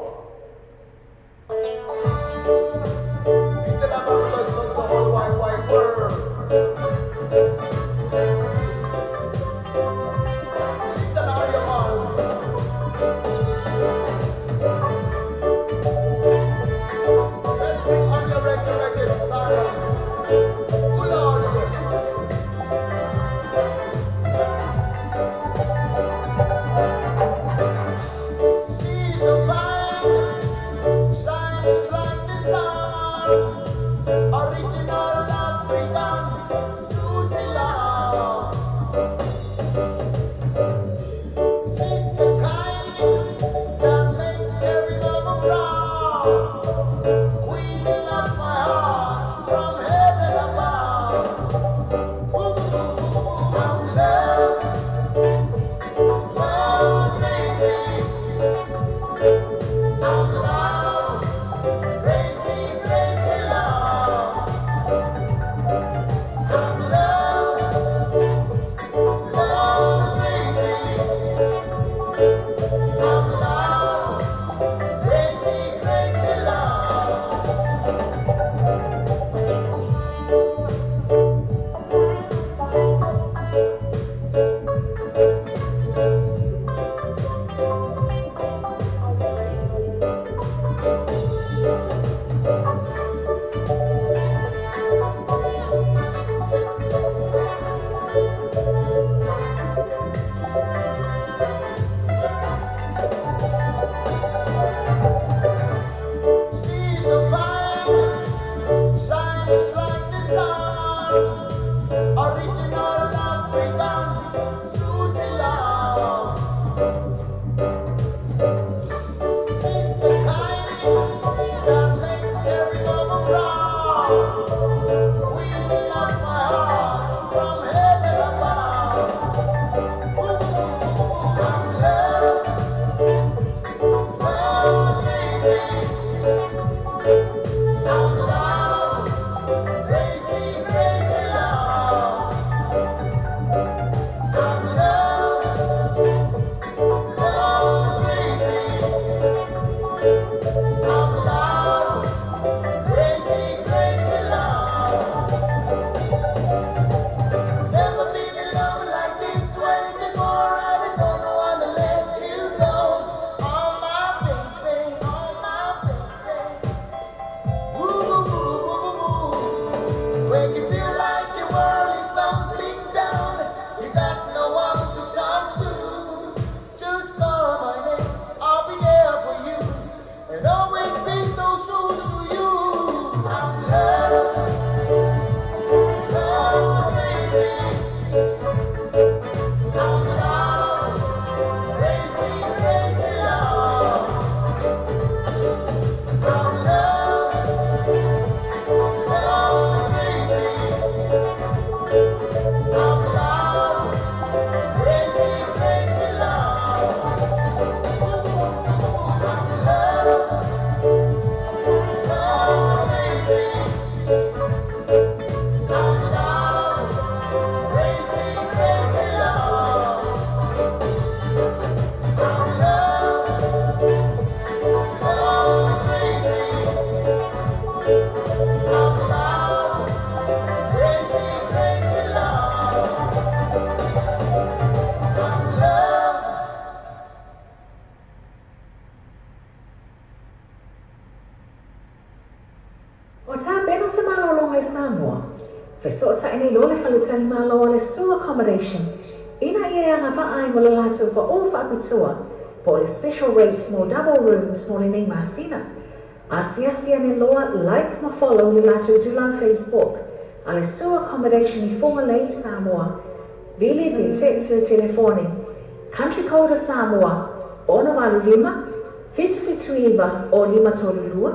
Ua tapena se malologa i Samoa. Fesootai nei loa le faletalimalo a le Sue Accommodation ina ia e agavaa ai mo le latou pao faapitoa po o le special rate mo double rooms mo lenei masina. Asiasi ane loa like ma follow le latou itulau Facebook a le Sue Accommodation i Fugalei, Samoa. Vili pe text le telefoni Country code a Samoa, 685 779 o 532,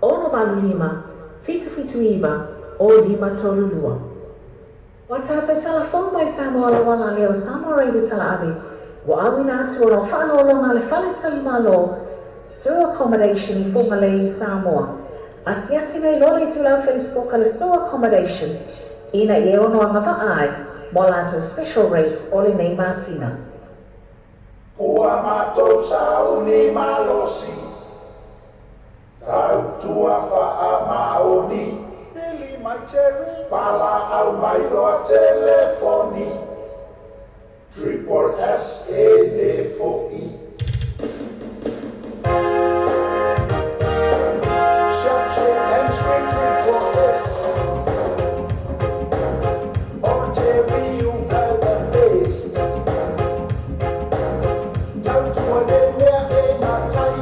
685 779 o 532. Ua tatou talafou mai Samoa le auala lea o Samoa Radio Talaave ua auina atu o lau faaaloaloga a le Fale Talimalo Sue Accommodation i Fugalei i Samoa. Asiasi nei loa le itulau Facebook a le Sue Accommodation ina ia e ono agavaa ai mo a latou special rates o lenei masina. Ua matou sauni malosi, tautua faamaoni. Pili mai Jerry, valaau mai loa telefoni. Triple S e le fo'i. Sharp, shake and sweet triple S. O Jerry ukai the best. Tautua le mea e matai.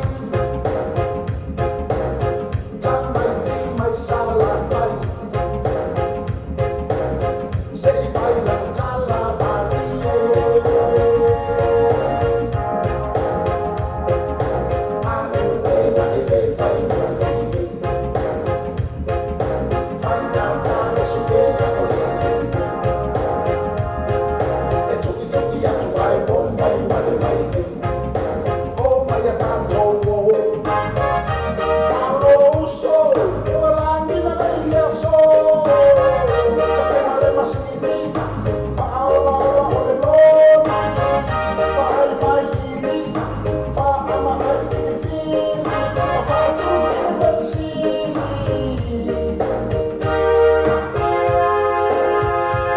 Tamaiti mai Salafai. Se i fai lau tala malie. Galuega e le faigofie. Faigata le suega o le tupe. E tu'itu'i atu ae o mai ma le maile. O mai a tatou o. Malo uso, ua lagi lelei le aso. Tapena le masini, faaolaola o le loli. Vaai mai ili, faaamaai filifili. Ma faatuli le penisini.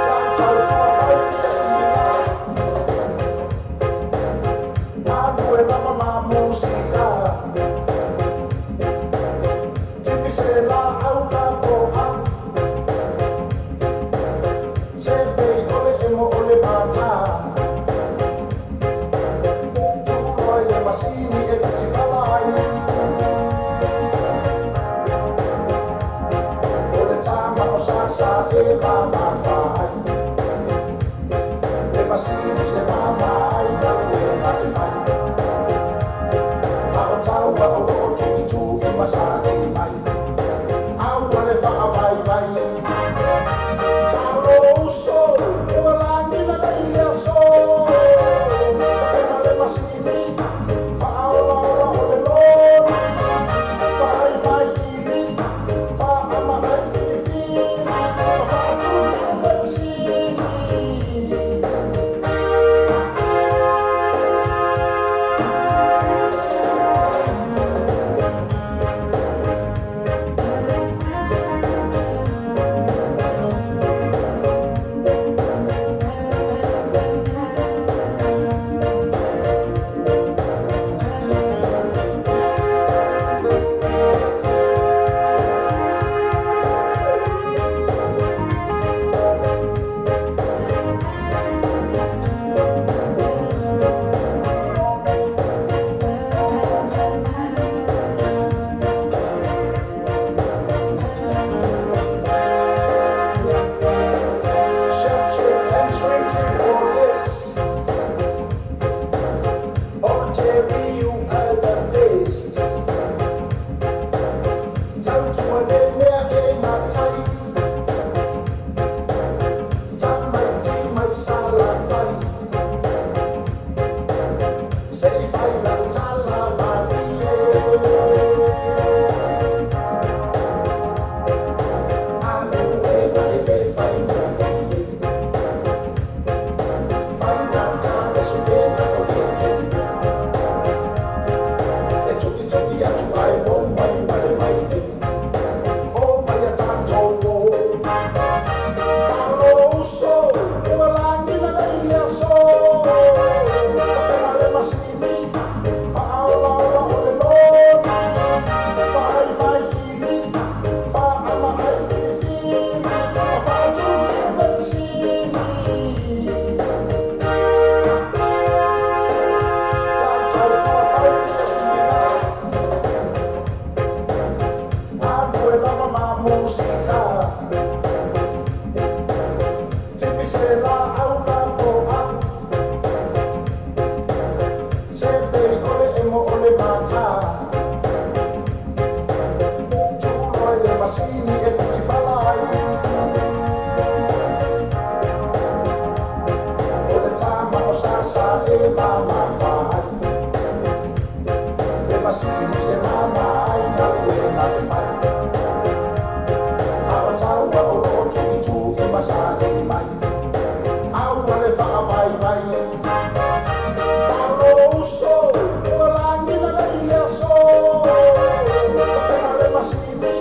Lau tautua fai fiafia. Galuega ma ma musika. Tipi se laau lapoa. Se pei o le emo o le mata. Tuuloa i le masini e kutikala ai. O le tama o Sasa e mamafa ai. Le masini e mama ai galuega e fai. A o taua o loo tu'itu'i ma saili mai. Aua le faavaivai. Malo uso, ua lagi lelei le aso. Tapena le masini, faaolaola o le loli. Vaai mai ili, faaamaai filifili. Ma faatuli le penisini. masini e mama ai galuega e fai. A o taua o loo tuitui ma saili mai, aua le faavaivai. Malo uso, ua lagi lelei le aso. Tapena le masini,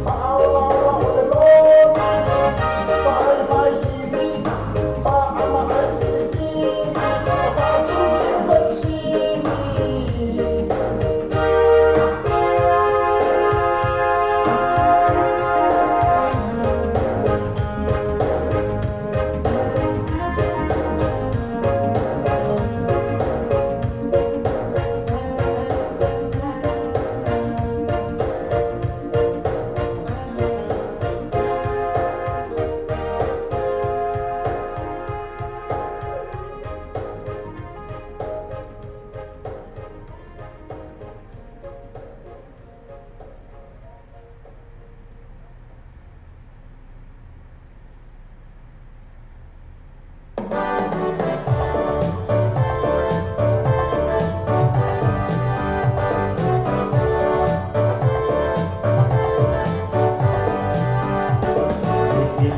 faaolaola o le loli. Faaimaili, faaamaai filifili, ma faatutu penisini.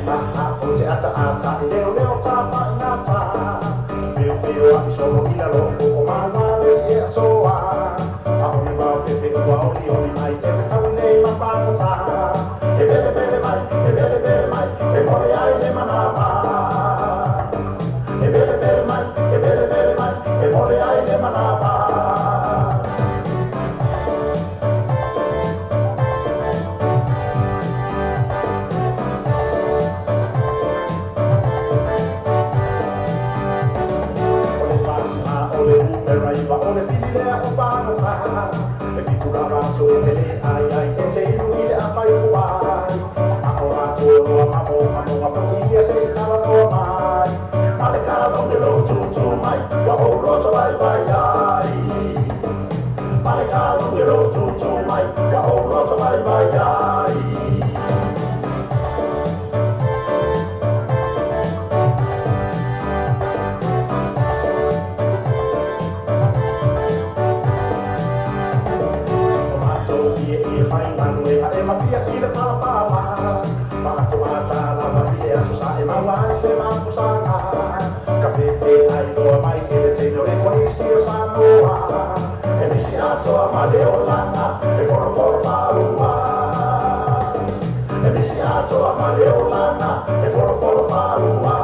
Maha o te ataata e leoleo tafaigata. Whiowhio ai solo i lalo o o maua le si e asoa. A o le maofefe ua olioli mai e fetaui nei ma pagota. E belebele mai, e belebele mai, e mole ai le manava. E belebele mai, e belebele mai, e mole ai le manava. O le fasi o le umeraiva o le fili lea o pagota. E fitu la raso e te le ai ai e te ilu i le awhai uai. A o rātou loa mamo amonga foi ia se i talanoa mai. Ma le kalonge lo tutu mai, ua ou loto vaivai ai. Ma le kalonge lo tutu mai, ua ou loto vaivai ai. O matou ie ie faigaluega e mafia i le palapala. Pato ata lava i le aso sa e maua ai se mapusaga. Ka fefe ai loa mai e le teine o le kolisi o Samoa. E misi atoa ma le olaga e folofolo faalua. E misi atoa ma le olaga e folofolo faalua.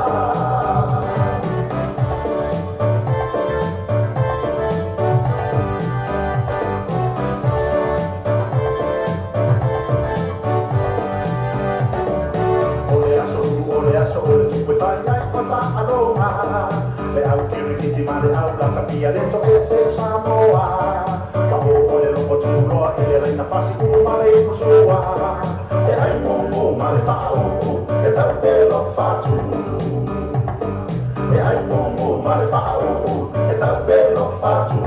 O le aso ulu o le aso o le tupe fai ai o taaloga. Le au kirikiti ma le au lakapia le toese o Samoa. Ka o o le loko tuloa i le laina fasi ulu ma le ipusua. E ai mumu ma le faauu e tau pelo fatu. E ai mumu ma le faauu e tau pelo fatu.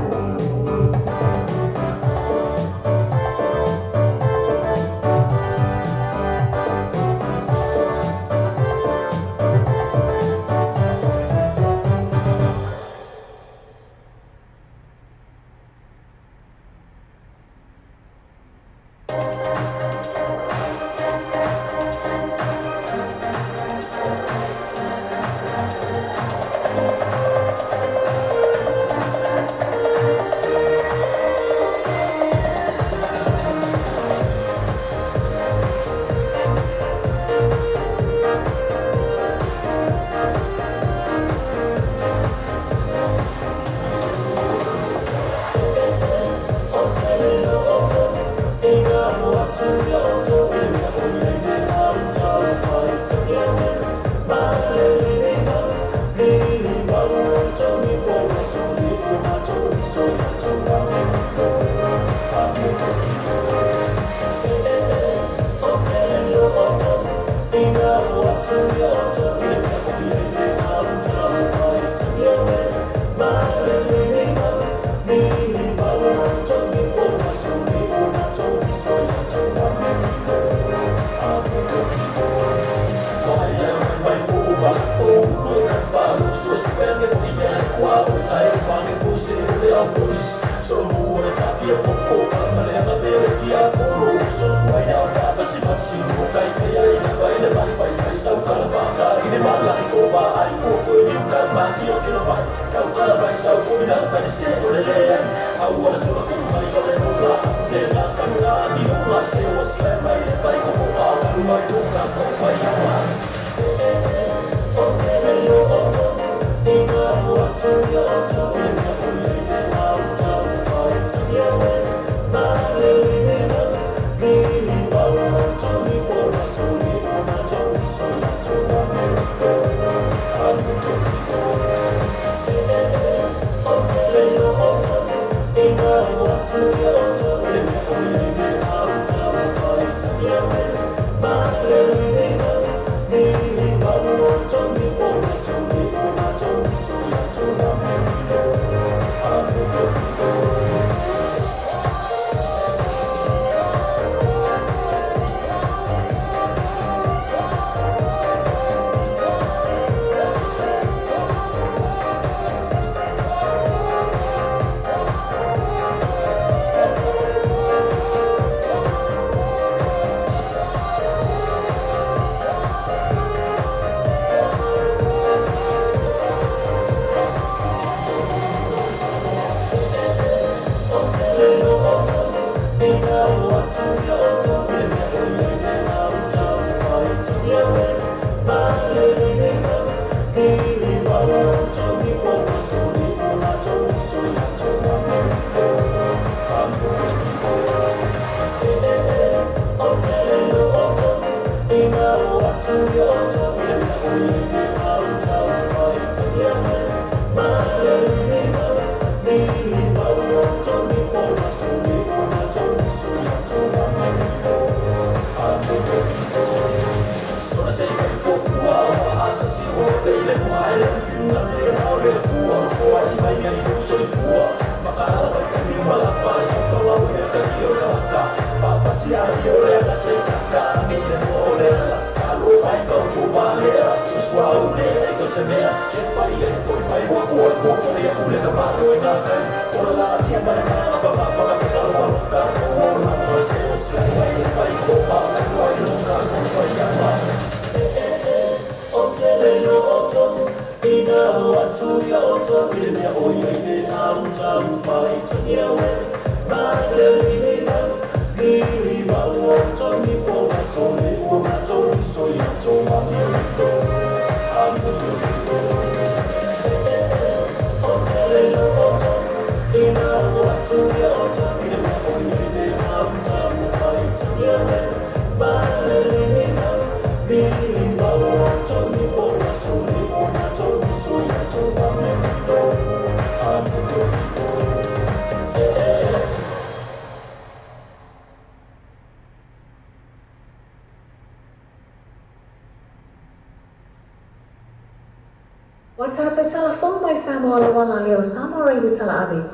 Ua tatou talafou mai Samoa lauala lea o Samoa Radio Talaave,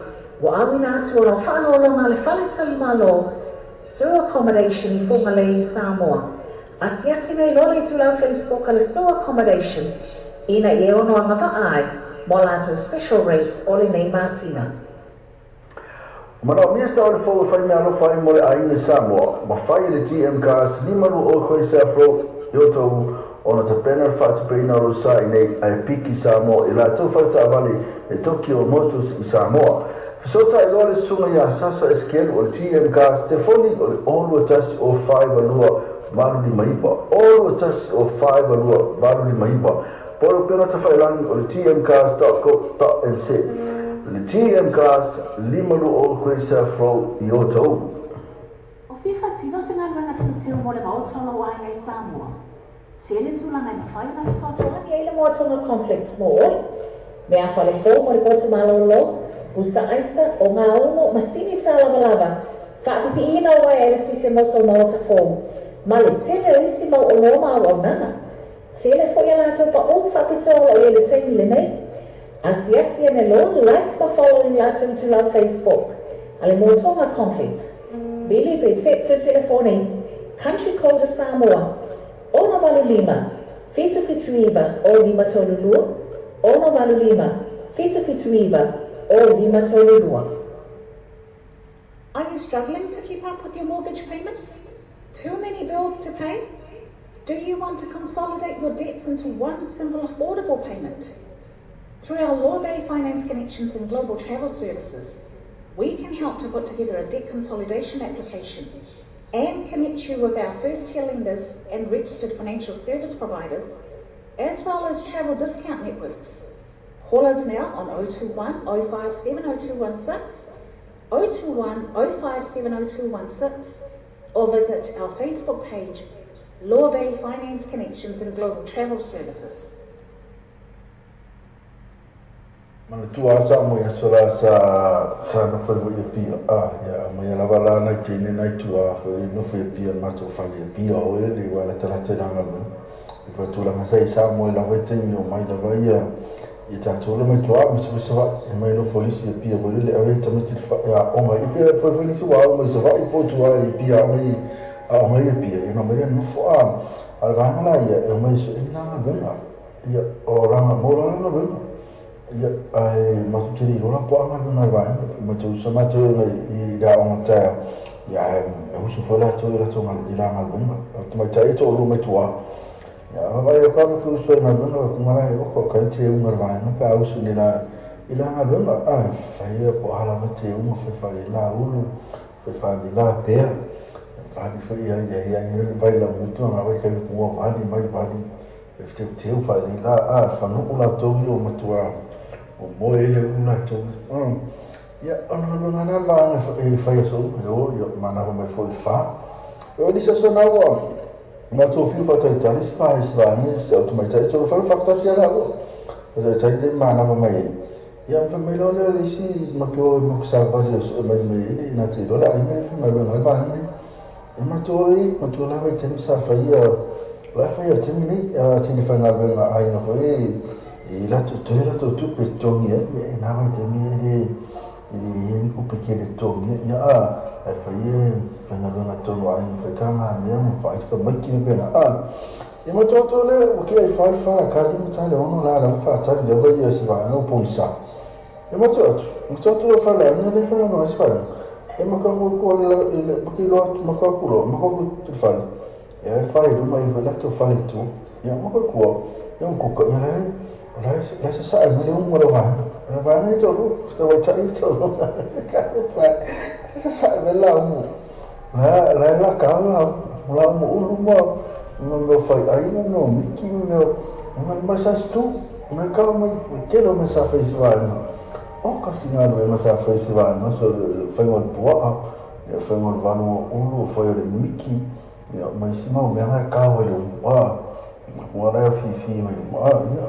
ua auina atu o lau faaaloaloga a le Fale Tali Malo, Sur Accommodation i Fugalei, Samoa. Asiasi nei loa le itulau Facebook a le Sur Accommodation ina ia e ono agavaa ai mo a latou special rates o lenei masina. Manaomia sa o le fou e fai meaalofa ai mo le aiga Samoa, ma fai e le GM Cars 52 Quayside Road i Otahuhu ona tapena le faatupeina o lou sa i nei ae piki Samoa i latou fale taavale le Tokyo Motors i Samoa. Fesootai loa le susuga ia Sasa Esikelu o le GM Cars telefoni o le 021 052 859 021 052 859 Po o le upega tafailagi o le gmcars.co.nz Le GM Cars 520 Queensaf Road i Otahuhu. O fia faatino se galuega teuteu mo le Maota o lou aiga i Samoa. Tele tulaga e mafai ona fesoasoani ai le Moatonga Complex mo oe. Mea fale fou mo le potu malolo, pusa aisa, ogaumu, masini tālavalava, faapipiina o uaea eletise mo sou maota fou, ma le tele o isi mau oloa ma auaunaga. Tele foi a latou paʻū faapitoa o lo o i ai le taimi lenei. Asiasi ane loa, like ma follow i latou itulau Facebook a le Motoga Complex. Vili pe text le telefoni Country Code a Samoa, 685 779 0532, 685 779 0532. Are you struggling to keep up with your mortgage payments? Too many bills to pay? Do you want to consolidate your debts into one simple affordable payment? Through our Lawbay Finance Connections and Global Travel Services, we can help to put together a debt consolidation application and connect you with our first-tier lenders and registered financial service providers, as well as travel discount networks. Call us now on 021 057 0216, 021 057 0216, or visit our Facebook page, Law Bay Finance Connections and Global Travel Services. Manatua a sa mo ia sola sa sa nofo i foi pia a ia mo ia lava la na tene na tua foi nofo i pia ma to fale pia o le wa la tala tala ngalo i fa tula ma sa sa mo la vai temi o mai lava ia i ta tula mai tua mo se sa e mai no folisi i pia foi le ave ta meti fa ia o mai i pia foi folisi wa o mai sa vai po tua i pia o mai a o mai i pia i na mai nofo a al vanga la ia e mai so ina venga ia o ranga mo ranga venga ia ai ma tu te rola po anga luna vai ma tu sa ma tu i da on ta ia e usu fola tu la tu ngal ila ngal bunga tu mai tai to lu mai tua ia va ia ka ku so ngal bunga ku ngara e ko ka te unga vai no pa usu ni la ila ngal bunga a fa ia po ala ma te unga fa fa la ulu fa fa la pe fa bi fa ia ia ia ni vai la mutu na vai ka ku va ni mai va ni te te fa la a fa no la to o matua o moe le ula to ia ona lunga na la e fai so yo yo mana ko mai foi fa eu disse so na wa ma to fiu fa ta ta spa spa ni se auto mai ta to fa fa ta sia la wa ta ta te mana ko mai ia fa mai lo le si ma ko mo sa va yo so mai mai ni na te lo la ni fa mai mai va ni e ma to ri ma to la vai te sa fa ia la fa ia te ni te ni fa na venga ai no foi i la tu te la tu tu petongi e na vai te mi le i ku pekele tongi ia a e fa ye fa na lona tono ai fa ka nga me mo fa ka mai ki be na a e mo to to le o ke fa fa ka ni mo ta le ono la la fa ta le va ia se va no ponsa e mo to to fa la ni le fa no se fa e mo ka ko le mo ki lo mo ka ku lo mo ka ku fa e fa i mai fa la to fa le tu ia mo ka ku ia mo ku ia la la se sa me un mo va la va ni to sta vai ta to ka fa se sa me la mu la la la ka la la mo ulu mo mo fa ai mo no miki mo ma ma sa stu ma ka mo ke lo me sa fa isva no o ka sinalo me sa fa isva no so fa mo boa ya fa mo va no ulu fa le miki ya ma si ma me ha ka o le wa mo la fi fi me ma ya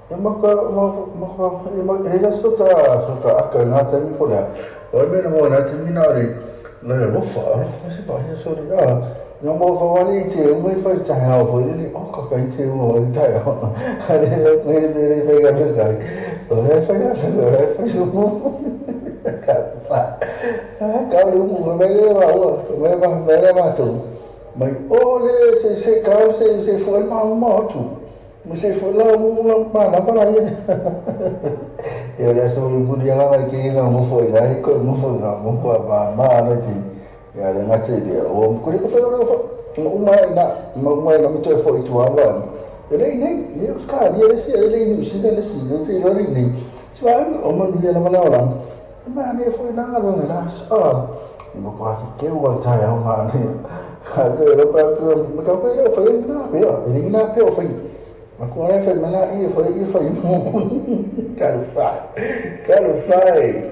e maka maka e maka e la sota sota aka na tani ko la o me na mo na tani na re na re lo fa se pa ya so re a no mo fa wali te o me fa ta ha fo ni o ka ka te o o ta ya re me me re fa ga ga o re fa ga re fa so mo ka fa ka le mo me le va o me va me le va tu mai o le se se ka se se fo ma mo tu Mesti fulau mula mana pala ia. Ia le so lu dia la ke na mo fo ia ko mo fo na mo fo ba ma na ti. Ia le ngate dia o ko le ko fo fo mo mai na mo mai na mo te fo itu awa. Ele nei ni os ka ni le si ele ni si le si le ti lo ni. Si va o mo ni la mala ola. Ma ni fo na ngalo na la sa. Mo ko ke o ta ya ma ni. Ka ke lo pa mo ka ko le fo na pe ele na pe o fo. Ma ko re fa mala i fo i fo quero fai quero fai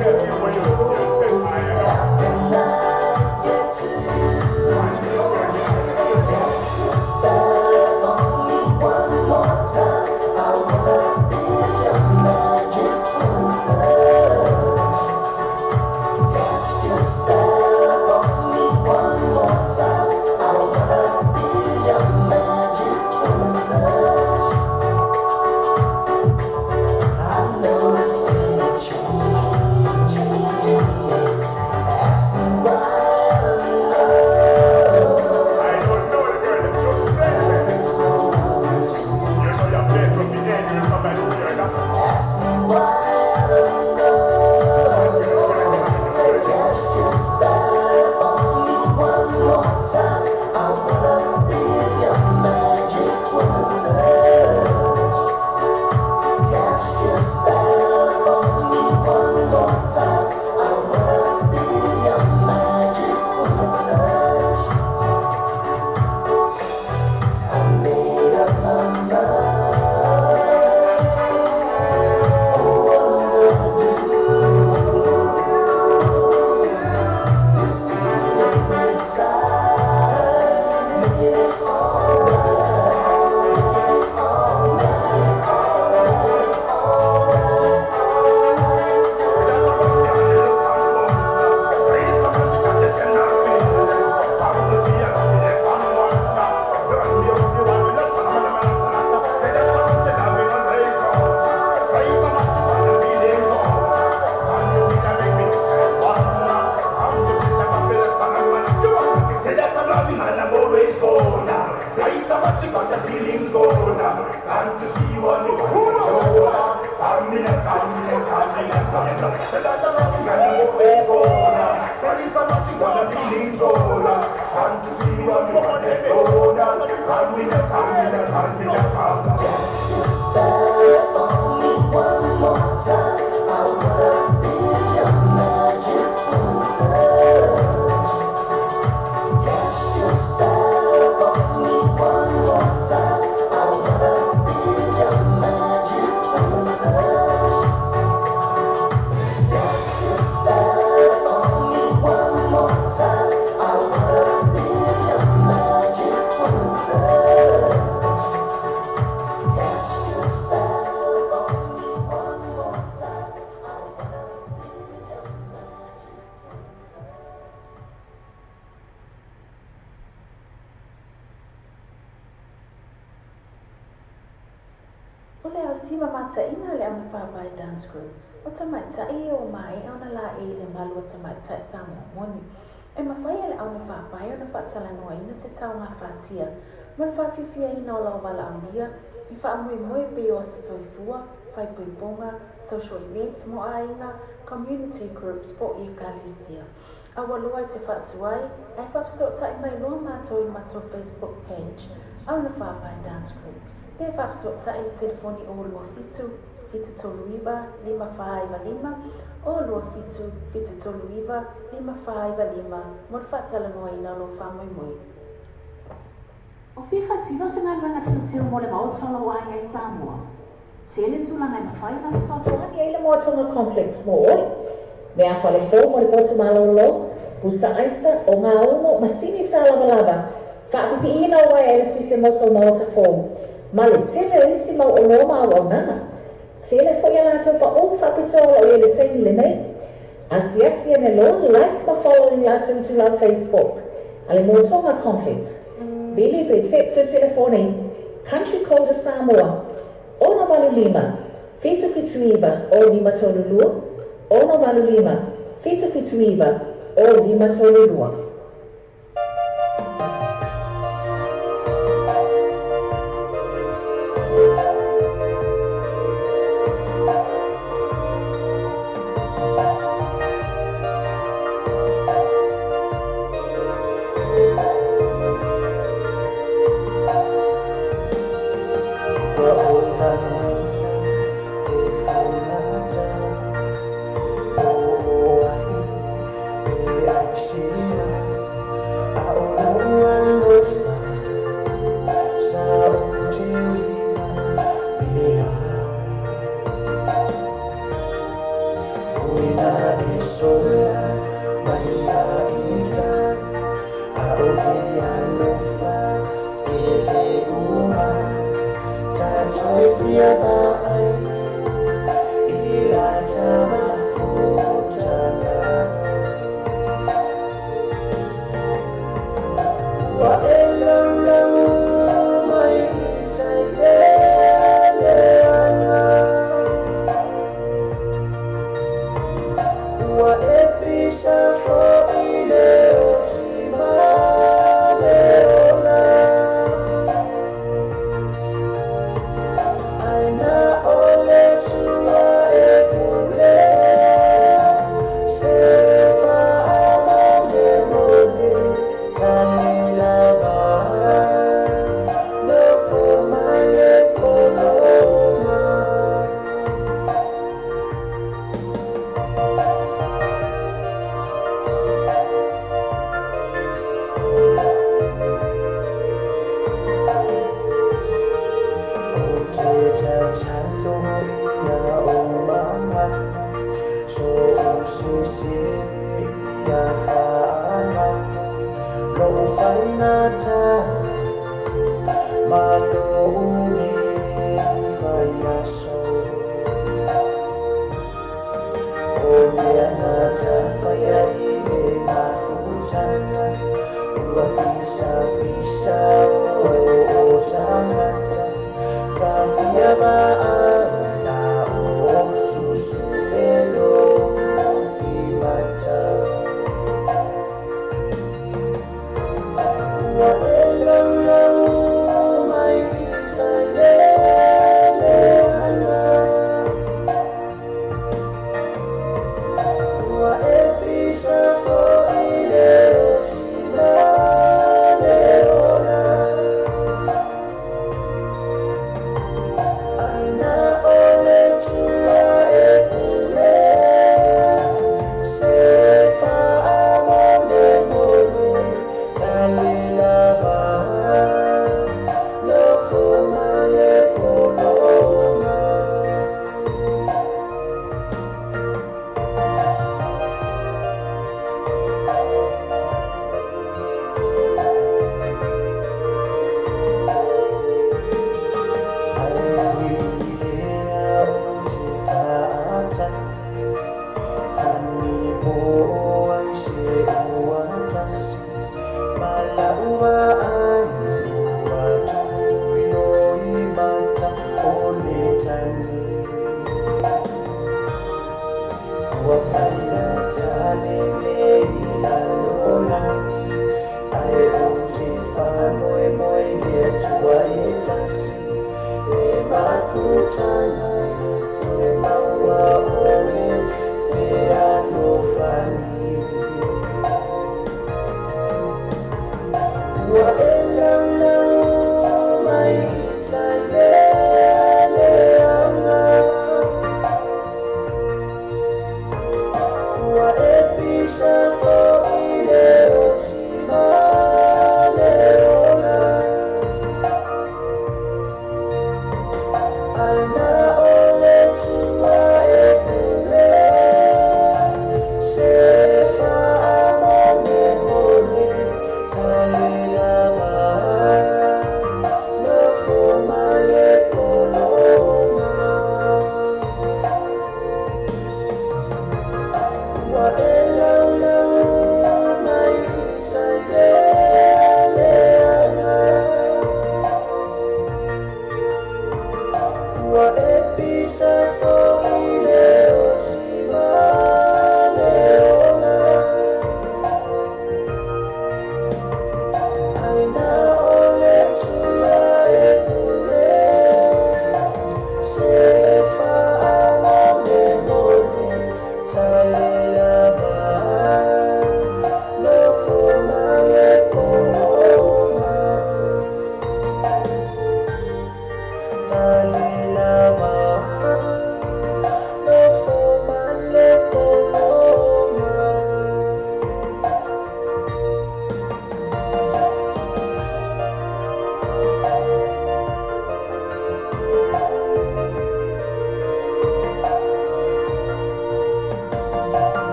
Searching for the soul. Cast your spell on me one more time. I wanna be your magic touch. Cast your spell on me one more time. I wanna be your magic touch. Cast your spell on me one more time. I wanna be your magic touch. Cast your spell on me one more time. I wanna be your magic touch. O le aosi ma mataʻiga le Aunafaapae Dance Group, o tamaitai ia ua maea ona laei i le malu o tamaitai Samoa moni. E mafai e le aunafaapae ona faatalanoaina se taogafatia mo le faafiafiaina o lau valaaulia i faamoemoe pei o aso soifua, faaipoipoga, social events mo aiga, community groups po o ekalesia. Aua loa e te faatuai, ae faafesootai mai loa matou i le matou Facebook page, Aunafaapae Dance Group, pe faafesootai i le telefoni 027 739 5495, 027 739 5495 mo le faatalanoaina o lou faamoemoe. O fia faatino se galuega teuteu mo le maota o lou aiga i Samoa? Tele tulaga e mafai ona fesoasoani ai le Moatonga Complex mo oe. Meafale fou mo le potu malōlō, pusa aisa, ogaumu, masini tālavalava, faapipiiina o uaea eletise mo sou maota fou, ma le tele o isi mau oloa ma auaunaga. Tele foi a latou paʻū faapitoa o lo o i ai i le taimi lenei. Asiasi ane loa, like ma follow i latou itulau Facebook a le Moatonga Complex. Vili pe text le telefoni Country Code a Samoa, 685 779 0532, 685 779 0532. Ua e laulau mai i tai e.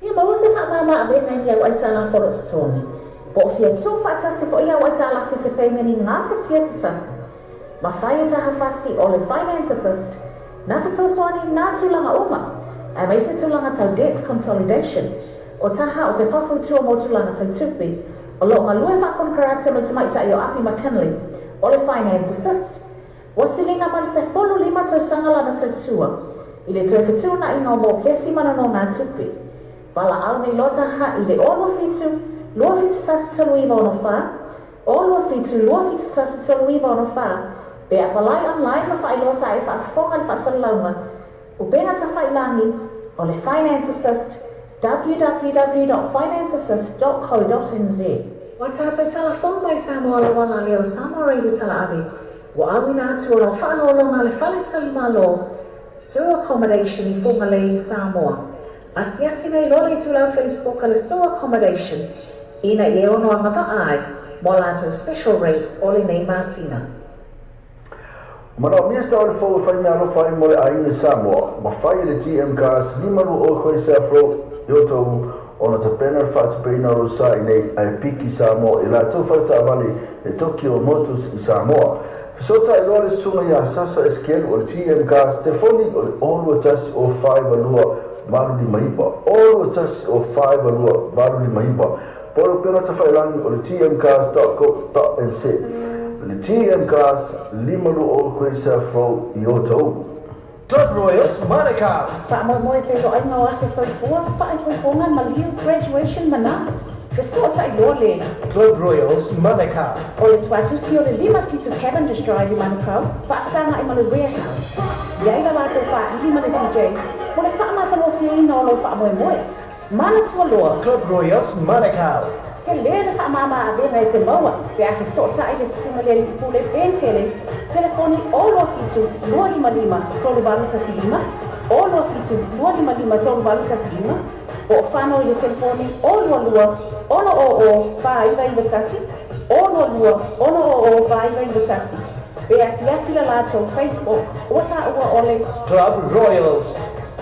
Ia maua se faamama avega i au aitalafu o loo totogi, po o fia tuufaatasi foʻi au aitalafu i se pemeni gafatia se tasi. Mafai e Taha Fasi o le Finance Assist na fesoasoani i nā tulaga uma, aemaise tulaga tau debt consolidation. O Taha o se faufautua mo tulaga tau tupe, o loo galue faakonekarate ma le tamaitai o Afi McKinley o le Finance Assist. Ua siliga ma le 15 tausaga lana tautua i le toe fetuunaiga o mokesi ma nonogatupe. Valaau nei loa Taha i le 07 271 3964, 07 271 3964, pe apalai online ma faailoa sa e faafofoga i le faasalalauga upega tafailagi o le Finance Assist www.financeassist.co.nz. Ua tatou talafou mai Samoa lauala lea o Samoa Radio Talaave ua auina atu o lau faaaloaloga a le Fale Talimalo Sue Accommodation i Fugalei, Samoa. Asiasi nei loa le itulau Facebook a le Sue Accommodation ina ia ono agavaa ai mo a latou special rates o lenei masina. Manaomia sa o le fou e fai meaalofa ai mo le aiga Samoa, ma fai e le GM Cars 52 Quayside Road i Otahuhu ona tapena le faatupeina o lou sa i nei ae piki Samoa i latou fale taavale le Tokyo Motors i Samoa. Fesootai loa le susuga ia Sasa Esikelu o le GM Cars, telefoni o le 021 052 859, 021 052 859, po o le upega tafailagi o le gmcars.co.nz. Le GM Cars 52 Quayside Road i Otahuhu. Club Royals Manukau. Faamoemoe pe toaiga o aso soifua, faaipoipoga, maliu, graduation ma na fesootai loa le. Club Royals Manukau. O le tuatusi o le 57 Cavendish Drive i Manukau, faafesagai ma le Warehouse. I ai la latou faaili ma le DJ mo le faamatagofieina o lou faamoemoe. Manatua loa. Club Royals Manukau. Tele le faamama avega e te maua pe a fesootai le susuga i le alii pule Ben Kelly, telefoni 027 255 3815, 027 255 3815, po o fano i le telefoni 022 600 4991, 022 600 4991, pe asiasi le latou Facebook ua taua o le. Club Royals.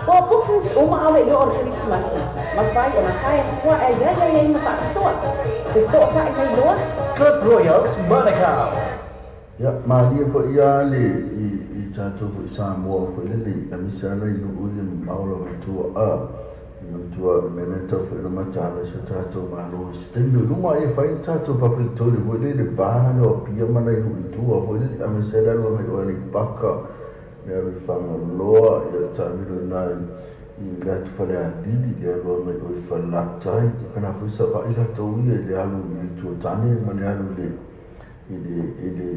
Po o bookings uma ʻaʻole i oo le Kerisimasi, mafai ona hire fua e i ai aiaiga faapitoa. Fesootai nei loa. Club Royals Manukau. Ia, malie foi ia le i i tatou foi Samoa foi lele aemaise lava nai nuu ia mamao lava i tua a Manatua le mea lea e tau foi ona mataala i si o tatou Malo i se taimi o i luma ia fai ni tatou public toilet foi lele i le va lea o Apia ma nai nuu i tua foi lele aemaise ai le alu agai o Aleipata, le alu i Fagaloa, ia taamilo i ina i le atu Falealili, le alu agai o i Falelatai, faapena foi Savaii latou ia i le alu i le Itu o Tane ma le alu i le i le i le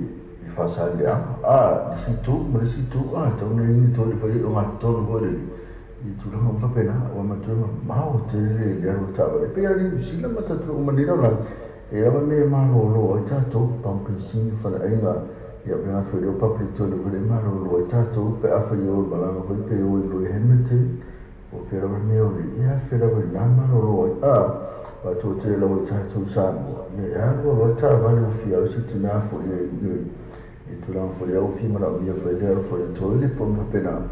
i Faasaleleaga. A, le isi itu ma le isi itu, a, e tatau ona i ai ni toilet foi lele ogatotonu foi lele i tulaga uma faapena, ua matua mamao tele le alu o taavale. E pei lava o Niu Sila ma tatou uma nei lalolagi, e lava mea e malolo ai tatou, pamu penisini, faleaiga, ia pena foi le public toilet foi lea e malolo ai tatou pe afai e o i malaga foi pe o i Loe Hamilton, po o fea lava le mea o le, ia fea lava i ina malolo ai. A, matua tele lava i tatou i Samoa, ia e alu alu lava le taavale ua fia alu se tina foi i i tulaga foi lea ua fia manaomia foi le alu foi i le toilet po o mea faapena,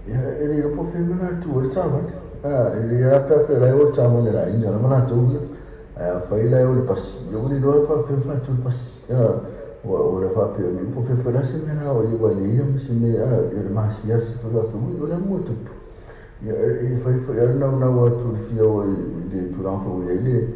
ia e le iloa po o fea ma latou ai le taavale. A, e lelei lava pe afai o la e o le taavale a le aiga lava latou ia. Ae afai la e o i le pasi, ia ua le iloa la pe faapefea ona faatu le pasi. A, ua ua le faapea po o fea foi la se mea la o i ai ua leai ma se mea, a, ia le masiasi foi faapea, ui o le a le mea ua tupu. Ia e fai foi lava le naunau atu i le fia o i le tulaga foi ua i ai le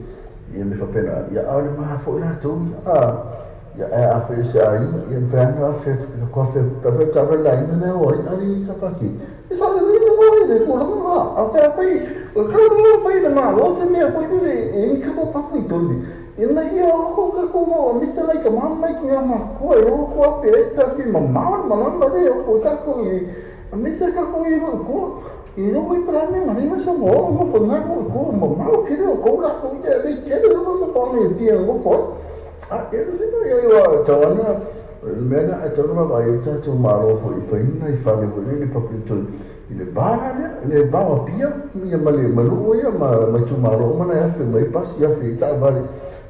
ia mea faapena, ia a o le ma foi latou ia. A, ia ae afai o se aiga, ia mafai lava ona afe atu, pe afai pe afai o le taavale a le aiga lea e o ai, a le ka pake. E faalelei le moe i le tulaga lena, a pe afai o le tulaga mai le Malo se mea foi lele e i ai ka papu i tonu, ina ia o tatou o aemaise nai tama ma nai tina matutua e o atu afe ai pe afai e mamao le malaga lea e o atu ai tatou i aemaise tatou ia i nuu i tua. E le oi pe a mea na lima sa mo o nofo na nuu i tua mamao tele o tou latou ia e le tele lava nofoaga i Apia e nofo ai. A e le fai mai ai ua tau ana o le mea lea e tatau ona vaavaai ai le tatou Malo foi e fai ni nai fale foi lele public toilet i le va la lea, le va o Apia ia ma le ma nuu ia ma ma itumalo uma na e afe mai ai pasi afe ai taavale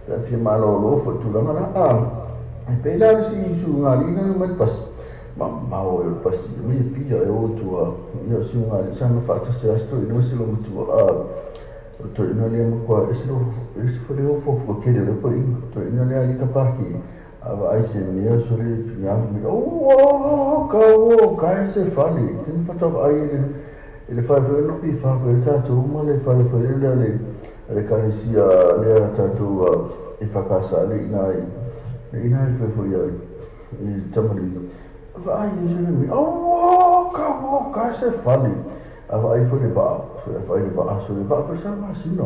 pe a fia malolo foi i le tulaga la. A e pei la le isi suiga alii na mai le pasi mamao ai o le pasi mai Apia e o i tua ia o suiga alii sa na faatasi ai si toeaina ma si olomatua a o le toeaina lea matua ese le ese foi le ofoofo tele o le toeaina toeaina lea alii kapaki a vaai se mea sole pina mai ua ka ua ka se fale tini faatoa vaai i le i le fale foi no pifa foi le tatou ma le fale foi le le le ekalesia lea tatou e whakasa le ina i le ina i foi foi ai i tamalii vaai i se mea ua ka ua ka se fale a vaai foi le vaa so e vaai le vaa so le vaa foi sa masina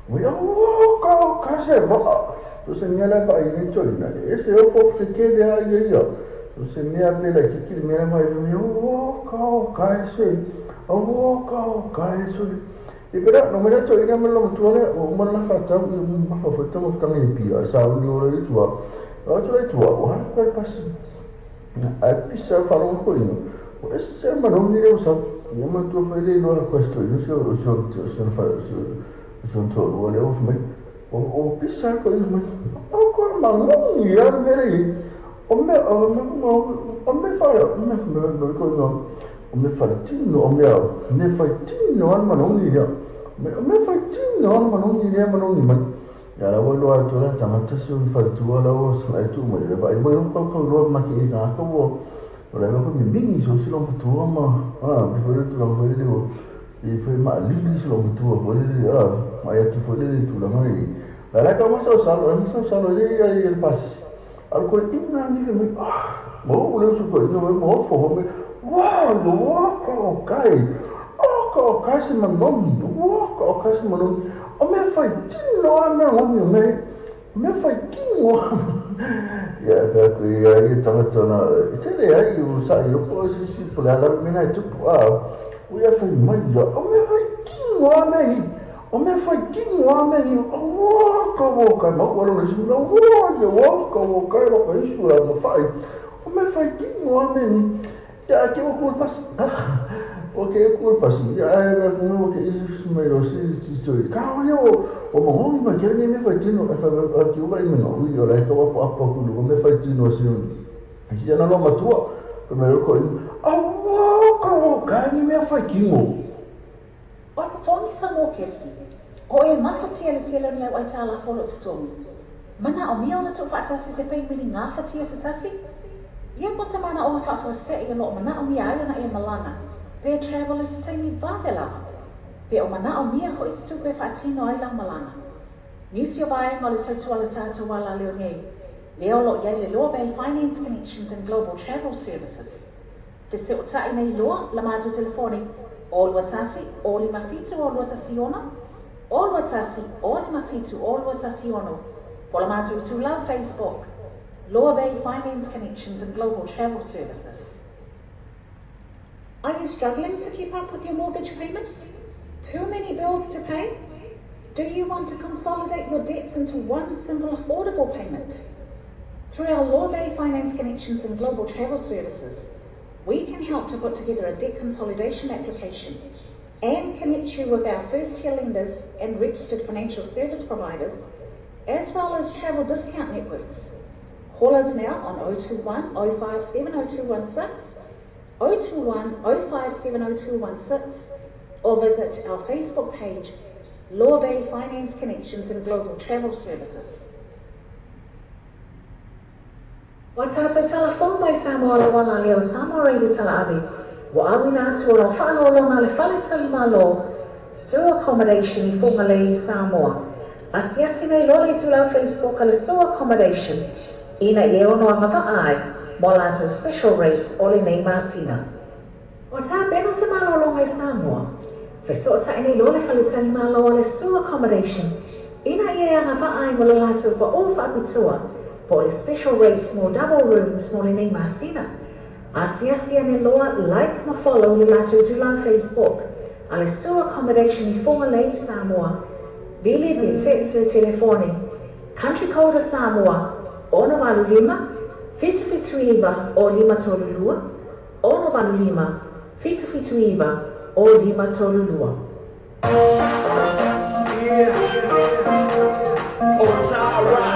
mai ua ka ka se vaa so se mea la vaai nei toina e se ofo kekele a ia ia so se mea pe la kiki le mea vaai mai ua ka ka se ua ka ka se e pera no mea toina ma lo matua le o ma la whatau i ma fa foi tama tanga i pia sa uli o le tua o atu le tua o hana koe pasi ai pisa whalo ko ino o ese se manogi le o sa ia matua foi le iloa questo ino se o se o se fa se se o lua le o mai o pisa ko ino mai o ko manogi ia le mere i o me o me o me fa me me me ko ino o me fa tino o mea me fai tino an manogi ia me me fai tino an manogi ia manogi mai ia la ua loa atu la tagata si o faletua la ua ai tu mai le vaai ua kau kau loa ma ke ka ka ua o la ko mingi so si lo matua ma a bi foi le tulaga foi le o i foi ma lili si lo matua foi le a ma ia tu foi le tulaga le la la ka ma sa sa lo ma sa sa lo le ia le pasisi al ko inga ni le mai ah mo le su ko inga mo fo me wa lo wa ko kai o ko kai se manogi wa ko kai se manogi o mea fai tino a mea ngomi o mea mea fai tino ia fai aku ia ia tagata na e tele ai o sa i loko o sisi po le ala mea e tupu a o ia fai mai ia o mea fai tino a mea i o mea fai tino a mea i o ka o ka mau alo le suna o ia o ka o ka lo ka isu la ma fai o mea fai tino a mea i ia ke o ku pasi o ke ku pasi ia e no ke isu mai lo si si so ka o ia o mo ngi ma ke ni me fai tino e fa a ki o i me no i o la ka wa pa ku lu me fai tino si si ana lo matua pe me ko a wa ka o ka ni me fai tino. O totogi Samoa kesi. O e mafatia le tele o ni au aitalafu o loo totogi. Manaomia ona tuufaatasi se penguin gafatia se tasi? Ia po o se manaoga faafuasei o lo o manaomia ai ona e malaga pe travel i se taimi vave lava. Pe o manaʻomia hoʻi se tupe e faatino ai lau malaga. Nisi o vaega o le tautua a le tatou alaleo nei, lea o lo o i ai le Loa Bay Finance Connections and Global Travel Services. Feseootai nei loa la matou telefoni 0 21 0 57 0 2 16, 0 21 0 57 0 2 16 po o le matou itulau Facebook, Loa Bay Finance Connections and Global Travel Services. Are you struggling to keep up with your mortgage payments? Too many bills to pay? Do you want to consolidate your debts into one simple affordable payment? Through our Law Bay Finance Connections and Global Travel Services, we can help to put together a debt consolidation application and connect you with our first-tier lenders and registered financial service providers, as well as travel discount networks. Call us now on 021 057 0216, 021 057 0216, or visit our Facebook page, Law Bay Finance Connections and Global Travel Services. Ua tatou tala fou mai Samoa lau alaleo Samoa Radio Talaave ua auina atu o lau faaaloaloga a le Fale Tali Malo Sue Accommodation i Fugalei, Samoa. Asiasi nei loa le itulau Facebook a le Sue Accommodation ina ia e ono agavaa ai mo a latou special rates o lenei masina. Ua tapena se malologa i Samoa. Fesootai nei loa le faletalimalo a le Sue Accommodation ina ia e agavaa ai mo le latou paʻō faapitoa po o le special rate mo double rooms mo lenei masina. Asiasi ane loa like ma follow le latou itulau Facebook a le Sue Accommodation i Fugalei, Samoa. Vili pe text le telefoni Country code a Samoa 685 779 o 532 685 779 o 532. Yeah. Oh, Tara.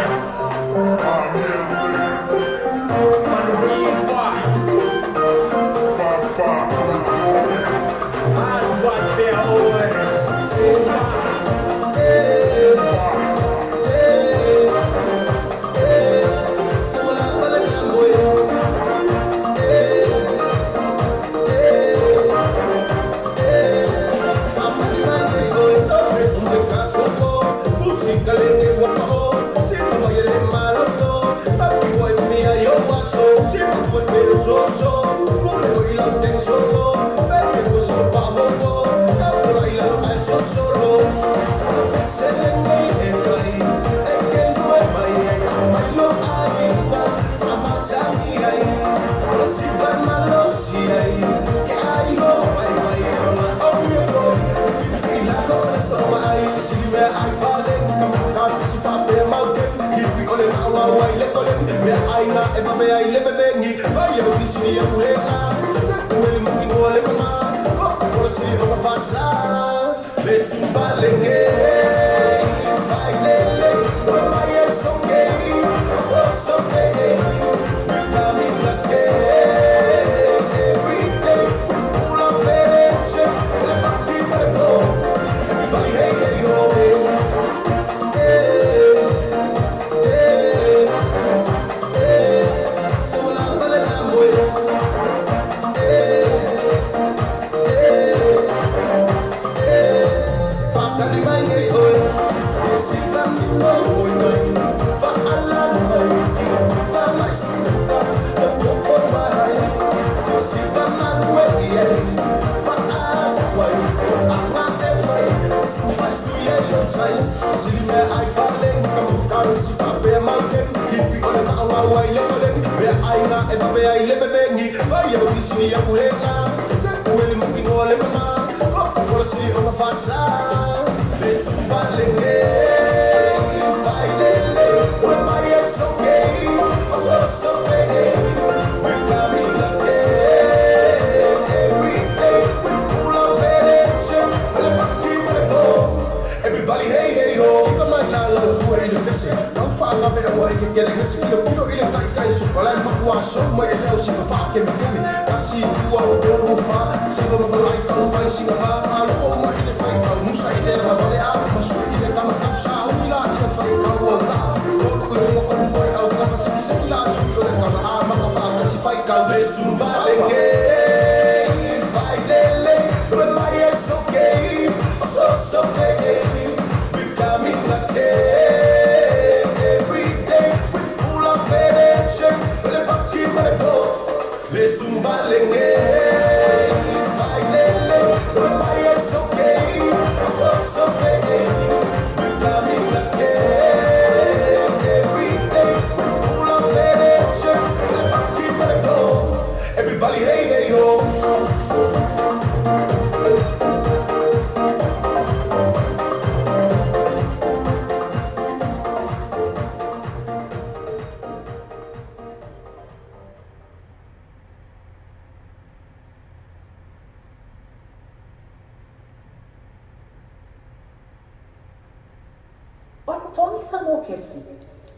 Sa mokesi,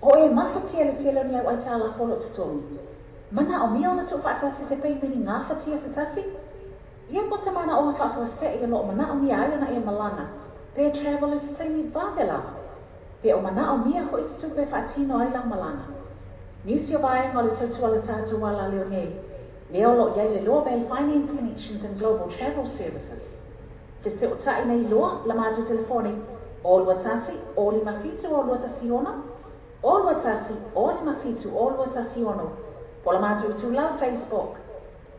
o e mafatia le tele o ni au aitalafu o lo o totogi. Manaomia ona tuufaatasi se peimeni gafatia se tasi? Ia po o se manaoga faafuasei o lo o manaomia ai ona e malaga pe travel i se taimi vave lava, pe o manaomia foi se tupe e faatino ai lau malaga. Nisi o vaega o le tautua a le tatou alaleo nei, lea o lo o i ai le Loa Bay Finance Connections and Global Travel Services. Fesootai nei loa la matou telefoni 0 2 1 0 5 7 0 2 1 6, 0 2 1 0 5 7 0 2 1 6, po o la matou itulau Facebook,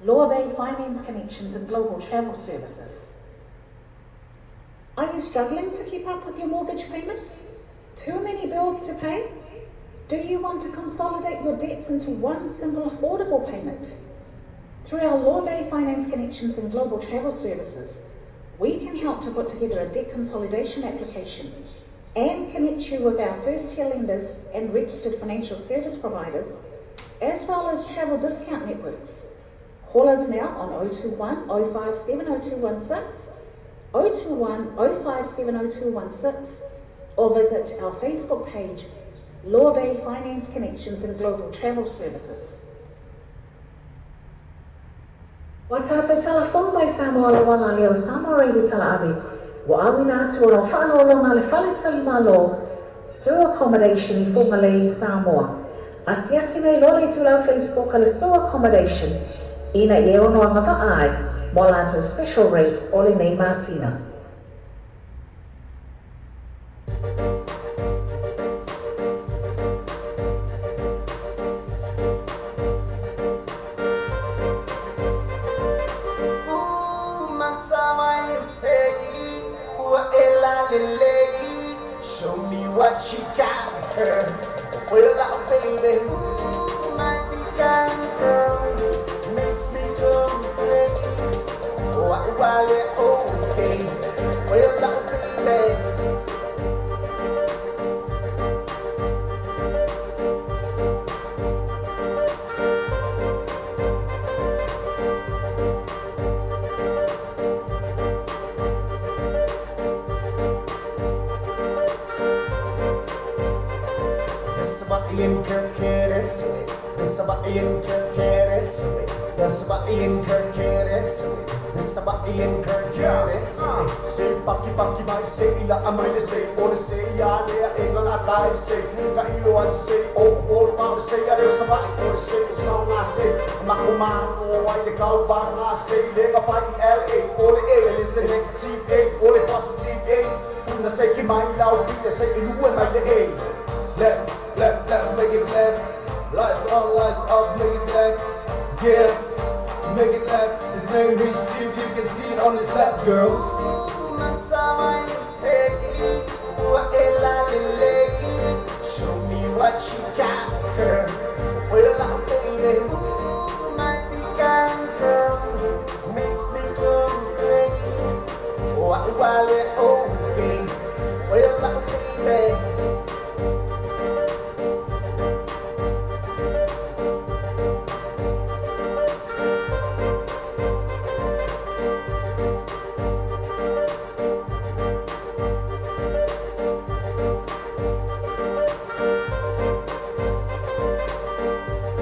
Loa Bay Finance Connections and Global Travel Services. Are you struggling to keep up with your mortgage payments? Too many bills to pay? Do you want to consolidate your debts into one simple affordable payment? Through our Law Bay Finance Connections and Global Travel Services, we can help to put together a debt consolidation application and connect you with our first tier lenders and registered financial service providers, as well as travel discount networks. Call us now on 021 057 0216, 021 057 0216, or visit our Facebook page, Law Bay Finance Connections and Global Travel Services. Ua tātou tala fou mai Samoa Lawa la leo Samoa Radio Tala Ave ua auina atu o lau faaaloaloga le fale tali malo Sue Accommodation i Fugalei i Samoa. Asiasi nei loa le itulau Facebook a le Sue Accommodation ina ia e ono agavaa ai mo a latou special rates o lenei masina. Show me what you got, girl. Well, now, baby, ooh, my pecan girl makes me complain. Oh, I okay. Well, now, baby. Left, left, left, make it clap. Lights on, lights off, make it clap. Yeah, make it clap. His name is Steve, you can see it on his lap, girl. Show me what you got, girl. Well, now, baby, ooh, my pecan girl makes me complain. Oh, I okay. Well, now, baby.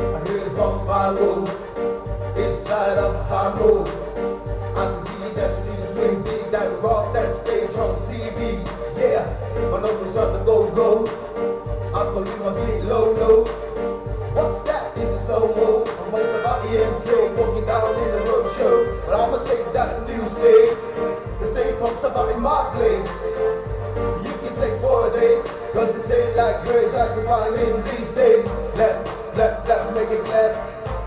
I hear it from Palo, east side of Hano. I can see that you need to swing big, that rock that stage on TV. Yeah, my numbers on the go go. I'm gonna leave my feet low low. What's that? It's a slow mo. I'm with somebody MC walking down in the road show. But I'ma take that new say. The same from somebody my place. You can take 4 days, cause it's ain't like grace I can find in these days. Left, left, left, make it clap.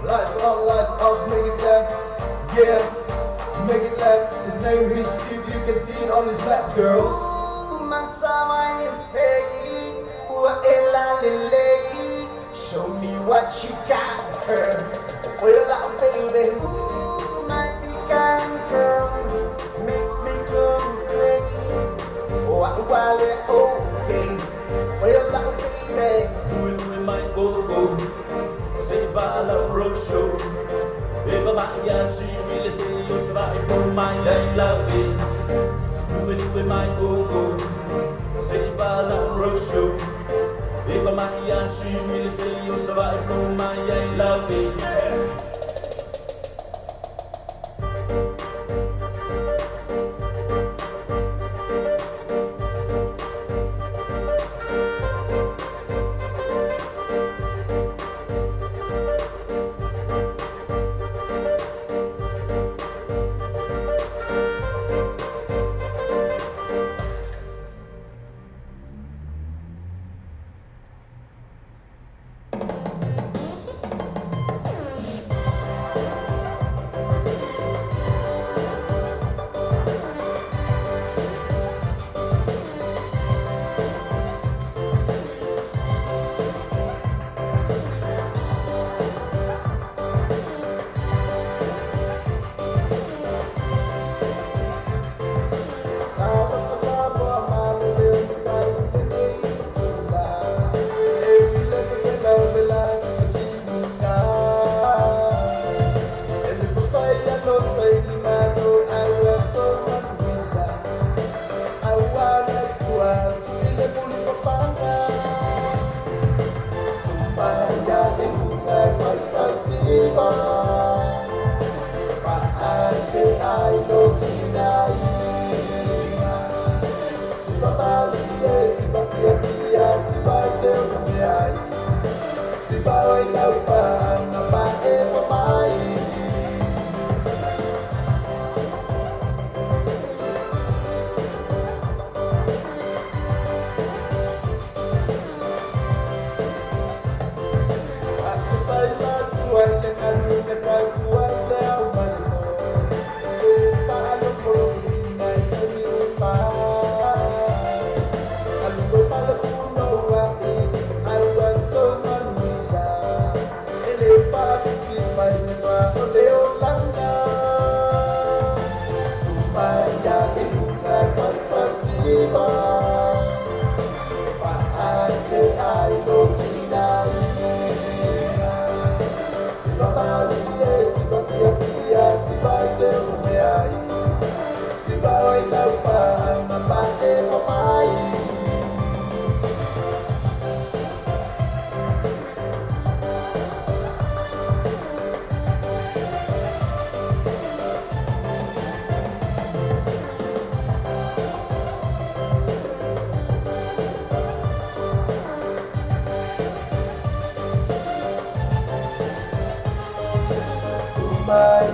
Lights on, lights off, make it clap. Yeah, make it clap. His name is Steve, you can see it on his lap, girl. Ooh, Show me what you got, girl. Well, now, baby, ooh, my pecan girl makes me complain. Oh, I okay. Well, now, baby. Louis, Louis, my go go. Say bye, love, road show. Everybody got you, really say you're somebody from my love. Louis, Louis, my go go. Say bye, love, road show. sui le sei o sa vae flow mai ai lau e.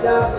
Yeah!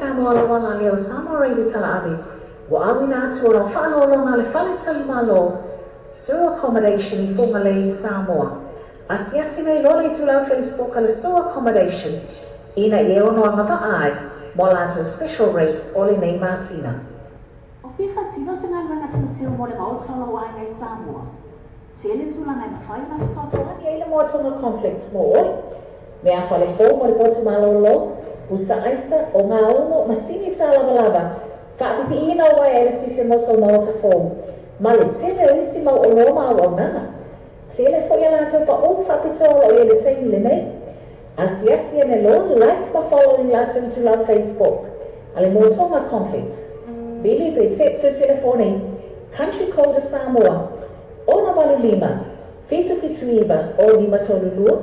Samoa lou alaleo Samoa Radio Talaave, ua auina atu o lau faaaloaloga a le Fale Talimalo, Sue Accommodation i Fugalei, Samoa. Asiasi nei loa le itulau Facebook a le Sue Accommodation ina ia e ono agavaa ai mo a latou special rates o lenei masina. O fia faatino se galuega teuteu mo le maota o lou aiga i Samoa? Tele tulaga e mafai ona fesoasoani ai le Moatonga Complex mo oe. Meafale fou mo le potu malolo, pusa aisa, ogaumu, masini tā lavalava, faapipiiina o uaea eletise mo sou maota fou, ma le tele o isi mau oloa ma auaunaga. Tele foi a latou paʻū faapitoa o lo o i ai i le taimi lenei. Asiasi ane loa, like ma follow i latou itulau Facebook a le Motoga Complex. Vili pe text le telefoni Country Code a Samoa, 685 779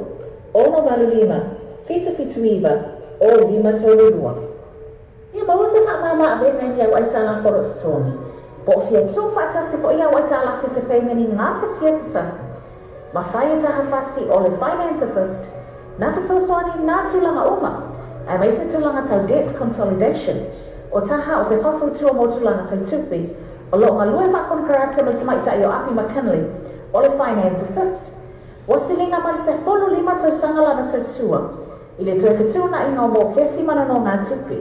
0532, 685 779 0532. Fia maua se faamama avega i ni au aitalafu o lo o totogi, po o fia tuu faatasi foi au aitalafu i se peimeni gafatia se tasi. Mafai e taha fasi o le Finance Assist na fesoasoani i nā tulaga uma, aemaise tulaga tau debt consolidation. O taha o se faufautua mo tulaga tau tupe, o lo o galue faakonekarate ma le tamaitai o Api McKinley o le Finance Assist. Ua siliga ma le 15 tausaga lana tautua i le toe fetuunaiga o mokesi ma nonogatupe.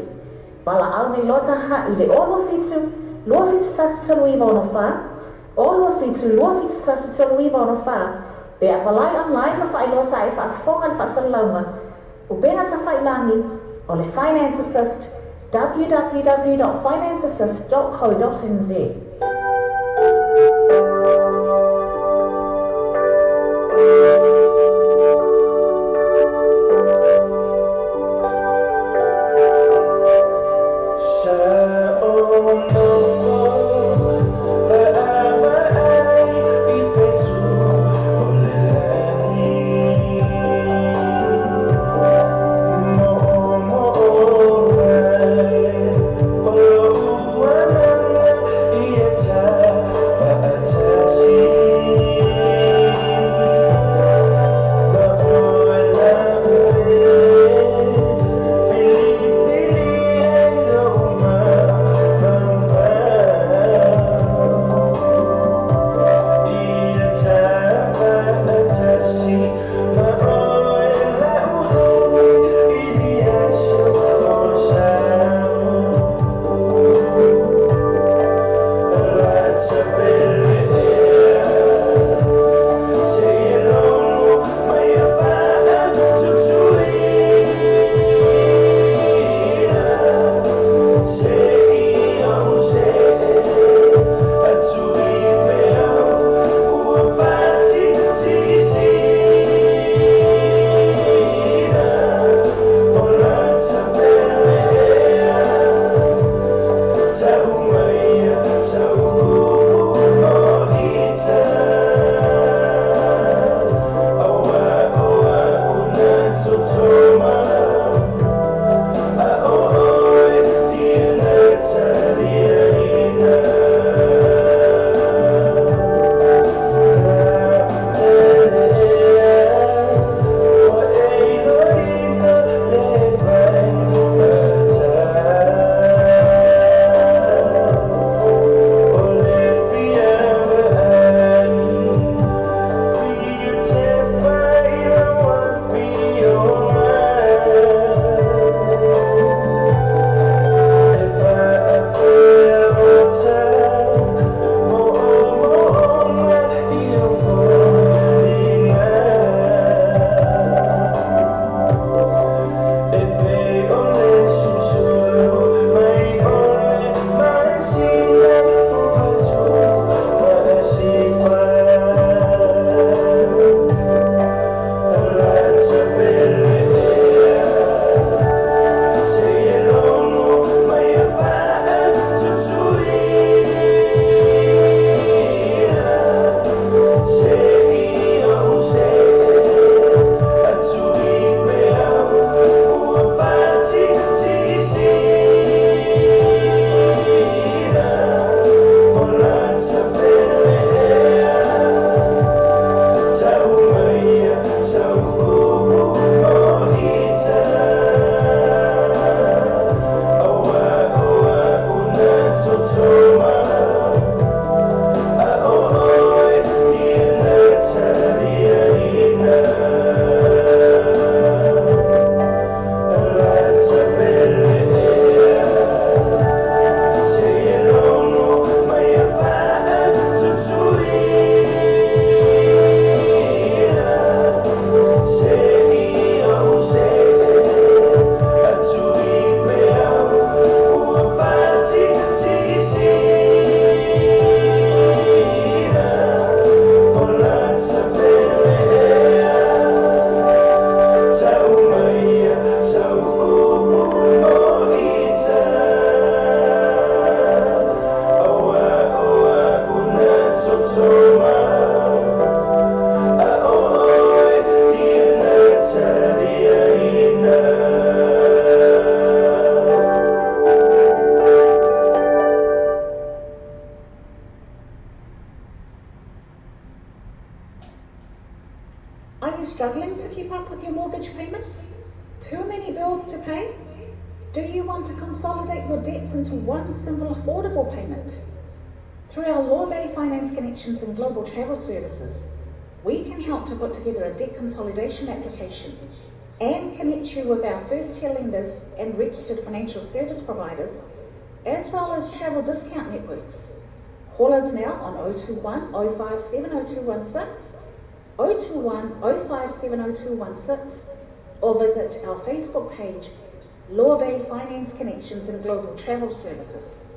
Valaau nei loa taha i le 67 271 3964, 67 271 3964, pe apalai online ma faailoa sa e faafofoga i le faasalalauga Upega Tafailagi o le Finance Assist www.financeassist.co.nz. Sa ou nofo vaavaai i fetu o le lagi, Mo'omo'o mai o lo'u agaga ia mortgage payments? Too many bills to pay? Do you want to consolidate your debts into one simple affordable payment? Through our Lawbay Finance Connections and Global Travel Services, we can help to put together a debt consolidation application and connect you with our first-tier lenders and registered financial service providers, as well as travel discount networks. Call us now on 021 057 0216, 021 057 0216, or visit our Facebook page, Law Bay Finance Connections and Global Travel Services.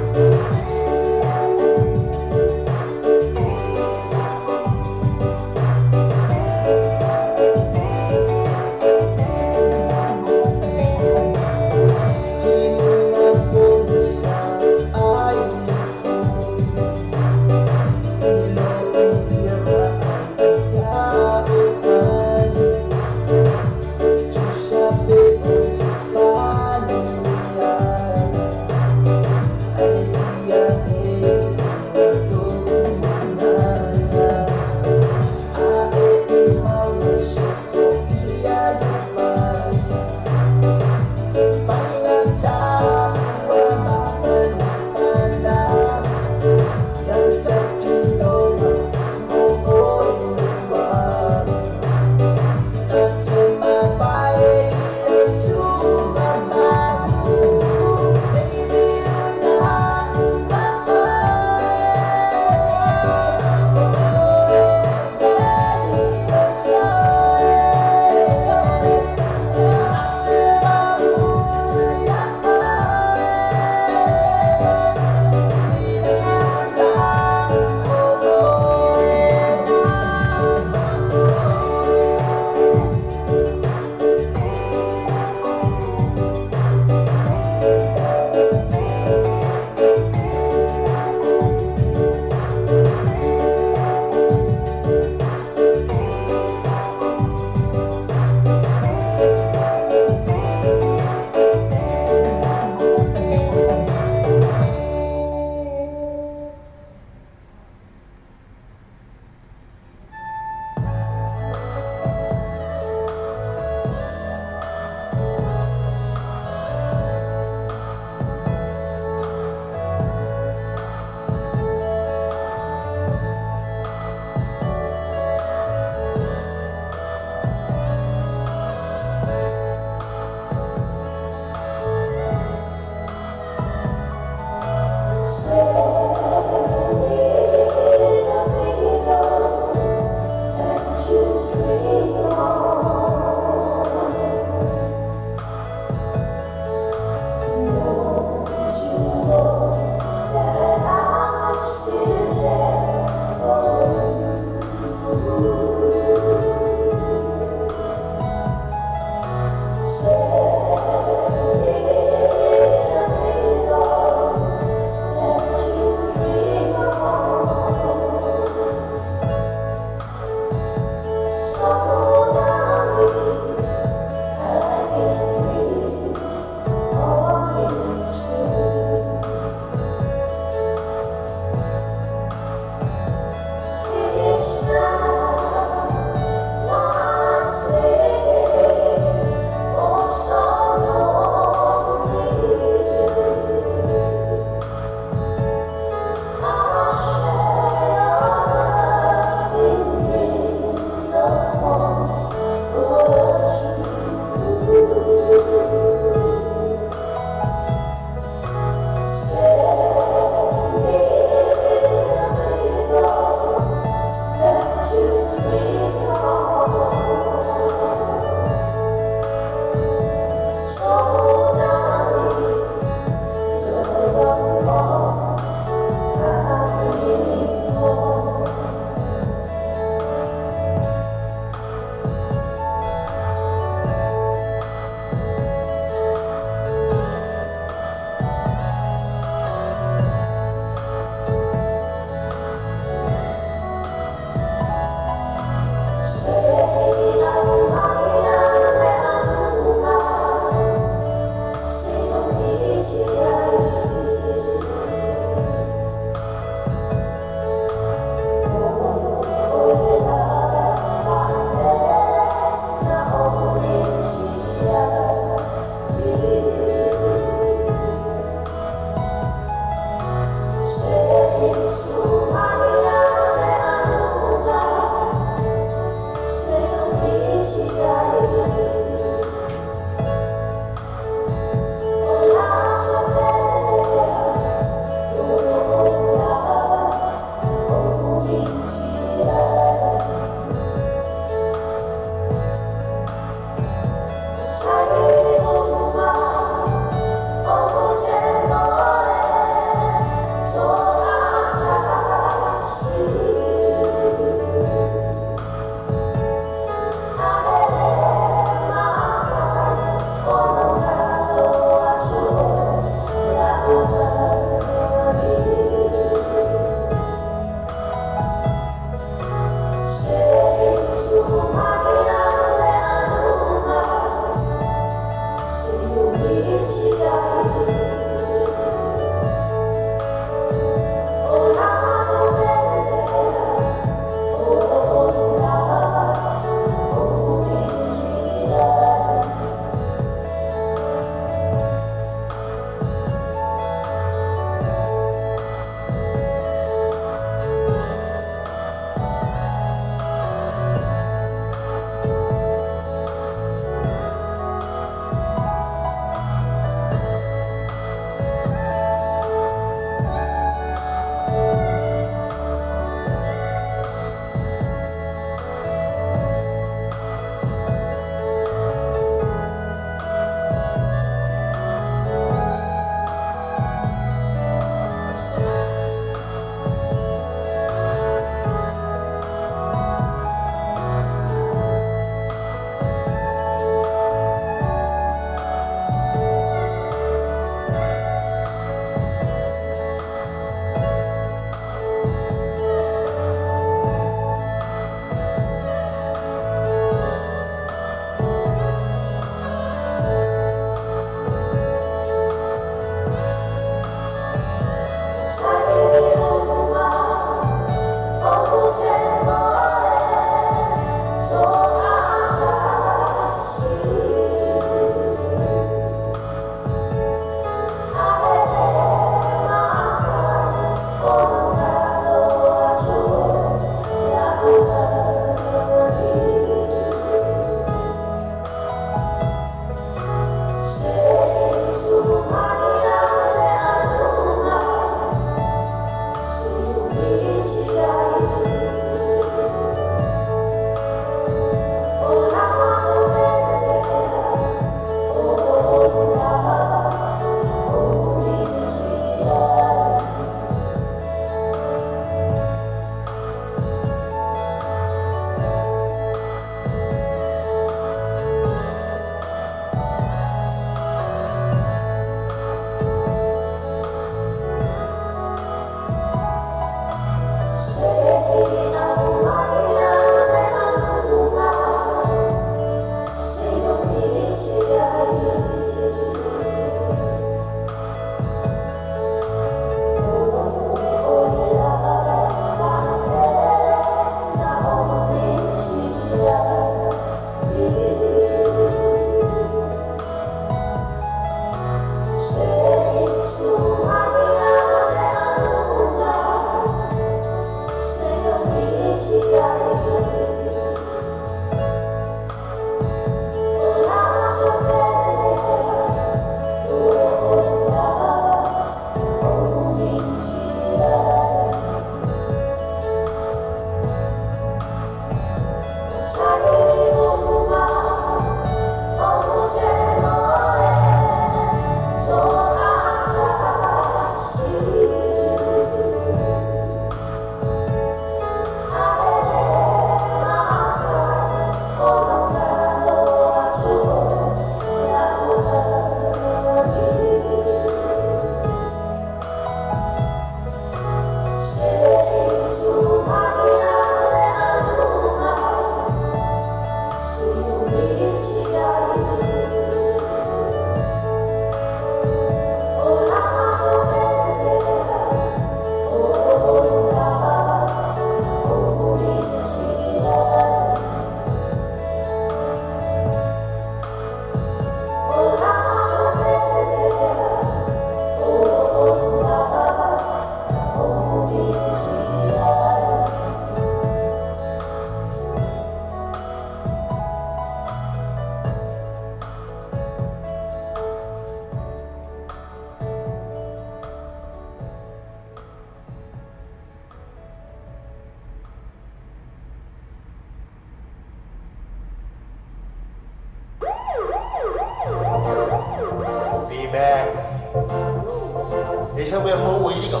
E sa mea fou ai lika.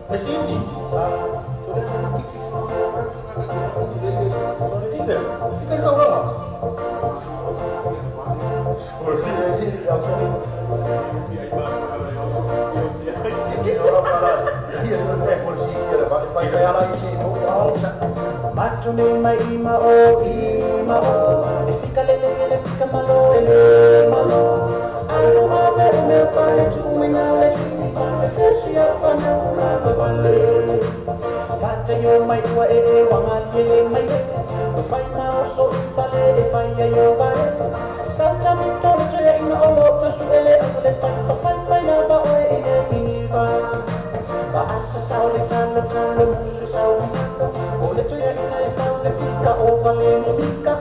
Le sini. Mato me mai ima o ima o E fika lele ele fika malo ele malo Aloha me o mea fale tu ina le tini fale Fesi au fane ula vale Fata yo mai ua e e wanga le mai e O fai ma o so i fale e fai a yo vai Sauta mi tolo te ina o lo ta su ele o le fai pa fai fai la ba o e e mini va Ba asa sao le talo talo musu sao malo O le toia ina e fau le fika o vale mo mika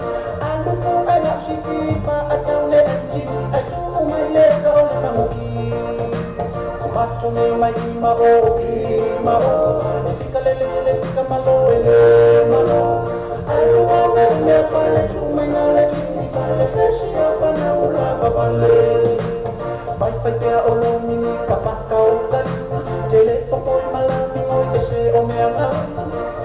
Alu ku ai lau si fa a tau le anti Ai tu mai le ka o le manguki Mato me mai ima o ima o E fika lele le fika malo ele malo Alu ave o mea fale tu mai na le tini fale Fesi au fane ula vale Pai pai pea o lo mini ka paka o kalima Tele popoi malami ngoi e se o mea ngau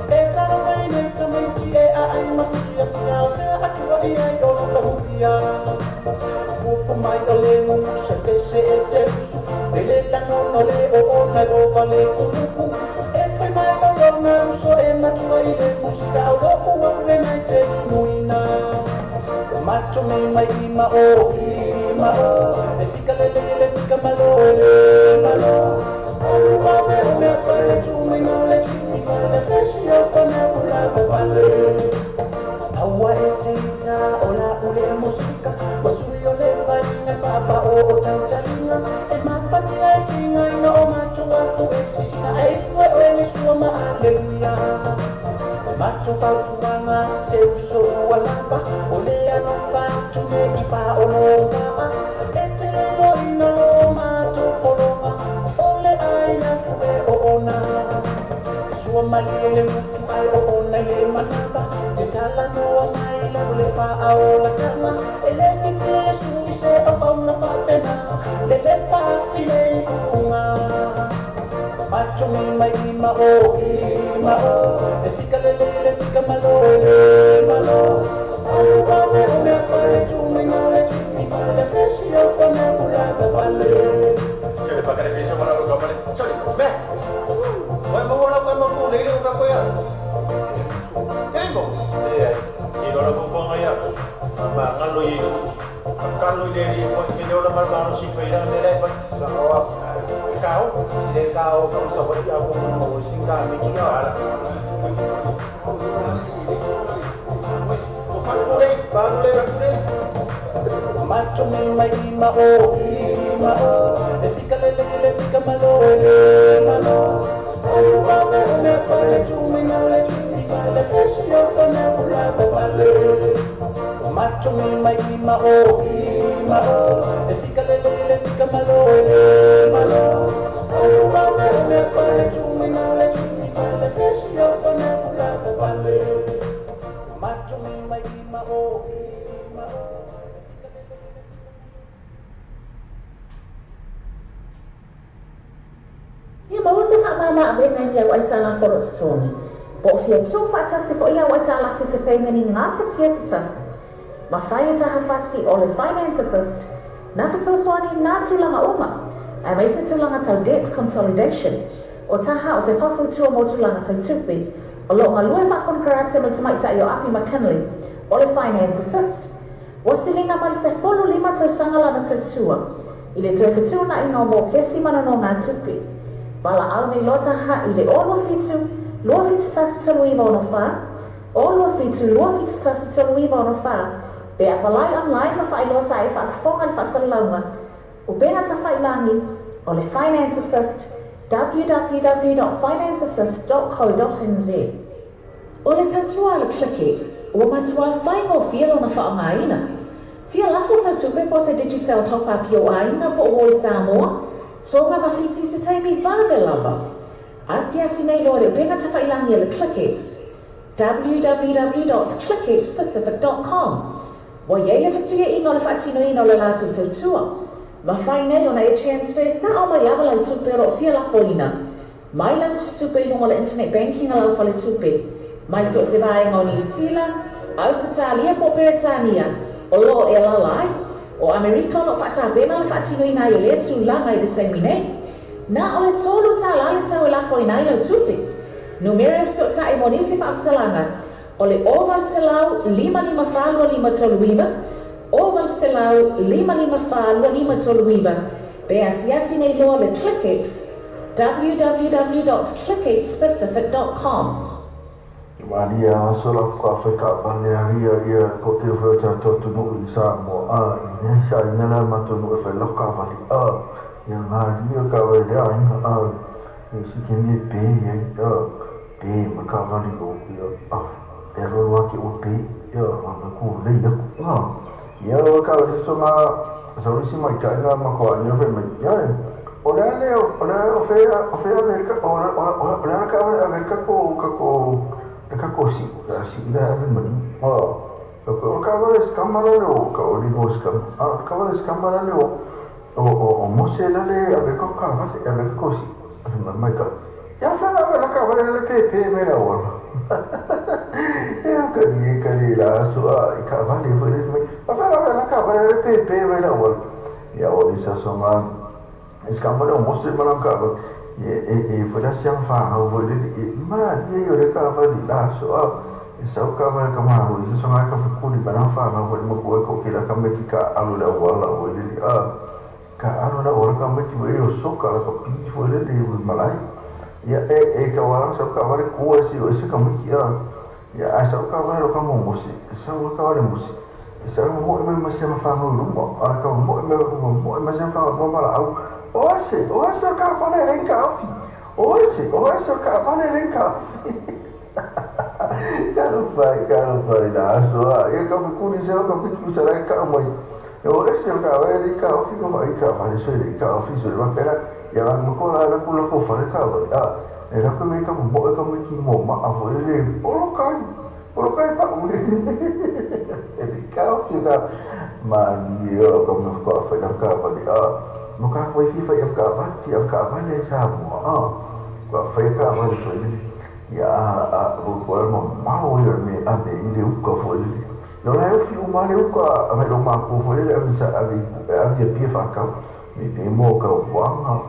E taro mai nei tamaiti e a ai mafia pia o tea atua i ai o lo kahuia Pupu mai o le ngungu se pese e te usu Ele langono le o o nai o vale kuluku E fai mai o lo ngā uso e matua i le musika au lo ua ue nai te inuina O mato me mai ima o ima o E fika lele le fika malo ele malo Alu ave o mea fale tu mai na le tini fale Fesi au fane ula vale Aua e teita o la ule musika Wasui o le vainga papa o o tautalinga E mafatia e tinga ina o matua fu e sisina E fue o ele sua ma aleluia O mato pautuanga se uso ua lapa O le ano fatu me i pa o lo waa E te lelo ina lo mato polonga O le aina fu e o ona Sua mali le mutu ai o ona le manaba Te tala noa mai lau le fa a o la tama E le fifi e sui se o fauna faapena Le le pa file i unga Macho me mai ima o ima o E fika lele le fika malo ele malo Alu ave o mea fale tu mai na le tini fale Fesi au fane ula vale Se le pakare pesa mala lo kamale. Sorry, me. Wai mo wala ko mo le le ka ko ya. Kengo. E ai. I lo la ko ko ya. Ma ngalo ye. Kalo le ri ko ke le ma ma si pe ra le le pa. Sa wa. Kao. Le kao ka sa wa ya ko mo sin ka me ki ya. Macho me mai ima o ima o E fika lele le fika malo ele malo Alu ave o mea fale tu mai na le tini fale Fesi au fane ula vale Macho me mai ima o ima o E fika lele le fika malo ele malo Alu ave o mea fale tu mai na le tini fale Fesi au fane ula vale Macho me mai ima o ima o Ia maua se faamama avega i au aitalafa o loo totogi po o fia tuu faatasi foʻi au aitalafi i se peimeni gafatia se tasi. Mafai e taha fasi o le Finance Assist na fesoasoani i nā tulaga uma, aemaise tulaga tau debt consolidation. O taha o se faufautua mo tulaga tau tupe o loo galue faakonekarate ma le tamaitai o Api McKinley o le Finance Assist. Ua siliga ma le 15 tausaga lana tautua i le toe fetuunaiga o mokesi ma nonogatupe. Valaau nei loa taha i le 0 27 271 3964, 0 27 271 3964, pe apalai online ma faailoa sa e faafofoga i le faasalalauga upega tafailagi o le Finance Assist www.financeassist.co.nz. O le tautua a le ClickX ua matuā faigofie lona faaaogaina. Fia lafo sau tupe po o se Digicel top-up i ou aiga po o i Samoa, Tonga ma Fiti i se taimi vave lava. Asiasi nei loa i le upega tafailagi a le ClickX www.clickxpacific.com. Ua i ai le fesuiaiga o le faatinoina o le latou tautua. Mafai nei ona e transfer sa'o mai lava lau tupe o lo o fia lafoina mai lau tusitupe i luga o le internet banking a lau faletupe, mai so o se vaega o Niu Sila, Ausetalia po o Peretania o lo o e alaala ai. O Amerika o lo o faatapena le faatinoina ai o lea tulaga i le taimi nei. Na o le $3 le tau e lafoina ai lau tupe. Numera e fesootai mo nisi faamatalaga o le 0800 554 2539, 0800 554 2539, pe asiasi nei loa le ClickX, www.clickxpacific.com. Malia aso la faatoa fai taavale a ia ia ko te fai o tatou atunuu i Samoa a i nei sa ina la matou nuu e fai lau taavale a ia malie le taavale i lea aiga a ia si kemi e pe ai a pe ma le taavale o ia a e alu alu a te ua pe ia a ma ku lei aku a ia o le taavale so na sa isi maitai na matou aiga fai mai ia e o le a le o le a o fea o fea ave o le a le taavale ave le tatou tatou le tatou si'u le a si'i le ave ma lima a o le taavale sikama la le o ka o le igoa sikama a o le taavale sikama la le o o o Mose la le ave le tatou taavale ave le tatou si'u fai mai mai ia fea la ave la taavale la le pēpē mai le auala ia ka ni ka ni la aso a i taavale foi le mai a fea la ave la taavale la le pēpē mai le auala ia o le sasoga sikama le o Mose ma lana taavale e e foi la siaga fanau foi lele e malie ia o le taavale i la aso a e sau taavale ka malo i sasoga ka fekuli ma lana fanau foi ma kua ko ke la ka meti ka alu le auala o lele a ka alu le auala ka meti e o soka la ka pi foi lele i malae ia e e ka wala sau taavale kua si o se ka meti a ia a sau taavale lo ka mo Mose sau taavale Mose e sau mo me ma se ma fanau luma a ka mo me mo ma se fanau ma la au o ese o ese ka fale le ka ofi o ese o ese ka fale le ka ofi Talofa e, la aso a ia ka fekuli se ka fitu sa la ka mai o ese ka le ka ofi ko mai ka fale so le ka ofi so le fela ia ma ko la la ku la ko fale ka a e la ko me ka mo e ka mo ki mo ma a fo le polo kai polo kai pa u le e ka ofi ka ma ni o ka mo ko fa la ka fale a mo ka foi fi fa ka va fi ka va le sa mo a ko fa ka va le foi ia a o ko ma mau ia me a me i le uka foi le lo la e fi uma le uka a me lo ma ko foi le a sa a vi a vi pie fa ka me pe mo ka wanga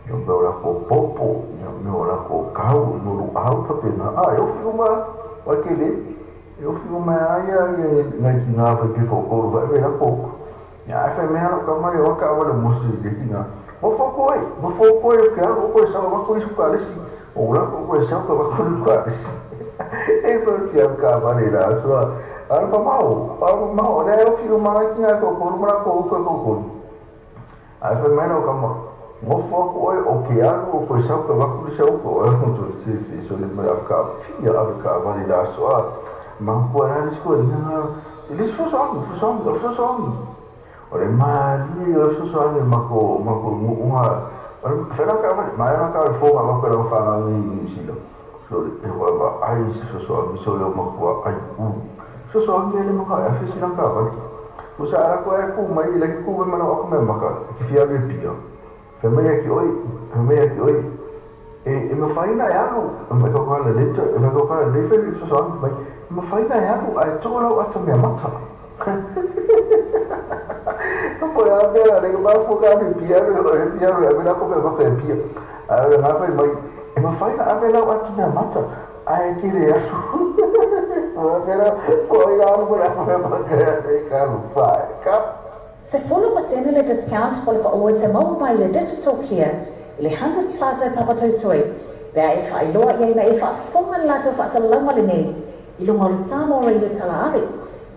yo me ora ko popo yo me ora ko kau no lu au fa pe na a eu fi uma wa ke le eu fi uma ai ai ngai ki ngā fa pe ko ko va ve la ko ia ai fa me ala ka mari o ka wale mo si le ki ngā mo fo ko e mo fo ko e ke alu ko e sa wa ko isu ka le si o la ko ko e sa ka wa ko ka le si e ko fi am ka vale la so ala pa mau pa mau le o fi uma ki ngā ko ko ma ko ko ko ko ai fa me ala ka mo mo fo ko e o ke alu o ko e sa ka wa ko sa ko e fo to si fi so le me af ka fi a ka vale la so a ma ko ala le sko ina le so so so so so so o le malie o le fesoasoani ma ko ma ko ngu'uga o le fela ka vale ma ena ka le foga ma ko le fanau i New Zealand so e wa va ai se fesoasoani so le o makua ai u fesoasoani ele maka e afe sila ka vale o sa ala ko e ku mai le ku mai mana o me maka ki fia le pia fe mai ki oi fe mai ki oi e e mafai na e alu e mai ka kala le e mai ka kala le fe fesoasoani mai e mafai na e alu ai tō lau ata mea mata po le a mea le ma fo ka le pia le o le pia le la ko me maka e pia a le nga fai mai e mafai na ave lau ata mea mata ai ke le alu o fela ko ia alu ko le mea maka e ka lu fai ka 10% le discount po le pa'u e te maua mai le Digital Care i le Hunters Plaza i Papatoetoe pe a e faailoa i ai na e faafofoga le latou faasalalauga lenei i luga o le Samoa Radio Tala Ave.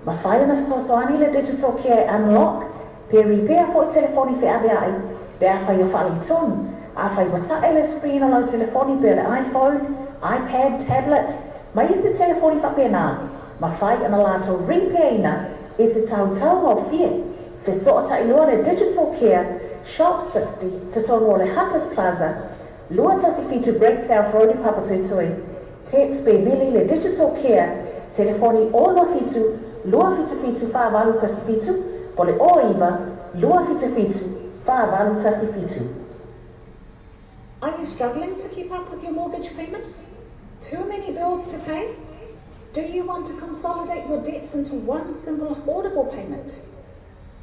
Mafai ona fesoasoani le Digital Care Unlock pe repair fo'i telefoni feavea'i pe afai o faaletonu. Afai ua ta'e le screen o lau telefoni pe o le iPhone, iPad, tablet, ma isi telefoni faapena, mafai ona latou repair ina i se tautau gofie. Fesoota'i loa le Digital Care, Shop 60, totonu o le Hunters Plaza, 217 Great South Road i Papatoetoe. Text pe vili le Digital Care, telefoni 027 277 4817 po le 09 277 4817. Are you struggling to keep up with your mortgage payments? Too many bills to pay? Do you want to consolidate your debts into one simple affordable payment?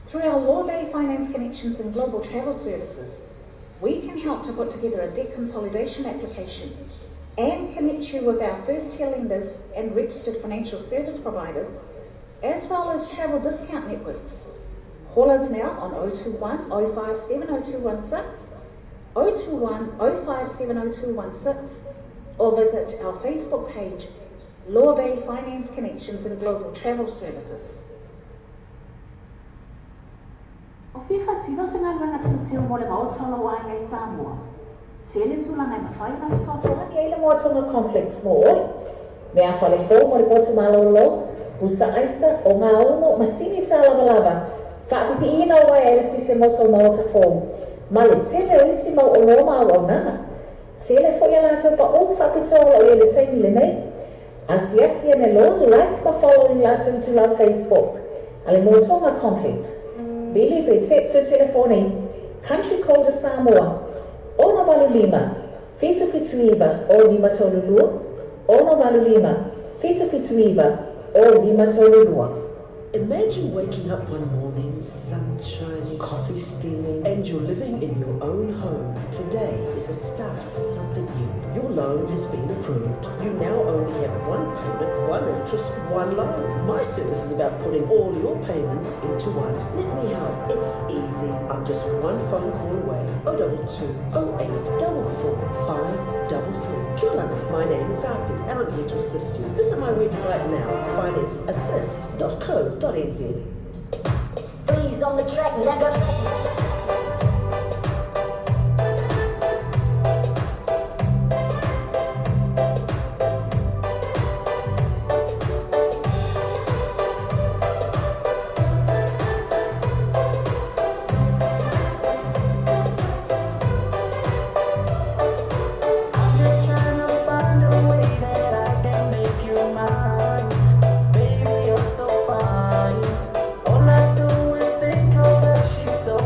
Through our Lawbay Finance Connections and Global Travel Services, we can help to put together a debt consolidation application and connect you with our first tier lenders and registered financial service providers, as well as travel discount networks. Call us now on 021 057 0216, 021 057 0216, or visit our Facebook page, Law Bay Finance Connections and Global Travel Services. O fia faatino se galuega teuteu mo le maota o lou aiga i Samoa? Tele tulaga e mafai ona fesoasoani ai le Moa Tonga Complex mo oe. Meafale fou mo le potu malōlō, pusa aisa, ogaumu, masini tālavalava, faapipiina o uaea eletise mo sou maota fou, ma le tele o isi mau oloa ma auaunaga. Tele foi a latou paʻū faapitoa o lo o i ai i le taimi lenei. Asiasi ane loa, like ma follow i latou itulau Facebook a le Moa Tonga Complex. Vili pe text le telefoni, Country Code Samoa, 685 779 0532, 685 779 0532. Imagine waking up one morning, sun shining, coffee steaming, and you're living in your own home. Today is a start of something new. Your loan has been approved. You now only have one payment, one interest, one loan. My service is about putting all your payments into one. Let me help. It's easy. I'm just one phone call away. 022 08 44 533. Kia ora. My name is Api, and I'm here to assist you. Visit my website now, financeassist.co.nz. Freeze on the track, nigga. I'm just trying to find a way that I can make you mine. Baby, you're so fine. All I do is think of her, she's so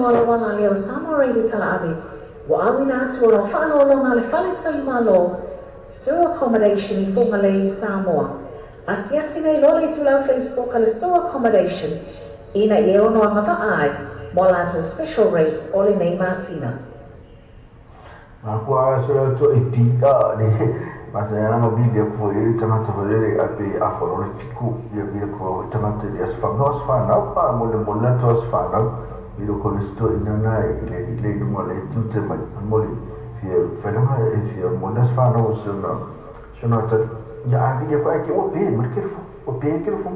mo alauala a lea o Samoa Radio Talaave, ua auina atu o lau faaaloaloga a le Fale Talimalo, Sue Accommodation i Fugalei, Samoa. Asiasi nei loa le itulau Facebook a le Sue Accommodation ina ia e ono agavaa ai mo a latou special rates o lenei masina. Makua se le to e pia le masa ya nga biblia ku e tangata fa le a pe a fo le fiku ia biblia ku e tangata le as fa no as fa na pa mo le mo le to as fa na biblia ko le sto ina na e le le lunga le tu te mai mo le fia fa na e fia mo le as fa na o se na se na ta ia a biblia ko e ke o pe mo ke fo o pe ke fo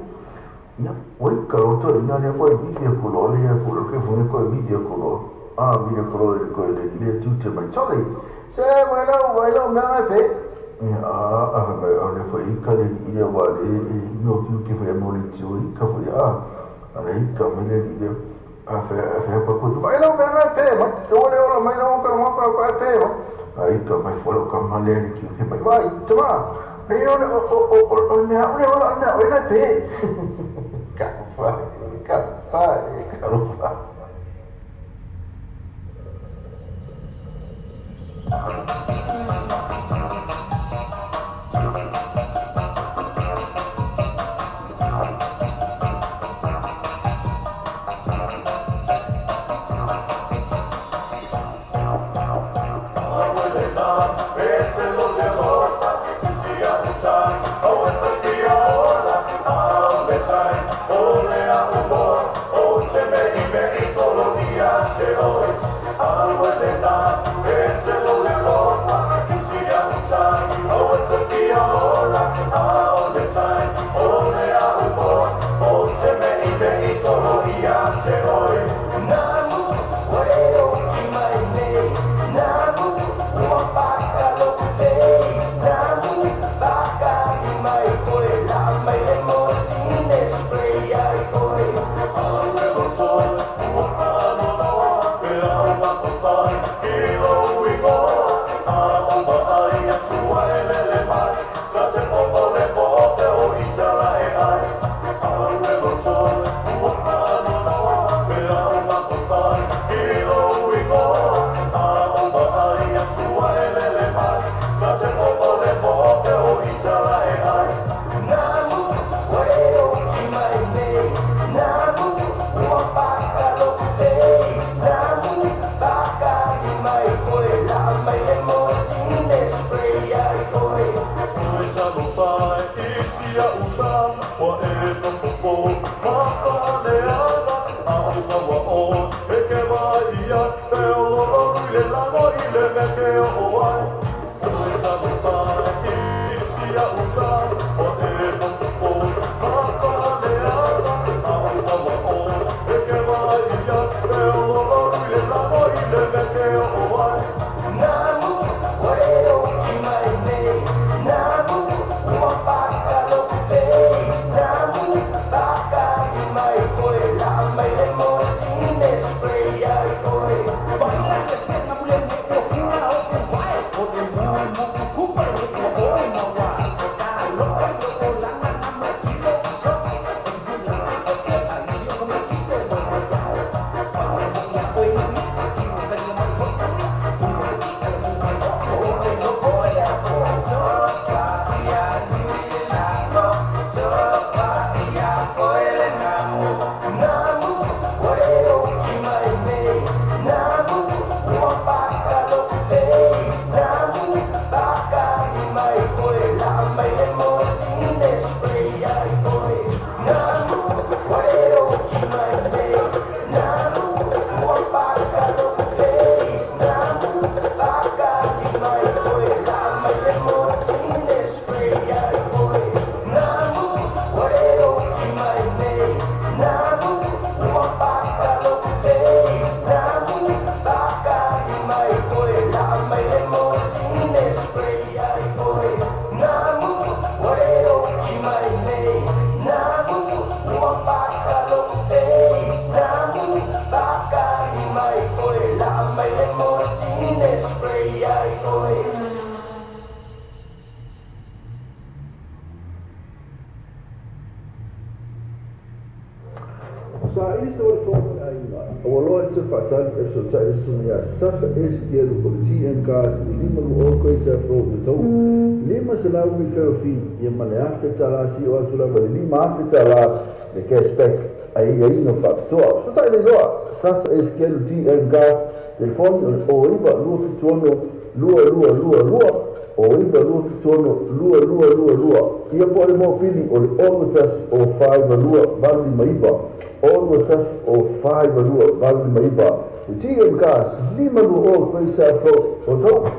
ia oi ka ro to ina le ko e biblia ko lo le ko lo ke fo ko e biblia ko lo a biblia ko lo le ko le le tu te mai sorry se mai lau mai lau mea ai pe ia a fa mai o le fo i ka le ia wa le no ki ki fo mo le ti o i ka fo a a le i ka mai le le a fa a fa ko ko mai lau mea ai pe ma o le o mai lau ka ma ka ka pe ma a i ka mai fo lo ka ma le ki ki mai vai te ma le o o o o o mea o le o mea o le pe ka fa ka fa ka ro fa. Saili se vale ma le aiga, ua loa e toe faatali e fesootai le susuga ia Sasa S. Kelu o le GM Cars i le 520 Grace Ave Road, Mataua. $500 referral fee ia ma le $1,000 seia oo atu lava i le $5,000 le cash back a aiaiga faapitoa. Fesootai nei loa Sasa S. Kelu GM Cars, telefoni o le 09 276 2222, 09 276 2222, ia po o le mopili o le 61 o 42 859, 61 o 42 859. Le GM Cars, 520 Grace South Road, Otahuhu.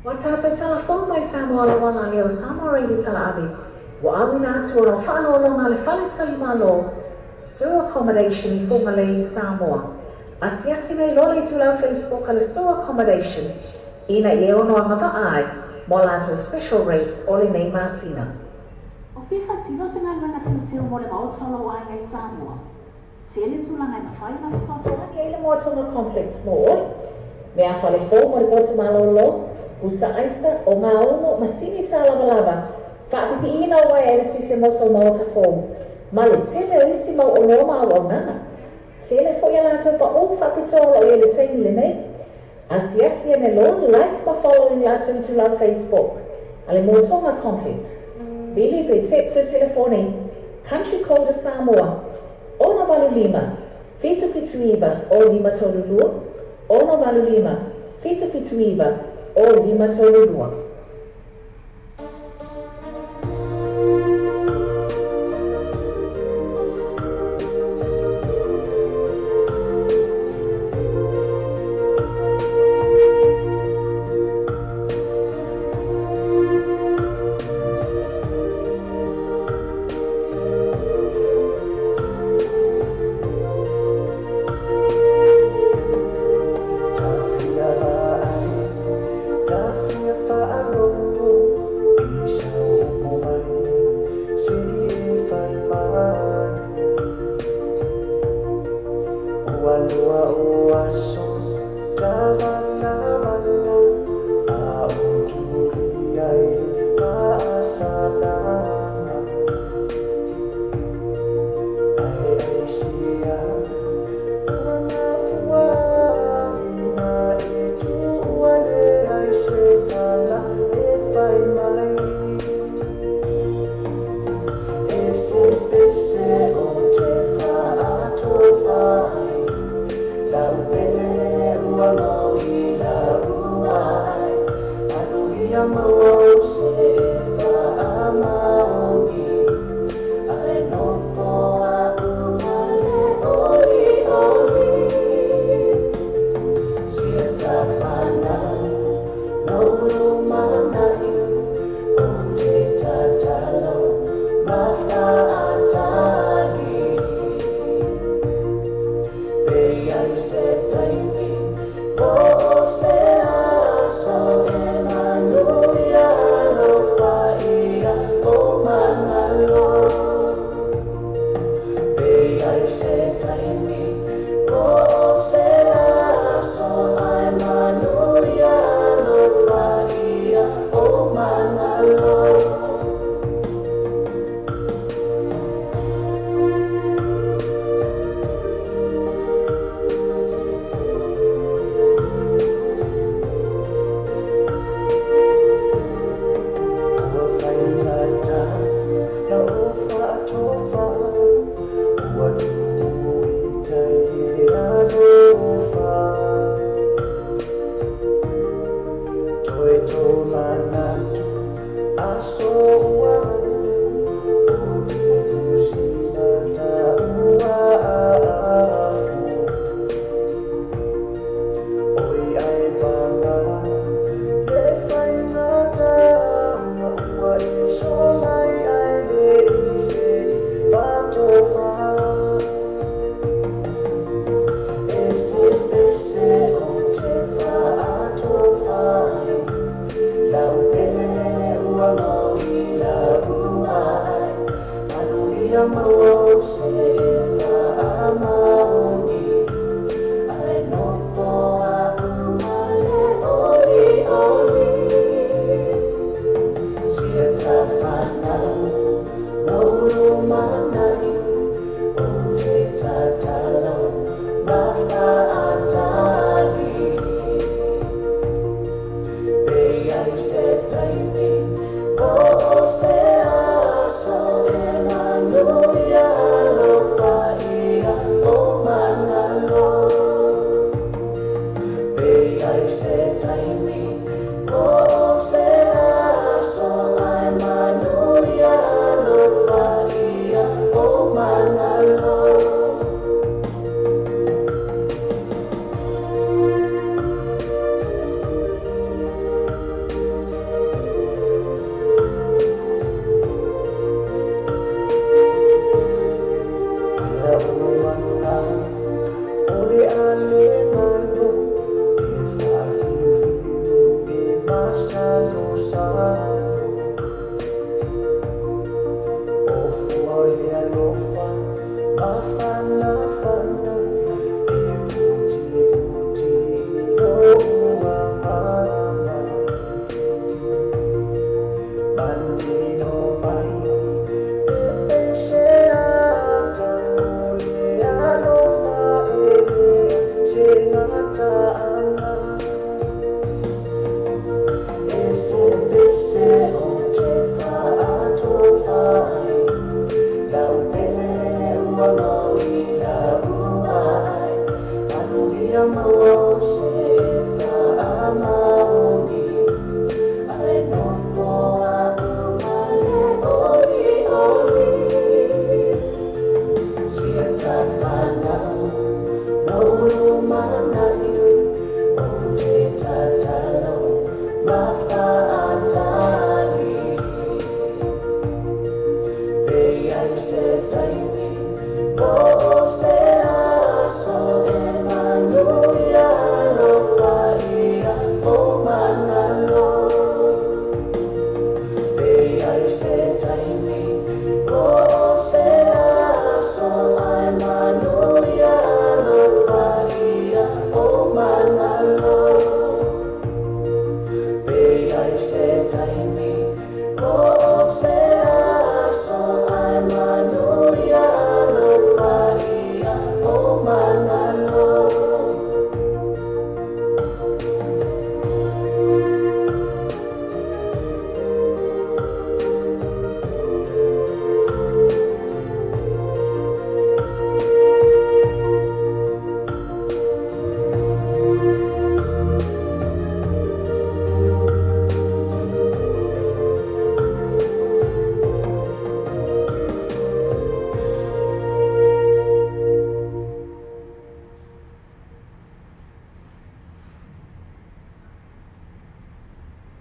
Ua tatou talafou mai Samoa Lauala Leo Samoa Radio Talaave ua auina atu o lau faaaloaloga a le Fale Tali Malo Sur Accommodation i Fugalei, Samoa. Asiasi nei loa le itulau Facebook a le Sur Accommodation ina ia ono agavaa ai mo a latou special rates o lenei masina. O fia faatino se galuega teuteu mo le maota o lou aiga i Samoa? Tele tulaga e mafai ona fesoasoani ai le Moatonga Complex mo oe. Meafale fou mo le potu malolo, pusa aisa, ogaumu, masini tālavalava, faapipiina o uaea eletise mo sou maota fou, ma le tele o isi mau oloa ma auaunaga. Tele foi a latou paʻū faapitoa o lo o i ai i le taimi lenei. Asiasi ane loa, like ma follow i le latou itulau Facebook a le Moatonga Complex. Vili pe text le telefoni Country Code a Samoa, 685 779 0532, 685 779 0532.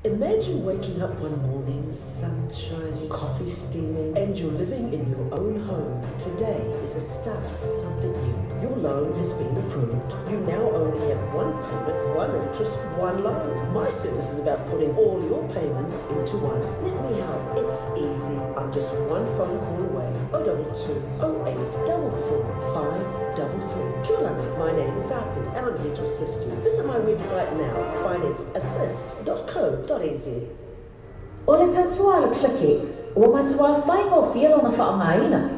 Imagine waking up one morning, sun shining, coffee steaming, and you're living in your own home. Today is a start of something new. Your loan has been approved. You now only have one payment, one interest, one loan. My service is about putting all your payments into one. Let me help. It's easy. I'm just one phone call away. 022 08 44 533. Kia ora, my name is Api and I'm here to assist you. Visit my website now, financeassist.co.nz. O le tautua a le ClickX, ua matuā faigofie lona faaaogaina.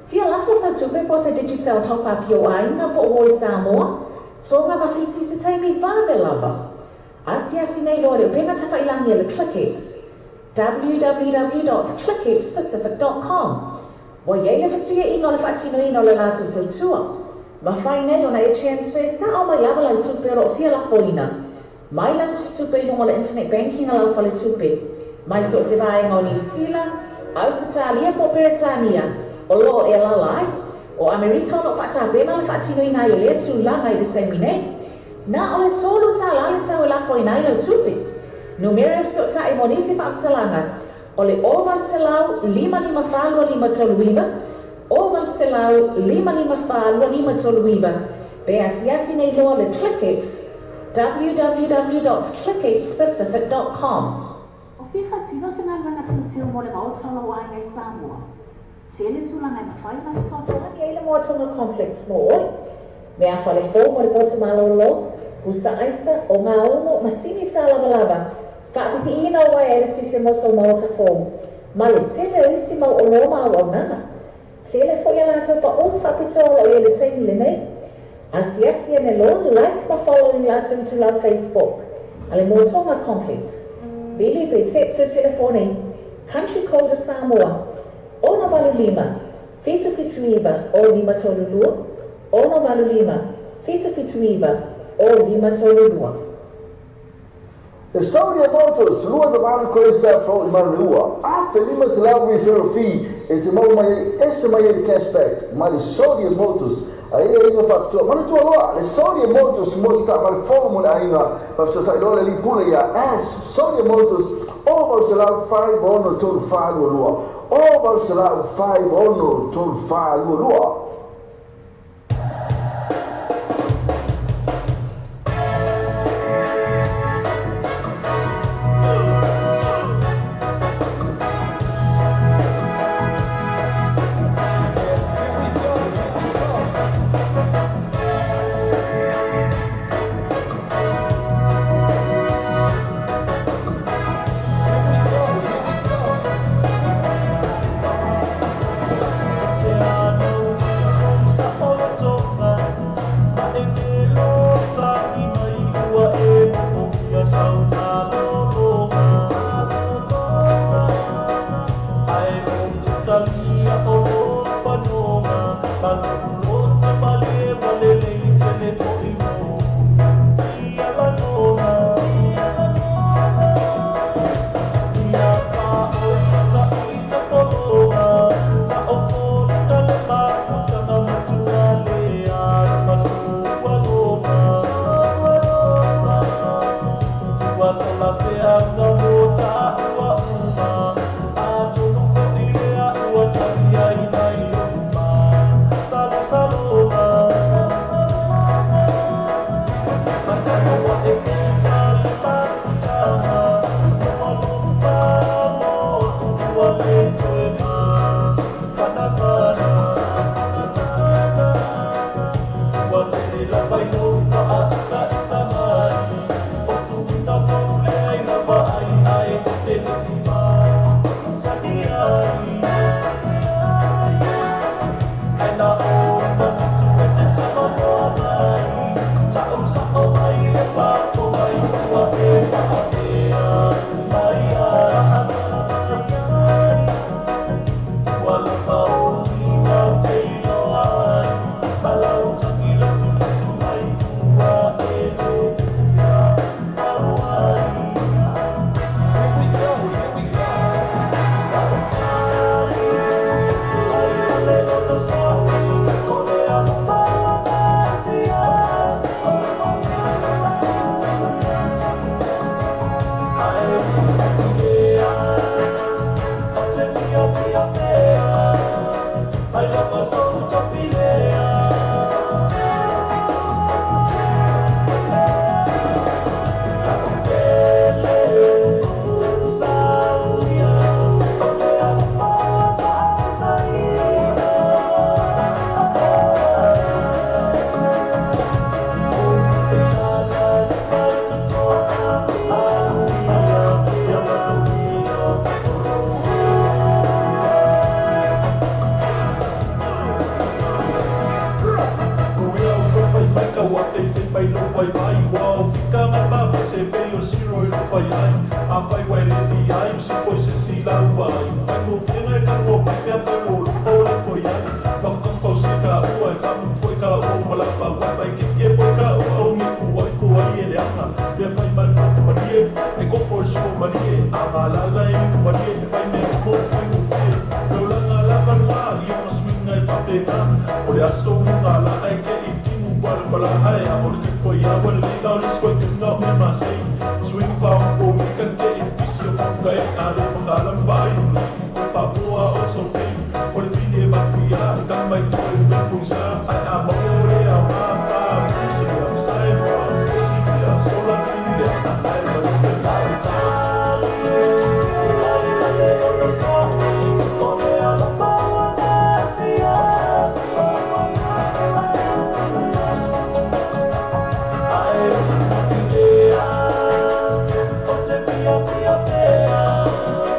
Fia lafo sau tupe po o se Digicel Top Up i ou aiga po o uo i Samoa, Tonga ma Fiti i se taimi vave lava. Asiasi nei loa i le upega tafailagi a le ClickX, www.clickxpacific.com. Ua i ai le fesuiaiga o le faatinoina o le latou tautua. Mafai nei ona e transfer sao mai lava lau tupe o lo o fia lafoina mai lau tusitupe i luga o le internet banking a lau faletupe, mai so o se vaega o Niu Sila, Ausetalia po o Peretania o lo o e alaala ai. O Amerika o lo o faatapena le faatinoina ai o lea tulaga i le taimi nei. Na o le $3 le tau e lafoina ai lau tupe. Numera e fesootai mo nisi faamatalaga o le 0800 554 2539, 0800 554 2539, pe asiasi nei loa le ClickX, www.clickxpacific.com. O fia faatino se galuega teuteu mo le maota o lou aiga i Samoa? Tele tulaga e mafai ona fesoasoani ai le Moa Tonga Complex mo oe. Mea fale fou mo le potu malōlō, pusa aisa, ogaumu, masini tā lavalava, faapipiina o uaea eletise mo sou maota fou, ma le tele o isi mau oloa ma auaunaga. Tele foi a latou paʻū faapitoa o lo o i ai i le taimi lenei. Asiasi ane loa, like ma follow i latou itulau Facebook a le Moa Tonga Complex. Vili pe text le telefoni, Country Code Samoa, 685 779 0532, 685 779 0532. The Saudia Motors, 28 Chrysler Float i Manurewa, $1,500 referral fee e te maua mai ai ese mai ai le cash back mai le Saudia Motors a i ai aiga faapitoa. Manatua loa, le Saudia Motors mo se taavale fou mo le aiga, faafesootai loa le alii pule ia Ash, Saudia Motors, 0800 563 422, 0800 563 422. Fia, fia, fia.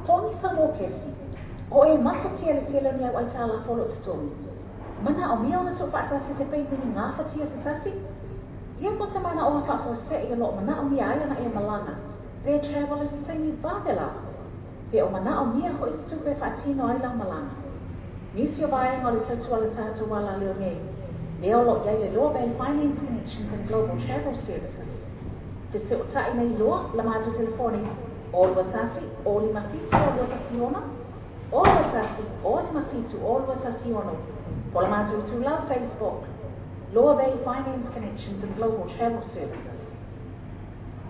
Totogi sau mokesi. O e mafatia le tele o ni au aitalafu o lo o totogi. Manaomia ona tuufaatasi se peimene gafatia se tasi? Ia po o se manaoga faafuasei o lo o manaomia ai ona e malaga pe travel i se taimi vave lava? Pe o manaomia foi se tupe e faatino ai lau malaga? Nisi o vaega o le tautua a le tatou alaleo nei, lea o lo o i ai le Loa Bay Finance Connections and Global Travel Services. Fesootai nei loa la matou telefoni 0 2 1 0 5 7 0 2 1 6, 0 2 1 0 5 7 0 2 1 6, po o le matou itulau Facebook, Loa Bay Finance Connections and Global Travel Services.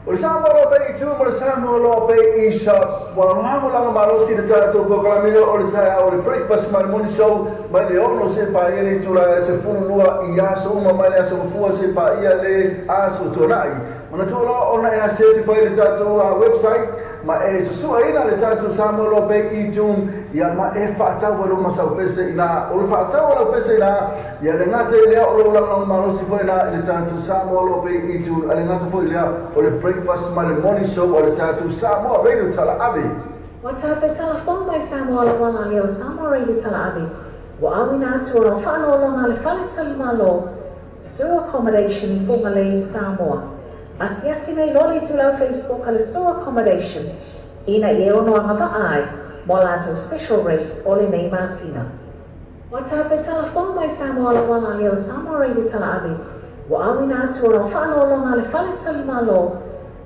O le Samoa Loa Bay i tua ma le Samoa Loa Bay i Saute, ua lagolago malosi le tatou polokalame o le taeao o le Breakfast ma le Morning Show mai le 6 seia paia le itula e 12 i aso uma mai le aso Gafua seia paia le aso Tuanai. Manatua loa ona e aseti fai le tatou website ma e susuaina le tatou Samoa Loa Bay i June ia ma e faatau ai lou masau pese ina o le faatau a lau pese ina ia le gata i lea o lou lagolago malosi foi ina i le tatou Samoa Loa Bay i June a le gata foi lea o le breakfast ma le morning show a le tatou Samoa Radio Talaave. Ua tatou talafou mai Samoa Lauala lea o Samoa Radio Talaave ua auina atu o lau faaaloaloga a le Fale Tali Malo Sur Accommodation i Fugalei, Samoa. Asiasi nei loa le itulau Facebook a le Sur Accommodation ina ia e ono agavaa ai mo a latou special rates o lenei masina. Ua tatou talafou mai Samoa Lauala lea o Samoa Radio Talaave ua auina atu o lau faaaloaloga a le Fale Tali Malo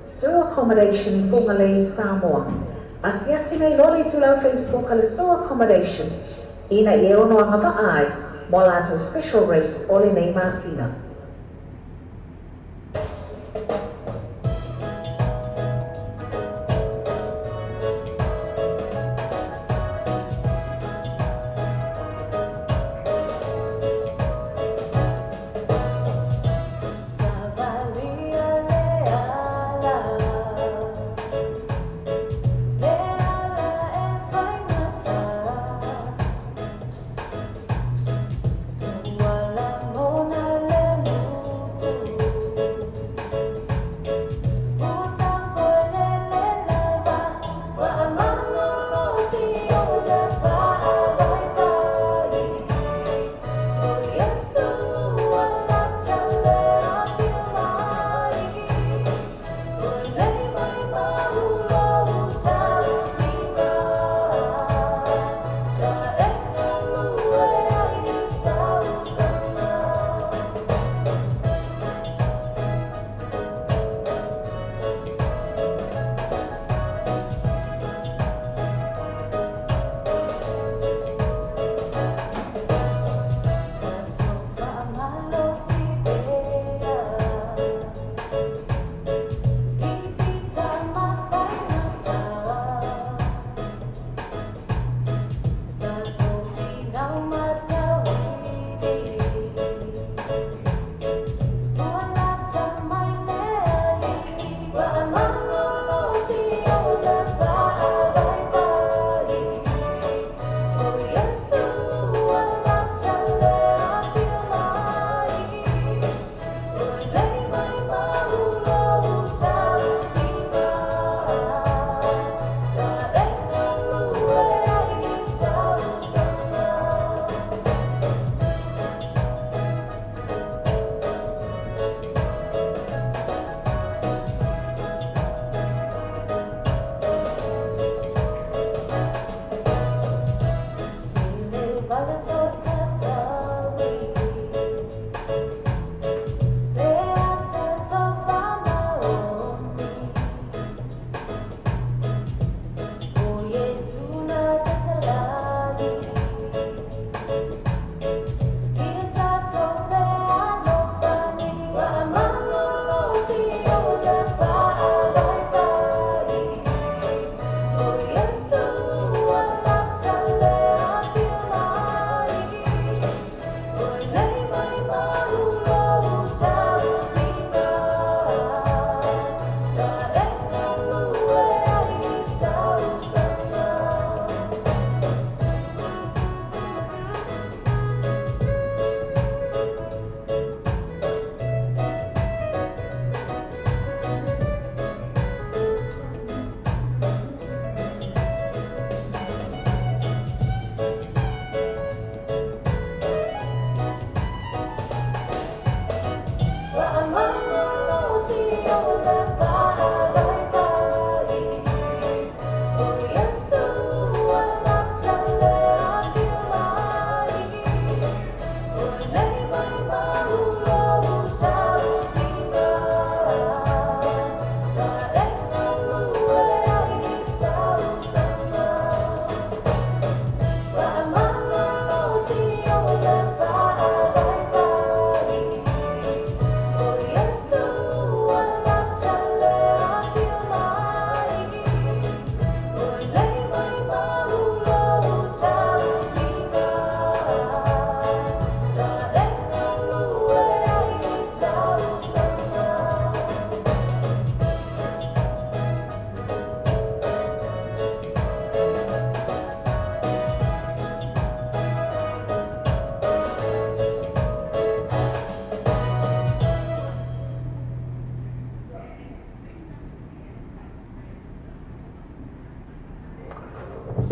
Sur Accommodation i Fugalei, Samoa. Asiasi nei loa le itulau Facebook a le Sur Accommodation ina ia e ono agavaa ai mo a latou special rates o lenei masina.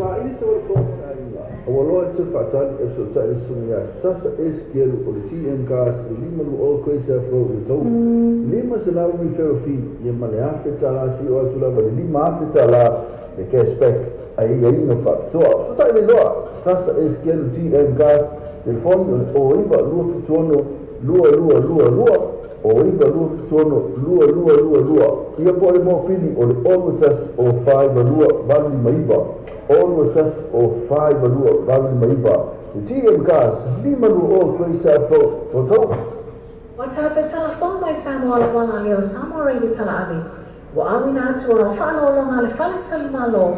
Saili se o le fono le aiga. Ua loa e toe faatali e fesootai le susuga ia Sasa S. Kelu o le GM Cars i le 520 Grace Ave Road i Otahuhu. $500 referral fee ia ma le $1,000 seia oo atu lava i le $5,000 le cash back a aiaiga faapitoa. Fesootai nei loa Sasa S. Kelu GM Cars, telefoni o le 09 276 2222, 09 276 2222, ia po o le mopili o le 021 052 859, 021 052 859. Le GM Cars, 520 Grace Ave Road, Otahuhu. Ua tatou talafou mai Samoa Lauala lea o Samoa Radio Talaave, ua auina atu o lau faaaloaloga a le Fale Talimalo,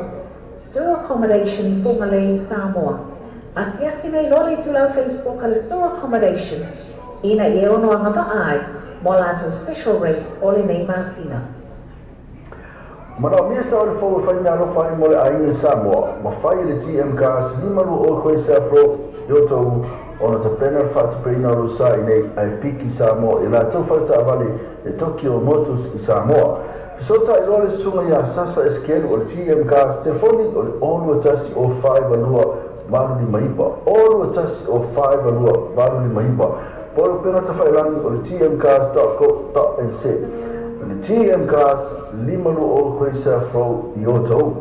Sur Accommodation i Fugalei, Samoa. Asiasi nei loa le itulau Facebook a le Sur Accommodation ina ia ono agavaa ai mo a latou special rates o lenei masina. Manaomia sao le fou e fai meaalofa ai mo le aiga i Samoa, ma fai e le GM Cars 520 Grace Ave Road i Otahuhu ona tapena le faatupeina o lou sa i nei ae piki Samoa i latou fale taavale le Tokyo Motors i Samoa. Fesootai loa le susuga ia Sasa Esikelu o le GM Cars, telefoni o le 021 052 859, 021 052 859, po o le upega tafailagi o le gmcars.co.nz. O le GM Cars, 520 Grace Ave Road i Otahuhu.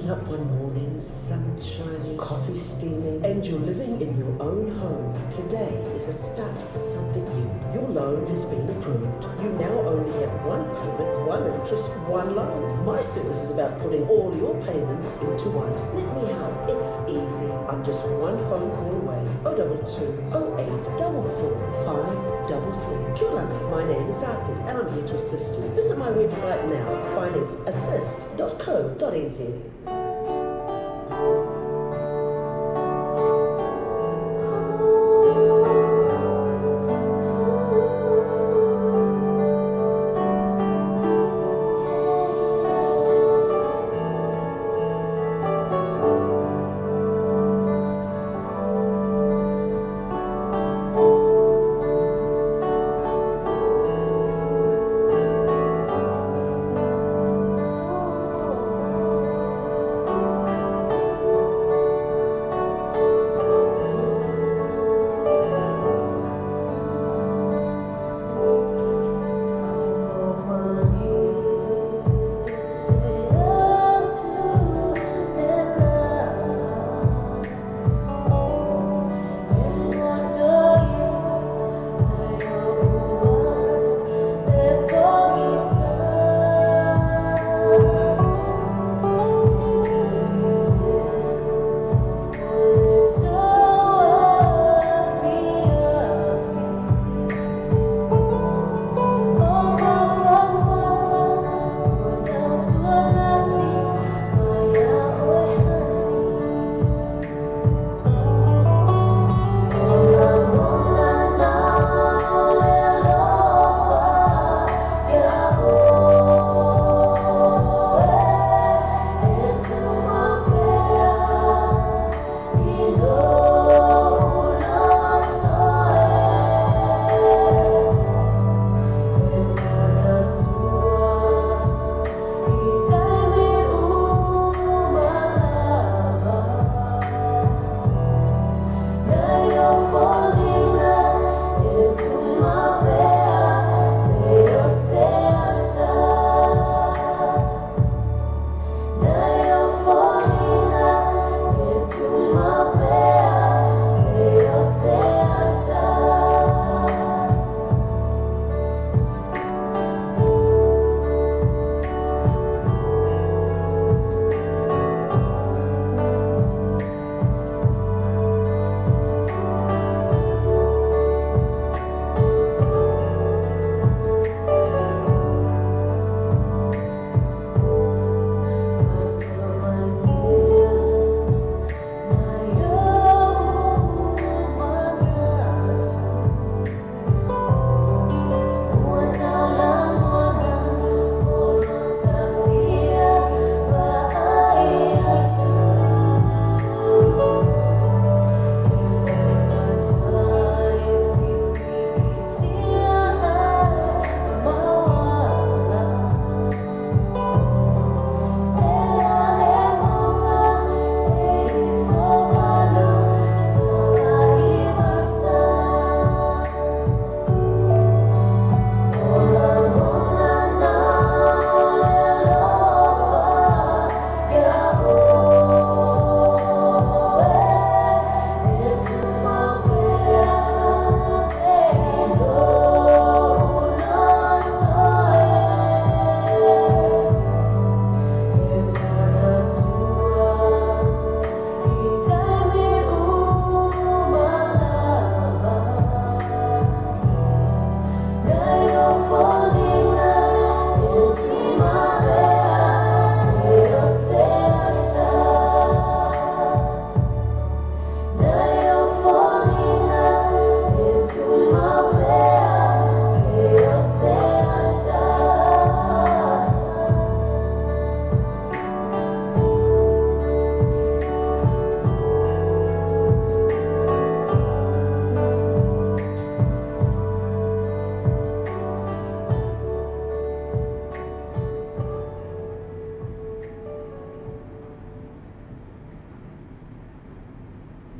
Waking up one morning, sun shining, coffee steaming, and you're living in your own home. Today is a start of something new. Your loan has been approved. You now only have one payment, one interest, one loan. My service is about putting all your payments into one. Let me help. It's easy. I'm just one phone call away. 022 08 44 533. Kia ora. My name is Api and I'm here to assist you. Visit my website now, financeassist.co.nz.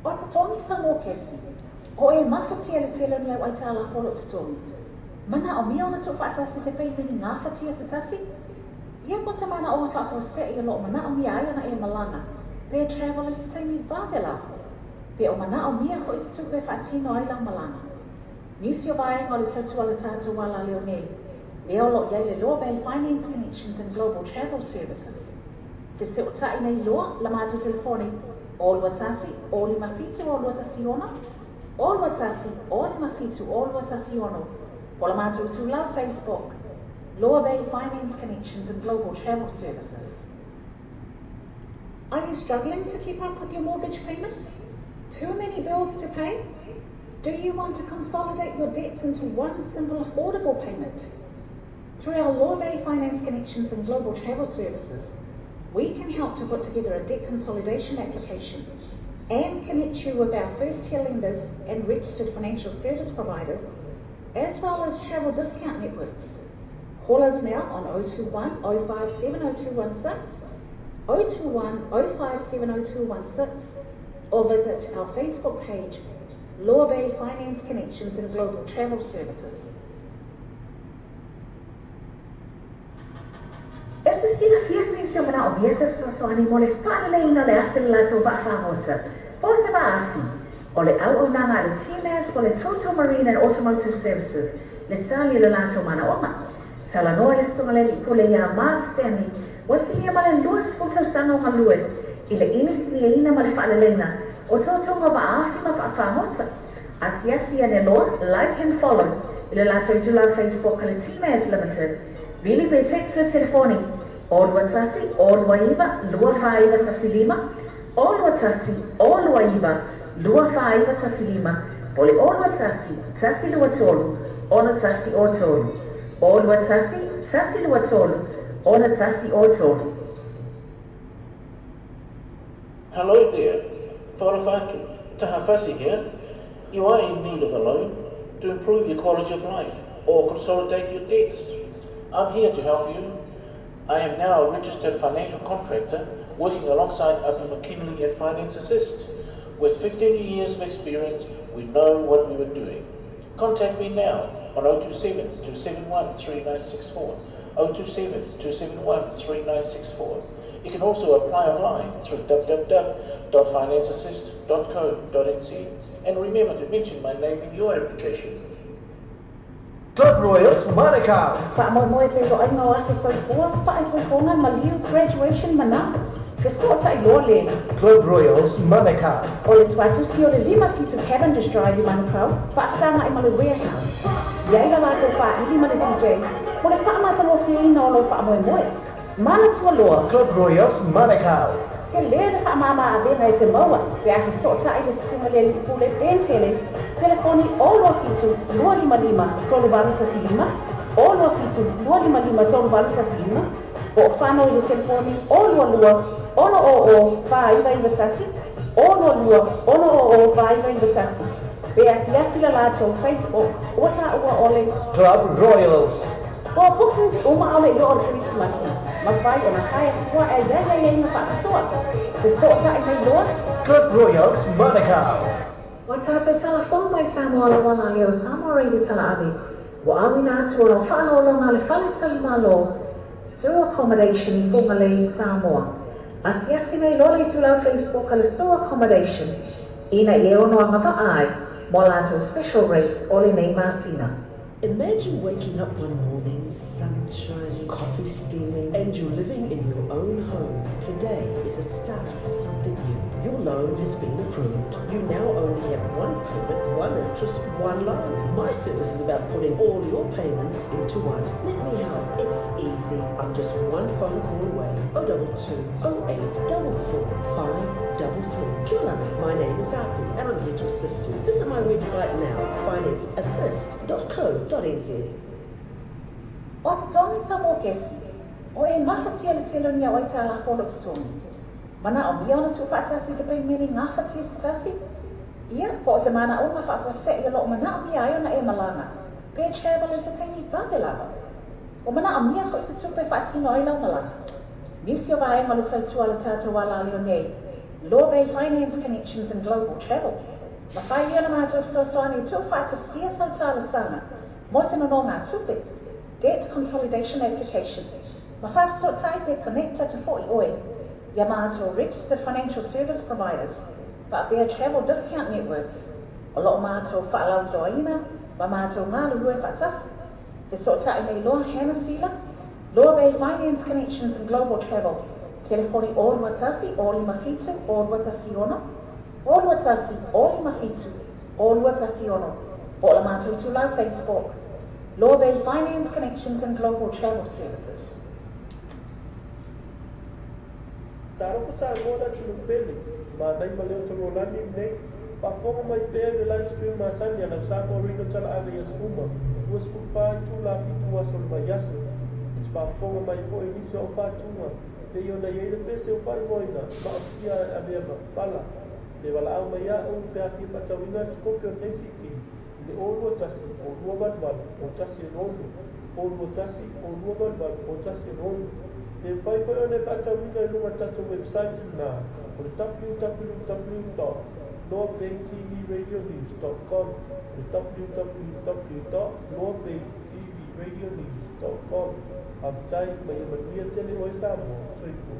O totogi whamōkesi, o e mawhiti le tele o ni au aitalafu o lou totogi. Manaomia ona tuufaatasi se peimeni gafatia se tasi? Ia po o se manaʻoga faafuasei o loo manaʻomia ai ona e malaga pe travel i se taimi vave lava, pe o manaʻomia foi se tupe e faatino ai lau malaga. Nisi o vaega o le tautua a le tatou alaleo nei, lea o loo i ai le Loa Bay Finance Connections and Global Travel Services. Fesootai nei loa la matou telefoni 0 21 0 57 0 2 16, 0 21 0 57 0 2 16, po o le matou itulau Facebook, Loa Bay Finance Connections and Global Travel Services. Are you struggling to keep up with your mortgage payments? Too many bills to pay? Do you want to consolidate your debts into one simple affordable payment? Through our Law Bay Finance Connections and Global Travel Services, we can help to put together a debt consolidation application and connect you with our first-tier lenders and registered financial service providers, as well as travel discount networks. Call us now on 021 057 0216, 021 057 0216, or visit our Facebook page, Law Bay Finance Connections and Global Travel Services. E te silafia se isi o manaʻomia se fesoasoani mo le faaleleiina o le afi o le latou vaa fagota, po o se vaa afi. O le auaunaga a le TMAS po o le Total Marine and Automotive Services le tali o le latou manaoga. Talanoa i le Susuga i le Alii Pule iā Mark Stanley ua silia ma le 20 tausaga o galue i le inisiniaina ma le faaleleiga o totoga o vaa afi ma vaa fagota. Asiasi ane loa, like and follow, i le latou itula Facebook a le TMAS Limited. Vili pe text le telefoni 0 21 0 29 24 15, 0 21 0 29 24 15, po o le 0 21 1 23 61 03. 0 21 1 23 61 03. Hello there, Wharofatu, Taha Fasi here. You are in need of a loan to improve your quality of life or consolidate your debts. I'm here to help you. I am now a registered financial contractor working alongside Abu McKinley at Finance Assist. With 15 years of experience, we know what we were doing. Contact me now on 027 271 3964. 027 271 3964. You can also apply online through www.financeassist.co.nz and remember to mention my name in your application. Club Royals Manukau. Faamoemoe feiloaiga o aso soifua, faaipoipoga, maliu, graduation ma na. Fesootai loa le. Club Royals Manukau. O le tuatusi o le 57 Cavendish Drive i Manukau, faafesagai ma le Warehouse. I ai la latou faaili ma le DJ mo le faamatagofieina o lou faamoemoe. Manatua loa. Club Royals Manukau. Tele le faamama avega e te maua pe a fesootai le susuga i le alii pule Ben Pele, telefoni 027 255 3815, 027 255 3815, po o fano i le telefoni 022 600 4991, 022 600 4991. Pe asiasi le latou Facebook ua taua o le Club Royals. O bookings uma ʻaʻole i oo le Kerisimasi, mafai ona pae fua e i ai aiaiga faapitoa. Fesootai mai loa. Club Royals Manukau. Ua tatou tala fou mai Samoa lau alaleo Samoa Radio Tala Ave ua auina atu o lau faalaologa a le Fale Tali Malo Sur Accommodation i Fugalei, Samoa. Asiasi nei loa le itulau Facebook a le Sur Accommodation ina ia ono agavaa ai mo a latou special rates o lenei masina. Imagine waking up one morning, sun shining, coffee steaming, and you're living in your own home. Today is a start of something new. Your loan has been approved. You now only have one payment, one interest, one loan. My service is about putting all your payments into one. Let me help. It's easy. I'm just one phone call away. 022 08 44 533. Kia ora. My name is Api and I'm here to assist you. Visit my website now, financeassist.co.nz. O totogi sa mokesi, o e mafatia le tele o ni au aitalafu o lou totogi. Manaʻomia ona tuufaatasi se peimene gafatia se tasi? Ia, po o se manaʻoga faafuasei o lo o manaʻomia ai ona e malaga, pe travel i se taimi vave lava. Ua manaʻomia foi se tupe e faatino ai lau malaga. Nisi o vaega o le tautua a le tatou alaleo nei, Law Bay Finance Connections and Global Travel. Mafai lea ona matou fesoasoani e tuufaatasia sau talosaga mo se nonogatupe, Debt Consolidation Application. Ma faafesootai pe connect atu fo'i oe iā matou Registered Financial Service Providers faapea Travel Discount Networks o lo o matou faalauiloaina ma matou galulue faatasi. Fesootai nei loa Hannah Sila, Loa Bay Finance Connections and Global Travel, telefoni 021 057 0216, 021 057 0216, po o le matou itulau Facebook, Loa Bay Finance Connections and Global Travel Services. Talofa Samoa le atunuu pele, manai ma leo tagolani lenei, faafofoga mai pea i le live stream masani a lau Samoa Radio Talaave i aso uma, 24 itula 7 aso o le vaiaso. E te faafofoga mai foi i nisi o au faatuga, pei ona i ai le pese ua faaigoaina Maosia e Avea ma Pala. Pe valaau mai au pe a fia faatauina se kopi o lenei CD i le 0 21 0 2 8 8 1 6, 0 2 1 0 2 8 8 1 6. E mafai foi ona e faatauina i luga o le tatou website lena o le www.loabaytvradionews.com o le www.loabaytvradionews.com. Faafetai ma ia manuia tele oe Samoa. Soifua.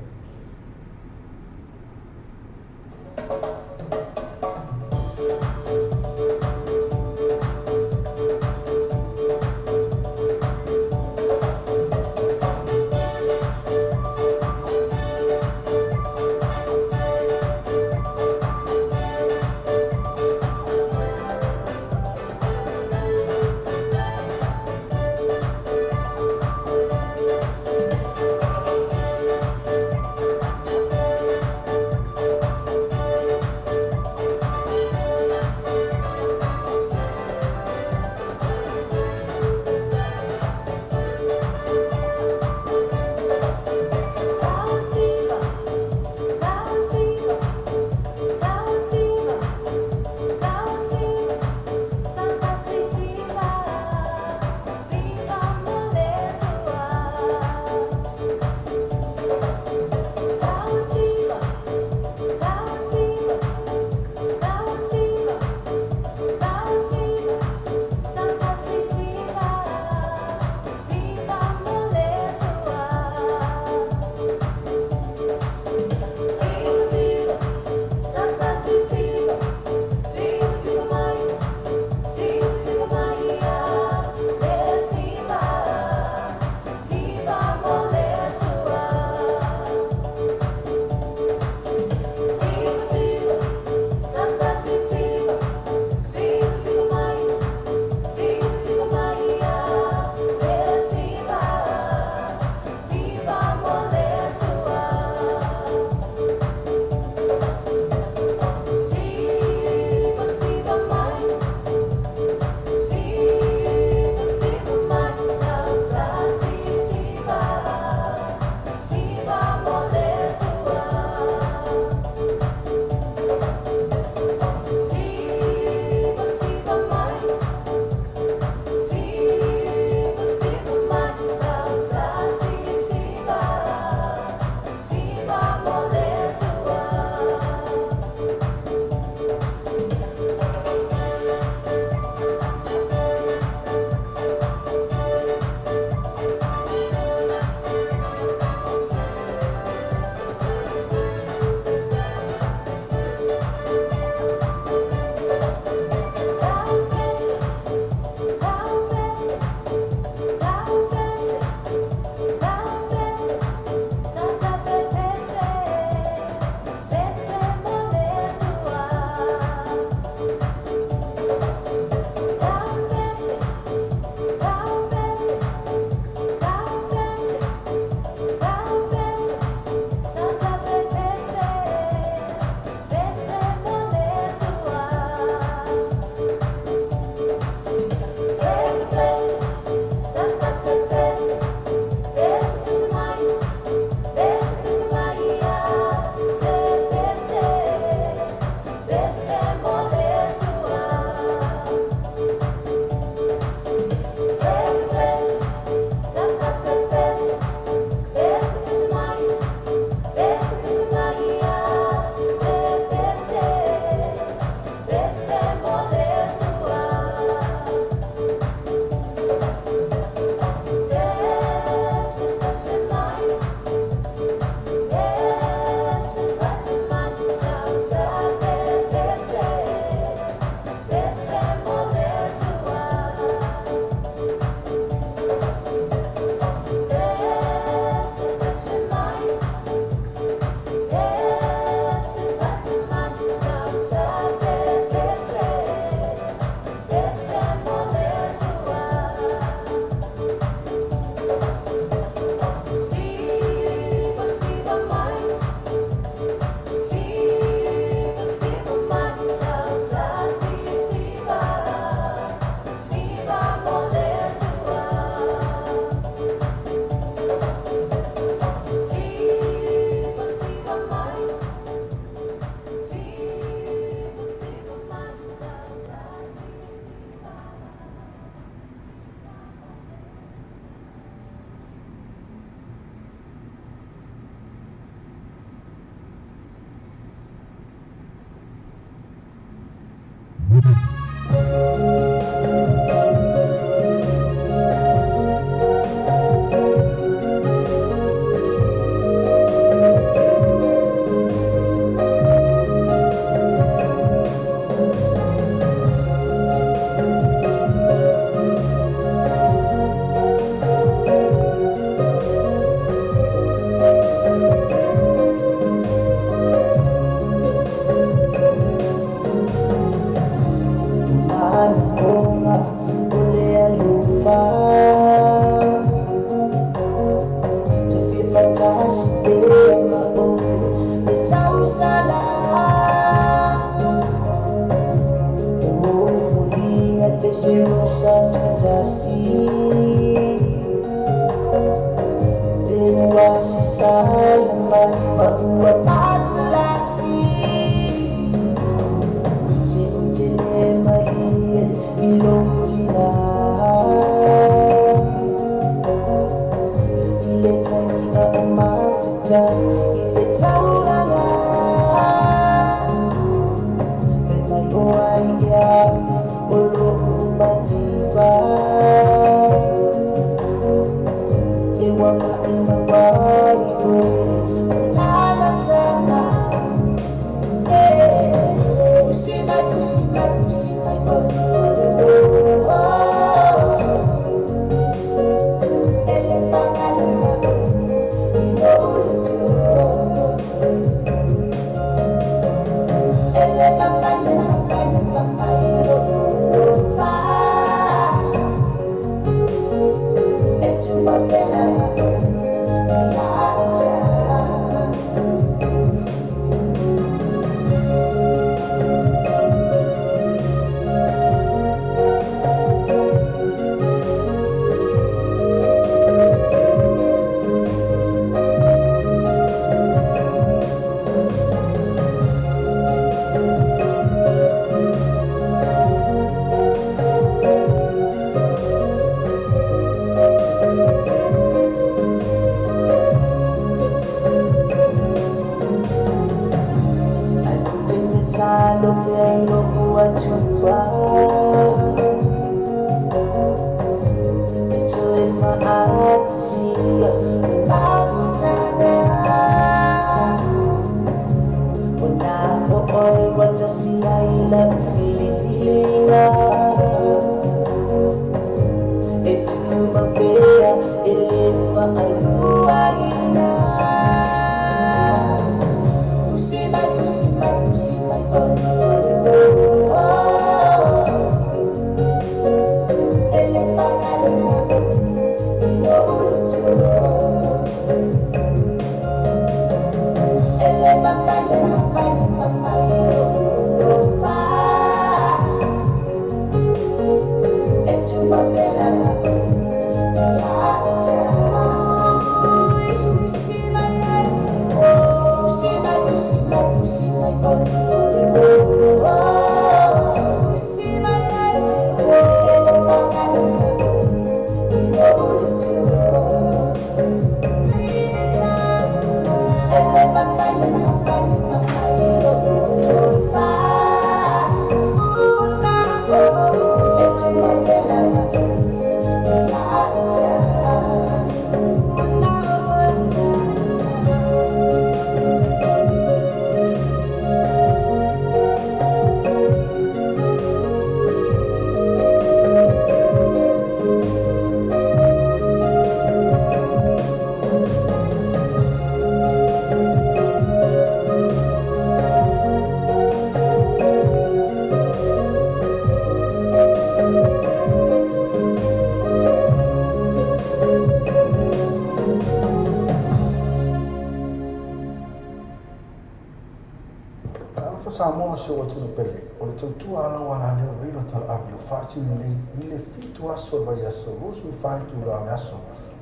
Samoa se o tino pele, o le tautua ala o ala leo reilo tala ave o whaatino nei i le fitu aso le vai aso, rosu whai tūra le aso.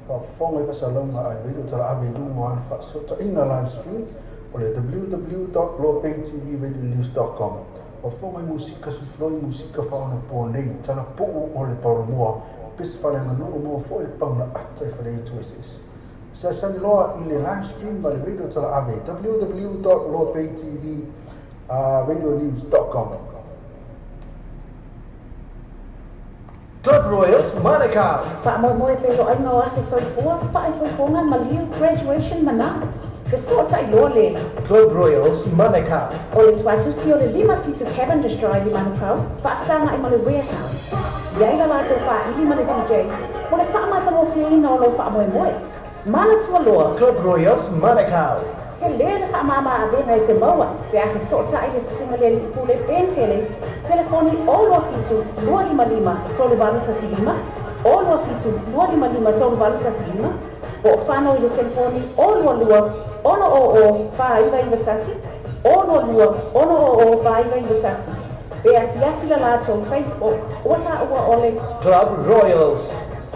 Whaafonga i wasalonga ai reilo tala ave i lunga o ana whaasota ina live stream o le www.lopaytvradionews.com. Whaafonga i musika sufloi musika whaona po nei, tala puu o le paulamua, pes whale anga nuu mua fo le pauna ata i whale i tueses. Sa sani loa i le live stream ma le reilo tala ave www.lopaytvradionews.com. Club Royals Manukau. Faamoemoe feiloaiga o Aso Soifua, Faaipoipoga, Maliu, Graduation ma na. Fesootai loa le. Club Royals Manukau. O le tuatusi o le 57 Cavendish Drive i Manukau, faafesagai ma le Warehouse. I ai la latou faaili ma le DJ mo le faamatagofieina o lou faamoemoe. Manatua loa. Club Royals Manukau. Tele le faamama avega e te maua pe a fesootai le susuga le alii pule Ben Pele, telefoni 027 255 3815, 027 255 3815, po o Fano i le telefoni 022 600 4991, 022 600 4991. Pe asiasi le latou Facebook ua taua o le. Club Royals.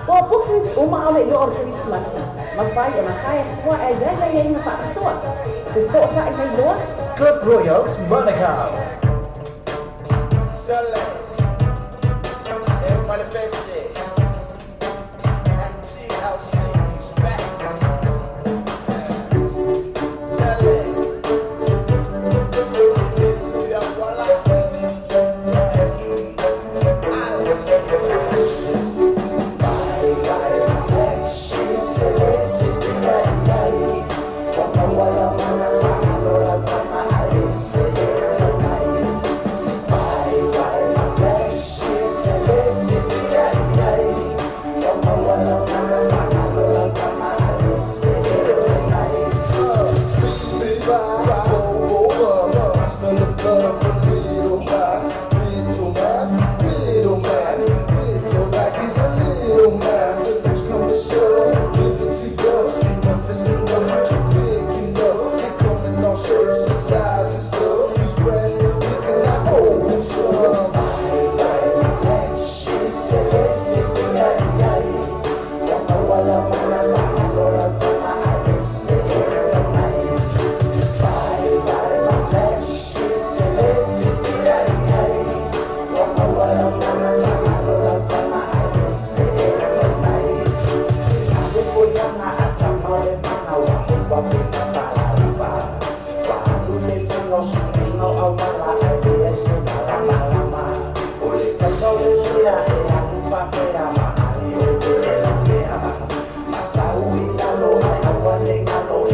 O bookings uma ʻaʻole i oo le Kerisimasi, mafai ona hire fua ae i ai aiaiga faapitoa. Fesootai nei loa. Club Royals Manukau. Sele, e Malepese, and TLC is back. Sele, this we are voila. I don't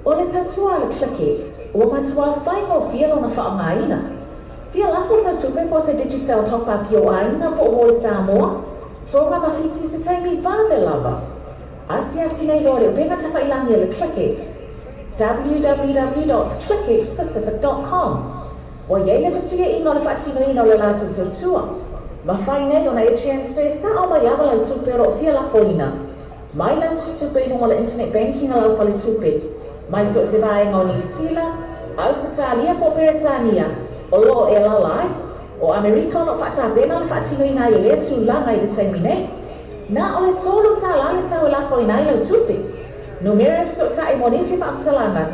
O le tautua a le ClickX, ua matua faigofie lona faaaogaina. Fia lafo sau tupe po o se Digicel Top Up i ou aiga po o uo i Samoa, Tonga ma Fiti i se taimi vave lava. Asiasi nei loa i le upega tafailangi a le ClickX, www.clickxpacific.com. Ua i ai le fesuiaiga o le faatinoina o le latou tautua. Mafai nei ona e transfer sao mai lava lau tupe o lo o fia lafoina. Mai lau tusitupe i luga o le internet banking a lau faletupe, mai so o se vaega o Niu Sila, Ausetalia po o Peretania, o lo o e alaala ai. O Amerika o lo o faatapena le faatinoina ai o lea tulaga i le taimi nei. Na o le $3 le tau e lafoina ai lau tupe. Numera e fesootai mo nisi faamatalaga,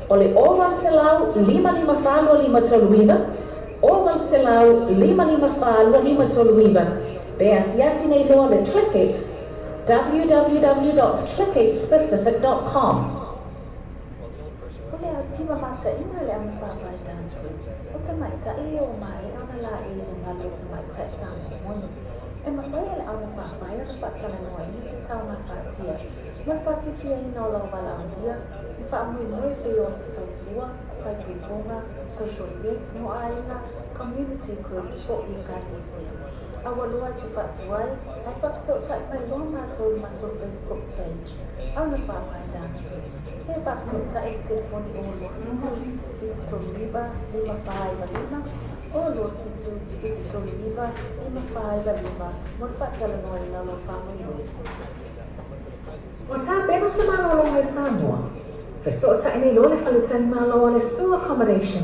o le 0800 554 2539, 0800 554 2539, pe asiasi nei loa le ClickX, www.clickxpacific.com. O le Siva mataʻiga le augafaapae Dance Group o tamaitaʻi ia ua maea ona laei i le malu o tamaitaʻi Samoa moni. E mafai e le augafaapae ona faatalanoaina se taugafātia mo le faafiafiaina o lau valaaulia i faamoemoe pei o aso saufua, faaipoipoga, social events mo aiga, community groups po o ekalesia. Aua loa e te faatuai, ae faafesootai mai loa matou i le matou Facebook page, Augafaapae Dance Group, pe faafesootai i le telefoni 027 739 5495, 027 739 5495 mo le faatalanoaina o lou faamoemoe. Ua tapena se malologa i Samoa. Fesootai nei loa le faletalimalo o le Sue Accommodation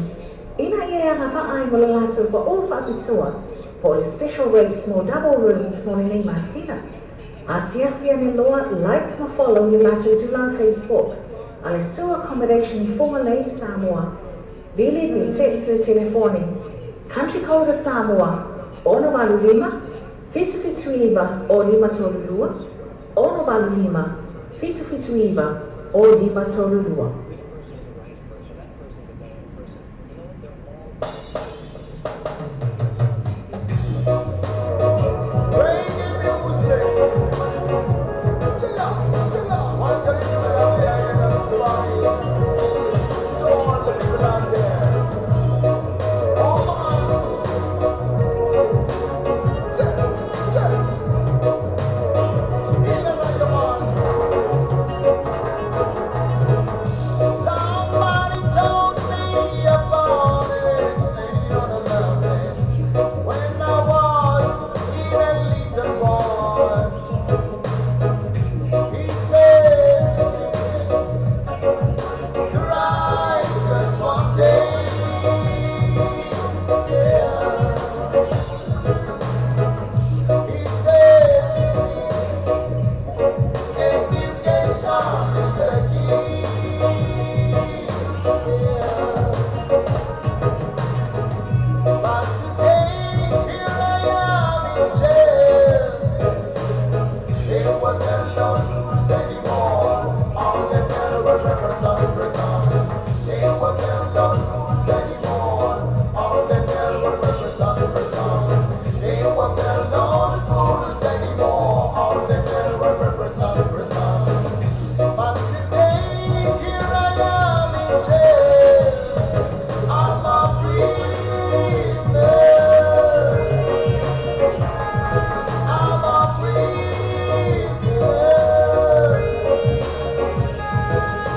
ina ia e agavaa ai mo le latou paʻō faapitoa po o le special rates mo double rooms mo lenei masina. Asiasi ane loa, like ma follow le latou itulā Facebook a le Sue Accommodation i Fugalei i Samoa. Vili pe text le telefoni country code a Samoa 685 779 0532, 685 779 0532. Reggae music. Chill out, chill out. One connection with the island of Swabi. To all the people out there. Oh man. Check, check. Ila man. Somebody told me about it, standing on a mountain. When I was in a little boy, he said to me, cry, 'cause one day, yeah. He said to me, education is the key, yeah. But today, here I am in jail. They won't build no schools anymore. All the terrible records are in prison. They won't build no schools anymore. All the terrible records are in prison. They won't build no schools anymore. All the terrible records are in prison. But today, here I am in jail. I'm a prisoner. I'm a prisoner.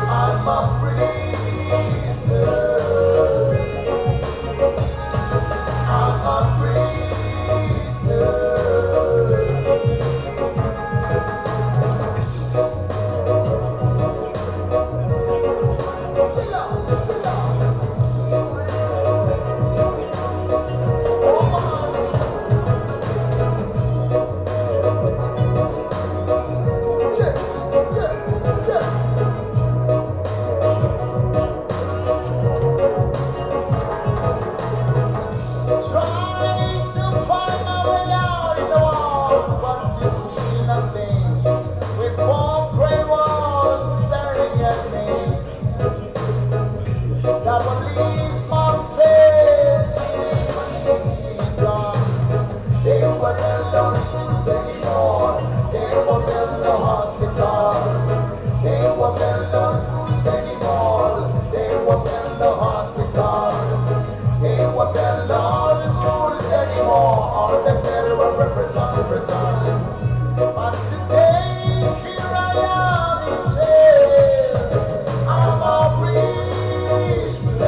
I'm a prisoner. I'm a prisoner. Chill out, chill out. Oh man. Check, check, check. Trying to find my way out in the world, but you see nothing. With four gray walls staring at me. That policeman said to me, son, they won't build no schools anymore. They won't build no hospitals. They won't build no schools anymore. They won't build no hospitals. They won't build no schools anymore. All the people will prison, prison. But today, here I am in jail. I'm a prisoner.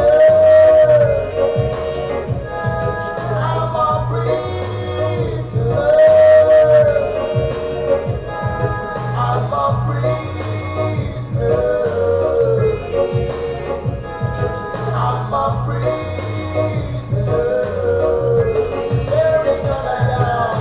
I'm a prisoner. I'm a prisoner. I'm a prisoner. There is gonna down.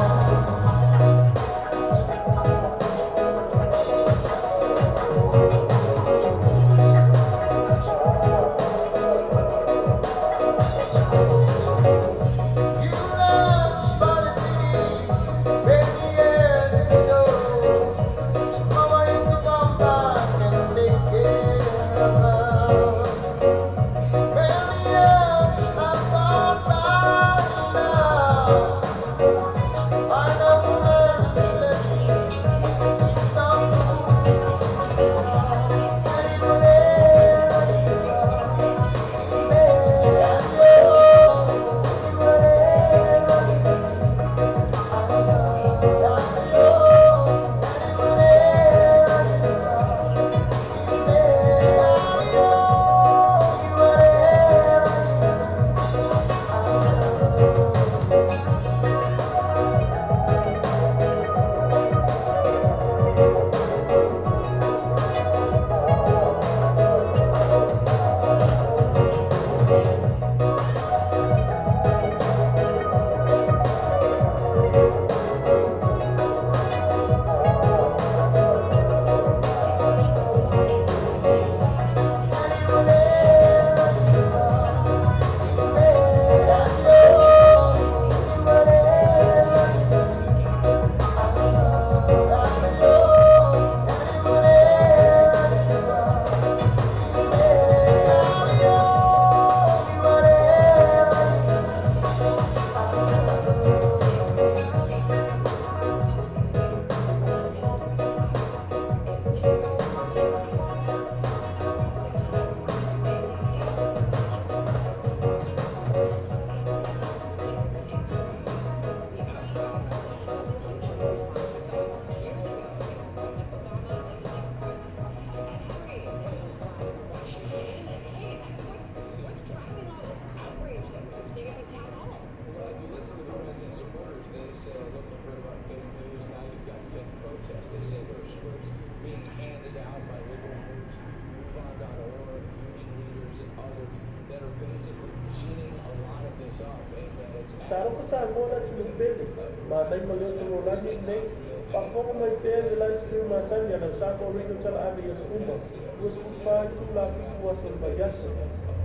Talofa Samoa le atunuu pele, manai ma le otololagi lenei. Faafofoga mai pea i le live stream masani a lau Samoa Radio Talaave i aso uma, 24 itula 7 aso o le vaiaso.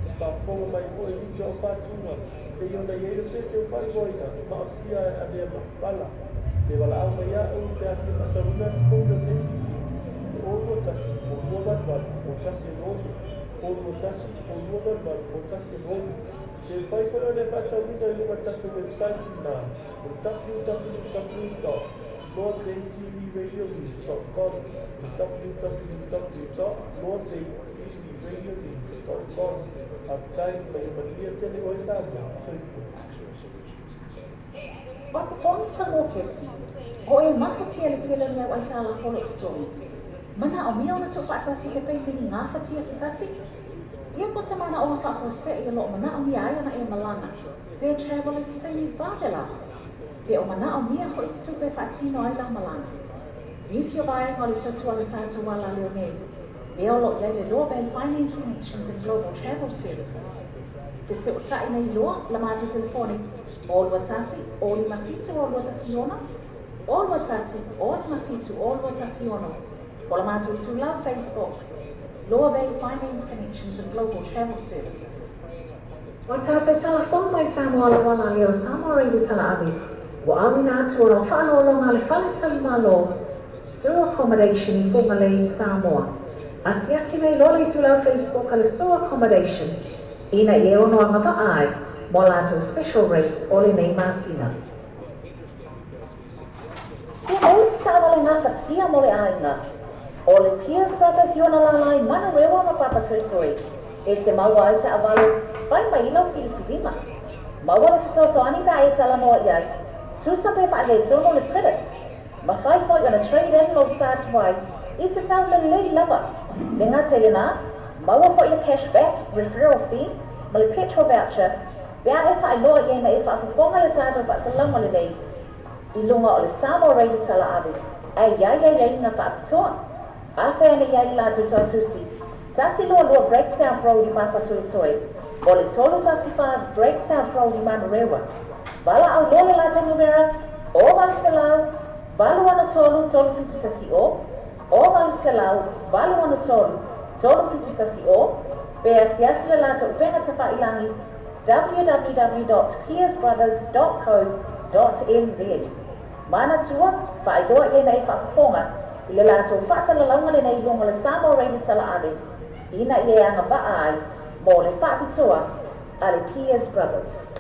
E faafofoga mai foi i nisi o au faatuga, pei ona i ai le pese ua faaigoaina maosia e avea ma pala. Pe valaau mai au pe a fia faatauina se kopi o lenei CD i le 0 2 1 0 2 8 8 0 1 6 0 2 1 0 2 8 8 0 1 6. Pe mafai foi ona e faatauina i luga o le tatou website lena o le www.lordbaytvradionews.com o le www.lordbaytvradionews.com. Faafetai ma ia manuia tele oe Samoa. Soifua. O totogi Samoa Kesi, o e mafatia le tele o ni au aitalafu o loo totogi. Manaomia ona tuufaatasi se pemeni gafatia se tasi? Ia po o se manaoga faafuasei o lo o manaomia ai ona e malaga pe travel i se taimi vave lava, pe o manaomia foi se tupe e faatino ai lau malaga. Nisi o vaega o le tautua a le tatou alaleo nei, lea o lo o i ai le Loa Bay Finance Connections and Global Travel Services. Fesootai nei loa la matou telefoni 0 2 1 0 5 7 0 2 1 6 0 2 1 0 5 7 0 2 1 6 po o le matou itulau Facebook, Loa Bay Finance Connections and Global Travel Services. Ua tatou talafou mai Samoa lau alaleo Samoa Radio Talaave ua auina atu ona o faaaloaloga a le Fale Talimalo Sur Accommodation i Fugalei, Samoa. Asiasi nei loa le itulau Facebook a le Sur Accommodation ina ia e ono agavaa ai mo a latou special rates o lenei masina. Fia maua se taavale gafatia mo le aiga. O le Pierce Brothers i ona lālā i Manurewa ma Papatoetoe e te maua ai taavale fai mai i lau filifiliga. Maua le fesoasoani pe a e talanoa i ai, tusa pe faaletonu le credit. Mafai foi ona trade in lou sa tuai i se tau lelei lava. Le gata i lenā, maua foi le cash back, referral fee, ma le petrol voucher pe a e faailoa i ai na e faafofoga le tatou faasalalauga lenei i luga o le Samoa Radio Talaave ae i ai aiaiga faapitoa. Afea ane i ai le latou tautusi, 122 Great South Road i Papatoetoe, o le 314 Great South Road i Manurewa. Valaau loa le latou numera, 0800 863 3710, 0800 863 3710, pe asiasi le latou upega tafailangi www.piersbrothers.co.nz. Manatua, faailoa i ai na e faafofoga i le latou faasalalauga lenei i luga o le Samoa Radio Talaave ina ia e agavaa ai mo le faapitoa a le Pierce Brothers.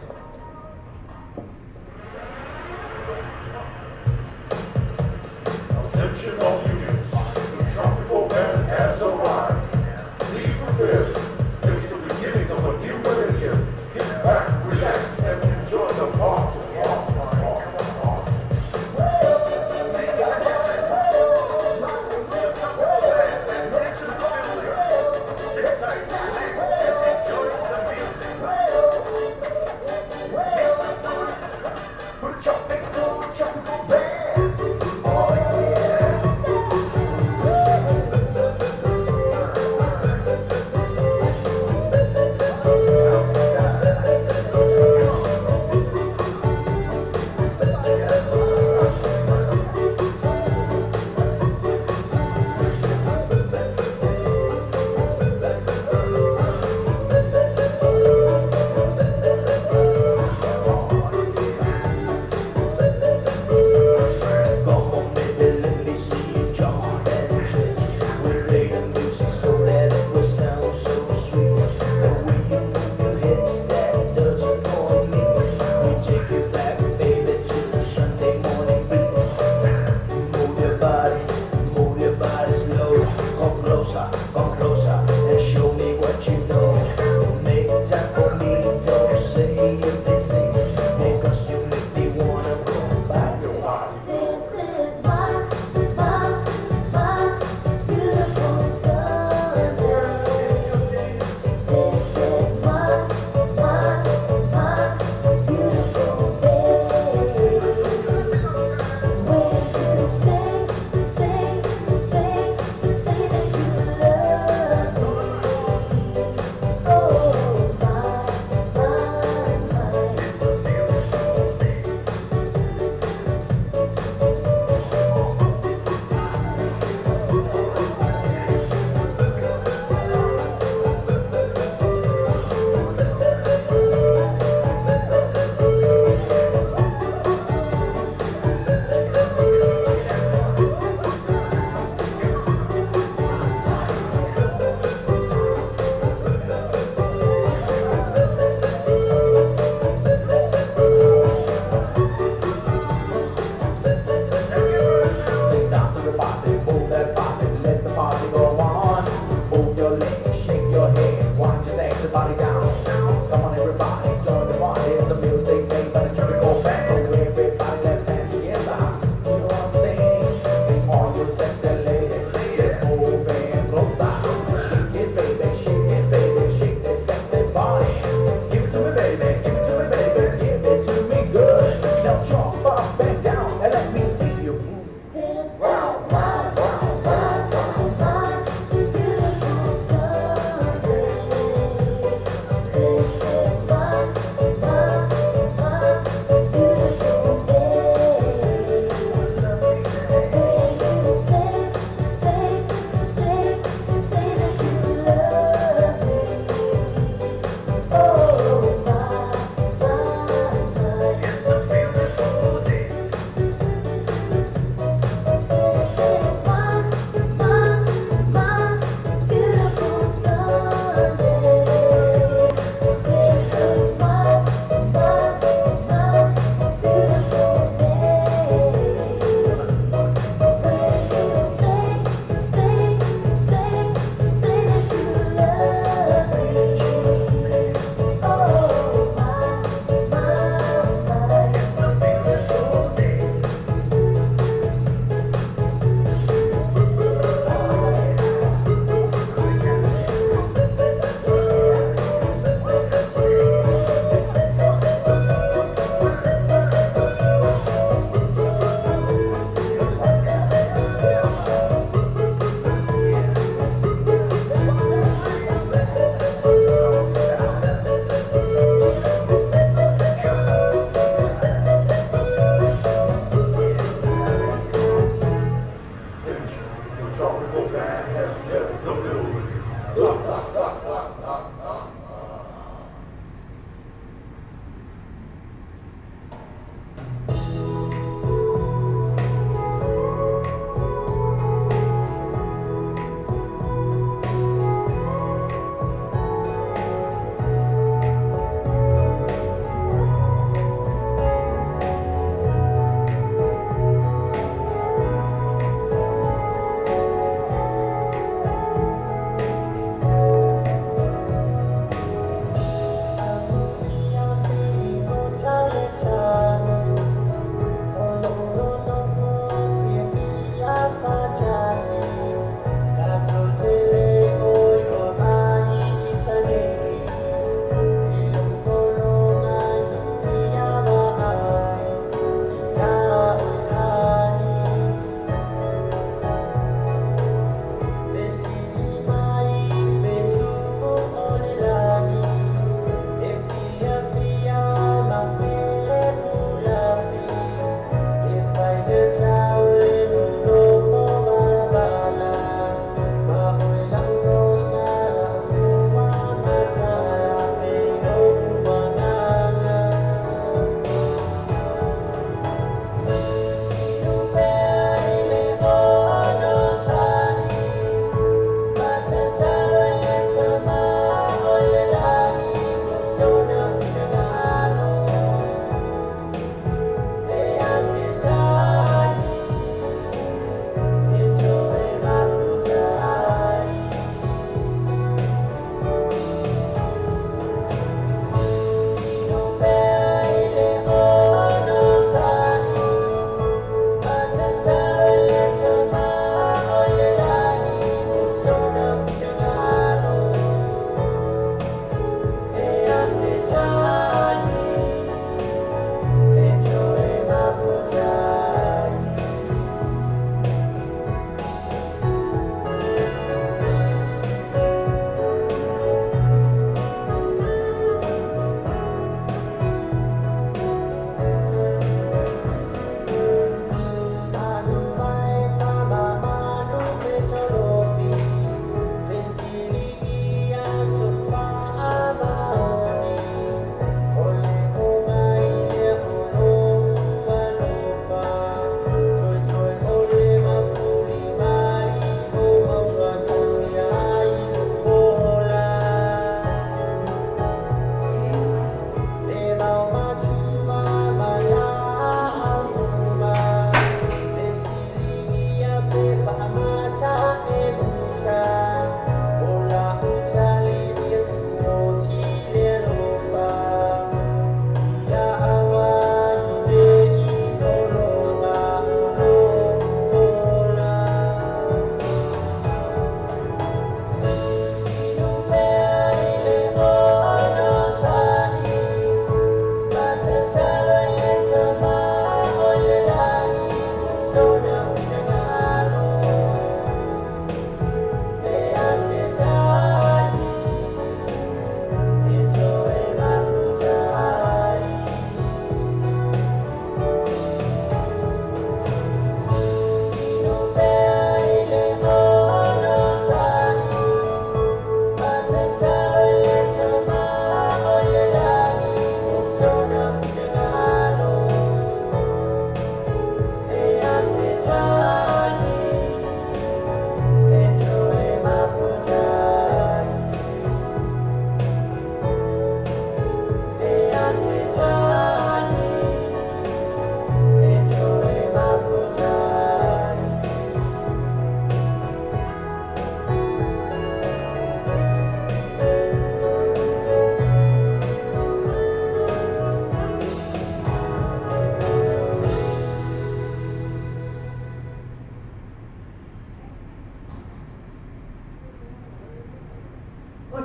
Attention all units, the tropical fan has arrived. Be prepared. It's the beginning of a new millennium. Get back, relax, and enjoy the party. body down. Come on, everybody, join the party. The music made by the tropical band. So everybody, let's dance together. You know what I'm saying? Bring all you sexy ladies, get moving closer. Shake it, baby, shake it, baby, shake that sexy body. Give it to me, baby, give it to me, baby, give it to me good. Now jump up and down and let me see you move. This is my, my, my, my, my beautiful Sunday.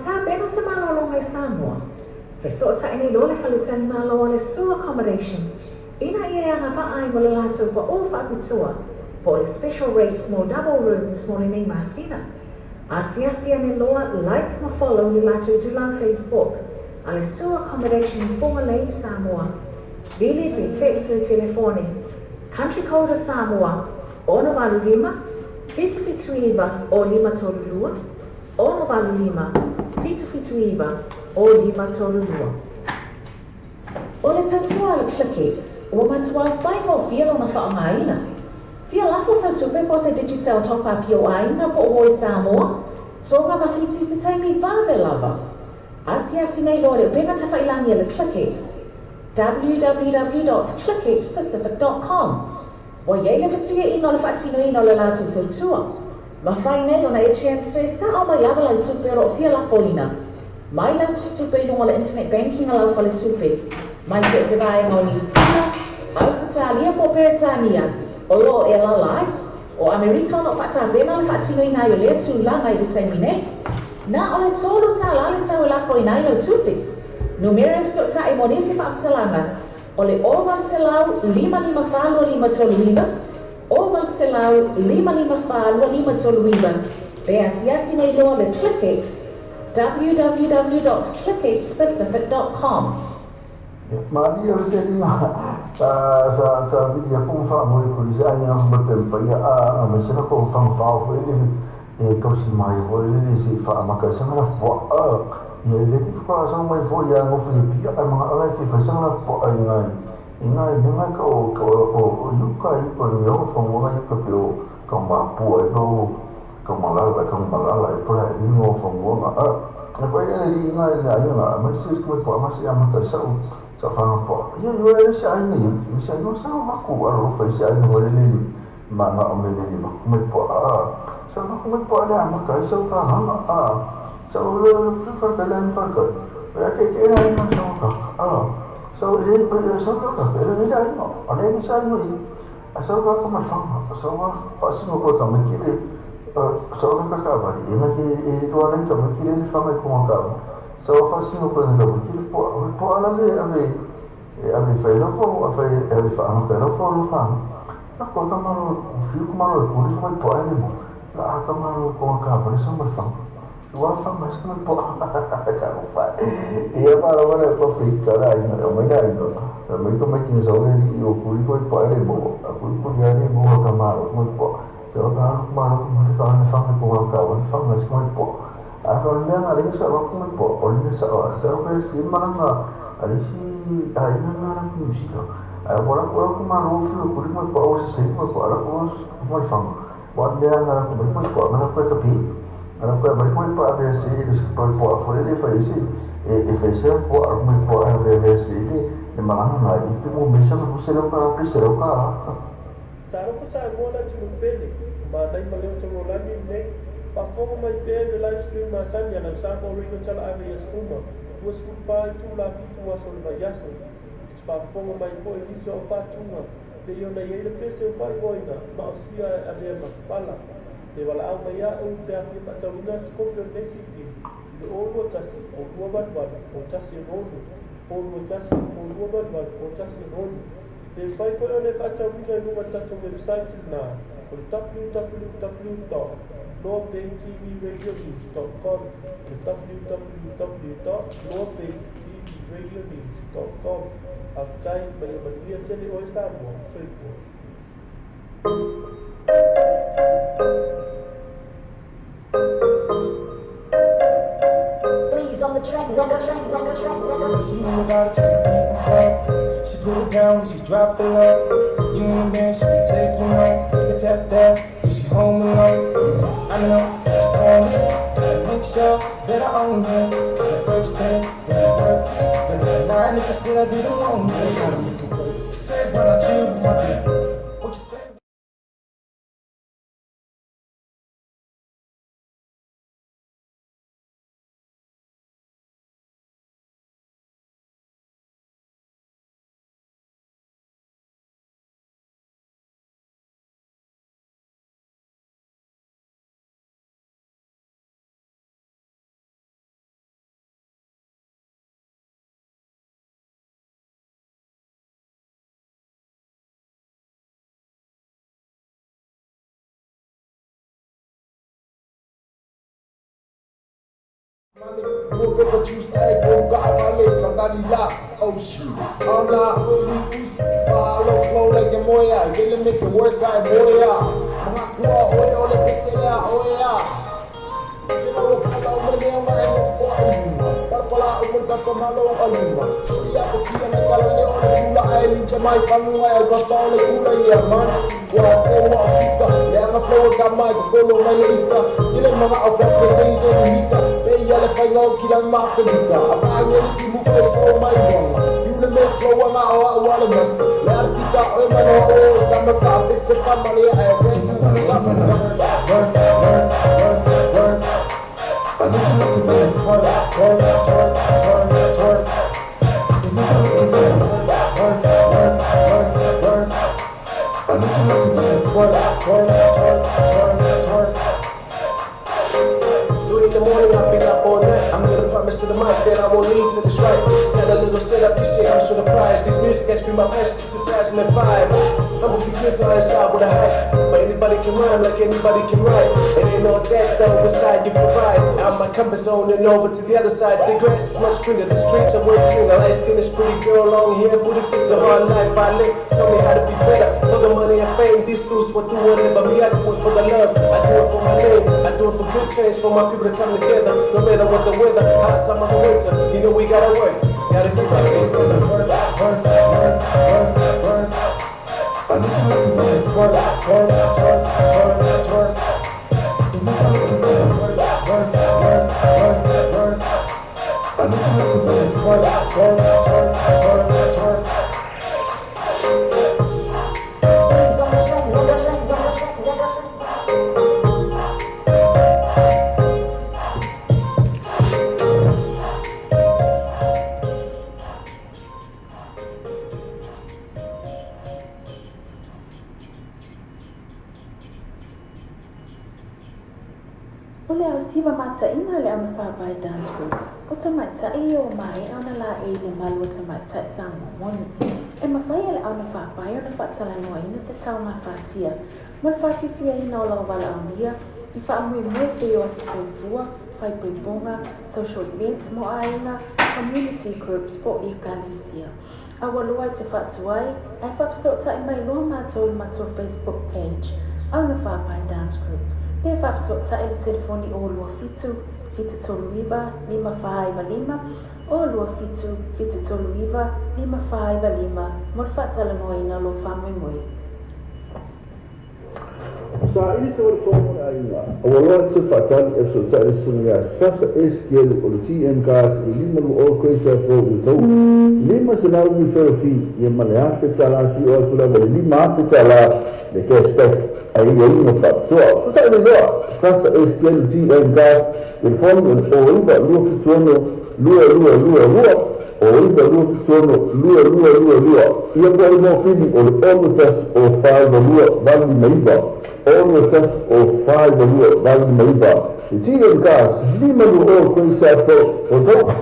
tapena se malologa i Samoa, fesootaʻi nei loa le faletalimalo a le Sue Accommodation ina ia e agavaa ai mo le latou paʻō faapitoa po o le special rate mo double rooms mo lenei masina. Asiasi ane loa, like ma follow le latou itulā Facebook a le Sue Accommodation i Fugalei, Samoa. Vili pe text i le telefoni, Country code a Samoa, 685 779 o 532, 685 779 o 532. O le tautua a le Clickex, ua matuā faigofie lona faaaogaina. Fia lafo sau tupe po o se Digicel top up i ou aiga po o uo i Samoa, Tonga ma Fiti i se taimi vave lava. Asiasi nei loa i le upega tafailangi a le Clickex, www dot clickxpacific dot com. Ua i ai le fesuiaiga o le faatinoina o le latou tautua. Mafai nei ona e transfer sao mai lava lau tupe o lo o fia lafoina mai lau tusitupe i luga o le internet banking a lau faletupe mai so o se vaega o Niu Sila, Ausetalia po o Peretania o lo o e alaala ai. O Amerika o lo o faatapena le faatinoina ai o lea tulaga i le taimi nei. Na o le $3 le tau e lafoina ai lau tupe. Numera e fesootai mo nisi faamatalaga o le 0800 554 2539, 0800 554 2539, pe asiasi nei loa le Clickex, www dot clickxpacific dot com. Malie o le seliga sa sa vili aku ma faamoe kuli se aiga ma pe mawhai a a mai se lako whangawhao foi le e kausi mai foi le se i whaamaka i sanga la fua a ia i le ni whakaasanga mai foi ia ngofu i pia ai mga ala i whai sanga la fua ai ngai i ngai me ngai ka o ka o o yuka yuka ni o whangonga yuka pe o ka mapua e ka o ka malala ka malala e pola e ni o whangonga a na koe le li ngai le ai nga mai se ko po ma se amata sa u sa whanga po ia yo e se ai nei mi se no sa va ku a ro fa se ai no le li ma nga o me le li ma mai po a sa va ku mai po le ama ka sa whanga nga a sa o le fa fa ka le fa ka ya ke ke na ma sa ka a sa o le le sa ka ka le le ai no a le sa no i a sa ka ka ma whanga sa wa fa si no ko ka me ki le sa o ka ka va e ma ki e to ala ka me ki le whanga ko ka sa o fa si no ko ka me ki le po po ala le ave e ave fa lo fo a fa ave fa ama ka lo fo lo fa la ko ka malo fiu ko malo ko le ko po ale mo la ka malo ko ka va sa ma fa wa fa ma sa po ka ro fa e ma ro wala ko fi ka la ina o mai la ina mai ko mai ki sa o le li o ku ko po ale mo a ku ko ya le mo ka malo ko po sa o ka ro malo ko mo ka na fa ko ka wa fa ma sa po a fa me na le sa ko mo po o le sa o sa o ka si ma nga a le si a ina na na ku si lo a wala ko ko malo fi ko le mo po o se mo po ala ko mo fa wa me na ko mo po na ko ka pi ala ko mo mo po a ve si le po po a fo le fa si e e fa se po a mo po a ve si le le ma na i pi mo me sa mo se lo ka pi se lo ka. Talofa Samoa le atunuu pele, manai ma leo taulolani lenei. Faafofoga mai pea i le live stream masani a lau Samoa Radio Tala Ave i aso uma, 24 itula 7 aso o le vaiaso. E te faafofoga mai foi i nisi o au faatuga, pei ona i ai le pese o faaigoaina ma o sia e avea ma papala. Pe valaau mai a'u pe a fia faatauina se kopi o lenei CD i le 0 2 1 0 2 8 8 0 1 6 0 2 1 0 2 8 8 0 1 6. Pe mafai foi ona e faatauina i luga o le tatou website lena o le www dot loabaytvradionews dot com o le www dot loabaytvradionews dot com. Faafetai ma ia manuia tele oe Samoa. Soifua. Blaze on the track, on the track, on the track, on the She know about to be. She put it down, she drop it low. You in the man, she be taking home. You can tap that, if she home alone. I know that you want it. Gotta make sure that I own it. It's the first thing when I work it. But I lying if I said I didn't want it. Gotta make it work. Say when I chill with my drip. What you say? Ua pepa juice ai ko ka amale fangali la. Oh shoot, I'm not really usi. Follow flow like a moya. Get make it work I moya. Mga kuha oe ole peselea oe a. Sila o kala o mele o mga emo fo aluma. Palpala o mul papa malo aluma. Soli a pokia na kala le o le kula ai lincha mai fangu ai o ka fa o le kula ia man. Wa se wa fita. Le anga flow ka mai ko kolo mai le ita. Ile mga o fa pe nei le hita. Pe ia le whainga o kila mawhelita. A paange li ki muko e so mai wanga. Iule me flow anga o a wale master. Le arfita o e mana o sama ka pe ka male a e pe i ulu sama na. Work, work, work, work. I need to look at me twerk, twerk, twerk, twerk, twerk. Work, work, work, work. I need to look at me twerk, twerk, twerk, twerk, twerk. 3 in the morning, I've been up all night. I made a promise to the mic that I won't leave till it's right. Got a little setup, you say I'm so surprised. This music has been my passion since 2005. I'm a beginner inside with a hype, but anybody can rhyme like anybody can write. It ain't all that though, it's how you provide. Out my comfort zone and over to the other side. The grass is much greener, the streets are way cleaner. Light skin is pretty girl, long hair, booty fit. The hard life I live, tell me how to be better. For the money and fame, these dudes will do whatever. Me, I do it for the love, I do it for my name, I do it for good change, for my people to come together. No matter what the weather, hot summer or winter, you know we gotta work, gotta keep our feet to the work, work, work, work, work. I need to look at me twerk, twerk, twerk, twerk, twerk. Work, work, work, work. I need to look at me twerk, twerk, twerk, twerk, twerk. O le au siva mataina le au whāpai dance group. O tamaitai o mai ona la e le malu o tamaitai Samoa moni. E mawhai le au whāpai o na whaatalanoa ina se tau ngā whātia. Mo le whāfiwhia ina o lau wala au nia, i whaamui mui te o asa soifua, whaipoiponga, social events mo aiga, community groups po i kalesia. A ua lua i te whaatuai, ai whaafesootai mai loa mātou i matou Facebook page, Auna Whāpai Dance Group. Pe whaafesootai le telefoni o 27 739 545 o 27 739 545 mo le faatalanoaina o lou faamoemoe. Sa ili se o le fono le aiga, a ua loa te faatali e fesootai le susuga ia Sasa Eskielu o le TM Cars i le 52 Quayside Road i Otahuhu. 500 referral fee ia ma le $1,000 si o atu lava i le $5,000 le cash back ai iaiga faapitoa. Fesootai le loa Sasa Eskielu TM Cars i le fono o le 09 276 2222 o 9 276 2222 ia po o le mopili o le 61 o 4 2 8 5 61 o 4 2 8 9. Le TM Cars, 52 Quayside Road, Otahuhu.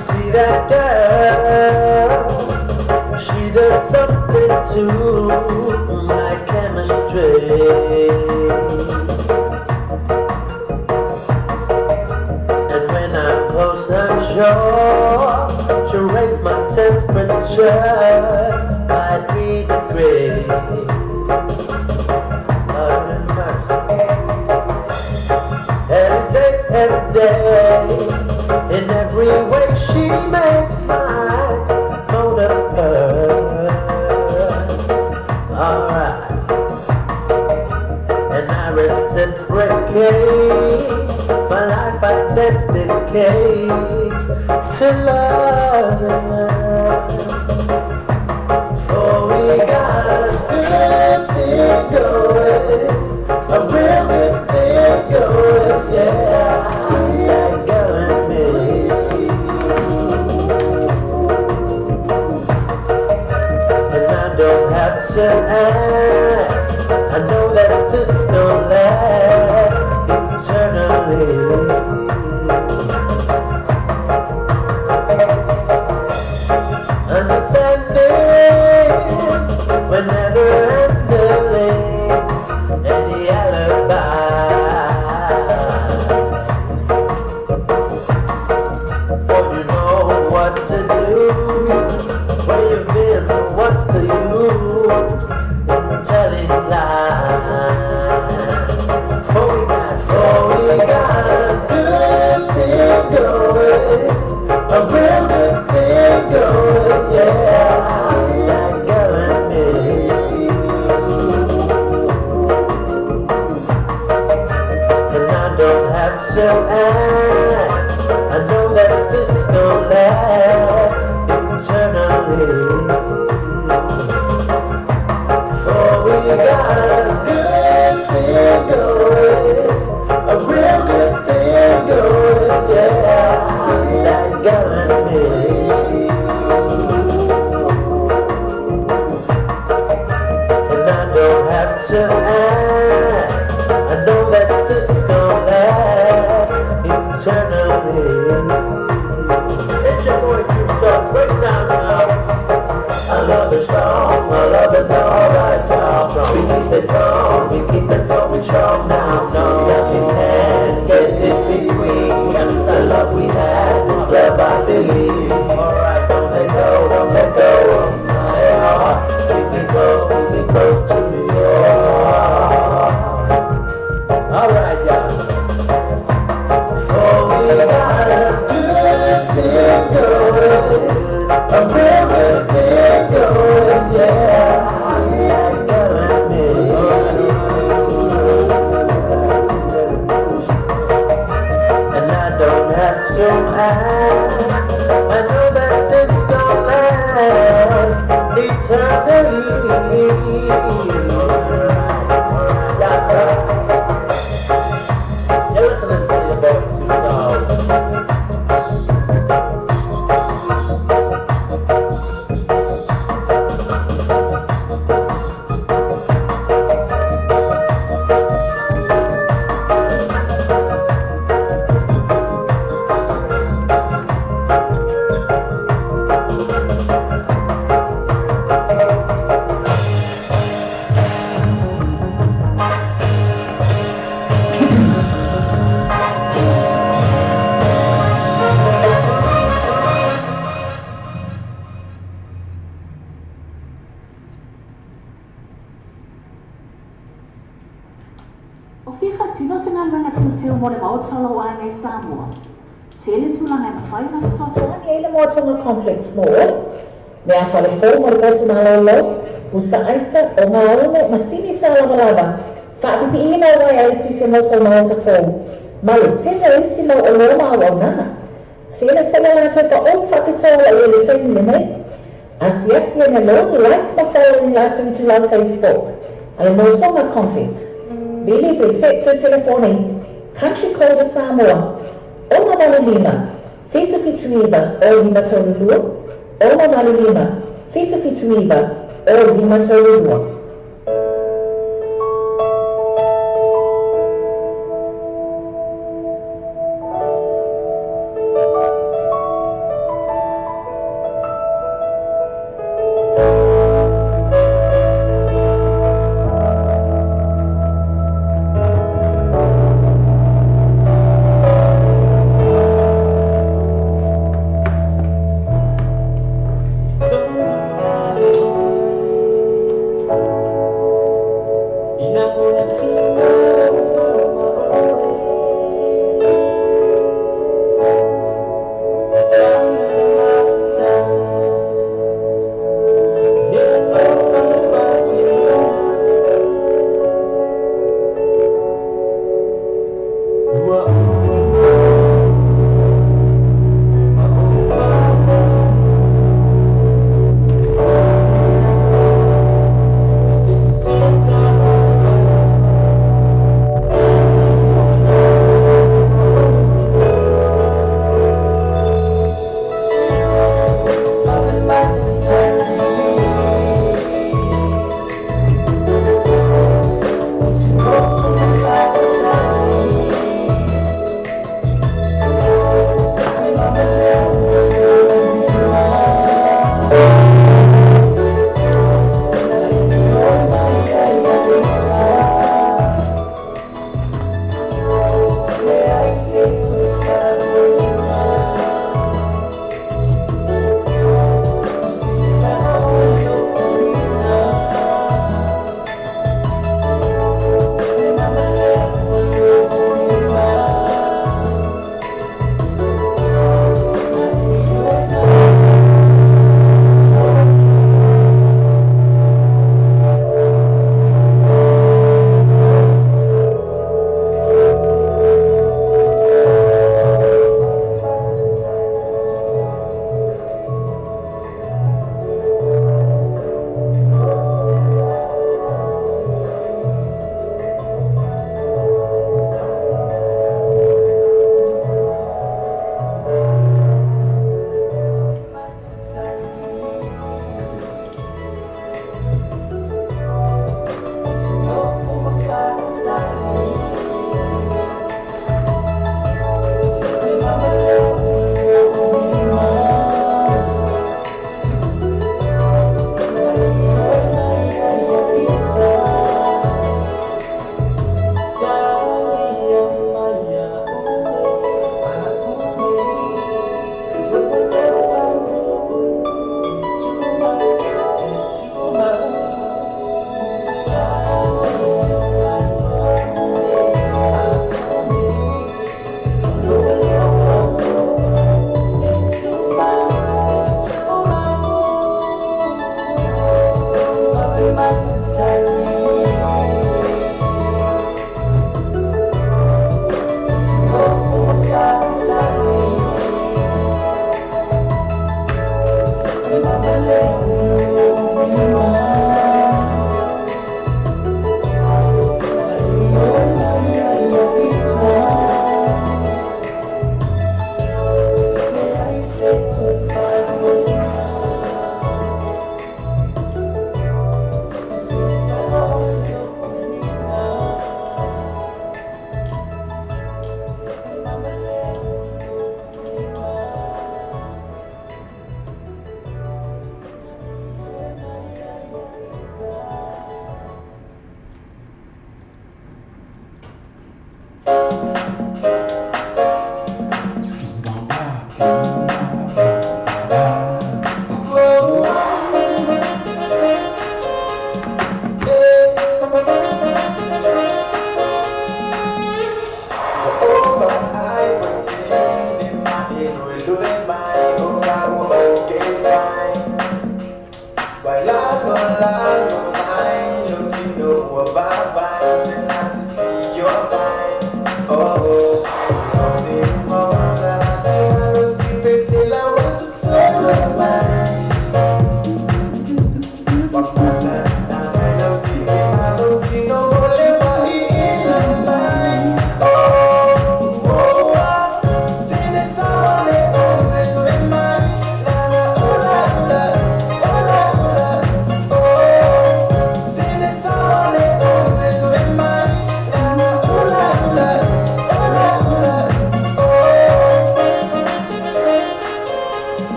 See that girl, she does something to my chemistry. And when I'm close, I'm sure she'll raise my temperature by 3 degrees. Lord have mercy. Every day, in every way she makes my motor purr. Alright, and I reciprocate. My life I dedicate to love. For we got a good thing going, a real good thing going, yeah. That girl and me. And I don't have to ask, I know that this don't last eternally. Close your eyes. I know that this gon' last eternally. Yes, sir. You're listening to your boy Tucson. O fia faatino se galuega teuteu mo le maota o lou aiga i Samoa? Tele tulaga e mafai ona fesoasoani ai le Moa Tonga Complex mo oe. Mea fale fou mo le potu malolo, pusa aisa, ogaono, masini tālavalava, faapipiina o uaea eletise mo sou maota fou, ma le tele o isi mau oloa ma auaunaga. Tele foi a latou paʻu faapitoa ua i ai i le taimi lenei. Asiasi ane loa, like ma follow i le latou itulau Facebook a le Moa Tonga Complex. Vili pe text le telefoni Country Code a Samoa, 685 779 0532, 685 779 0532. Don't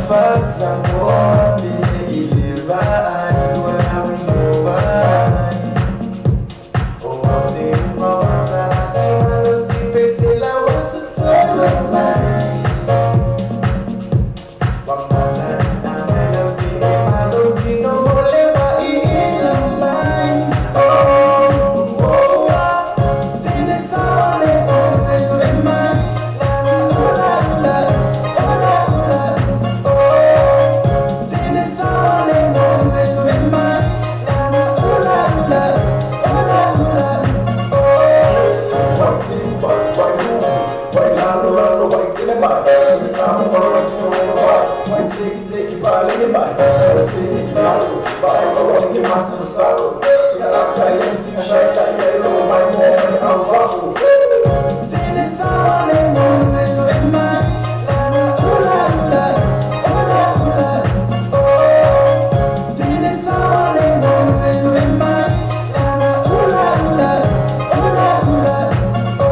Fasamoa mele i le vaai ua lawi mai. O au te unga matalasi malosi pesela wa sosolo mai. Wa matalina mai lau sine malotino mo le wa i ila mai. Oh, oh, sine sawa le ole le mai. Lana ula ula, ula ula. Oh, sine sawa le ole le mai. Lana ula ula, ula ula. Oh, Wasi vai vai vai lalo lalo vai tine mai. Samu ora vai tine ora vai. Vai slik slik vai lene mai. Vai slik lalo vai vai vai masa no salo. Singa la kai singa shai kai lo mai mo mai au vafu. Sine sawa le ole le mai. Lana ula ula, ula ula. Oh, sine sawa le ole le mai. Lana ula ula, ula ula. Oh.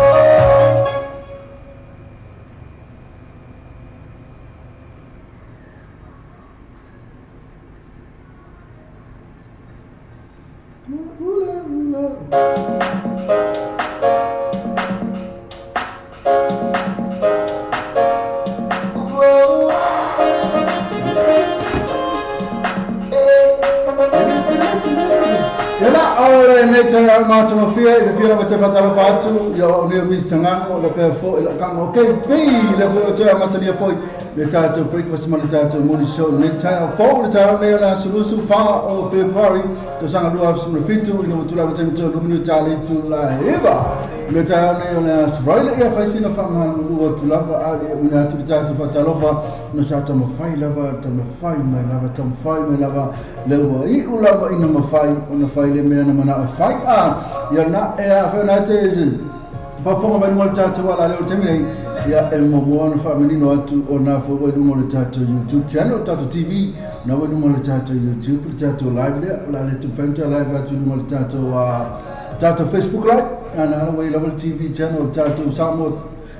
Ela ora nei te au mātou mawhia i le whira wa te whatalofa atu ia o neo mis tangango o le pēr fo i la kango o kei pī le fo o te au matania foi le tātou breakfast ma le tātou morning show nei tai au fo le tātou nei o le asulusu wha o February to sanga lua afu sumuna fitu ina watula wa te mito luminu tāle tu la heva le tātou nei o le asufrai le ia whaisina wha malu atu lava a le una atu le tātou whatalofa no sa tamawhai lava tamawhai mai lava tamawhai mai lava le ua i u lava ina mawhai o na whai le mea na mana o whai a ia na e a whai na te whafonga mai lunga le tātou ala leo le taimi nei ia e mamoa na whaamanino atu o nā fo wai lunga le tātou YouTube channel tātou TV na wai lunga le tātou YouTube le tātou live lea la le tumwhantua live atu lunga le tātou tātou Facebook live a na ala wai lava le TV channel tātou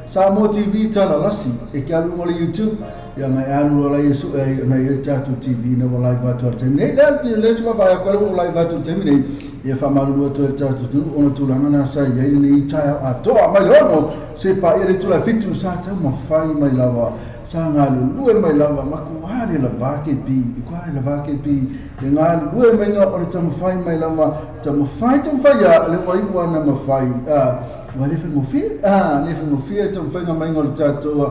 Samoa TV tala lasi e ke alu mo le YouTube ia ngai alu la Yesu e na i tātou TV na wa live atu al taimi nei le te le tu va ko le live atu taimi nei ia fa malu atu le tātou tu ona tulaga na sa ia nei tai a toa mai ono se pa ia le tula fitu sa tau mawhai mai lava sa ngalu lue mai lava maku hare la vake pi ku hare la vake pi le ngalu lue mai nga o le tamawhai mai lava tamawhai ya le wai wana mawhai wa le whangofia le whangofia tamawhai mai nga le tātou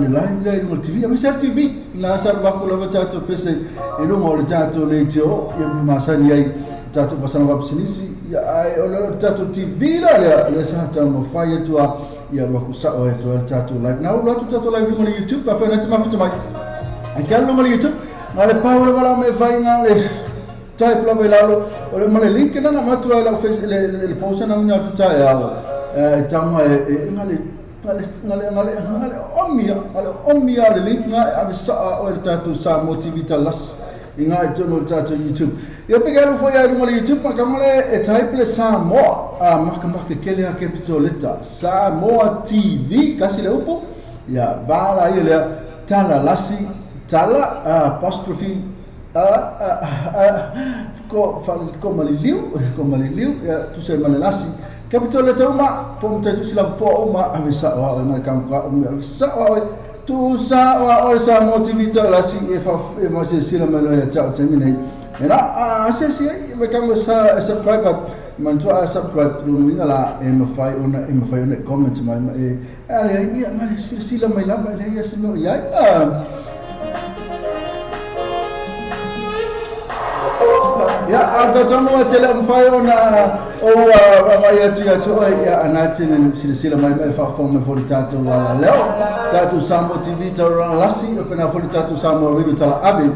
le live le lunga TV a mesa TV na sa vaku lava tātou pese e lunga o le tātou le te o ia me masani ai tātou pasana wapisinisi ia ai o le tātou TV la le sa tamawhai atua ia waku sa o e toa le tātou live na ulu atu tātou live lunga le YouTube a whaina te mafuta mai ai kia lunga le YouTube ngā le pāwala wala me whai ngā le type lava i lalo o le male link na na matua i lau face le posa na una futa e ao e tanga e ngā le omia le link ngā e ave saa o le tātou Samoa TV talas i ngā i tono le tātou YouTube. Ia peke alu foi ai lunga le YouTube, ma kamale e type le Samoa, maka kele a capital letter, Samoa TV, kasi le upu, ia bala ia lea, tala lasi, tala, apostrophe, ko maliliu, ia tuse malelasi, capital letter uma, po mtai tusi la po uma, ave sa o au, ngai kanka, ave sa o au, tu sa o au Samoa TV talasi e fa e ma se sila mai lo ia tau taimi nei. E na a se se me kango sa subscribe man tu a subscribe lu winga la e mawhai ona comment mai e ale ia ngai sila mai lava le ia sino ia ia a tonu a tele mawhai ona o mai atu ia tu oi ia anati ni sila mai mai fa mai fo tātou la leo tātou Samoa TV tala lasi o pena fo tātou Samoa Radio tala ave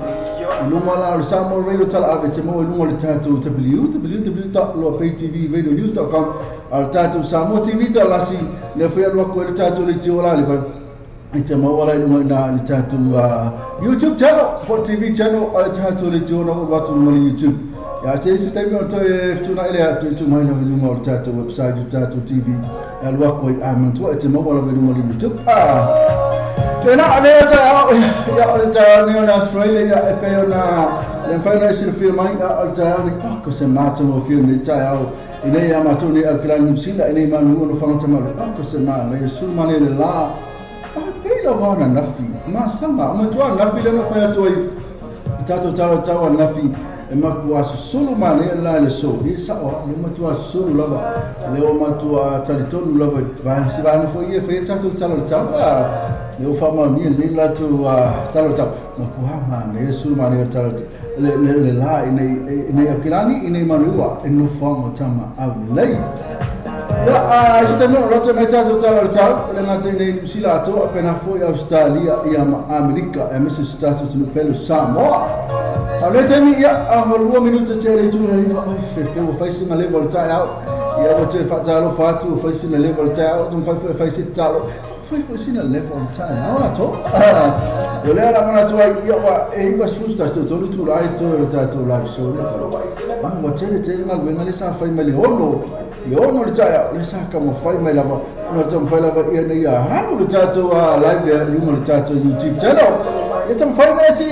luma la Samoa Radio tala ave te mo lunga le tātou www.loapaytvradionews.com al tātou Samoa TV tala lasi le fo ia lua ko le tātou le tiola le i te maua lai lunga ina le tātou YouTube channel po TV channel al tātou le tiola o watu lunga le YouTube. Ia se isi taimi o toe futuna ele a toe tu mai lava lunga o le tātou website o tātou TV e alua koe a mantua e te maua lava lunga le YouTube. Tēnā, lea tai au, Ia, o le taeao lenei o le Aso Faraile, ia, e pei ona le mafai ona e silafia mai, ia, o le taeao lenei, oh, ko se matagofie lenei taeao i nei ia matou nei Aukilani Niu Sila, i nei manu o nofoaga tamalu, oh, ko se manaia, sulu manaia le la, oh, e pei lava ona nafi, masaga, o matua nafi lea na fai atu ai i tatou tala o tau ananafi, e matua susulu manaia le la i le aso, ia sao lava, le matua susulu lava, le ua matua talitonu lava i vaega, se vaega foi ia e fai ai tatou tala o le tau, le ua faamaonia lenei le latou tala o le tau, matua manaia le susulu manaia o le tala le, le, le la i nei, i nei Aukilani, i nei Manuiwa, i nofoaga o Tama Aulelei. Ia, i se taimi ona loto mai tatou tala o le tau, e le gata i nei Niu Sila atoa, pena foi Ausetalia, ia ma Amerika, aemaise si tatou atunuu pele o Samoa. A o lenei taimi, ia, ua 2 minuta tea le itu le 9, oi, fefe, ua fai sina leva o le taeao. Ia, ua toe faatalofa atu, ua fai sina leva o le taeao, taumafai foi e fai se tatalo. Fai foi sina leva o le taeao latou. O lea la manatu ai, ia, ua e 93 itula ai totoe o le tatou live show lea fai. Ua tele tele galuega lea sa fai mai le 6, le 6 le taeao, lea sa taumafai mai lava, ona taumafai lava ia ina ia alu le tatou live lea i luga o le tatou YouTube channel. Ia taumafai mai si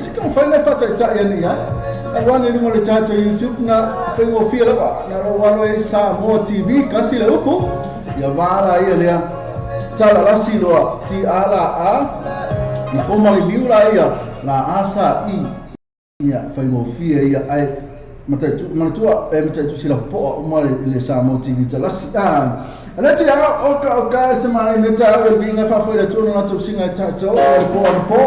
si taumafai mai faataitai ane i ai. Alu ane i luga o le tatou YouTube na faigofie lava, na lou alo ai Samoa TV, kasi le upu. Ia va la ia lea tala lasi loa ti a la a i koma le liu la ia la a sa i ia faigofie ia ai mataitu manatua e mataitu sila poa uma le le Samoa TV talasi a ale te a o ka o ka se mai le ta o vinga fa foi le tonu na tausinga e tatou o le po le po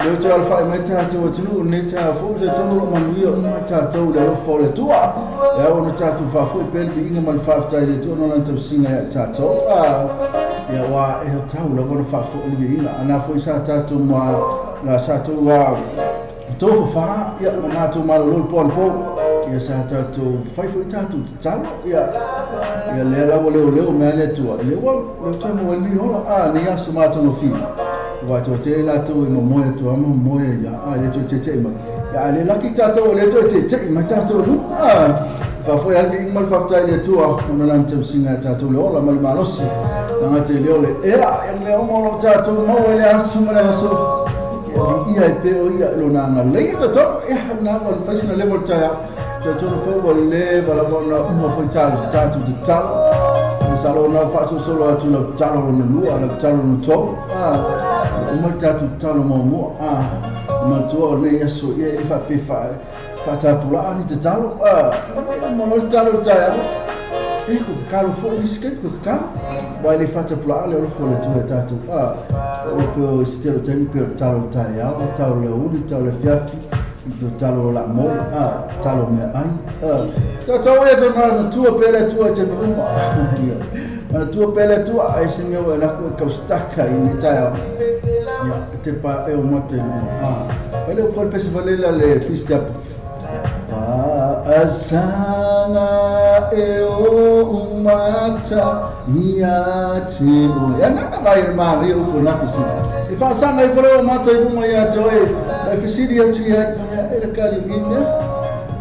le te al fai mai tatou atunuu nei ta fo te tonu lo manuia uma tatou le alofa o le Atua e ao ona tatou faafoi pea le viiga ma le faafetai i le Atua ona lana tausiga ia tatou. Ia aua e tatau lava ona faafoi le viiga. A na foi sa tatou ma la sa tou tofafa ia ma matou malolo le po anapo. Ia sa tatou fai foi tatou tatalo. Ia ia lea la ua leoleo mea le Atua. Lea ua lea ua toe maua ai lenei ola. A nei aso matagofie. Aua e toatele latou e momoe atu lava ma momoe ai lava. A le toe tete'i mai. Ia a le laki tatou o lea toe tete'i mai tatou i luga. A faafoi lava le viiga ma le faafetai i le Atua ona lana tausiga ia tatou le ola ma le malosi. Tagata e le o le ea ia mea uma o lo o tatou maua i le aso ma le aso. Ia viia ai pea o ia i lona agalelei. Ia talitonu, ia lena ua fai sina leva o le taeao. Talitonu foi ua leva lava ona uma foi tatou tatalo. Masalo ona faasolosolo atu lau tatalo lona lua, lau tatalo lona tolu. Ua uma le tatou tatalo muamua. Manatua o lenei aso ia e faapea faatapulaa ni tatalo. Uma loa le tatalo i le taeao. E ko kakalo foi nisi taimi ko kakalo. Aua e le faatapulaa le alofa o le Atua ia tatou. O pe o se tele o taimi pei o le tatalo i le taeao, tatalo i le aoauli, tatalo i le afiafi, tatalo la moe, tatalo meaai. Tatou ia tau manatua pea le Atua i taimi uma. Manatua pea le Atua, ai se mea ua e lako e kausitaka i lenei taeao. Ia, e te pa e o mata i luga. Fai le upu fai le pese falela le fistiapu. Faasaga e ou mata ia te oe. Ia nana vai e manaia upu na fesili. E faasaga ifo le ou mata i luga ia te oe. Vai fesili atu i ai, e le kali i mea.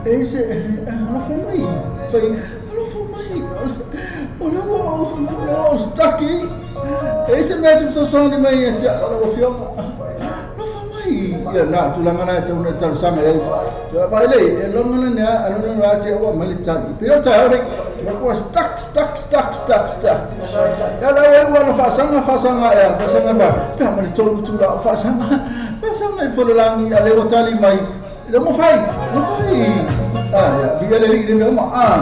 E se, alofa mai. Fai, alofa mai. O le ua o staki. E se mea te fesoasoani mai ia te au lau afioga. Alofa mai. Ia na, tulaga na e tau na talosaga i ai. Vai le, e longa le nea, a longa la te au mai le tali. Pe o taeao nei, ua stuck, stuck, stuck, stuck, stuck. Ia lau ai ua na faasaga, faasaga ea, faasaga ba. Pe a ma le tolu itula o faasaga, faasaga i Fololagi, a le ua tali mai. Le uma fai, uma fai. Ah, ia, via le alii le mea uma. Ah.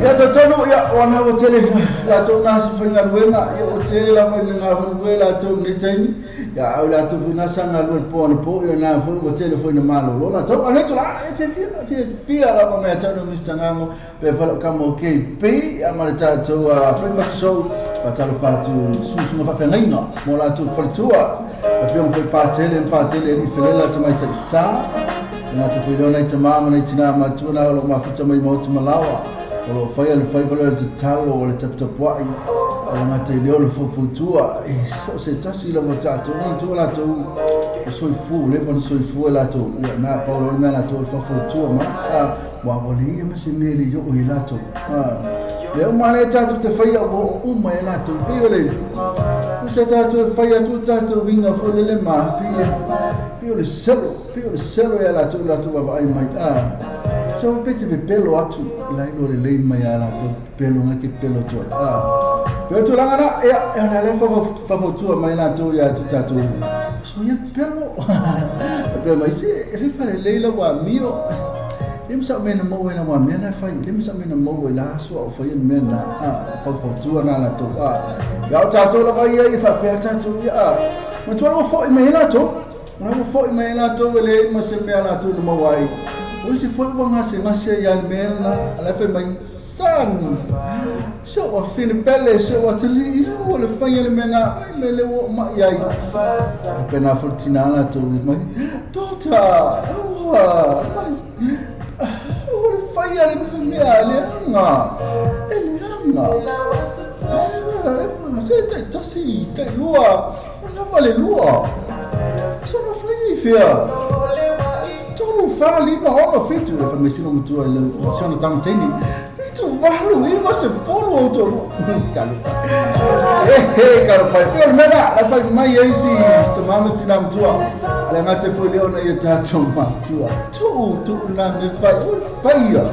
Ia talitonu, ia, o ana ua tele latou na aso faigaluega, ia ua tele lava ina galulue latou i lenei taimi. Ia, a o latou foi na sa galue i le po anapo, ia na foi ua tele foi ina malolo latou. A le tula, e fiafia, fiafia lava mea tau na Mister Ngango, pe fai lau kama o KB, ia ma le tatou breakfast show, faatalofa atu i susuga faafeagaiga mo latou faletua. Afioga foi Patele ma Patele alii felela tamaitai sa. E gata foi lea o nai tama ma nai tina matua na o lo o mafuta mai maota ma laoa. O lo o faia le faiva lea o le tatalo o le taputapuai. O le gata i lea o le faufautua i so o se tasi lava o tatou manatua latou o soifua ua leva ona soifua i latou. Ia na pau loa le mea latou e faufautua mai. Ua ua leai ia ma se mea e le i oo i latou. Lea uma lea tatou te faia ua oo uma e latou. Pei o le O se tātou e whai atu tātou winga fo lele mā, pei o le selo, pei o le selo ia lātou lātou vaavaai mai, a. So pe te pepelo atu, la ilo le lei mai a lātou, pepelo nga ke pepelo atu, a. Pe o tulaga na, ia, e o le fafautua mai lātou ia atu tātou, so ia pepelo, pe mai se, e fai fale lei la wa mio, le ma sa mea na maua i la mea na fai, le ma sa mea na maua i la aso au fai le mea na, a, faufautua na lātou, a. Ia o tātou lava ia i whapea tātou ia, a. Ma tua ua foi mai e lātou, ua foi mai e lātou e le ma se mea lātou na maua ai. O se foi ua ngase ngase ia le mea na, a la fai mai, son, se ua fini pele, se ua tali, ia ua le fai le mea na, ai me le ua mai ai. A pena folitina lātou i mai, daughter, ua, mai, ua le fai le mea, le anga, e le anga. Se tai tasi, tai lua, lava le lua. So na fai i fea. Tolu, fa, lima, ono, fitu. E whamesino matua i le siona tamatini. Fitu, valu, iwa, se folu o tolu. Kalu pai. E, kalu pai. Peo le mena, la fai mai e isi, te mama tina matua. Le ngate foi leo na ia tātou matua. Tuu, tuu nā me fai, o fai ia.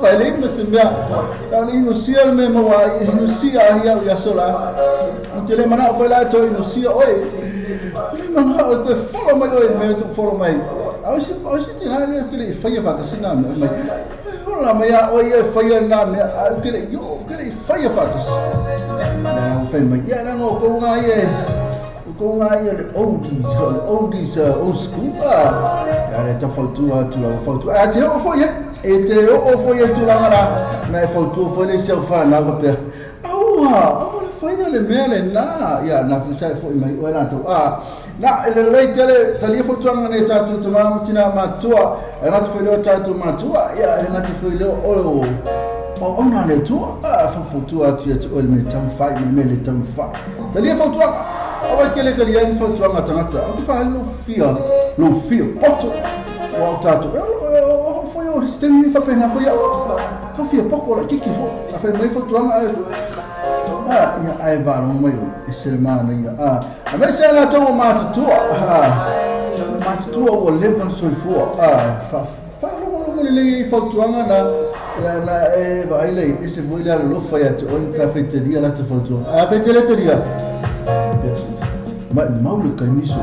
Vai le ma se mea la le inosia le mea maua inosia ahi au ia sola o te le mana o la to inosia oe le mana o te follow mai oe me to follow mai au se au se te na le te le whaia whatasi nā mea mai hola mai a oe e whaia nā mea au te le yo te le whaia whatasi nā whai mai ia nā ngō kou ngā ia ko ngā ia le oldies, le oldies old school a le tafautua atu la fautua a te o foi e te o foi e tulaga la na e fautua foi le seu whanau ka pea aua aua le whaina le mea le nā ia nā fisa e foi mai oe lātou a nā e le lei tele talia fautuanga nei tātou te mama tina matua e ngata foi leo tātou matua ia e ngata foi leo o o ona le tua a fautua atu ia te oe le mea taumawhai me le mea le taumawhai talia fautuanga awa se le kalia ni fautuanga tangata o te whae lo fia poto o au tātou o foi o te mi whawhena foi au ka fia poko la kiki fo a whai mai fautuanga a ia ai varo mai e se mana ia a a me se la tau matutua a matutua o leva soifua a whaalongolongo le lei fautuanga na ia na e vai lei e se foi le alofa ia te oi ka whaiteria la te fautuanga a whaitele te ria mai mau le kaimiso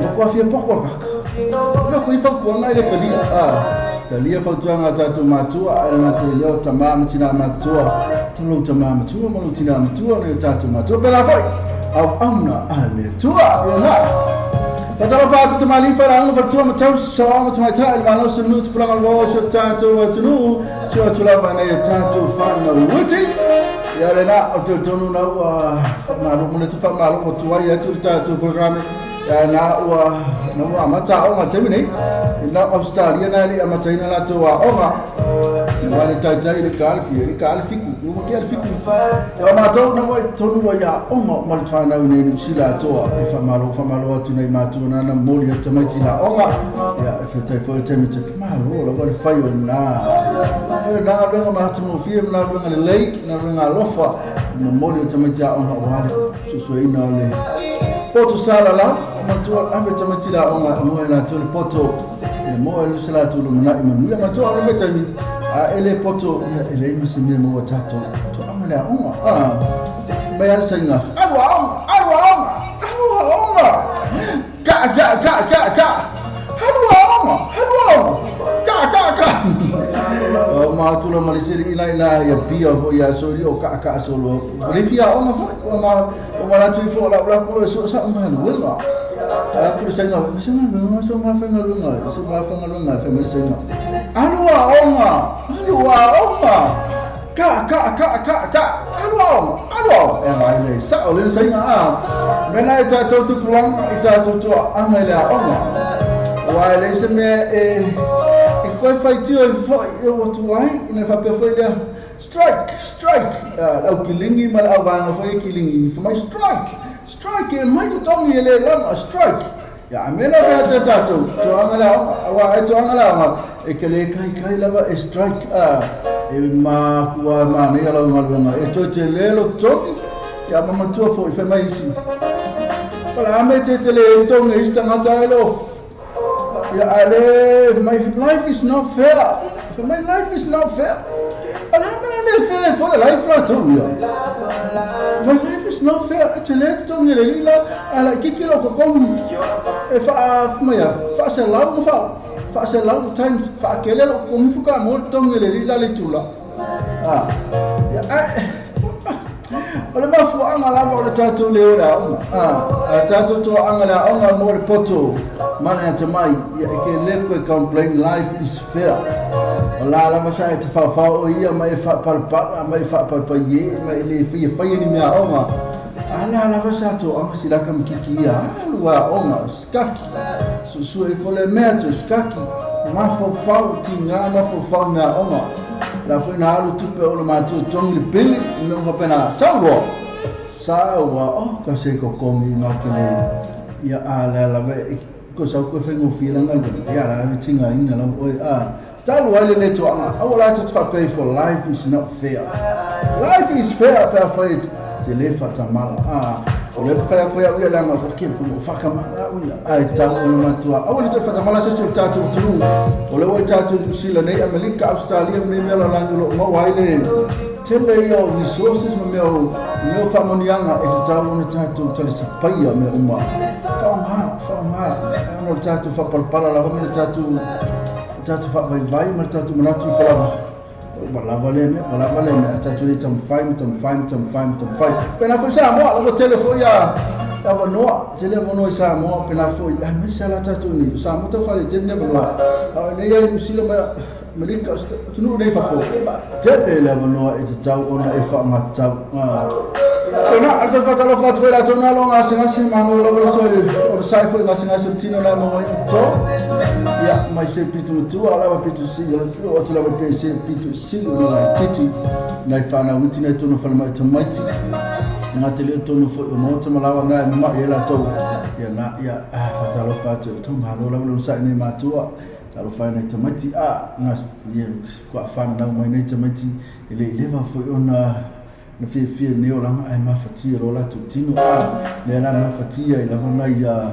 no kua fia poko kaka no kui fautuanga i le kalia a talia fautuanga tātou matua a ngā te leo tama ma tina matua talo tama matua ma lo tina matua le tātou matua pela foi au auna a le tua ia na Patala pātu te mali whairanga whatua matau soa ma tamai tai malo se nu te pulanga loa se tātou atunu se atu lava nei e tātou whanau uti ia le nā o te tonu na ua whamalo mone tu whamalo mo tuai atu te tātou programe ia nā ua na ua amata aonga te nei i nā Australia nā li amataina lātou aonga na wale taitai le ka alfia i ka alfiku ua ke alfiku e mātou na wai tonu wa ia onga ma le whanau nei New Zealand atoa e whamalo atu nei mātou nana moli atu tamaiti la onga ia e whetai foi te me te malo la wale whai o nā e nā luenga mahatamofia nā luenga le lei nā luenga alofa na moli o tamaiti a onga o hale susueina o le poto sala la matua ave tamaiti la onga moe la tu le poto e moe le sala tu le manai manuia matua o le taimi a ele poto ia ele ima se mea maua tātou to anga le aonga a mai ala sainga alu aonga alu aonga alu aonga ka ka ka ka ka alu aonga alu aonga ka ka ka o mātula ma le seri ina ina ia pia fo ia sori o ka ka solo le fia aonga fo o ma o ma latu fo la la kulo so sa ma luenga a kulo sainga sainga luenga so ma fenga luenga so ma fenga luenga fe me sainga alu aonga alu aonga ka ka ka ka ka alu aonga alu aonga e mai le sa o le sainga a mena e tātou tu pulanga i tātou tu anga i le aonga wa le se mea e koe whaitio e foi e o atu ai ina whapea foi lea strike strike au kilingi ma le au vaenga foi e kilingi fa mai strike strike e mai te tongi e le lama strike ia mena mea te tātou tuanga le aonga aua e tuanga le aonga e ke le kai kai lava e strike e makua mānei alau galuega e toe te lelo togi Ia ma matua foi fai mai isi. O le a mea te tele e totogi e isi tagata ai le ofu. Ia a le my life is not fair. My life is not fair. O le a mea le fair foi le life la tou ia. My life is not fair. E tele e totogi e le alii la a laitiiti lou totogi e faa mai a faaselau ma faa faaselau times faatele lou totogi faatoa maua le totogi e le alii la le itula. Ah, ia ai O le mafuaaga lava o le tatou le o i le aoga, a tatou toaaga le aoga mo le poto ma le atamai, ia e ke le koe complain, life is fair. O la lava sa e tafaofao oe ia ma e faapalapala ma e faapaipai e ma e le faia faia ni mea aoga. A la lava sa toaaga si laka makiki ia alu aoga, skaki, suesue ifo le mea toe skaki, mafaufau, tiga mafaufau i mea aoga. La foi na alu tupe o le matua togi le pili, i mea uma faapena. Sau loa, sau a, oh, ka se kokogi ngā kele. Ia a lea lava e, ko sau koe whaingofie la ngai koe. Ia la lava tinga ina lava oe a. Talu ai le le toanga. Aua la te whapei for life is not fair. Life is fair pe a whai te le whatamala. A, o le whai ako ia uia leanga o ke whango whakamala uia. Ai tau o le matua. Aua le te whatamala se se o tātou tunu. O le ua i tātou New Zealand nei, Amerika, Australia, me mea la langi o lo mau ai le tele ia o resources ma mea o mea o faamanuiaga e tatau ona tātou talisapaia mea uma. Whaonga, whaonga. Ai ona o le tātou whapalapala lava me le tātou, le tātou whaavaivai ma le tātou manatu i whalava. Ua lava lea mea, ua lava lea mea, a tatou le taumafai ma taumafai ma taumafai ma taumafai. Pēnā foi Samoa, lava tele foi a avanoa, tele avanoa i Samoa, pēnā foi, aemaise lava tatou nei, o Samoa tau faaletele ni avanoa. A o nei ai Niu Sila ma Amerika, o atunuu nei fafo, tele le avanoa e tatau ona e faaaogatatau. Pēnā, a le tatou faatalofa atu foi i latou na aloa gasegase, malo lava le soe, onosai foi gasegase o le tino la maua ai toto. Ia, mai se pito matua, lava pito sili, o atu lava pe se pito sili o laitiiti, nai whanau iti nei tono whale mai tamaiti, ngā te leo tono foi o maota ma lawa ngā e mama'i e latou. Ia, nā, ia, ah, whātalofa atu e tau malo lava le onosai nei mātua, talofa ai nei tamaiti, ah, ngā, ia, kua whanau mai nei tamaiti, e le i leva foi ona Na fiafia nei olaga ae mafatia loa latou tino, a lea la mafatia i lava nai a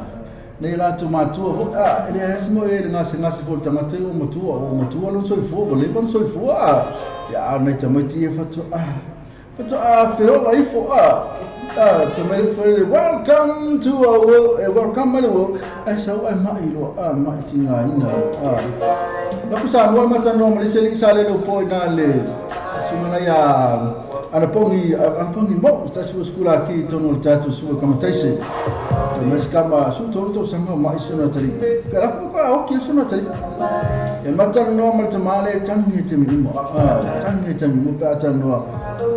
nei latou matua foi, a e leai se mea o i ai le gasegase foi o le tagata ia ua matua, ua matua lona soifua, ua leva ona soifua, a ia a o nai tamaiti ia faatoa faatoa feola ifo, a a fai mai le foi welcome to our world, e welcome mai le world, ae sau ae mai loa, a mai tigaina, a na ku Samoa ma talanoa ma le isi alii sa le po i na le susuga ia Anapongi, Anapongi mo, se tasi foi o sikulaki i totonu o le tatou suka kamataise. E mai se kama su tolu tausaga o mai si ona atalii. Ka lako ka oki e si ona atalii. E matalanoa ma le tamā lea e tangi e taimi uma. Ah, tangi e taimi uma pe a talanoa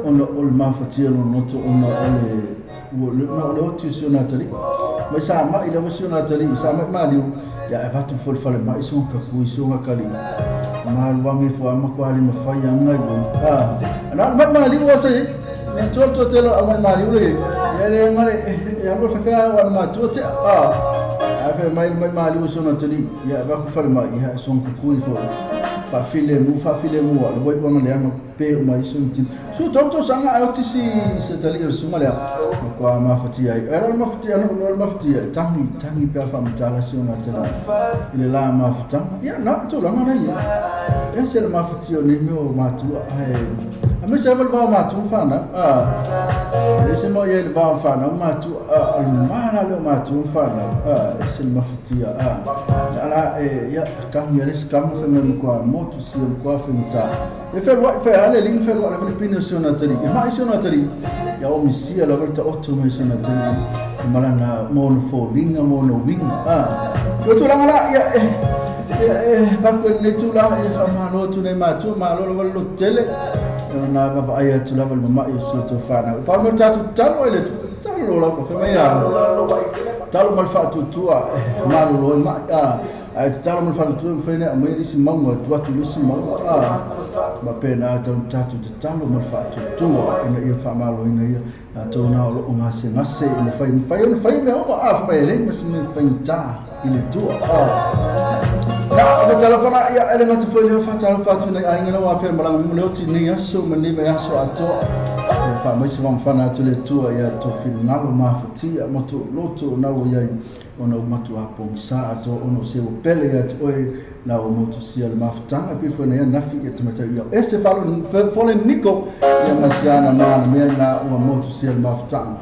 ona o le mafatia lona loto ona o le ua le na o le oti o si ona atalii. Mai sa ma'i lava si ona atalii, sa ma'i maliu, ia e avatu foi i le fale ma'i soga kakui soga kalii. Maluage ifo a makuā le mafai aga i lona. Ah, na o le ma'i maliu lava sa i ai. Ia toa le toatele o le au ma'i maliu lea i ai. Ia le aga le e alu e faifea au a le matua tea. Ah, ae fai mai le ma'i maliu o si ona atalii, ia e avatu i le fale ma'i, ia e soga kukui foi. Faafilemu, faafilemu lava, le ua iuga leaga pe uma ai sona tino. Su tolu tausaga ae oti si se atalii o le susuga lea, matua mafatia ai. E ala le mafatia, ana le mafatia, e tagi, tagi pe a faamatala si ona atalii i le la mafutaga. Ia, na o le tulaga na ia. E ese le mafatia o nei mea o matua, ae aemaise lava le va o matua ma fanau. A, e le se mea o i ai le va o fanau ma matua, a, o le va la lea o matua ma fanau. A, ese le mafatia, a, ala e, ia, tagi a le isi kama fai mai matua motu si o matua faigata. E feluai, fai a le alii ma feluai lava le pine o si ona atalii. E mai si ona atalii, ia omisia lava le taoto mai si ona atalii ma lana ma ona foliga ma ona uiga. A, o tulaga la, ia e, ia e vaku e lenei tulaga, ia faamalo atu nei matua, malo lava le loto tele, ona vaavaai atu lava le mama'i o si o tou fanau. E pau mea o tatou tatalo ai le Atua, tatalo lava, fai mai a, tatalo ma le faatuatua, e malolo ai ma'i, a, Ae tatalo ma le faatuatua e mafai ona aumaia le isi mauga e tuu atu i le isi mauga, a faapena tau tatou tatalo ma le faatuatua ina ia faamaloina ia latou na o lo o gasegase i le fai mafai ona fai mea uma, a fai mai e leai ma se mea faigata i le Atua. A Na, fatalofa la, ia, e le gata foi lea, fatalofa atu i nai aiga na ua afea malaga mai ma le oti i lenei aso ma lenei vaiaso atoa. Faamaise ma atu le Atua ia outou finagalo mafatia ma outou loto o na ua i ai ona ua matuā pogisa atoa ona o se ua pele ia te oe na ua motusia le mafutaga e pei foi ona ia nafi ia tamaitai ia ese fole niko ia ma siana ma na mea na ua motusia le mafutaga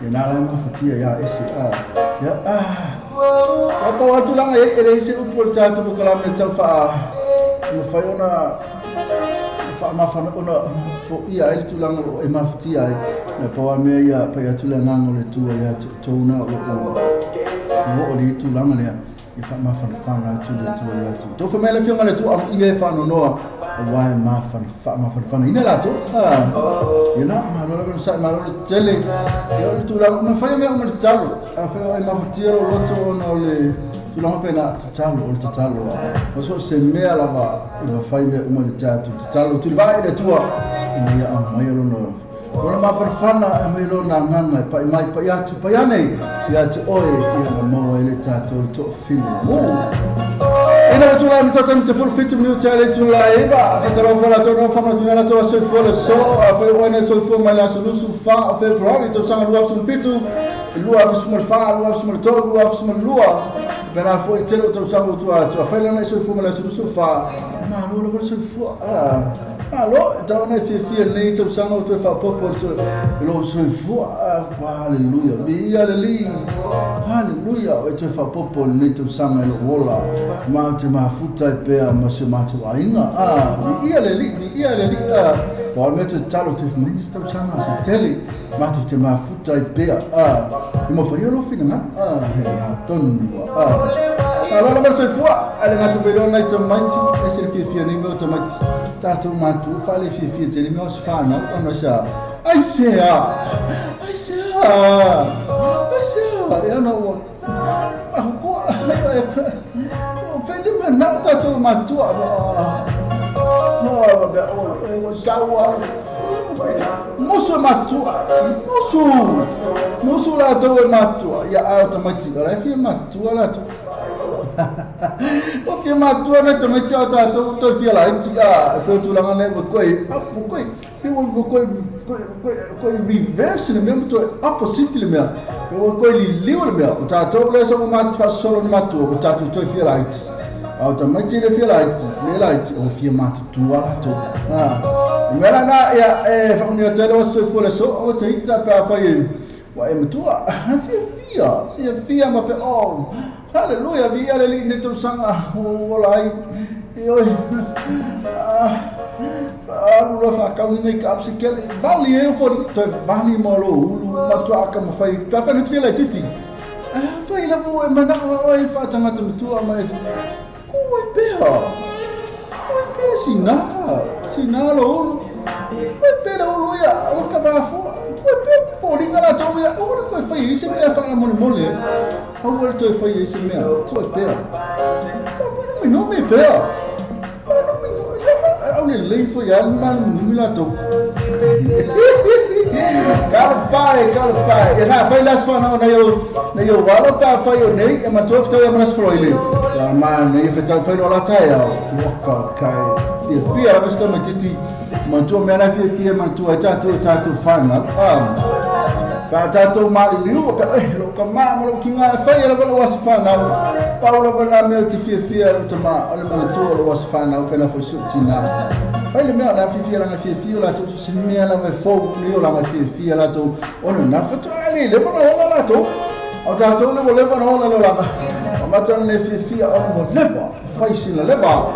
ia na la mafatia ia ese a ia a Wa pau tulaga e leai se upu o le tatou polokalame e tau faa mafai ona faamafana ona foia ai le tulaga o lo o e mafatia ai. Na pau lava mea ia pai atu le agaga o le Atua ia te outou na o lo o oo i le tulaga lea ia faamafanafana atu le Atua ia te outou. Fai mai le Afioga a le Atua, amuia e faanoanoa aua e faamafanafanaina latou. Ia na, malo lava le onosai, malo le tele. Ia o le tulaga, mafai mea uma le tatalo. Afai o e mafatia lou loto ona o le tulaga faapena, tatalo, o le tatalo lava. Ma so o se mea lava e mafai mea uma i le tatou tatalo. Tulivae i le Atua ina ia aumaia lona lona mafanafana, aumai lona agaga e pai mai, pai atu, pai ane ia te oe, ia na maua ai le tatou le toafilemu. Ina ua tulai ma tatou te 17 minute a le itula e 9, faatalofa latou na faamatuina latou a soifua le so, afai o oe na soifua mai le aso 24 o Fepuari tausaga 2017, 2014, 2013, 2022, faapena foi i tele o tausaga ua tua atu. Afai lana e soifua mai le aso 24, malo lava le soifua. Malo, e tau ona e fiafia i lenei tausaga ua toe faaopoopo i lou soifua. Haleluia, viia le Alii. Haleluia, ua e toe faaopoopo i lenei tausaga i lou ola. Matou te mafuta ai pea ma si o matou aiga. Viia le Alii, viia le Alii. Pau le mea toe tatalo, toe fai mai nisi tausaga se tele. Matou te mafuta ai pea. I mafai ai lou finagalo. He lā tonu ua. Malo lava le soifua. Ae le gata mai loa nai tamaiti, ese le fiafia nei mea o tamaiti. Tatou matua faale fiafia tele mea o se whanau, ona sa, aisea, aisea, aisea, e ana ua, mahukua, ua pele manao tatou matua, ua saua, musu e matua, musu, musu latou e matua, ia a o tamaiti, o la e fia matua latou. Ua fia matua nai tamaiti a o tatou ua toe fia laiti a, e pei o tulaga nei ua koe, ua koe, pei ua koe, koe, koe, koe reverse le mea ma toe opposite le mea. Pei ua koe liliu le mea. O tatou lea sa ua matou faasosolo ni matua, ua tatou toe fia laiti. A o tamaiti le fia laiti, le laiti, ua fia matutua latou. O le mea la lena, ia, e faamanuia atu ai le oso soifua le aso, aua te ita pe afai e, ua e matua, fiafia, fiafia ma pe, oh, Haleluia, viia le Alii i lenei tausaga ua ola ai. Ioe, alu loa faakau ni make up se kele, vali e ofo toe vali mo lou ulu, matua aka mawhai, pe a whai fia laititi. Whai lava ua e manao a oe whaatangata matua mai, ko e pea, ko e pea sina, sina lo ulu, ko e pea le ulu ia, aua ka mafoa, ko e pea foliga latou ia, aua le toe fai ai se mea faamolemole, aua le toe fai ai se mea, toe pea. Mai no me pea. Au le lei foi a ma numi latou. Talofa e, talofa e. Ia na fai las whanau nei o nei o walo pa fai o nei e matua fitau ia manas froile. Ia ma nei fitau fai no la tai au. Waka kai. Fia fia lava se tamaititi. Matua mea la fia fia matua e tātou e tātou whanau. Pa tātou maliliu, pa eh, lo ka maa ma lo ki ngā e whai e lava lo aso whanau. Pau lava nā mea o te fia fia o te ma, o le malatua o lo aso whanau, pena fo su tina. Fai le mea o la fiafia langa fiafia o latou so se mea lava e fou nei o langa fiafia latou ona na faatoa le leva na ola latou. O tatou le ua leva na ola le olaga. O mata le fiafia ona ua leva fai sina leva.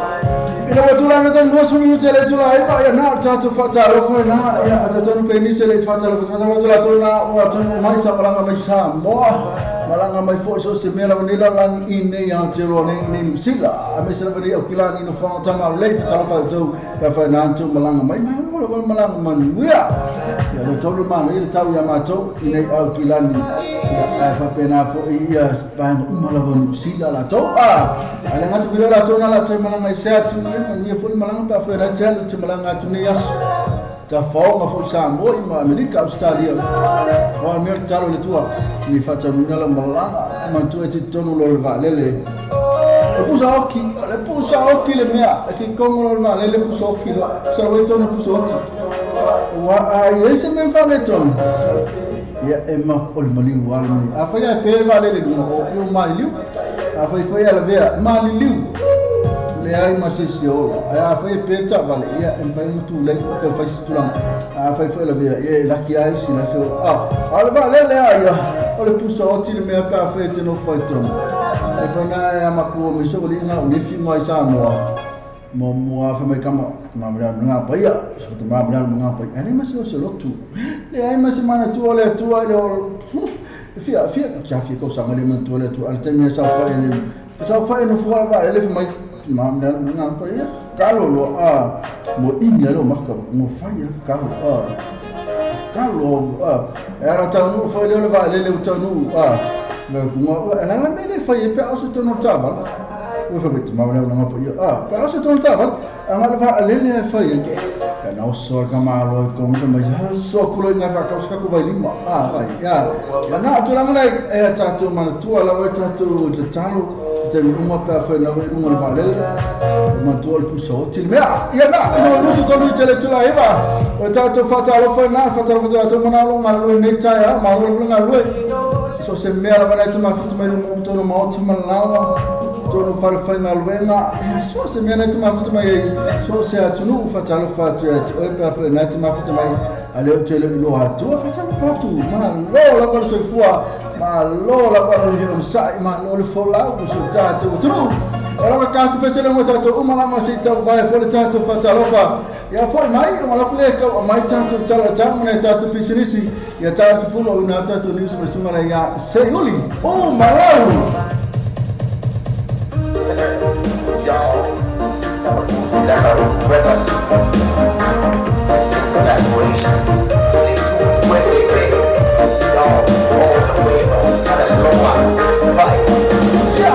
Ina ua tulaga tonu 20 minute le itula 9 ia na o le tatou faatalofa na ia a tatou pe nisi le faatalofa faatalofa atu latou na ua tonu mai sa malaga mai Samoa malaga mai foi so se mea lava nei lalagi i nei Aotearoa nei i nei Niu Sila aemaise lava nei Aukilani no whangatanga o lei faatalofa outou pe afai na outou malaga mai malo lava le malaga manuia ia le tolu manaia le tau ia matou i nei Aukilani ia ae faapena foi ia vaega uma lava o Niu Sila latou a ae le gata foi lea latou na latou malaga i se atu ia manuia foi le malaga pe afai na te alu te malaga atu nei aso tafaoga foi Samoa i ma Amerika Australia o le mea o le tatalo i le Atua ni faataunuuina lau malaga manatua e te totonu loa le vaalele. Le pusa oki, le pusa oki le mea, e ke kongo lo ma le le pusa oki lo, sa lo tonu pusa oki. Wa a ye se me fa le tonu. Ia e ma o le maliu wale me. A fai a pe va le le lunga o i o maliliu. A fai fai a la vea maliliu. Le ai ma se se o. A fai e pe ta vale ia e mpai mutu le ko fai se tulanga. A fai fai la vea ia e laki ai si la fe o. A le va le le a ia o le pusa oti le mea pa fai te no fai tonu. E fai na e ama ku o miso o li ngā o le fi ngā i Samoa. Mo mua fa mai kama ma mea ngā paia, se fatu ma mea ngā paia. Ane ma se o se lotu. Le ai ma se mana tu o le atua le o fia fia kia fia ko sanga le man tu le tu ale te mea sa fa ele. Sa fa no fu va ele fa mai ma mea ngā paia. Kalo lo a mo inya lo maka mo fa ia kalo a. Kalo a era tau fa le le va le le tau nu a. Le kunga la la me le fa e pe aso tonu taval. Ua fa beti ma le nga paia. A pe aso tonu taval. A nga le va le le fa e. Ka na so ka ma lo ko mo ma ya so kulo nga fa ka ska ku vai lima. A vai ya. Ya na tu la ngai e ta tu ma tu ala vai ta tu te talo te uma pe fa na vai uma va le. Ma tu al puso til me. Ya na no no so tonu te le tu la eva. O ta tu fa ta lo fa na fa ta lo fa ta ma na lo ma lo ne ta ya ma lo nga lo. So se mea lava nei te mafuta mai no tonu maoti malawa tonu falafai galuega so se mea nei te mafuta mai so se atunuu fatalofa atu ia te oe pe afai nei te mafuta mai a leo tele iloa atua fatalofa atu malo lava le soifua malo lava le onosai malo le folau so tatou atunuu o lava katu pesele mo tatou uma lava se i tauvae foi le tatou fatalofa ia foi mai o malaku e kau mai tatou tala tau nei tatou pisinisi ia tatou fulo o na tatou news ma sunga le ia Seiuli o malau. Yo, collaboration, yo, all the way from Salaloa, yo.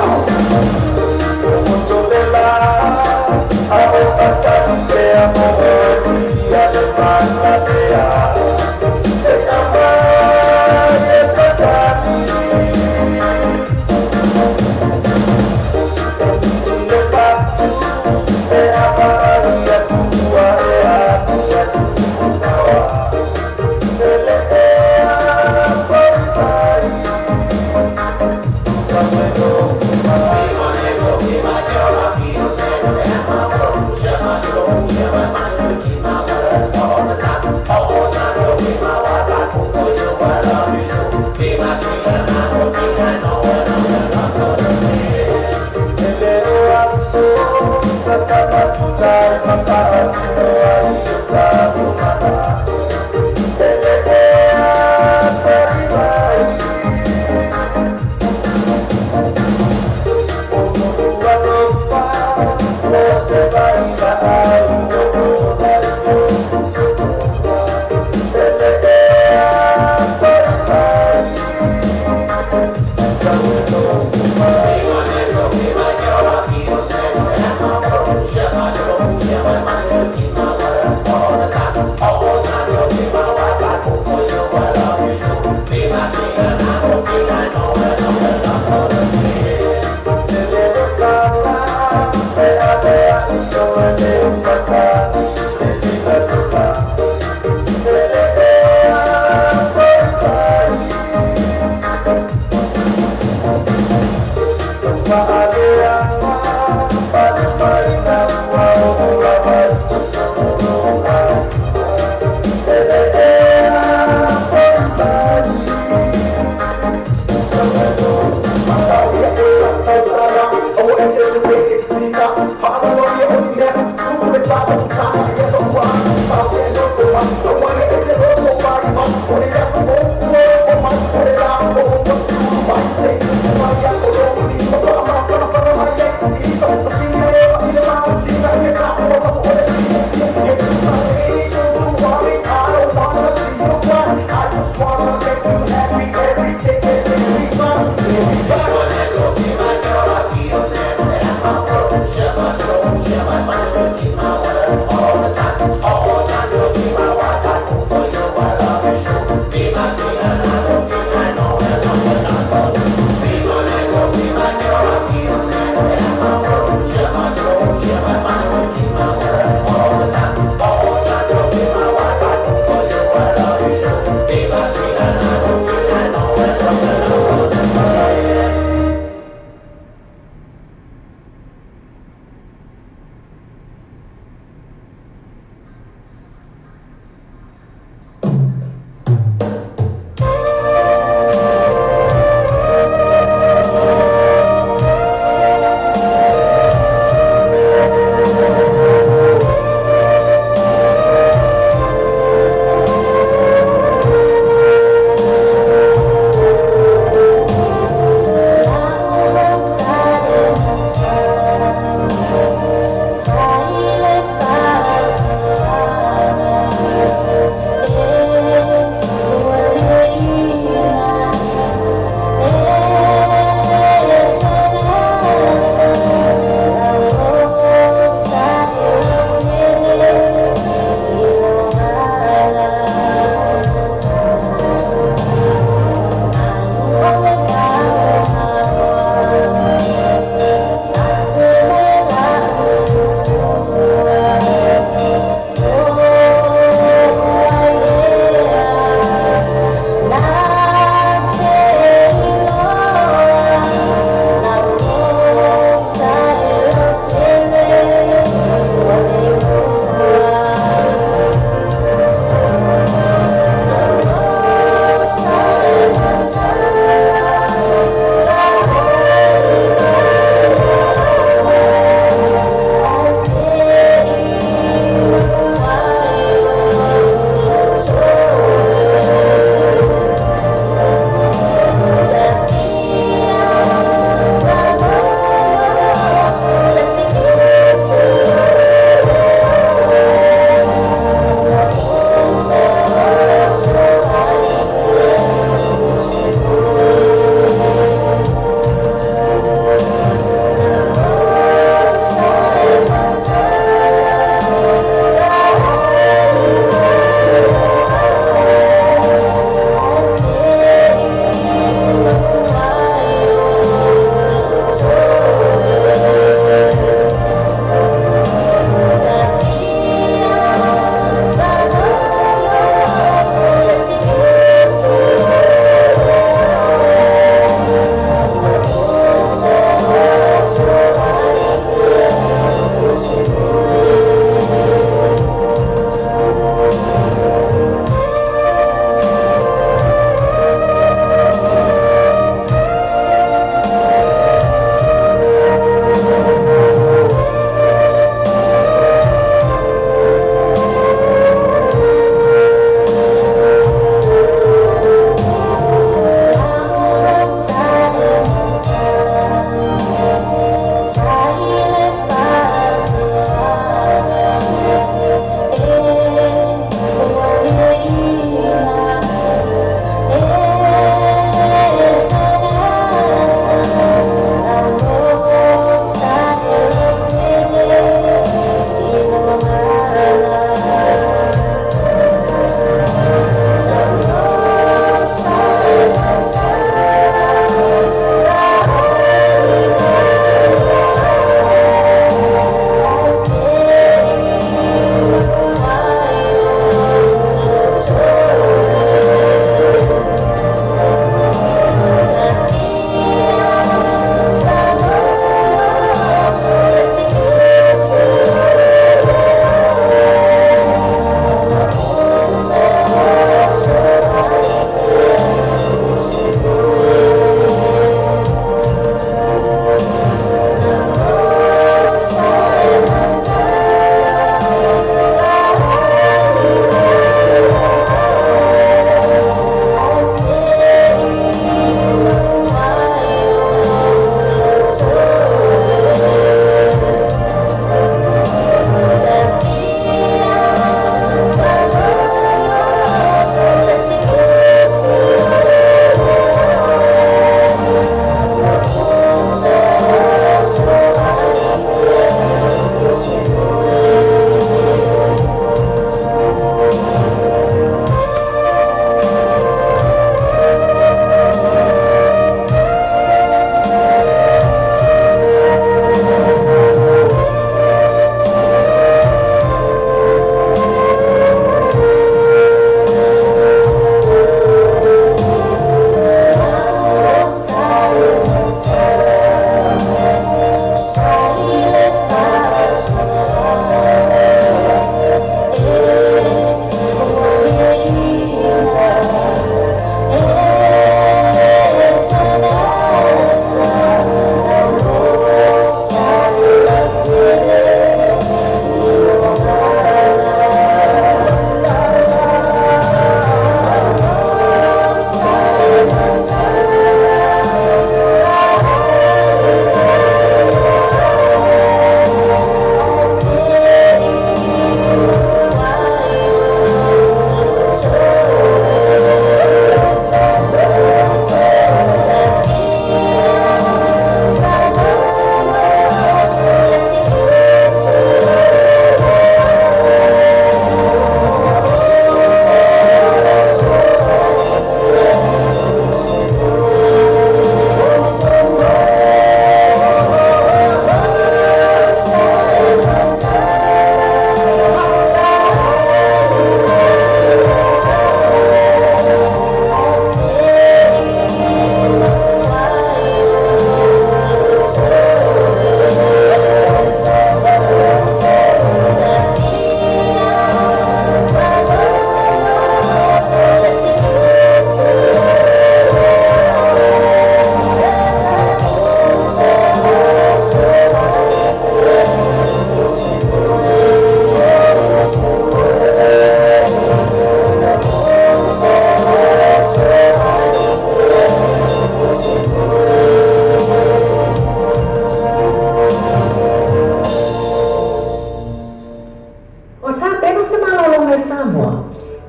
O tapena se malologa i Samoa,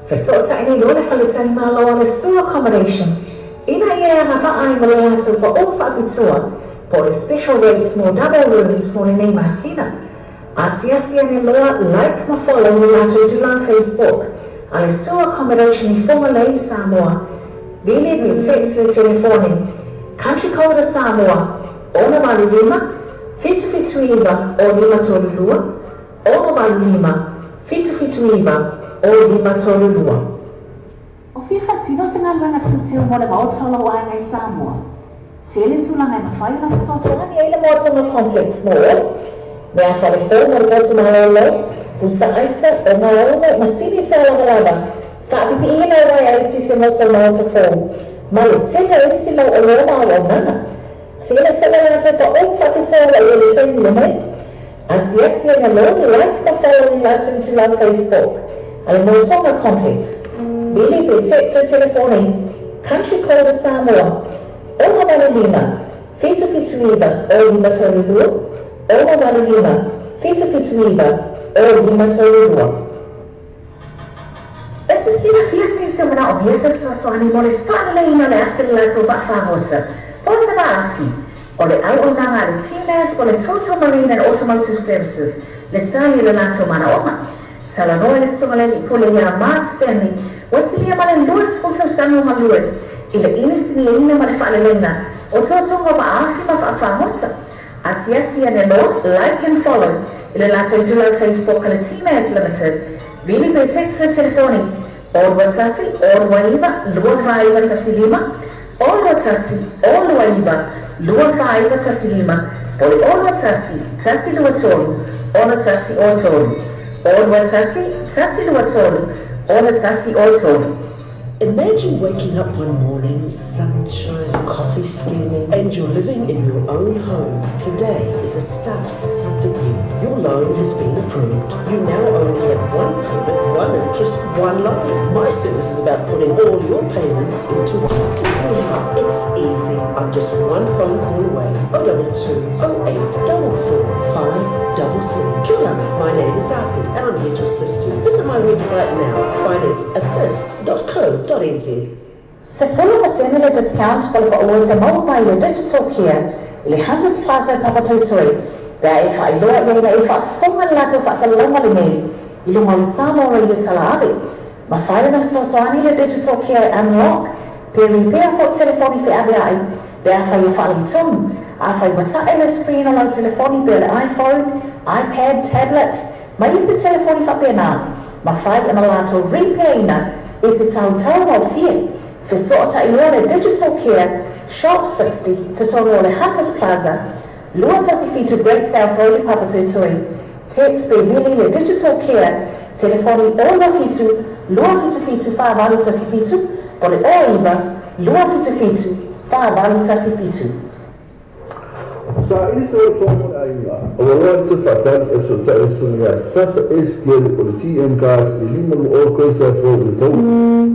fesootaʻi nei loa le faletalimalo a le Sua Accommodation ina ia e agavaa ai ma le latou paʻō faapitoa po o le special rates mo double rooms mo lenei masina. Asiasi ane loa, like ma follow le latou itulā Facebook a le Sua Accommodation i Fugalei, Samoa. Vili pe text le telefoni Country code a Samoa, 685 779 0532, 685 779 0532. O fia faatino se galuega teuteu mo le Maota o lou aiga i Samoa? Tele tulaga e mafai ona fesoasoani ai le Moatoga Complex mo oe. Mea fale fou mo le potu malolo, pusa aisa, ogaogo, masini taulavalava, faapipii lau uaea eletise mo sou maota fou, ma le tele o isi mau oloa ma auaunaga. Tele foi a latou paʻō faapitoa ua i ai le taimi lenei. Asiasi ane loa le like ma follow i latou itulā Facebook a le Motoga Complex. Vili pe text le telefoni Country Code a Samoa, 685 779 0532, 685 779 0532. E te silafia se isi o manaomia se fesoasoani mo le faaleleiina o le afi o le latou vaafagota po o se vaafi. O le auaunaga a le TMAS po o le Total Marine and Automotive Services le tali o le latou manaoga. Talanoa i le Susuga le Alii Pule iā Mark Stanley ua silia ma le 20 tausaga o galue i le inisiniaina ma le faaleleiga o totoga o vaafi ma vaafagota. Asiasi ane loa, like and follow, i le latou itulau Facebook a le TMAS Limited, vili pe text le telefoni, 021 029 2415, 021 029 2415, po o le 021 123 6103, 021 123 6103. Imagine waking up one morning, sunshine, coffee steaming, and you're living in your own home. Today is a start of something new. Your loan has been approved. You now only have one payment, one interest, one loan. My service is about putting all your payments into one. Let me help. It's easy. I'm just one phone call away. 022 08 44 533. Kia ora. My name is Api and I'm here to assist you. Visit my website now, financeassist.co.nz. 10% le discount po le paʻō e te maua mai o Digital Care i le Hunters Plaza i Papatoetoe pe a e faailoa i ai ina e faafofoga le latou faasalalauga lenei i luga o le Samoa Radio Tala Ave. Mafai ona fesoasoani le Digital Care e unlock pe repair foi telefoni feaveaʻi pe afai ua faaleitonu. Afai ua taʻe le screen o lau telefoni pe o le iPhone, iPad, tablet, ma isi telefoni faapena, mafai ona latou repair ina i se tautau gaofie. Fesootaʻi loa le Digital Care Shop 60, totonu o le Hunters Plaza, 217 Great South Road i Papatoetoe. Text pe vili le Digital Care, telefoni 07 277 4817 po o le 09 277 4817. Sa ili se ole fomo le aiga, o ua loa i te faatali e fesootai le susuga ia Sasa Esekielu o le GM Cars i 5 Grace South Road i le Taua.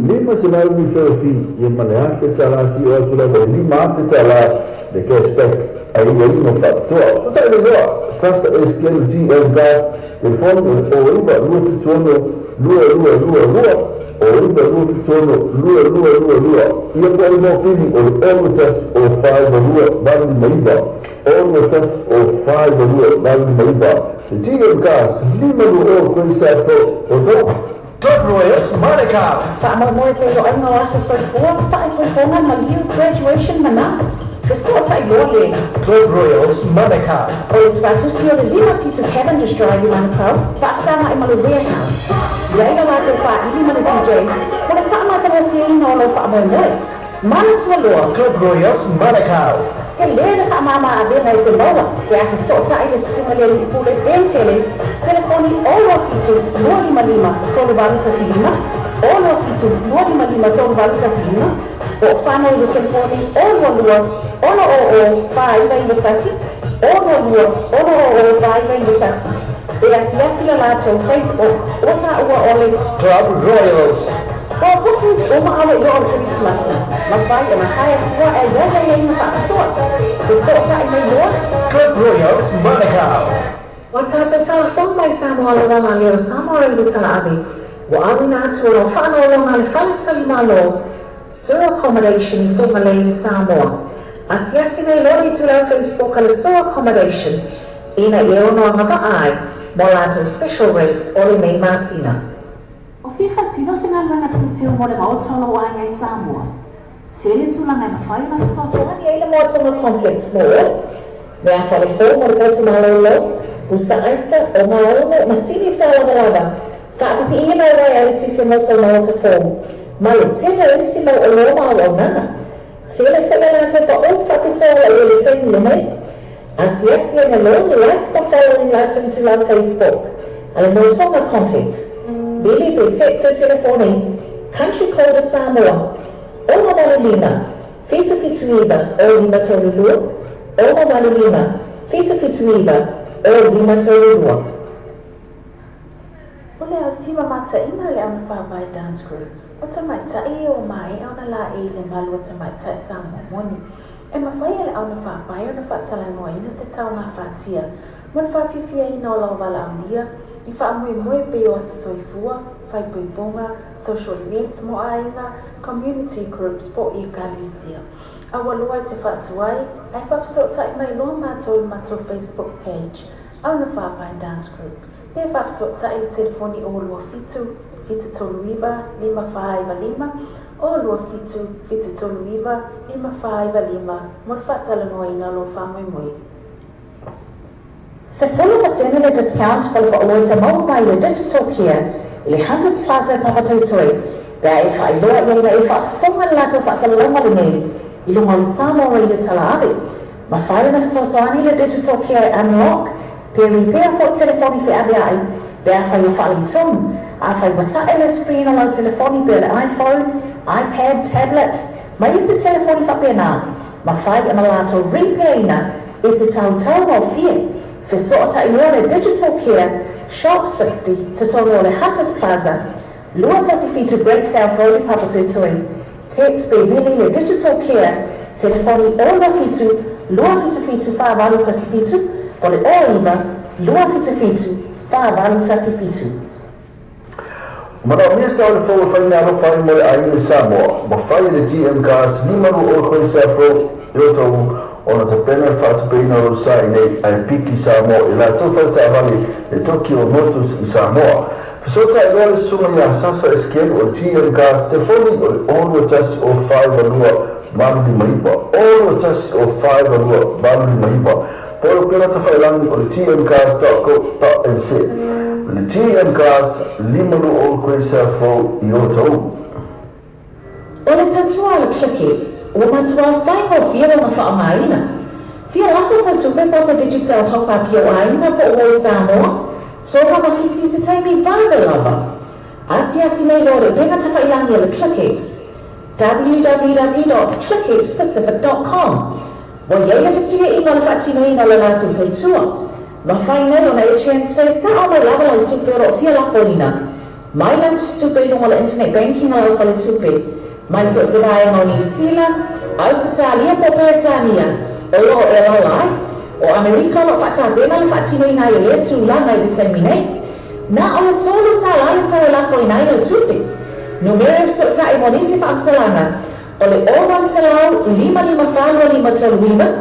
500 referral fee ia ma le $1,000 sio atu lava i le $5,000 le cash back a ia ina faapitoa. Fesootai le loa Sasa Esekielu GM Cars, telefoni o le 09 276 2222 o 9 2 76 22 22. Ia po o le mopili o le 6 1 o 4 2 8 5 9 6 1 o 4 2 8 5 9. Le GM Cars, 5 2 0 Queen South Road, Otago. Club Royals Manukau. Faamoemoe feiloaiga o aso soifua, faaipoipoga, maliu, graduation ma na fesootai loa le. Club Royals Manukau. O le tuatusi o le 57 Cavendish Drive i Manukau, faafesagai ma le Warehouse. I ai la latou faaili ma le DJ mo le faamatagofieina o lou faamoemoe. Manatua loa. Club Royals Manukau. Tele le faamama avega e te maua pe a fesootai le susuga i le alii pule Ben Pele, telefoni 027 255 3815, 027 255 3815, po o fano i le telefoni 022 600 4991, 022 600 4991. E asiasi le latou Facebook ua taua o le. Club Royals. O bookings uma ale i o le Kerisimasi, mafai ona hire fua e ia ia aiaiga faapitoa. Fesootai mai loa. Club Royals Manukau. Ua tatou tala fou mai Samoa Lalaga lea o Samoa Radio Tala Ave, ua auina atu o lau faaaloaloga le Fale Tali Malo, Sur Accommodation i Fugalei i Samoa. Asiasi nei loa le itulau Facebook a le Sur Accommodation ina ia ono agavaa ai mo latou special rates o lenei masina. O fia faatino se galuega teuteu mo le maota o lou aiga i Samoa? Tele tulaga e mafai ona fesoasoani ai le Moatonga Complex mo oe. Mea fale fou mo le potu malolo, pusa aisa, ogaogo, masini tālavalava, faapipiina o uaea eletise mo sou maota fou, ma le tele o isi mau oloa ma auaunaga. Tele foi a latou paʻu faapitoa o lau i le taimi lenei. Asiasi ai malo like ma follow i latou itulau Facebook a le Moatonga Complex. Vili pe text le telefoni Country Code a Samoa, 685 779 0532, 685 779 0532. O le aosi mamataʻiga le Aunifaavae Dance Group, o tamaitai ia ua maea ona laei i le malu o tamaitai Samoa moni. E mafai e le aunifaavae ona faatalanoaina se taugafatia mo le faafiafiaina o lau valaaulia i faamoemoe pei o aso soifua, faaipoipoga, social events mo aiga, community groups po o ekalesia. Aua loa e te faatuai ae faafesootai mai loa matou i le matou Facebook page, Aunifaavae Dance Group, pe faafesootai i le telefoni 027 739 5495, 027 739 5495 mo le faatalanoaina o lou faamoemoe. 10% le discount mo le paʻu e te maua mai le Digital Care i le Hunters Plaza i Papatoetoe pe a e faailoa i ai na e faafofoga le latou faasalalauga lenei i luga o le Samoa Radio Tala Ave. Mafai ona fesoasoani le Digital Care Unlock pe repair foi telefoni feaveai pe afai ua faaletonu, afai ua tae le screen o lau telefoni pe o le iPhone, iPad, tablet, ma isi telefoni faapena, mafai ona latou repair ina i se tautau gofie. Fesootai loa le Digital Care, Shop 60, totonu o le Hunters Plaza, 217 Great South Road i Papatoetoe. Text pe vili le Digital Care, telefoni 07 277 4817 po o le 09 277 4817. Manaomia sa o le fou e fai meaalofa ai mo le aiga i Samoa, ua fai e le GM Cars 5 20 Queen South Road i Otahuhu ona tapena le faatupeina o lou sa i nei ae piki Samoa i latou fale taavale le Tokyo Motors i Samoa. Fesootai loa le susuga ia Sasa Esekielu o le GM Cars, telefoni o le 021 052 859, 021 052 859, po o le upega tafailagi o le gmcars.co.nz. O le GM Cars, 5 20 Queen South Road i Otahuhu. O le tautua a le ClickX ua matuā faigofie lona faaaogaina. Fia lafo sau tupe po o se Digicel Top Up i ou aiga po o oe Samoa, Tonga ma Fiti i se taimi vave lava. Asiasi nei loa le upega tafailagi a le ClickX, www.clickxpacific.com. Ua i ai le fesuiaiga o le faatinoina o le latou tautua. Mafai nei ona e transfer sao mai lava lau tupe o lo o fia lafoina mai lau tusitupe i luga o le internet banking a lau faletupe, mai so o se vaega o Niu Sila, Ausetalia po o Peretania o lo o e alaala ai. O Amerika o lo o faatapena le faatinoina ai o lea tulaga i le taimi nei. Na o le $3 le tau e lafoina ai lau tupe. Numera e fesootai mo nisi faamatalaga o le 0800 554 2539,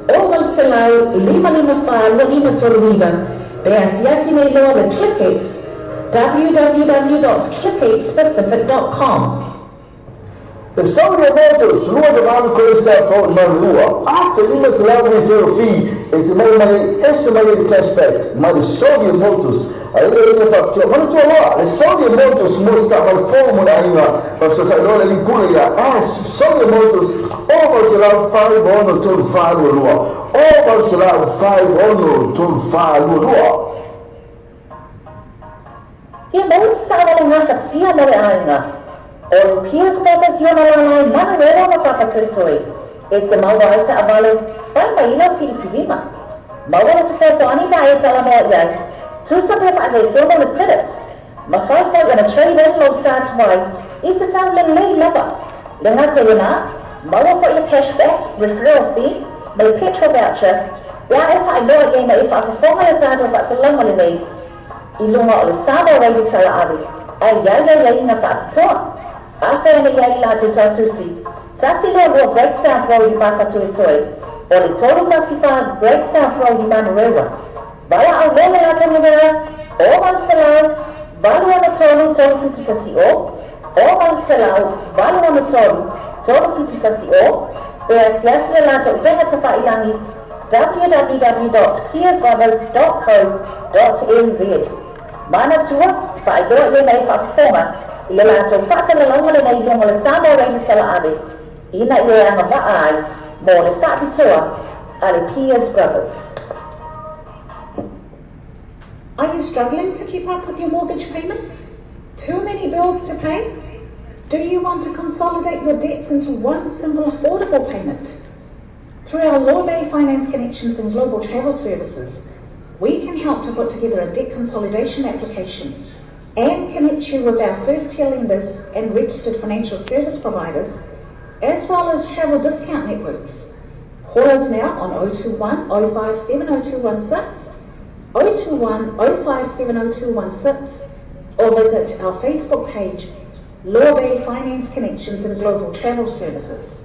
0800 554 2539, pe asiasi nei loa le ClickX, www.clickxpacific.com. The Saudi Motors, 28 Kolesa Ford Marua, 1500 referral fee e te mau mai ese mai ai le cashback mai le Saudi Motors. A e le ina faapitoa manatua loa le Saudi Motors mo se taavale fou mo le aiga. Faafesotai loa le alii pule ia Ash Saudi Motors 0800 563 422 0800 563 422. Fia maua se taavale gafatia mo le aiga. O le Pierce Brothers i ona lala i Manurewa ma Papatoetoe e te maua ai taavale fai mai i lau filifiliga. Maua le fesoasoani pe a e talanoa i ai, tusa pe faaletonu le credit. Mafai foi ona trade in lou sa tuai i se tau lelei lava. Le gata i lena, maua foi le cash back, referral fee, ma le petrol voucher pe a e faailoa i ai na e faafofoga le tatou faasalauga lenei i luga o le Samoa Radio Tala Ave ae i ai aiaiga faapitoa. Afai ane i ai i latou tautusi, 122 Great South Road i Papatoetoe, o le 314 Great South Road i Manurewa. Valaau loa le latou numera, 0800 863 371, 0800 863 371, pe asiasi le latou upega tafailagi www.peersbrothers.co.nz. Manatua, faailoa i ai na e faafofoga i le latou faasalalauga lenei i luga o le Samoa Radio Tala Ave ina ia e agavaa ai mo le faapitoa a le Peers Brothers. Are you struggling to keep up with your mortgage payments? Too many bills to pay? Do you want to consolidate your debts into one simple affordable payment? Through our Lawbay Finance Connections and Global Travel Services, we can help to put together a debt consolidation application and connect you with our first-tier lenders and registered financial service providers, as well as travel discount networks. Call us now on 021 057 0216, 021 057 0216, or visit our Facebook page, Law Bay Finance Connections and Global Travel Services.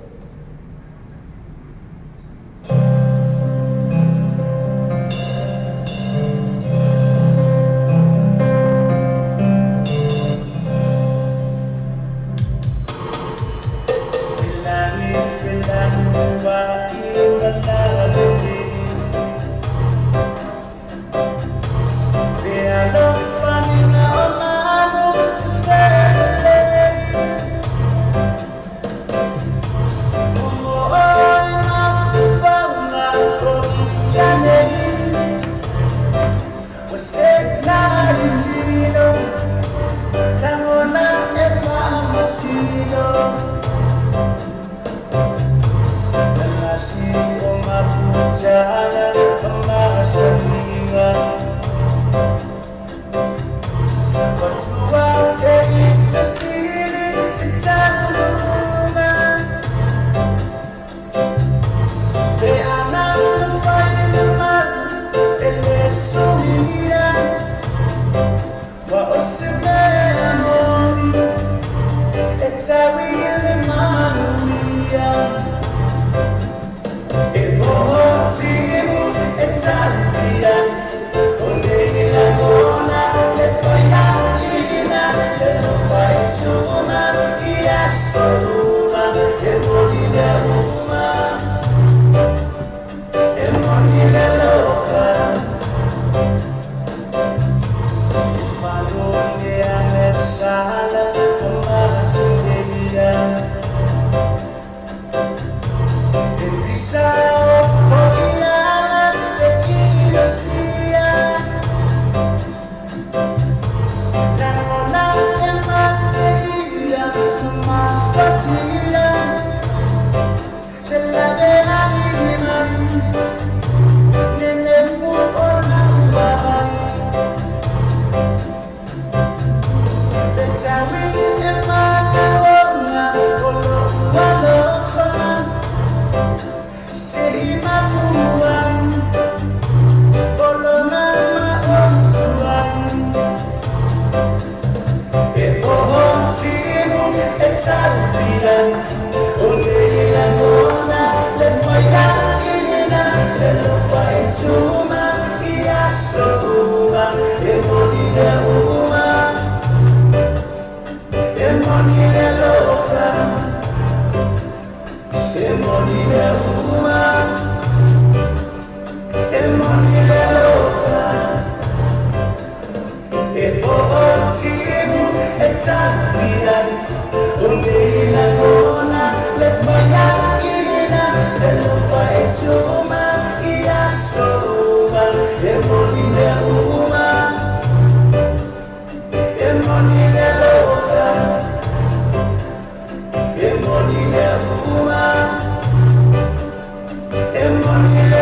Lua.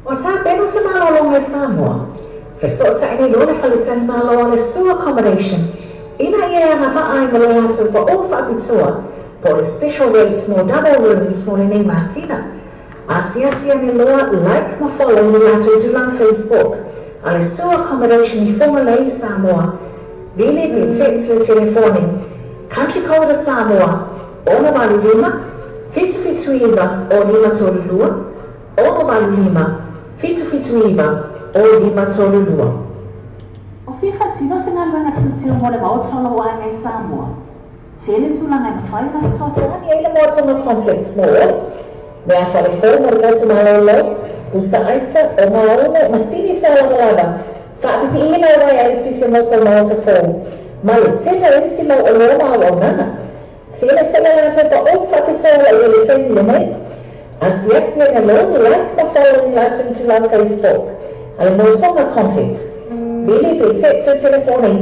O tapena se malologa i Samoa, fesootaʻi nei loa le faletalimalo a le Sue Accommodation ina ia e agavaa ai ma le latou paʻō faapitoa po o le special rates mo double rooms mo lenei masina. Asiasi ane loa, like ma follow le latou tulaga Facebook a le Sue Accommodation i Fogalei, Samoa. Vili pe text le telefoni Country code a Samoa, 685 779 o 532, 685 779 o 532. O fia faatino se galuega teuteu mo le Maota o lou aiga i Samoa? Tele tulaga e mafai ona fesoasoani ai le Moatonga Complex mo oe. Meafale fou mo le motu malolo, pusa aisa, o maono, masini taulavalava, faapipiina o uaea eletise mo sou maota fou, ma le tele o isi mau oloa ma auaunaga. Tele foi a latou paʻō faapitoa ua i ai le taimi lenei. Asiasi ane loa, like ma follow le latou itulau Facebook a le Moatonga Complex. Vili pe text le telefoni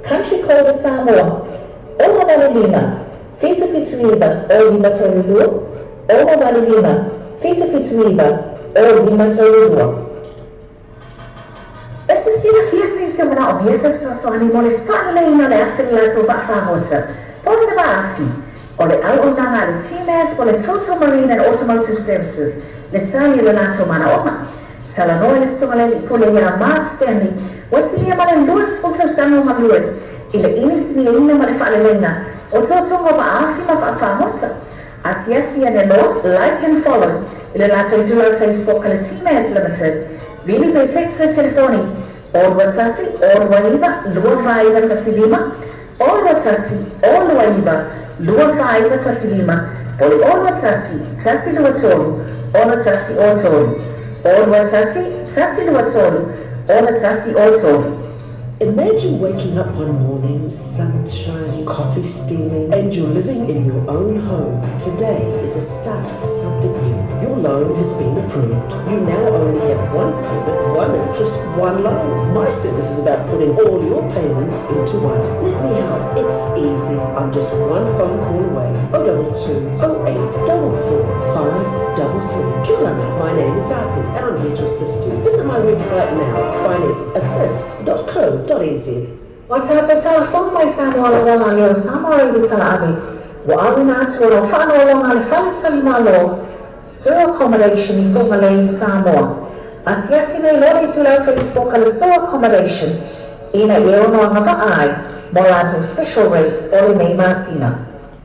Country Code a Samoa, 685 779 o 532, 685 779 o 532. E te silafia se isi o manaomia se fesoasoani mo le faaleleiina o le afi o le latou vaafagota po o se vaafi. O le auaunaga a le TMAS po o le Total Marine and Automotive Services le tali o le latou manaoga. Talanoa i le Susuga le Alii Pule iā Mark Stanley ua silia ma le 20 tausaga o galue i le inisiniaina ma le faaleleiga o tuatuga o vaafi ma vaafagota. Asiasi ane loa, like and follow, i le latou itulau Facebook a le TMAS Limited. Vili pe text le telefoni, 021 029 2415, 021 029 2415. Po le 61 123 6103. 61 123 6103. Imagine waking up one morning, sunshine, coffee steaming, and you're living in your own home. Today is a start of something new. Your loan has been approved. You now only have one payment, one interest, one loan. My service is about putting all your payments into one. Let me help. It's easy. I'm just one phone call away. 022 08 44 533. Kia ora. My name is Api, and I'm here to assist you. Visit my website now, financeassist.co.nz. Ua tātou telefonu mai Samoa lava la leo Samoa Radio Talaave ua auina atu o lau faanoaloga a le Fale Tali Malo Sur Accommodation i Fugalei, Samoa. Asiasi nei loa le itulau Facebook a le Sur Accommodation ina ia ono agavaa ai mo latou special rates o lenei masina.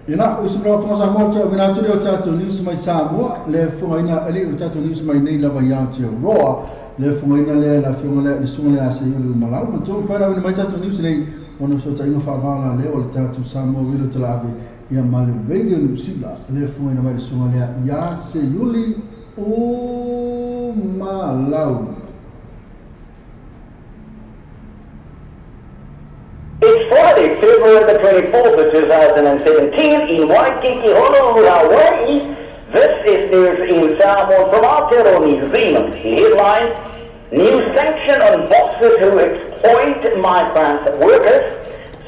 Ina, usu mai Fonga Samoa, tau mina atu lea o tātou news mai Samoa, le fungaina ali o tātou news mai nei lava i Aotearoa, le fungaina lea la fionga lea le sunga lea se i malau, ma tō whaina wina mai tātou news nei, ona so ta inga whaawala lea o le tātou Samoa Wilo Talaave ia ma le Radio New Zealand, le fungaina mai le sunga lea ia se iuli o malau. It's Friday, February the 24th of 2017 in Waikiki, Honolulu, Hawaii. This is news in Samoa from Aotearoa, New Zealand. The headline, new sanction on bosses who exploit migrant workers.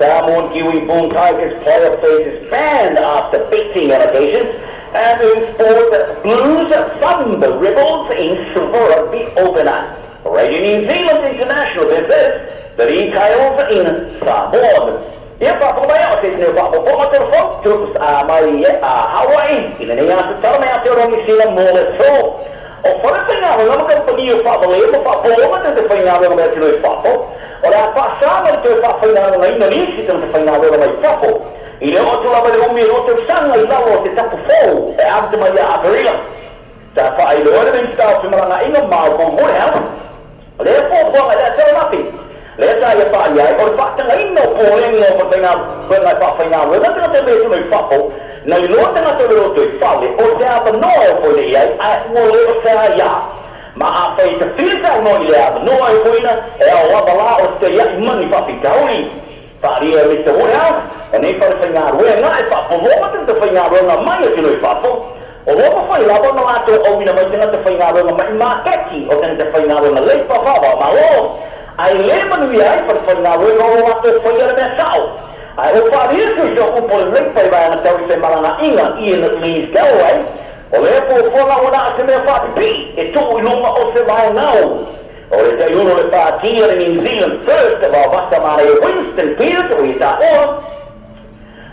Samoan Kiwi Boom Tigers player faces ban after betting allegations. And in sport, Blues fund the Rebels in Super Rugby opener. Radio New Zealand International, this is the details in Samoan. Ia whāpaka mai o te tini whāpaka o te telefon, tu mai Hawaii, i le nei atu tala mai Aotearoa New Zealand mō le tō. O wharawhainga o ngā kampani o whaavale ma whaapolonga te te whainga mai te noi whaapo, o le a whaasama te whaawhainga ngai Indonesia te whainga mai whaapo. I le o tula mai le umi o te sanga i lalo o te tapu fōu e amte mai a Aperila. Ta whaailoa le Minista o Whimaranga Inga Malcolm Woodhouse, le fōfuanga le a mapi. Le ta ia whaai ai, o le whaatanga ina o pōlengi o whainga whainga wena tanga te mea tunu i whapo, na i loa tanga te roto i whale, o te apa noa o pōle i ai, ai ua le o te a ia. Ma a whai te whirita no i le apa noa e pōina, e au lava la o te ia i mani whawhi kauri. Whaaria Mr. Woodhouse, o nei whare whainga roe ngā e whaapolonga te whainga roe mai o tunu i whapo. O loa whai lava na lātou au ina mai tanga te whainga roe mai mākeki o tanga te whainga roe lei whawhawa malo. Ai le manu ai whare whainga roe o lātou whai ara mea sao. Ai o whaaria tui so upo le lei whai vai ana tau i te maranga inga Ian Lees Galloway. O le pōwhanga o nā te mea whaapipi e tō i lunga o te vai ngau. O le te uno le whaatia le New Zealand First of our vasa mare Winston Peters o i tā oa.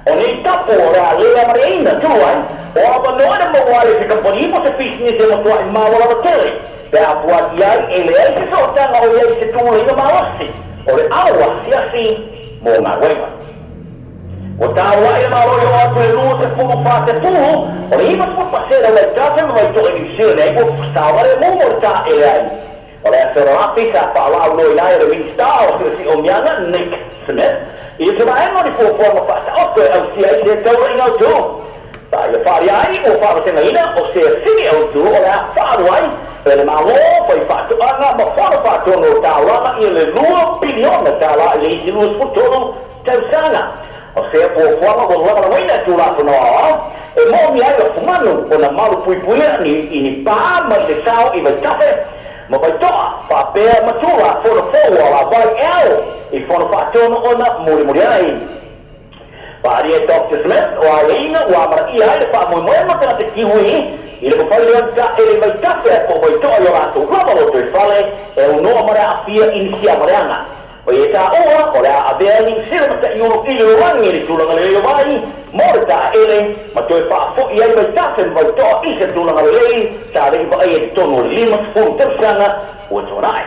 O nei tapo o rea lea mareina tūai, o awa noa na mawale se kampani mo se pisini se matua i mawalawa tele. Pe a puati ai e le ai se sootanga o iai se tūle ina mawasi. O le awa siasi mō ngā wewa. O tā wai e malo i o atu e lua te fumu whā te tūhu, o le ima tū pasera le tāte mai tō e New Zealand e o sāware mō mō tā e le ai. O le asera api sa whaalau noi lai e le Minista o Sirisi o Mianga, Nick Smith, i te vaenga o ni fuafuaga faataoto e ausia i se taura i ngau tū. Ta ia whaari ai o whaaratenga ina o se sini au tū o le a whaaru ai e le malo pai whaatuanga ma whana whaatono o tālanga i le 2 piliona tāla i le isi 23 tausanga. O se fuafuaga o lava waina tū lātou no ao e mōmi ai o fumanu o na malu puipuia ni i ni pā mai le sao i vaitafe ma vaitoa whapea matura whona fōua la vai ao i whona whaatono ona muri muri ai. Whaari e Dr. Smith o ai ina ua mara ia ai le whaamoemoe ma tana te kihui i le mawhai leo ta e le vaitafe a po vaitoa i o rātou lava loto i whale e unoa mara awhia inisia mareanga. O i e tā oa, o le a avea ni sira mata i ono i le rangi le tūlanga le leo vai, mō le tā ele, ma toe whaafoi ai vaitafe ma vaitoa i se tūlanga le lei, tā rei vai e te tono le 50 tausanga ua tōnai.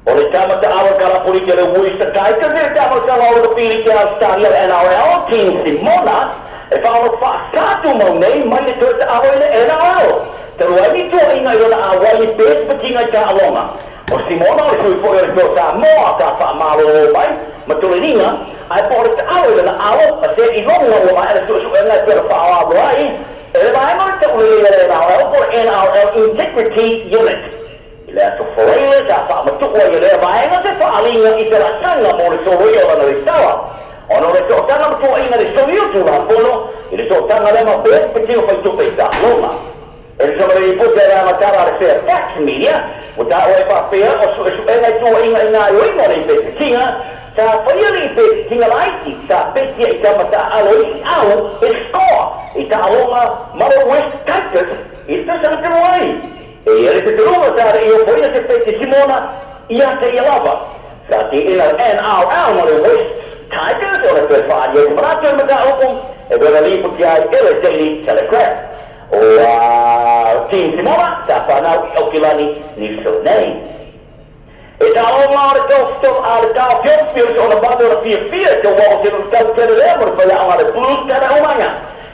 O le tamata awa karapuri te le Worcester Tigers, e le tamata awa o piri te Australia le NRL, King Simona, e whaono whaakātu mau nei mai le toe te awa i le NRL. Te rua ni tua inga i ona a wai i pēs patinga i tā alonga. O Simona o le sui foi o le tō tā moa tā whaamalo o mai, Ma toleniga, ae po o le taalo i lana alo, ma se iloga ua maea le suesuega e pei ona faaoalo ai e le Vaega o le Taulelei a le NRL po o le NRL Integrity Unit. I le Aso Faraile sa faamatuu ai e lea vaega se faaaliga i se laasaga mo le soloia o lana resitala, ona o le sootaga ma tuuaiga i le soli o Tulafono i le sootaga lea ma Pea Petino Faitupe i Taaloga. E le sola lipoti a le amatala a le Fairfax Media, ua taua ai faapea o suesuega i tuuaiga i gaoioiga o le ipetiga, sa faia le ipetiga laiti sa petia i tama taaalo isi au e score i taaloga ma le West Tigers i le tausaga talu ai. E i ai le talitonuga sa le i ofoina se peti Simona ia te ia lava. Sa teena le NRL ma le West Tigers ona toe faaalia ai se manatu i le mataupu e pei ona lipotia ai e le Daily Telegraph. O Tim Simona sa fanau i Aukilani, Niu Sila nei. E taaloga o le tau a le taofiofi o le soona vave o le fiafia i tauao o se luitau tele lea mo le faiaoga a le Blues tala umaga.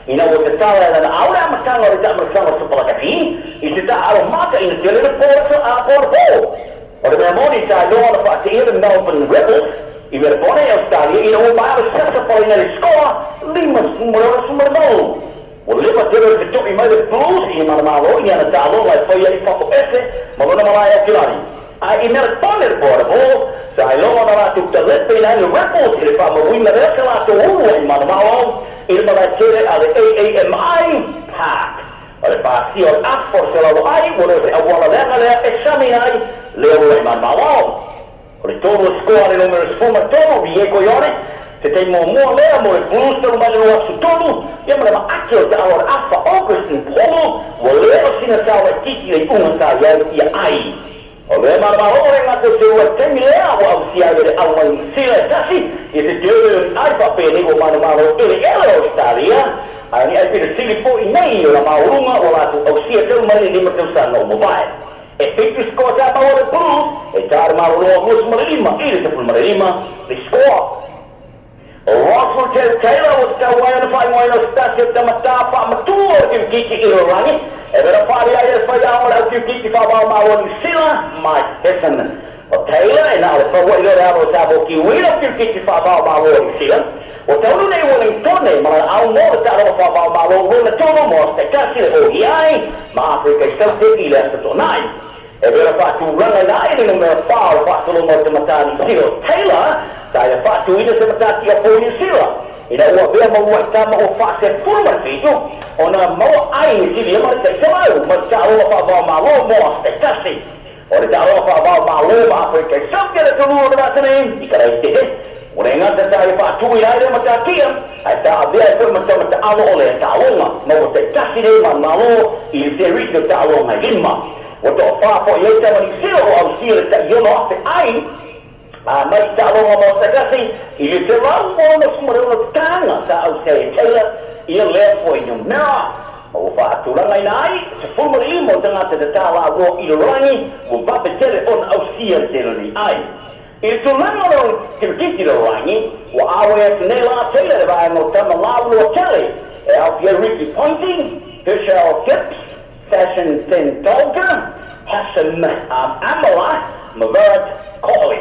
Ina ua tatala e lana ao le amataga o le taamaisaga o Sopalakati i se taaalo mataina tele le po a po le po. O le mea moni sa iloa ona faateia le Melbourne Rebels i Melebone i Ausetalia ina ua maea le sasa paleina i le score 58. Ua leva tele o le feto'i mai le Blues i Manamalo i ana taaloga e faia i fafo ese ma lona malae Aukilani. Ae i Melebone le po, sa iloa ona latou talepeina ai le Rebels i le faamauina lea sa latou ulu ai i Manamalo i le malae tele a le AAMI Park. O le pasia o le afa o le felauai ua le o se auala leaga lea e sami ai le ulu ai Manamalo. O le tolu o score a le numera 13, Rieko Ioane, se taimi muamua lea mo le Blues talu mai le 2003, ia ma le maake o le taalo a le afa Augustin Polo, ua le o sina sao laitiiti le iuga sa i ai ia ai. O lea manamalo o le gata o se ua i le taimi lea ua ausia ai e le au mai Niu Sila e tasi ia se tele o ni ai faapenei ua manamalo eleele o Ausetalia, ae o ni ai pito sili foi nei ona maualuga ua latou ausia talu mai le 5 tausaga ua mavae. E fitu score sa maua le Blues, e ta le maloloa 25 i le 15 le score. O Russell Ted Taylor ua tatau ai ona faaigoaina o se tasi o tamatā faamatua o le kirikiti i lalolagi, e vera faaalia ai e le faiaoga o le au kirikiti faavaomalo a Niu Sila, Mike Hesson. O Taylor e na o le faua'i loa le alo o Sabo Kiwi le au kirikiti faavaomalo a Niu Sila. Ua taunuu nei i Wellingtone ma lana au mo le taaloga faavaomalo lona tolu mo aso taitasi le ODI ma Afrika i Saute i le Aso Toonai. E pei ona faatulagaina ai le numera fa o le faasologa o te matā Niu Sila o Taylor, sa ia faatuina se matā tiapoi Niu Sila ina ua avea ma uluai tama ua faa-17 ona maua ai i silia ma le taisalau ma le taaloga faavaomalo mo aso taitasi. O le taaloga faavaomalo ma Afrika i Saute le atunuu o le vasa nei i Karaitihe. Ua le gata sa ia faatuina ai lea matatia, ae sa avea ai foi ma tamataaalo o lea taaloga, ma ua taitasi nei manumalo i le serisi o taaloga e lima. Ua toafa foi ai tama Niu Sila ua ausia le tai 6,000 ai a mai i taaloga mo taitasi i le 166 tataaga sa ausia ai e Taylor ia lea foi numera. Ma ua faatulagaina ai 15 o tagata tatā laua i lalolagi ua vave tele ona ausia le tele nei ai. I le tulaga o le kirikiti lalolagi, ua auai atu nei la Taylor le vaega o tama laulua tele e aofia ai Ricky Ponting, Herschelle Gibbs, Sachin Tendulkar, Hashim Amla ma Virat Kohli.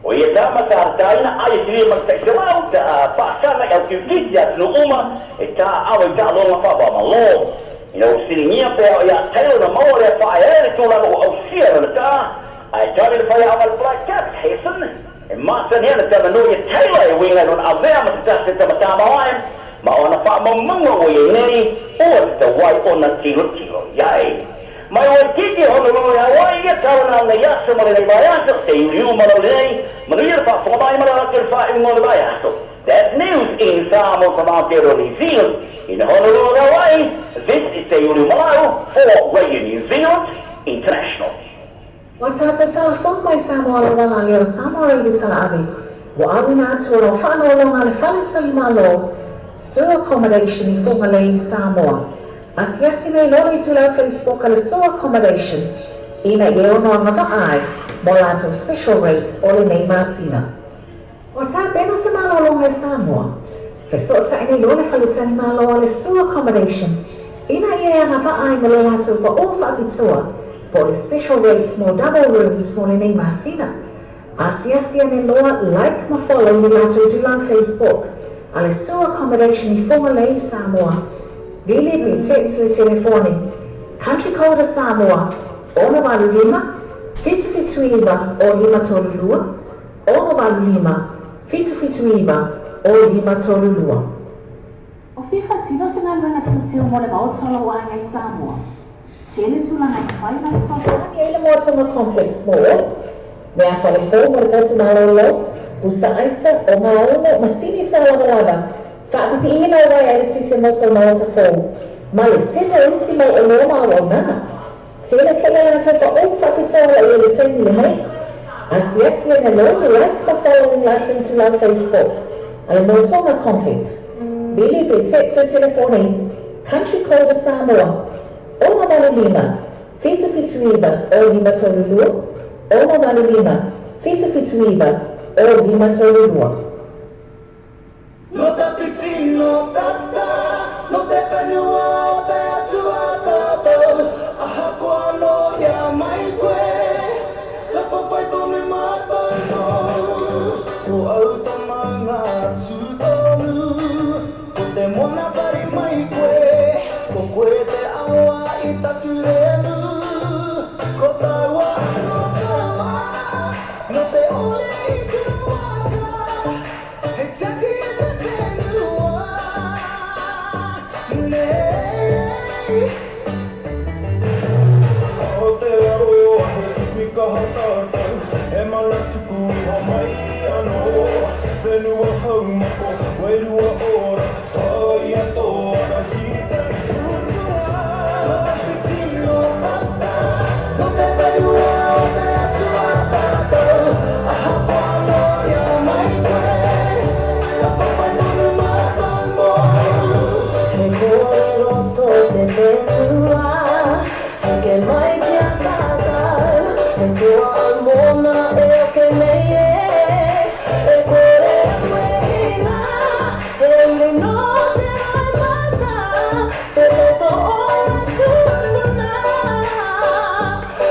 O ia tama sa taina ai e silia ma le taiselau ta faasaga i au kirikiti atunuu uma e taaalo i taaloga faavaomalo. Ina ua siligia pea o ia Taylor na maua lea faaeaea le tulaga ua ausia lana ta, ae tali le faiaoga a le Black Caps, Hesson, e masani ana talanoa ia Taylor e uiga i lona avea ma se tasi o tama tāmalae, ma o ana faamaumauga ua i ai nei, ua tatau ai ona tilotilo i ai. Mai Waikiki, Honolulu i Hawaii, ia tala na lenei aso ma lenei vaiaso, te iuiu ma lau lenei, manuia le faafofoga mai ma le atu i le faaiuga o le vaiaso. That's news in Samoa from Aotearoa New Zealand. In Honolulu, Hawaii, this is Te Iuliu Malau for Radio New Zealand International. Ua tātou talafono mai Samoa lava nā leo Samoa Radio Talaave. Ua auina atu o lau faanoaloga a le Fale Tali Malo, Sur Accommodation i Fugalei, Samoa. Asiasi nei loa le itulau Facebook a le Sur Accommodation ina ia ono agavaa ai mo latou special rates o lenei masina. Ua tapena se malologa i Samoa. Fesootai nei loa le Fale Tali Malo a le Sur Accommodation ina ia e agavaa ai mo le latou paʻō faapitoa po o le special rate mo double rooms mo lenei masina. Asiasi ane loa like ma follow i le latou itulau Facebook a le Sua Accommodation i Fugalei, Samoa. Vili pe text le telefoni Country Code a Samoa, 685 779 o 532, 685 779 o 532. O fia faatino se galuega teuteu mo le maota o lou aiga i Samoa? Tele tulaga e mafai ona fesoasoani ai le Moataga Complex mo oe. Meafale fou mo le potu malolo, pusa aisa, ogaumu, masini taulavalava, faapipiina o uaea eletise mo sou maota fou, ma le tele o isi mau oloa ma auaunaga. Tele foi a latou paʻu faapitoa i le taimi lenei. Asiasi ane loa me like ma follow i latou itulau Facebook a le Motoga Complex. Vili pe text le telefoni Country Code a Samoa, 685 779 o 532, 685 779 o 532. No tawhiti, no tata, no te whenua o te atua tātou. Ahakoa nohia mai koe, ka whawhai tonu mātou mōu. Ko au to maunga tū tonu, ko te moana pari mai koe. Ko koe te awa i taku remu, ko taua anō taua, no te ole i te waka. He tiaki i te whenua nei. Aotearoa, he iwi kaha tātou, he mana tuku iho mai anō. Whenua haumako, wairua ora, whāia tō ara ki te utua. Nō tawhiti, nō tata, nō te whenua o te atua tātou. Ahakoa nohia mai koe, ka whawhai tonu mātou mōu. He kōrero tō te whenua, heke mai ki a tātou, he toa au mōna e oke nei e, e kore au e hinga, he uri nō te roimata, te roto o ngā tūpuna,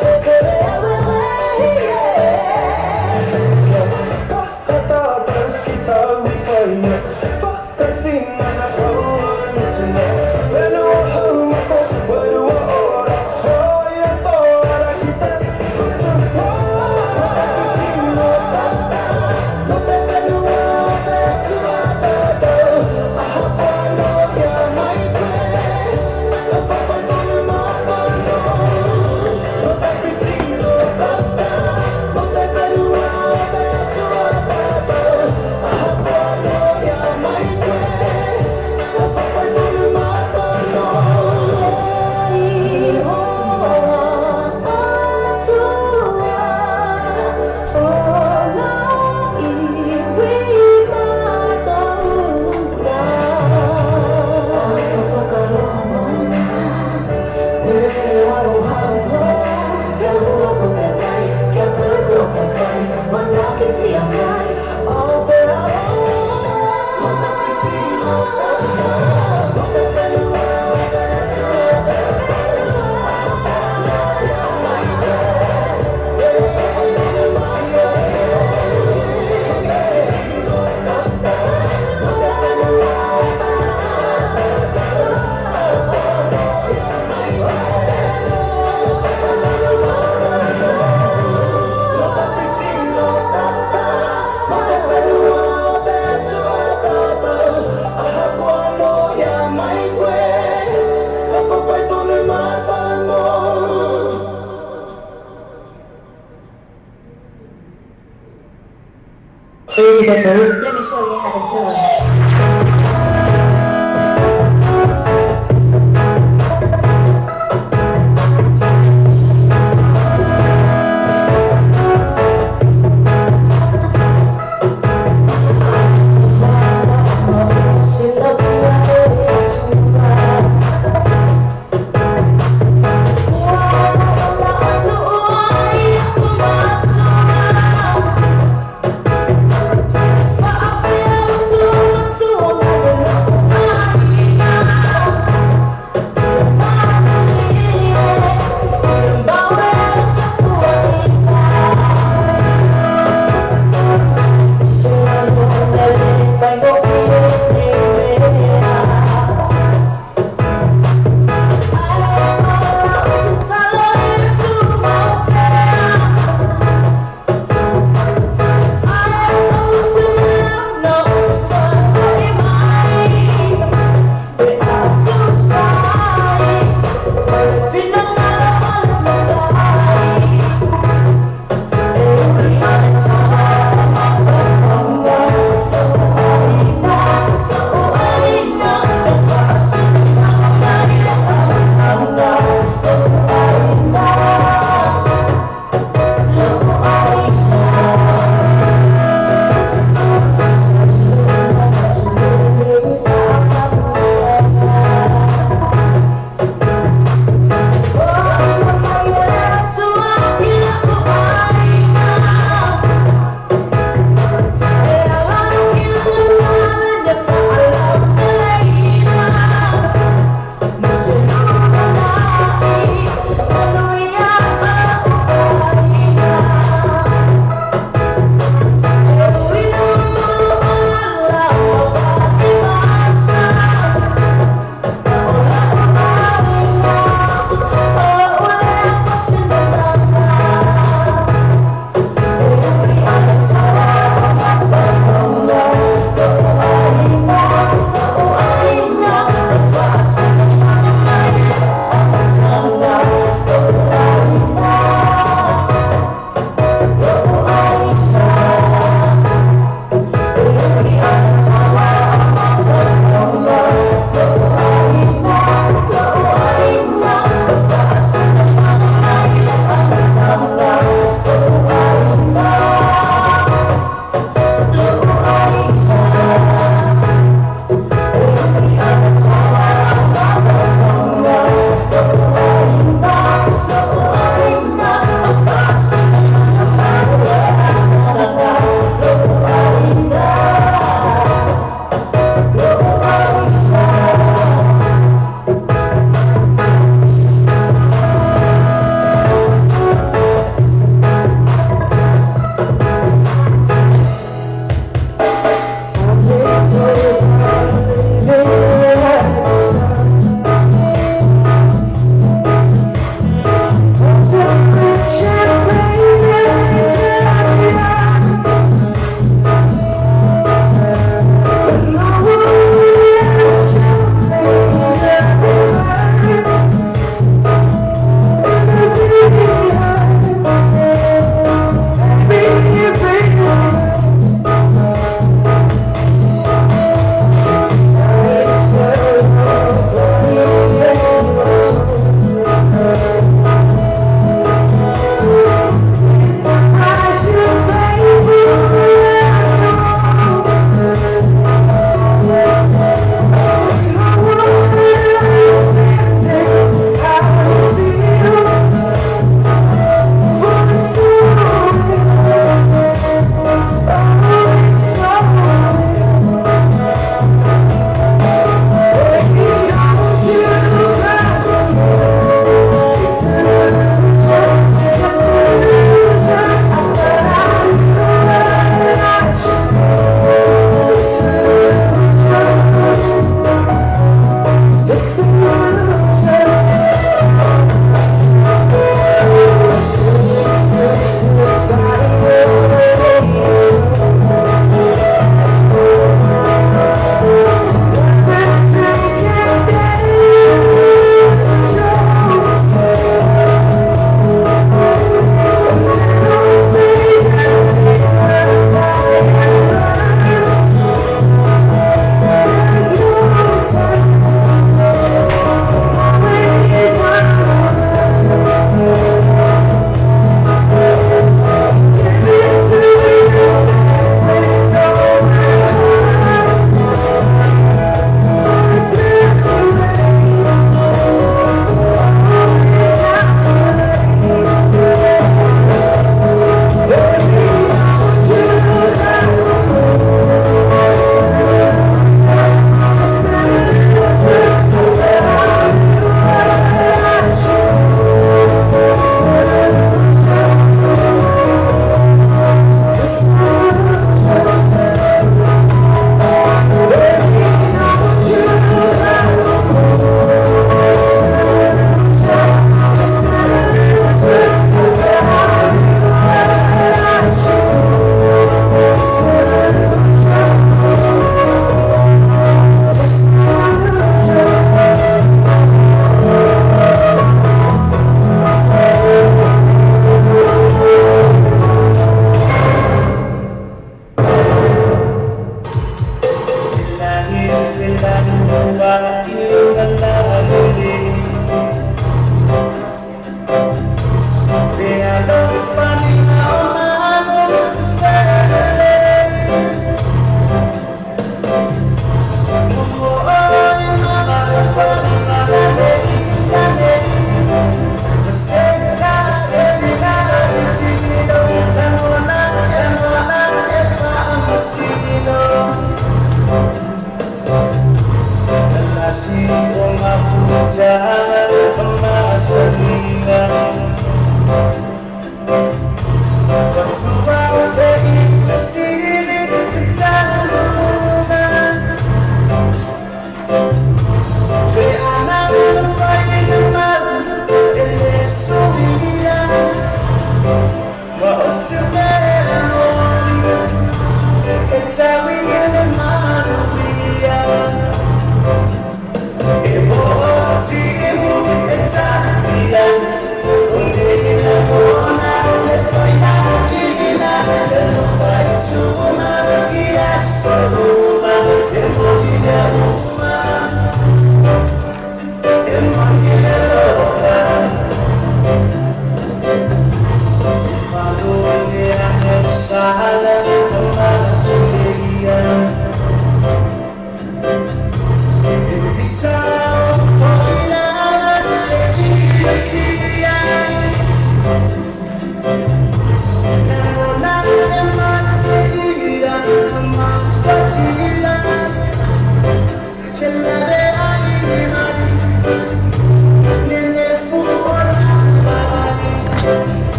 e kore au e wehi e. Kaha tātou ki tāu i pai ai, whakatinana kaua e mutu nei. Whenua haumako, wairua ora, whāia tō ara ki te utu pō. Nō tawhiti, nō tata, nō te whenua o te atua tātou. Ahakoa nohia mai koe, ka whawhai tonu mātou mōu. Nō tawhiti, nō tata, nō te whenua o te atua tātou. Ahakoa nohia mai koe, ka whawhai tonu mātou mōu. E ihoa atua o ngā iwi mātauranga. Ka whakarongo mōna, Mere aroha anō, kia hua ko te pai, kia koutou whawhai, manaakitia mai Aotearoa. Nō tawhiti, nō tata, nō te whenua o te atua tātou. Ahakoa nohia mai koe, ka whawhai tonu mātou mōu. Nō tawhiti, nō tata, nō te whenua o te atua tātou. Ahakoa nohia mai koe, ka whawhai tonu mātou mōu. Nō tawhiti, nō tata, nō te whenua o te atua tātou. Ahakoa nohia mai koe, ka whawhai tonu mātou mōu. Let me show you how to do it. Thank you. Oh.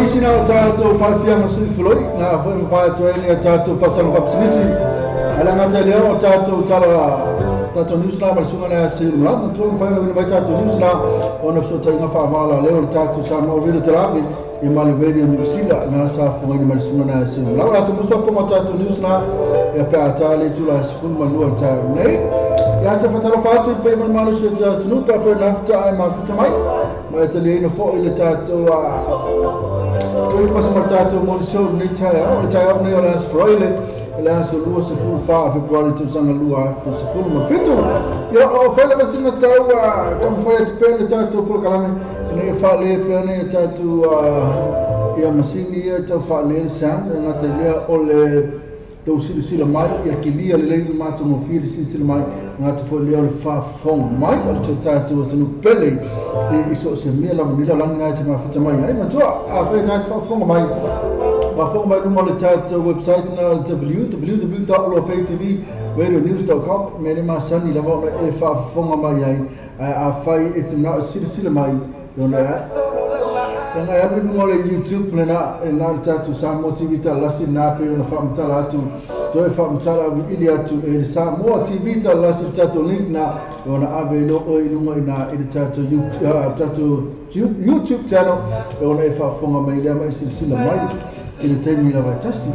nisi na o tātou whaafianga sui fuloi, ngā whai mawhai atu ai ni a tātou whasanga whapisinisi. Ala ngata leo o tātou tala tātou news na ma le suga na se mala ma tua mawhai na mai tātou news na o na so tainga whaamala leo o le tātou Samoa Radio Talavi i ma le Radio New Zealand na sa funga ni ma le suga na se mala. O tātou musa po ma tātou news na e pe a tā le tula 12 tā nei. Ia te whatara whātu pe man manu se te atunu pe whai nafta ai mafuta mai. Ma e te leina fo i le tātou breakfast ma tātou moni show nei tai au. Le tai au nei o le aso froile. Le aso lua se fulu wha Februari tausaga lua afe se fulu ma fitu. Ia o whai lava sina tau kamawhai atu pea le tātou polokalame. Sina ia wha le pea nei tātou ia masini ia tau wha le sound. E ngata lea o le tau silasila mai ia kilia le lei matagofie le silasila mai gata foi lea o le faafofoga mai o le tatou atunuu pele i so o se mea lava nei lalagi na e te mafuta mai ai matua afai na te faafofoga mai faafofoga mai luma o le tatou website na www.loapaytvradionews.com mea le masani lava ona e faafofoga mai ai ae afai e te manao e silasila mai ona e alu i luga o le YouTube lena e na le tatou Samoa TV talalasi na pe ona faamatala atu toe faamatala auiliili atu e le Samoa TV talalasi le tatou link na ona ave i lo oe i luga i na i le tatou YouTube channel e ona e faafofoga mai lea ma e silasila mai i le taimi lava e tasi.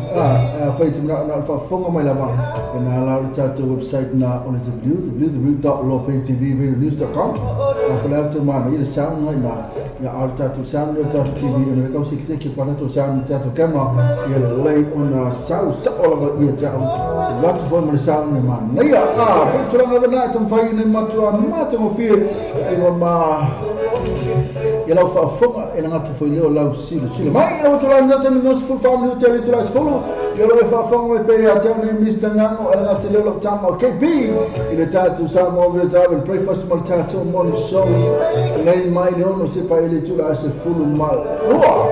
Afai te manao na o le faafofoga mai lava e na la o le tatou website na o le www.loapaytvradionews.com a fale atu mana i le sound na i na ia a o le tatou sound o le tatou TV ona le kausekiseke pa tatou sound le tatou camera ia lelei ona sau sao lava ia te au se latu foi ma le sound ne manaia. Foi tulaga lava na e taumafai nei matua matagofie i ma ia lau faafofoga e lagata foi lea o lau silasila mai. Lau tulai minute mi nosi fulu wha minute le tulai sefulu ia lo e faafofoga mai pele ia te au nei Mr. Ngango e lagata lea o lau tama o KB i le tatou Samoa Radio Talavi le breakfast ma le tatou morning show nei mai le 6 se pa i le tula se fulu ma lua.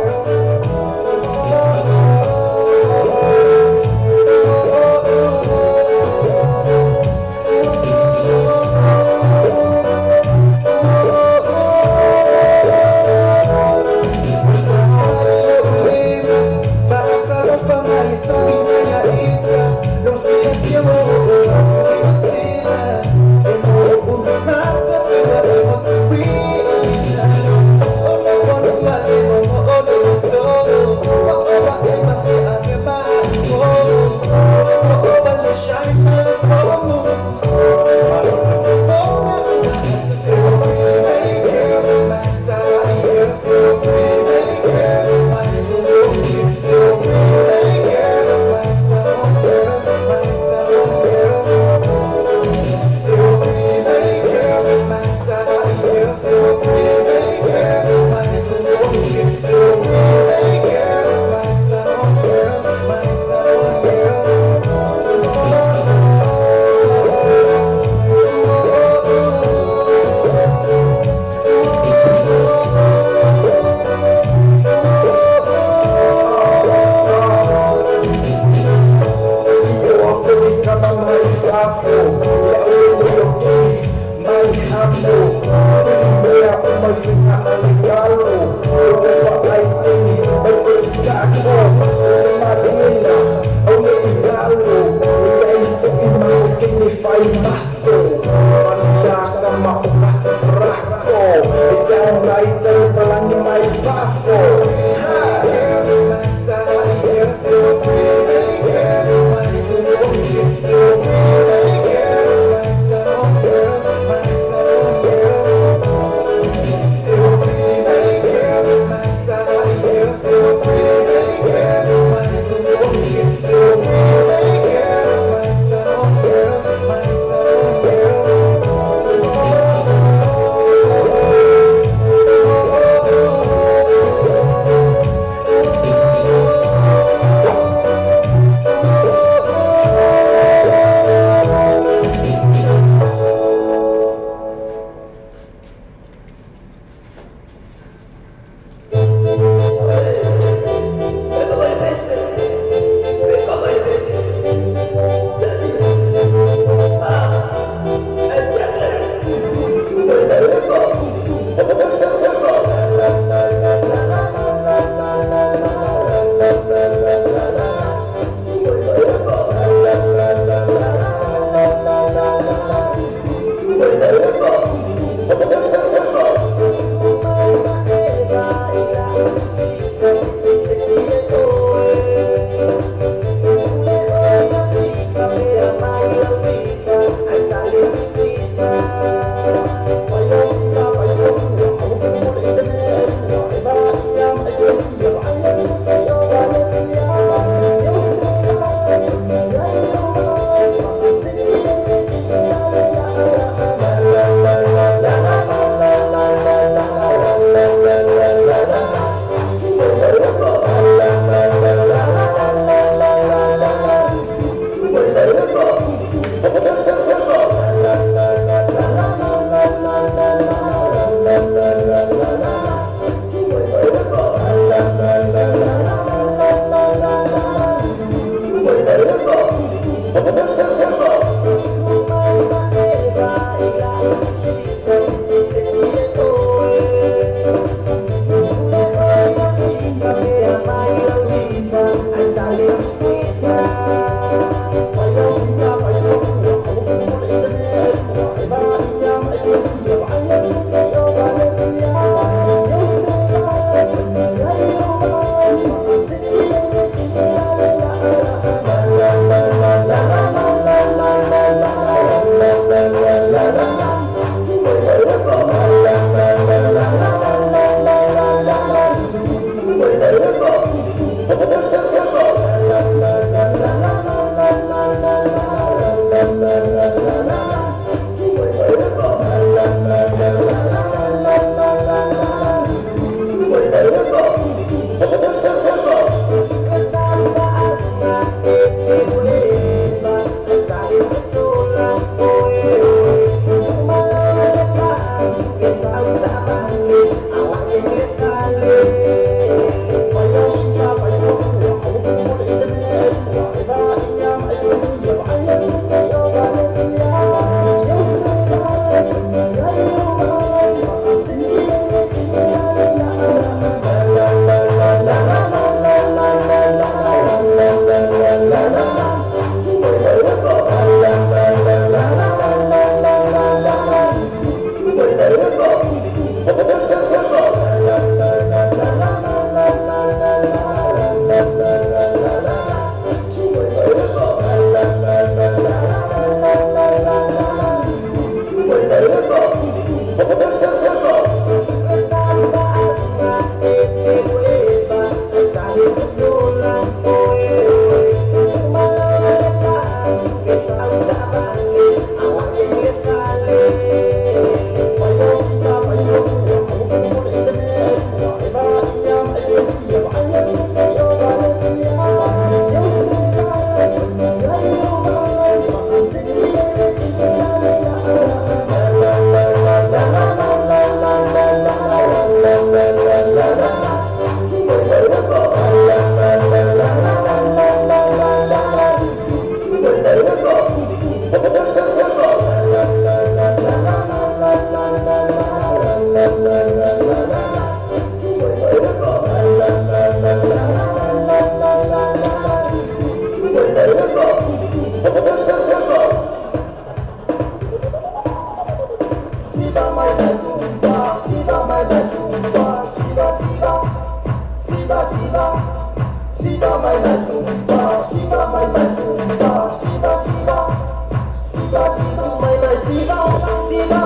siva,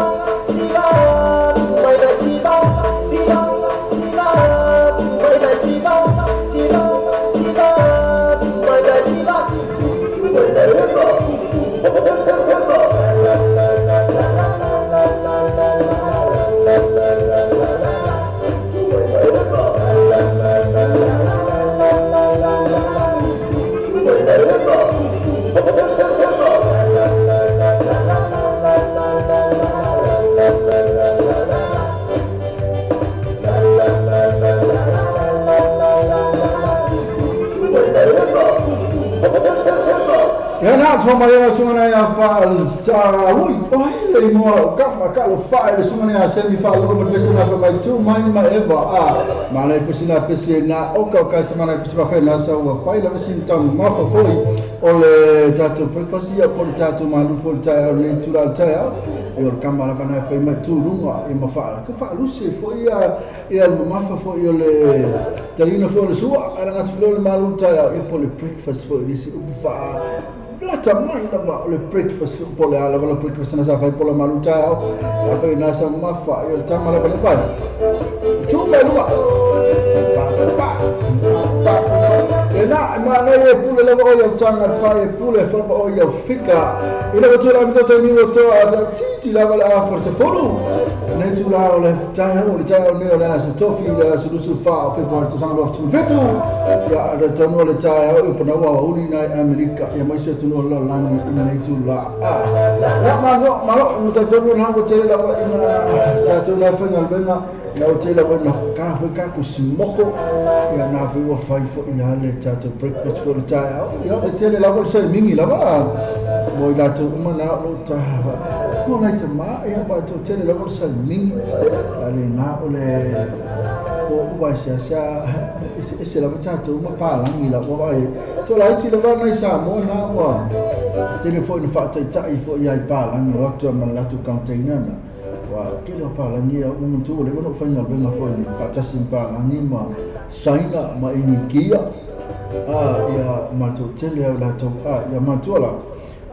tu mai dai siva, siva, siva, tu mai dai siva, siva, siva, tu mai dai siva, tu mai dai eva, eva. Ia na so mai ia sunga na ia fa sa ui o hele i moa ka ma ka lo fa le sunga na se mi fa lo ma pese na fa mai tu mai ma eva a ma na pese na pese na o ka ka se ma na pese fa na sa ua fa la pese tam ma fa foi o le tatou breakfast ia po le tatou malu fo le taeao le itula o le taeao e o le kama lava na e fai mai tu luga e ma fa ka fa lusi fo ia ia le mafa fo ia le talina fo le sua ala ngata fo le malu taeao ia po le breakfast fo i si upu fa lata mai lava o le breakfast po le ala le breakfast na sa fai po le malu taeao a fai na sa mafa ia le tama lava le fai tu mai luga pa pa pa e na ma na e pule lava o ia tanga fai e pule fa o ia fika ina ko tula mi to mi to a titi lava le a forse folu ne tula o le taeao o le taeao ne o le aso tofi le aso lusu fa o fe to sanga lof tu fetu ia le tono le taeao e pana wa uli na Amerika ia mai se tu no la langi ina nei tula a la ma no ma no ta tono na ko tele lava ina ta tona fa ngal benga na o tele lava na ka fa ka ku smoko ia na fa wa fai fo ia le tatou breakfast fo le taeao ia te tele lava le sai mingi lava mo i latou uma na o lo taha mo nai tama ia pa to tele lava le sai mingi a le ngā o le o uai sea sea ese lava tatou uma pālangi la ua ai to la iti lava nai Samoa na ua tele foi na whaataitai foi ia i pālangi o atu ma le latou container na ua kele o pālangi ia uma tu le ono whainga wenga foi ni patasi pālangi ma Saina ma Inikia a ia ma to tele au latou a ia matua la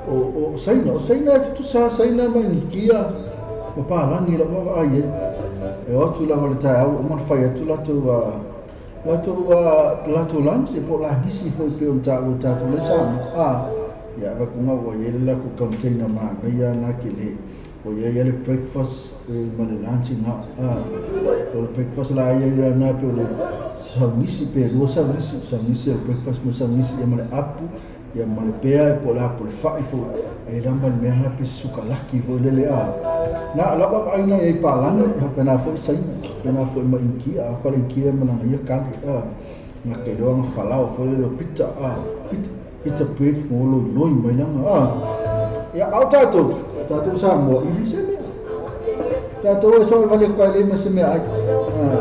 o Saina o Saina e tusa Saina ma Inikia ma pālangi la ua ai e o atu lava le taeao o mana whai atu latou latou lunch e po la nisi foi pe o tāua tātou le Samoa a ia va ku ngau o ia le laku container ma na ia na ke le o ia ia le breakfast e ma le lunch nga a o le breakfast la ia ia na pe o le saunisi pe lua saunisi saunisi o breakfast mo saunisi ia ma le apu ia ma le pea e po le apu le whai fo e la ma le mea na pe suka laki fo lele a na la pa aina e pālangi ia pena fo saina pena fo ma inkia a pale inkia ma langa ia kale a nga ke loa nga falao fo le pita a pita bread mo lo loi mai langa a ia au tatou tatou Samoa i se mea tatou e sa vale ka le ma se mea ai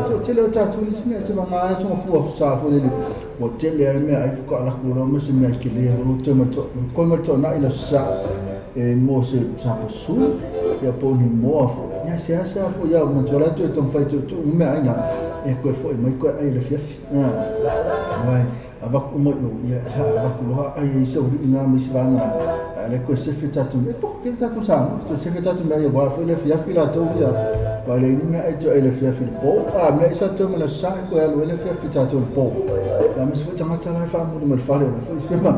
to tele o tatou le se mea te vanga ai so fua sa fo le o tele ale mea ai ko ala ku lo ma se mea ke le o te ma to ko ma to na ila sa e mo se sa po su ia po ni moa fo ia se asa fo ia mo to la to to fai to tu mea ai na e ko fo mai ko ai le fiaf ai avaku mo ia sa avaku loa ai se uri ina mi sivanga ale ko se fe tatu me po ke tatu sa to se fe tatu me ia wa fo le fiaf la to ia wa le ni me ai to le fiaf po a me sa to mo sa ko le fiaf tatu po la me se tanga tala fa mo mo fa le fo se ma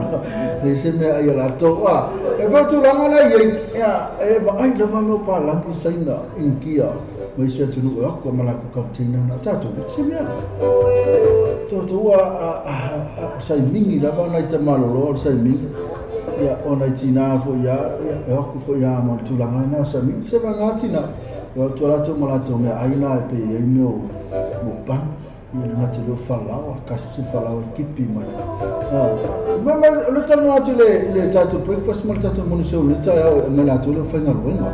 le se me ai la to a e pa tu langa la ia ia e va ai la va mo pa la ki saina inkia mai se tu no ko ma la ko container na tatu se me to to a sai mingi lava nai te malolo o sai mingi ia o nai tina fo ia e aku fo ia mo tulaga na sa mingi se va tina o to la to mo la to me ai na pe e no mo pa ia na te lo falao a kasi se falao kipi mai ma ma lo tano atu le tatou breakfast mo le tatou mo le taeao me la to le whainga luenga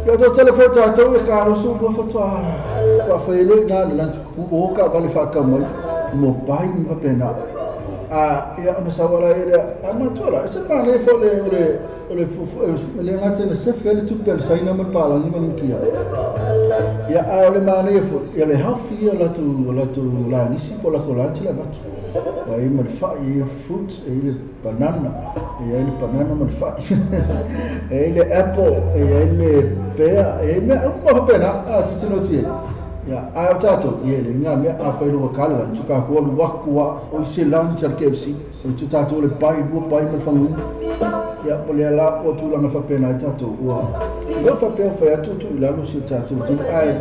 Ia tō telefo tātou e ka aroso lua whatua wha whaele nā le lantu o ka vale whakau mai mo pai ni wapena A ia ona sauala ai lea, a manatua la, e se manaia foi le o le o le fufu e le gata ina sefe ai le tupe a le Saina ma le palagi ma le Initia. Ia a o le manaia foi, ia le healthy ia o latou o latou lanisi po o latou lunch le avatu. Ua i ai ma le fai, e i ai fruit, e i ai le banana, e i ai le banana ma le fai. E i ai le apple, e i ai le pear, e i ai mea uma faapena, a tilotilo atu i ai. Ia, ae o tatou, ia e leai ngā mea, afai loa ka le lunch, ka ku alu aku a, oi se lunch a le KFC, oi tu tatou le pai, lua pai ma le faguina. Ia, o lea la ua tulaga faapena ai tatou, ua, ua faapea ua fai atu tuu i lalo si o tatou tino, ae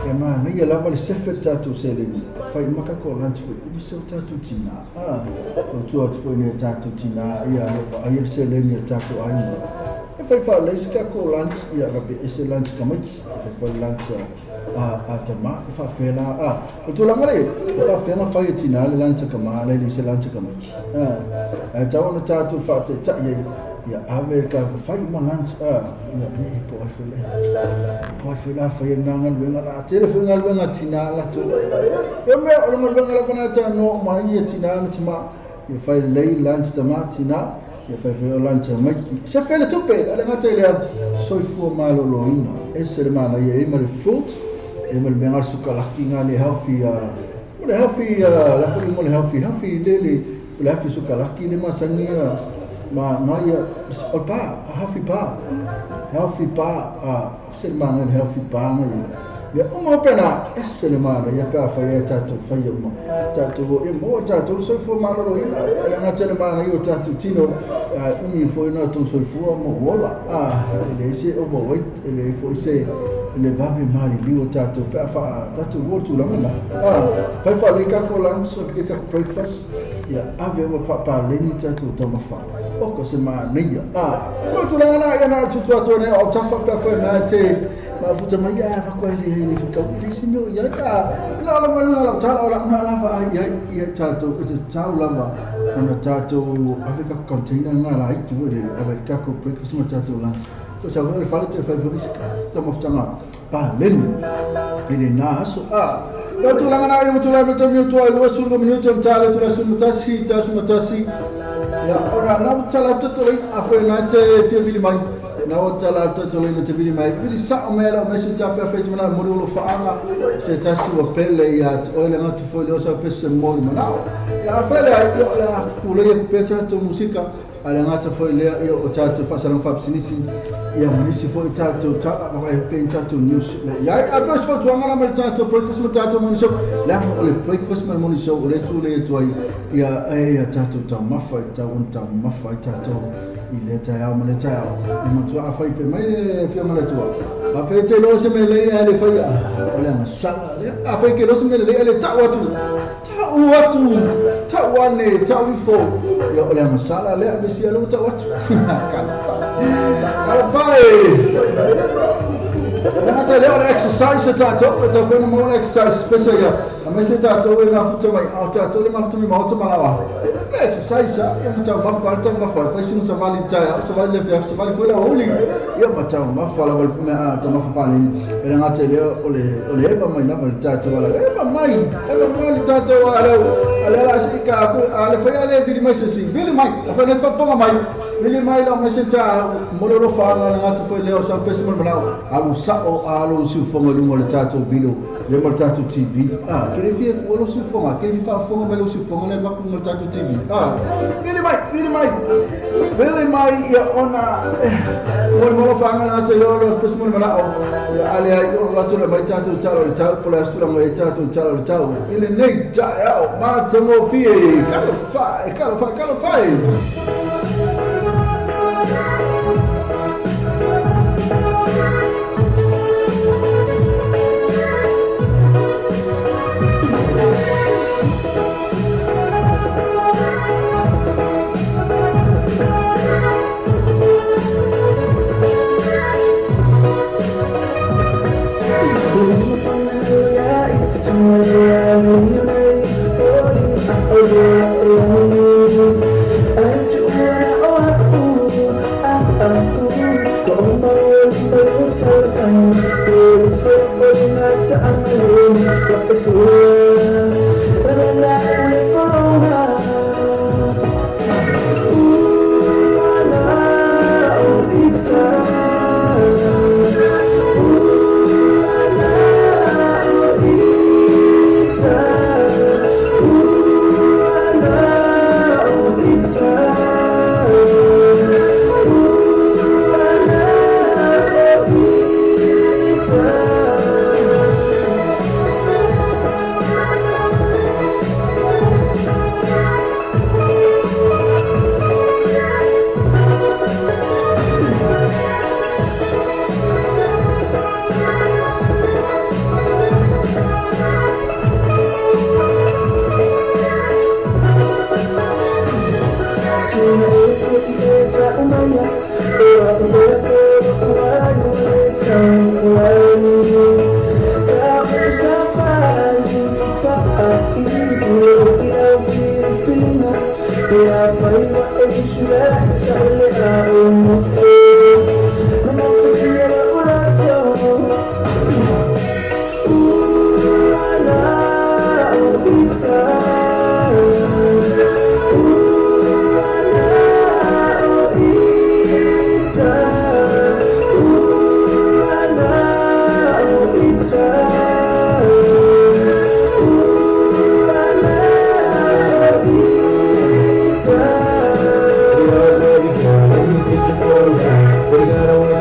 e manaia lava le sefe le tatou seleni, fai uma tatou lunch foi, umi se o tatou tinā, a, tautua atu foi nei tatou tinā, ia, o lo o vaaia le seleni a le tatou aiga. E fai faalelei se tatou lunch, ia, faapea ese lunch tamaiti, e fai foi lunch a, a a tama e faafefea la a o le tulaga lea e faafefea ona fai e tina le lunch a tama le le se lunch a tamaiti a ae tatau ona tatou faataitai ai ia ave le ka fai uma lunch a ia e po ai foi le po ai foi la fai na galuega la tele foi galuega a tina latou e mea o le galuega lava na talanoa uma ai ia tina ma tama ia fai lelei lunch tama tina ia fai foi o lunch a maiki se fai le tupe a le gata i lea soifua maloloina ese le manaia e i ma le fruit e ma le mea le sukalaki nga le healthy mo le healthy la foi mo le healthy healthy le le o le healthy sukalaki le masani ma nga ia o pa healthy pa healthy pa a se le manaia le healthy pa nga ia Mea uma faapena, ese le manaia pe afai e tatou faia uma. Tatou e maua tatou soifua maloloina, e le gata i le manaia o tatou tino, ae umi foi ona outou soifua ma ou ola. A, e leai se overweight, e leai foi se le vave maliliu o tatou pe a faa tatou ua le tulaga lena. A, fai faalelei tatou lunch, fai tatou breakfast, ia ave uma faapaleni tatou taumafa. Oka se manaia. A, o le tulaga lena, ia na o le tutu atu ai nei o autafa pe afai o lena e te Mafuta mai ia va koe le le whakau i le se mea o iai a la la mai la la tala o la na lava ai iai ia tātou e te tau lava ona tātou ave ka container ngā la itu e le ave ka ko breakfast ma tātou lunch ko sa le fale te fai fai ta mafutanga pa leni i le nā aso a Ka tulaga na ai mo tulaga me tami o tua i lua sulu minuti am tale tula sulu matasi ta sulu matasi ia ona na tala toto a foe na te fia vili mai Na ua tala atu atu leina te vili mai, vili sao mai lau message a pea whai mana moli olo whaanga, se tasi ua pele ia te oe le ngatu foi le osa pese moli manao. Ia a whai lea, ia o le a kulei aku pea tātou musika, a le ngata foi lea ia o tātou whaasalang whaapisinisi, ia manisi foi tātou tala, ma whai pe tātou news. Le iai, a pea se fautuanga la mai tātou breakfast ma tātou morning show, le anga o le breakfast ma le morning show, o le tū le e tuai, ia e ia tātou taumafa, i tau on taumafa i tātou. I lea taeao ma lea taeao, e matua afai pe mai le Afioga le Atua. A pe te iloa se mea lelei ae le faia, o le agasala lea. Afai ke iloa se mea lelei ae le tau atu, tau atu, tau ane, tau ifo, ia o le agasala lea, mesia lea ua tau atu. Talofa e! O le gata lea o le exercise a tatou, e tau foi ona maua le exercise pesa ia, aemaise tatou e mafuta mai, a o tatou le mafuta mai maota malaoa. Le exercise a, ia ma taumafa, le taumafa, e fai sina savali i le taeao, savali i le afiafi, savali foi le aoauli. Ia ma taumafa lava le mea a taumafa paleni. E le gata i lea o le, o le eva mai lava le tatou ala. Eva mai, eva mai le tatou ala, a lea la a se i ka aku, a le fai a le vili mai se isi, vili mai, a fai le faafofoga mai. Vili mai lau mai se ta mo le alofa le gata foi lea o sau pese ma le manao alu sao a alu siufoga i luga o le tatou video lea ma le tatou TV a ke le fia ua lo siufoga ke le faafofoga mai lo siufoga lea alu atu luga o le tatou TV a vili mai vili mai vili mai ia ona mo le alofa le gata i o le pese ma le manao ia ale ai o atu le mai tatou tala o le tau po le aso tulaga mai tatou tala o le tau i lenei taeao matagofie talofa e talofa talofa e.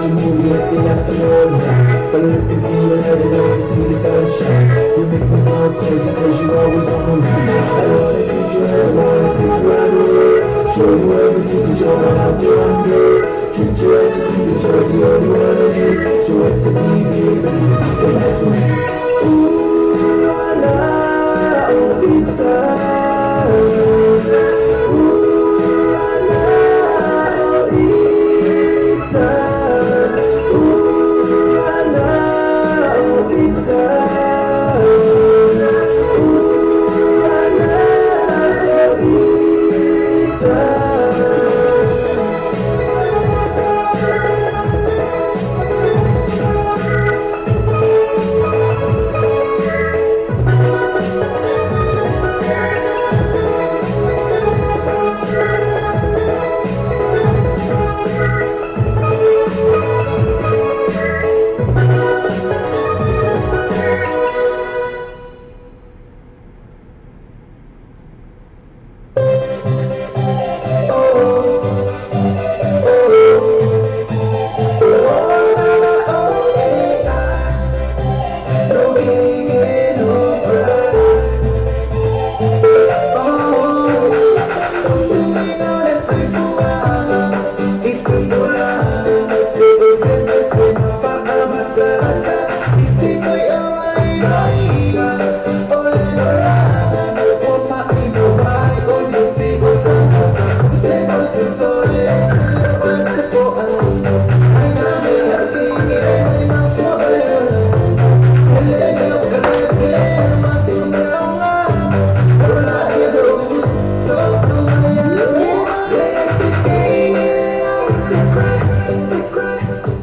the movie at the afternoon. But look into your eyes and I can see the sunshine. You make me go crazy 'cause you always on my mind. I wanna treat you right, I wanna take you out of the way. Show you everything 'cause you're my happy one day. Treat you right 'cause you're the only one I need. So what's the need, baby? Say that to me. Ooh, I love pizza. Ooh, I love pizza. Ooh, I love pizza. Ooh, I love pizza.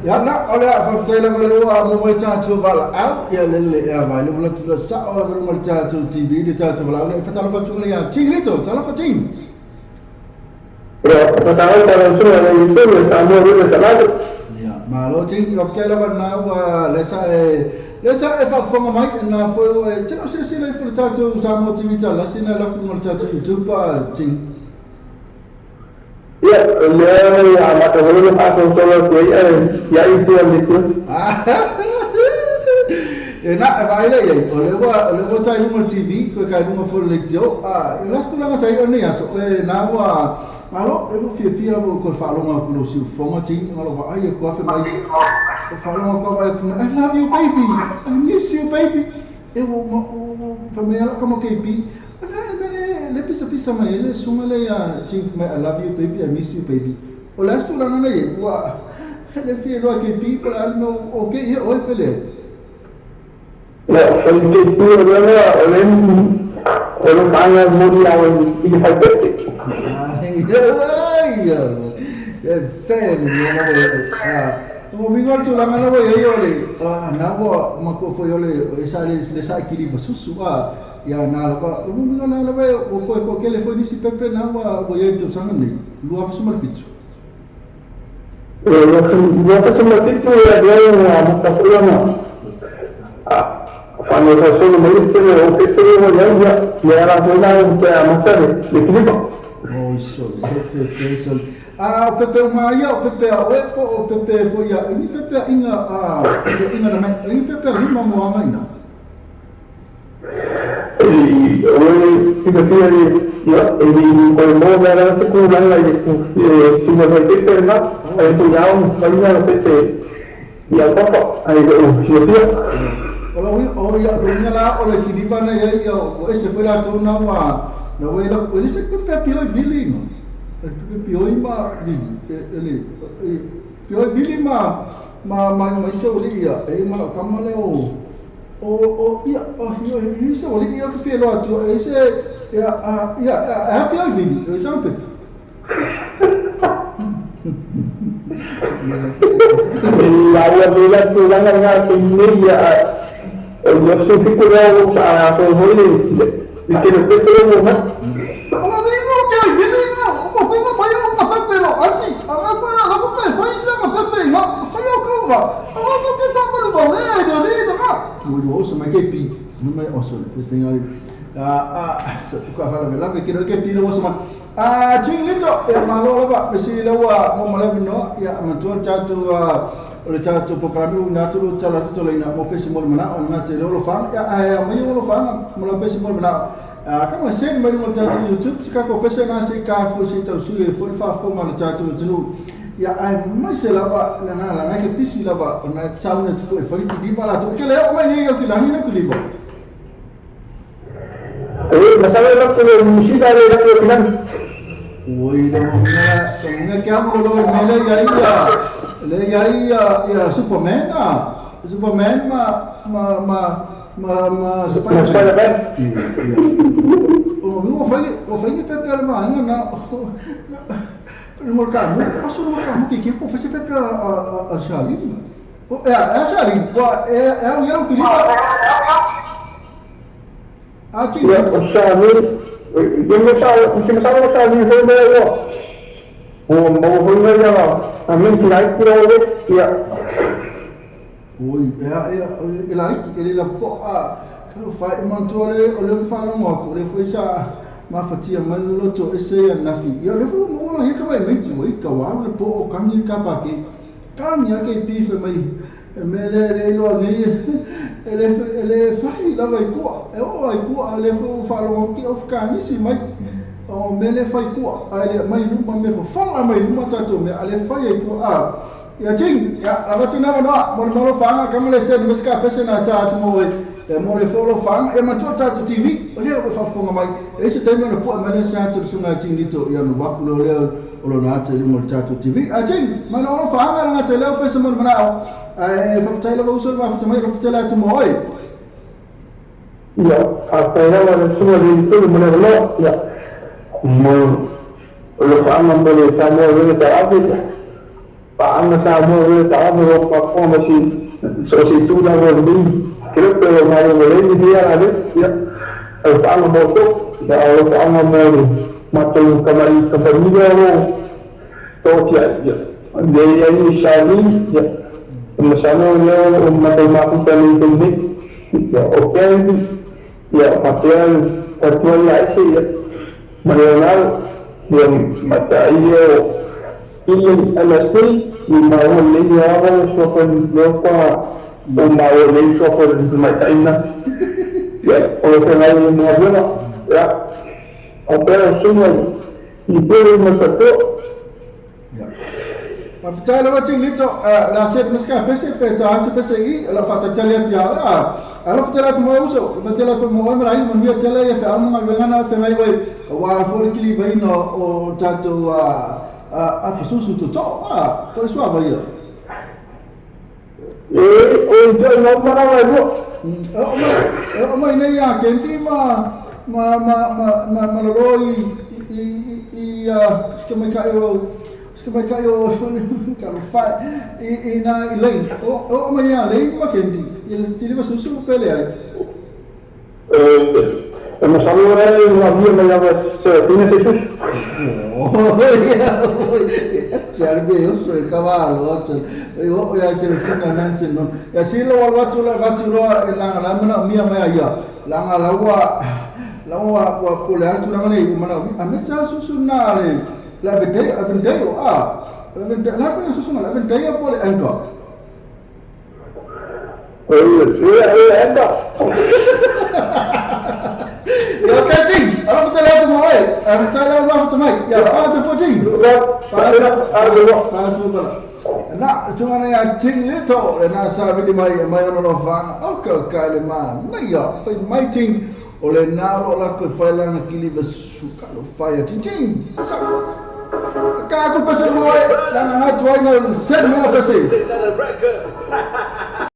Ia na o le a faafetai lava le ua mo mai tatou valaau ia lele ia mai le ua tula sao lava le tatou TV le tatou valaau le fatalofa atu le ia Tingilito talofa ting. Ia malo ting faafetai lava na ua le sa e faafofoga mai na foi e tino silasila ifo le tatou Samoa TV talasi na la ku le tatou YouTube ting. Ya, le amata holo pa ko solo ko ya ya itu itu. E na vai le ia o le ua tai lunga TV ko kai lunga fo le tio a e lasto langa sai o nei aso e na ua malo e mo fia fia mo ko whaalonga ku lo siu fonga ting ngalo va ai ko afe mai ko whaalonga ko vai I love you baby, I miss you baby. E o fa me ala ka mo KP le pisa pisa mai le sunga le ia ting mai I love you baby, I miss you baby. O lasto langa nei ua le fia loa KP ko la no okay ia oi pele. Ya, soy KP o le manga muri au i le faipete. Ai, e fele ni na ah o mingo tu langa na ia ole na wa mako foi ole e sa le sa kili vasusu a ia na la o mingo na la o ko ko le foi nisi pepe na wa o ia tu sanga ni lua fasu mal fitu. Lua fasu mal fitu ia ia na ta foi na quando sono molto o che sono ya ya la buena te amassare le filipa. Oh so pepe so ah pepe uma ia pepe a o o pepe foi ia ni pepe inga a inga na mai ni pepe lima mo anga ina. E o ti ya e di con mo la se ku la la si mo pepe na e tu ya un faina pepe ya papa ai o si o o ia o la o le kiliva na ia ia o ese foi la tu na wa na we la o ese pepe pio vili no pepe pio ma vili ele pio vili ma ma ma ma ise o ia e ma kama le o o ia o ia ise o ia que fie lo tu ese ia ia a pio vili ese pepe. La la tu la la que ia yo soy figurado a todo el que lo que tengo más. Ahora digo que hay viene o vengo para un café pero así, a ver para la café, para ese café, no, para yo como, ahora que está por el de de acá. Muy bueno, se me que pi. Mai oso le fefenga le a so ka fala vela ke ke pilo oso ma a ching lito e malo lava me si le ua mo male no ya ma tu tatu o le tatu programe u na tu tala tu le na mo pesi mo mana o na te lo fa ya a mo yo lo fa mo la pesi mo mana a ka mo se mo mo tatu YouTube se ka ko pesi na se ka fu se tau su e fu fa fo ma le tatu tu ya ai mai se lava na na la ke pisi lava na sa una fu e fa ki di la tu ke le o mai yo ki la ni na ki li Masala la ko musika le la ko kilan. Oi lo nga ke amo lo mele ya ia le ya ia ya Superman ah Superman ma ma ma ma ma Spider-Man. Iya. O o fai o fai pepe al ma nga na mo ka mo aso mo ka mo que que pô fai pepe a Charlie. É a Charlie, é é o eu que Ah, sim. Ya, o Charlie, eu não sabe, você não sabe o Charlie foi meu. O mo foi meu já. A mim que vai por onde ya. Oi, é é ele ele la po a que fai mantore o le fa no ko le foi sa ma fatia mai lo to ese ya na fi. Yo le foi mo lo ka mai me ti oi ka wa le po o ka ni ka pa ke. Ka ni ke pi fe mai me le le lo ni ele ele fai la vai ko e o ai ko le fo fa lo ki of ka ni si mai o me le fai ko ale mai nu ma me fo fa la mai nu ma ta to me ale fai ai ko a ya ching ya la va tina no mo mo lo fa ka mo le se ni ska pese na ta ta mo e mo le fo lo fa e ma to ta to TV o le o fa fo mai e se taimi no po me le sa to sunga ching ni to ya no ba ku lo le o lo na te mo ta to TV a ching ma lo fa nga te le o pese mo na e fa la uso ma fa mai fa la tu mo oi ya hasta era la suma de todo mo lo ya mo lo fa ma mo le sa mo le ta afi pa anga sa mo le ta afi ro pa ko ma si so si tu la mo ni creo que lo ma lo le ni ya la ya el fa ma mo to ya lo fa ma mo ma to ka ma i ka ni ro to ya ya de ya ni Charlie ya Masano leo matematika ni ni ya okay ya material actual la ese ya Leonardo ya mataiyo ile alasi ni mawo le ya wa so con lo pa o mawo le so con mataina ya o que na ni mo bueno ya opera sumo y pero no sacó. Ma fai la ching lito la set mesca pese pe ta ante pese i la fa ta tele ya a la fa tele mo uso ma tele fa mo ma ai mo ni tele ya fa mo ma ngana fa mai wai wa fo le kili vai no o tato a a susu to to a ko so ba ya e o jo no para wa bo o ma ne ya kendi ma ma ma ma ma lo i i i ska mai ka yo ska mai ka yo ka lo fa i na i lei o ma ya lei ma kendi i le stile susu pele ai e ma sabe ora una via ma ya se tiene Jesús. Oh ya io so il cavallo io ya se funga nanse non ya si lo wa tu la va tu lo la la ma mia ma ya la la wa la wa wa ko le atu la nei ma a me sa susu na le la vede a vede o a la vede la ko susu la vede po le anko eh anda yo kating ala ko tele mo ai am tele ma fo mai ya pa se fo ting pa se fo na tunga na ya ting le to na sa vili mai mai ono lo fa o ka ka le ma na ya fai mai ting o le na lo la ko fai la kili ve su ka lo fa ya ting ting sa ka ko pese mo ai la na tu ai no se mo pese.